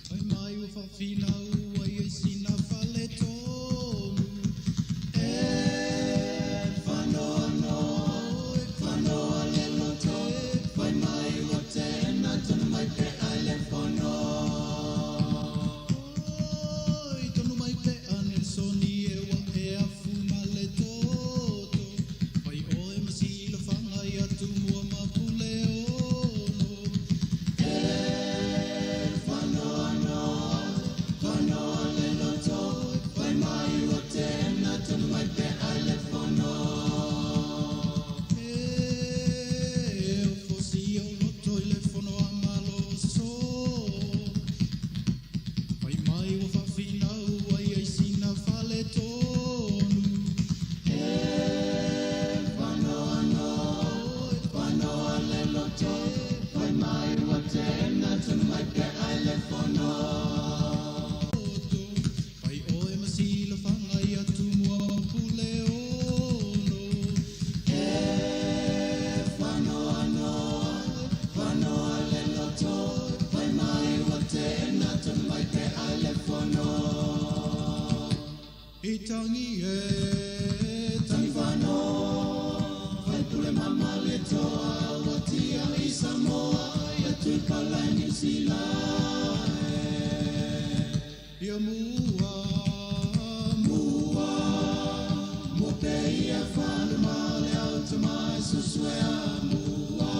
S17: Fai mai ua faafinau ua i ai sina faaletonu. E faanoanoa, faanoa le loto, fai mai ua teena tonu mai pea i le fono. Oi, tonu mai pea Nelisoni e ua e afu ma le toto. Fai oe ma silafaga ia Tumua ma Puleono. E faanoanoa, faanoa le loto, fai mai ua teena tonu mai pea i le fono. E o fosi ou loto i le fono a Malo sosō. Fai mai ua faafinau ua i ai sina faaletonu. E faanoanoa, faanoa le loto, fai mai ua teena tonu mai pea i le fono. Fai oe ma silafaga ia Tumua ma Puleono. E faanoanoa, faanoa le loto, fai mai ua teena tonu mai pea i le fono. I tangi e, tangi whanoa, whai pule mama le toa, ua tia i Samoa, ia tupala i Niu Sila e. Ia mua, mua, mua pe ia whaluma le au tamai susuea mua.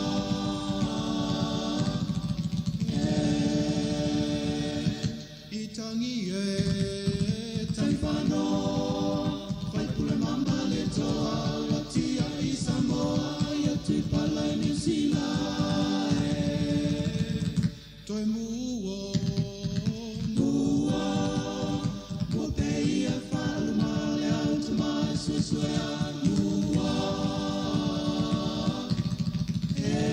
S17: E, i tangi e, tangi whanoa, whai pule mama le toa, ua tia i Samoa, ia tupala i Niu Sila e. Toe mua, mua, mua pe ia whaluma le au tamai susuea mua. E.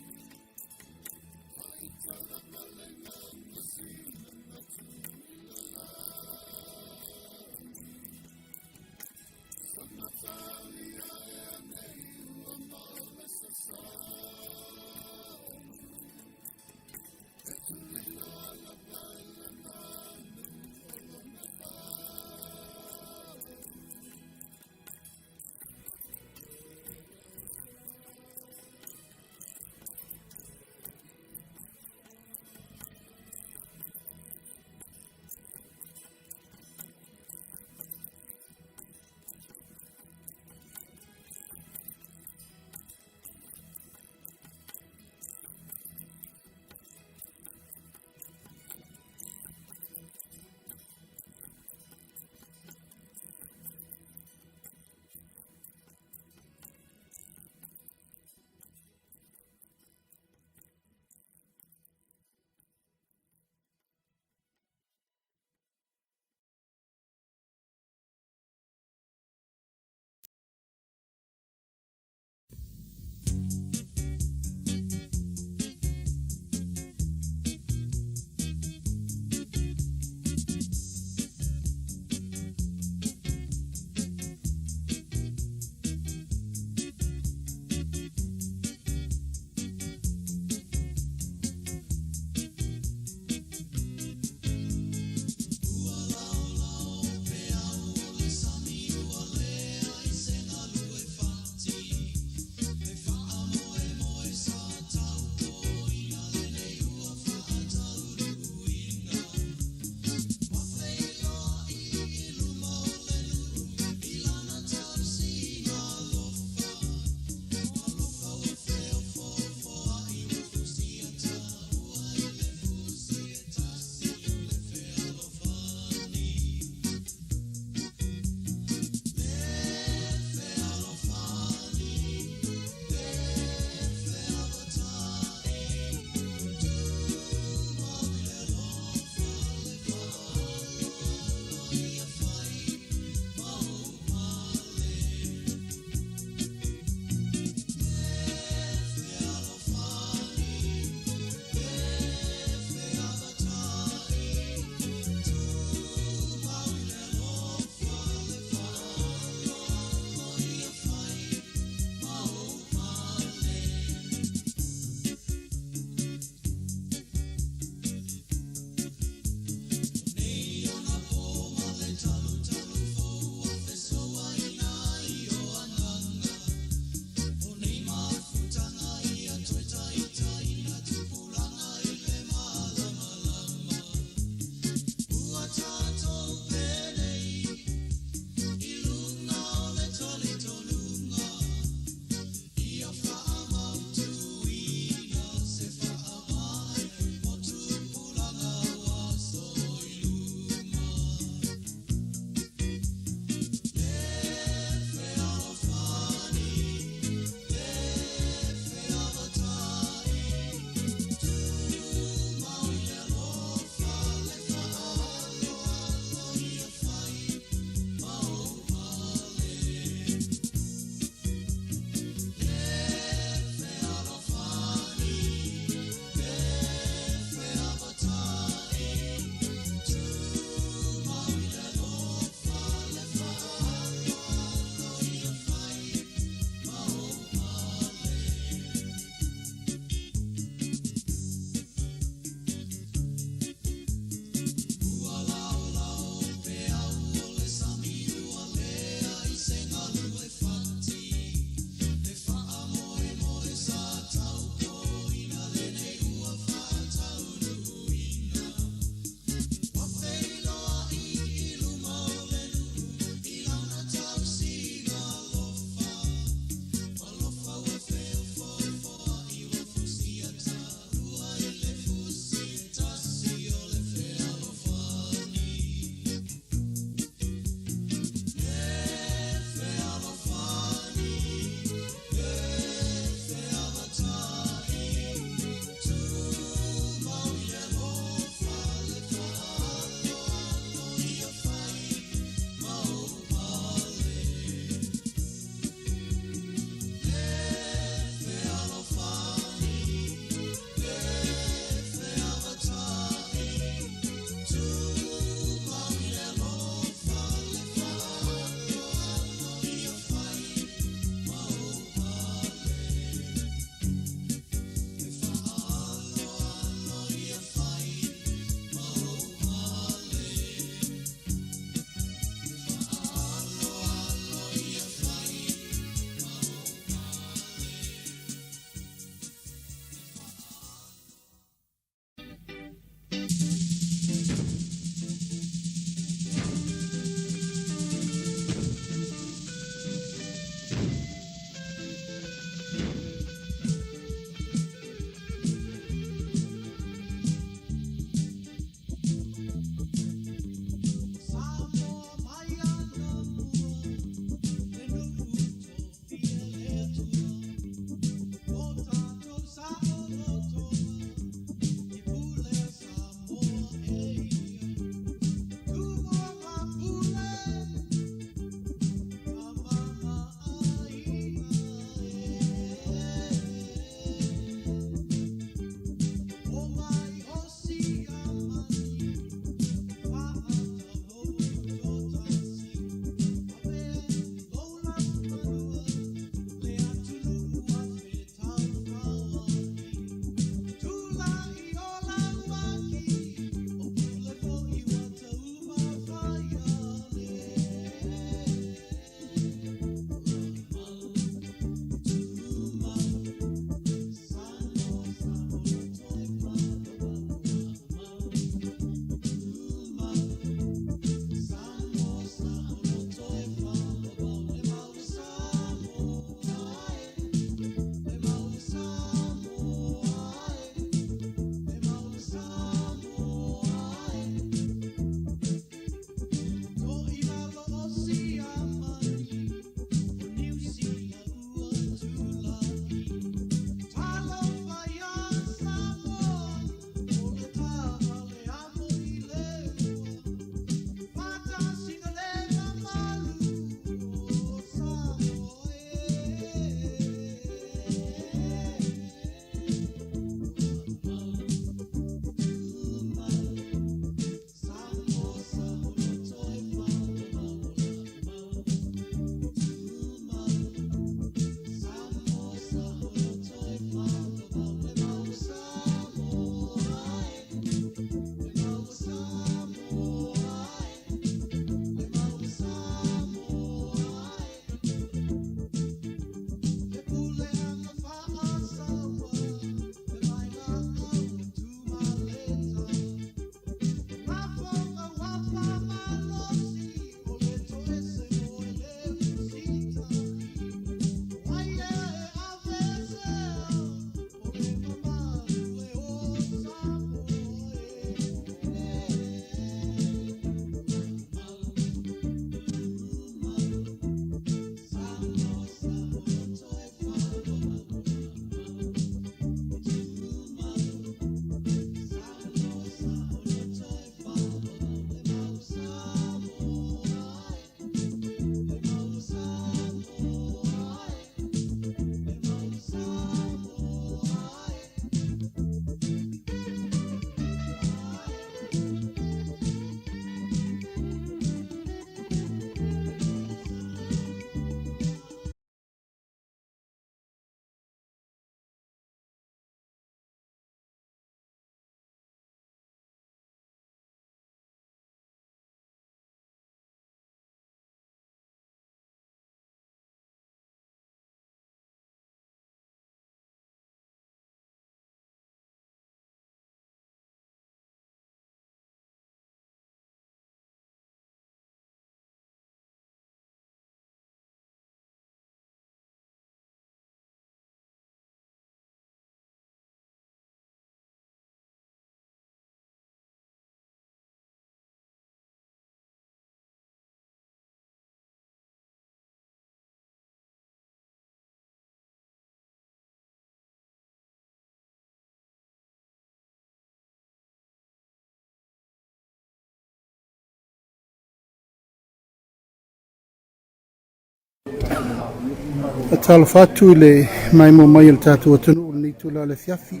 S11: Faatalofa atu i le maimoa mai o le tatou atunuu i lenei itula o le afiafi.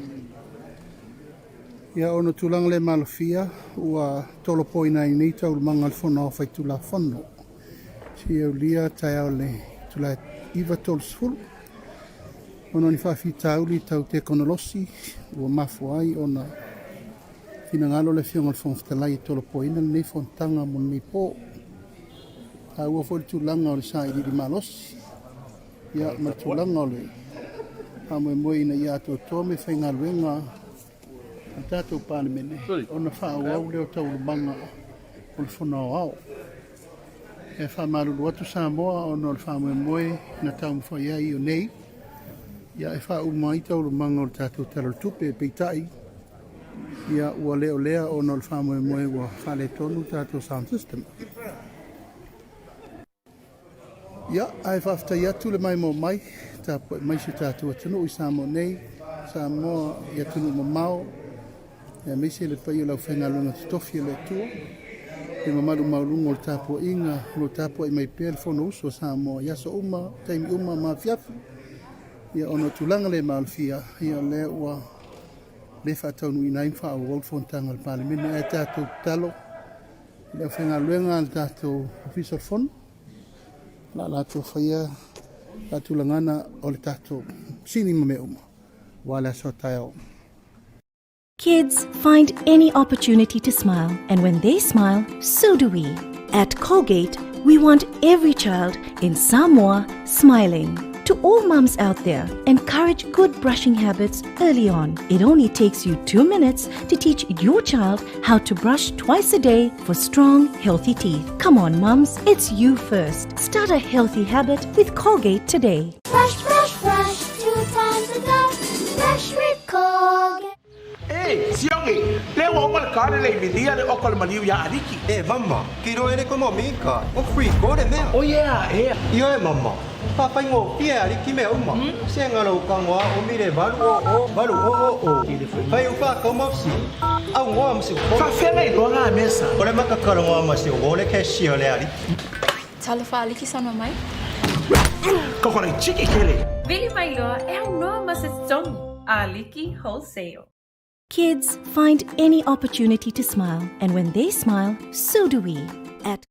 S11: Ia, ona o tulaga le maalofia ua tolopoina ai nei Taualumaga a le Fono Aoao Faitulafono seia aulia taeao i le itula e 9:30 ona o ni faafitauli tau tekonolosi ua mafua ai ona finagalo le Afioga i le Fofoga Fetalai e tolopoina lenei fonotaga mo lenei po. E taua foi le tulaga o le sailiili malosi ma le tulaga o le faamoemoe ina ia atoatoa meafaigaluega a le tatou Palemene ona faaauau lea o taualumaga o le Fono Aoao. E faamalulu atu Samoa ona o le faamoemoe na taumafai ai o nei e faauma ai taualumaga o le tatou Tala o le Tupe, peitai ua le o lea ona o le faamoemoe ua faaletonu le tatou sound system. Ia, ae faafetai atu le maimoa mai, tapuai mai si o tatou atunuu i Samoa nei, Samoa i atunuu mamao, aemaise le paia o le aufaigaluega totofi a le Atua, le mamalu maualuga o le tapuaiga o lo o tapuai mai pea le Fonousu a Samoa i aso uma, taimi uma ma afiafi. Ia, ona o tulaga le maalofia, ia o lea ua le faataunuuina ai ma faaauau le fonotaga a le Palemene. Ae tatou tatalo i le aufaigaluega a le tatou Ofisa o le Fono, o le a latou faia faatulagana o le tatou sini ma mea uma aua le aso a taeao.
S1: Kids find any opportunity to smile, and when they smile, so do we. At Colgate, we want every child in Samoa smiling. To all mums out there, encourage good brushing habits early on. It only takes you 2 minutes to teach your child how to brush twice a day for strong, healthy teeth. Come on, mums, it's you first. Start a healthy habit with Colgate today.
S2: Brush, brush, brush two times a day. Brush with Colgate.
S3: E, Siongi, le ua uma le kare le milia le oko le maliu ia Aliki.
S4: E mama, ki ro ele ko mo mika, o free ko le mea.
S3: O yeah, e.
S4: Ioe mama, faafaigofie e Aliki mea uma. Se ga lou tago lava umi le 800 800. Fai ou faatau ma fesili. Augoa ma si
S3: Faafeaga iloa ga mesa.
S4: O le makakalongoa ma si o le cashier o le Aliki.
S10: Talofa Aliki saunoa mai.
S3: Ka kona i chiki kele.
S6: Vili mailoa e aunoa ma se totogi. Aliki Wholesale.
S1: Kids find any opportunity to smile, and when they smile, so do we. At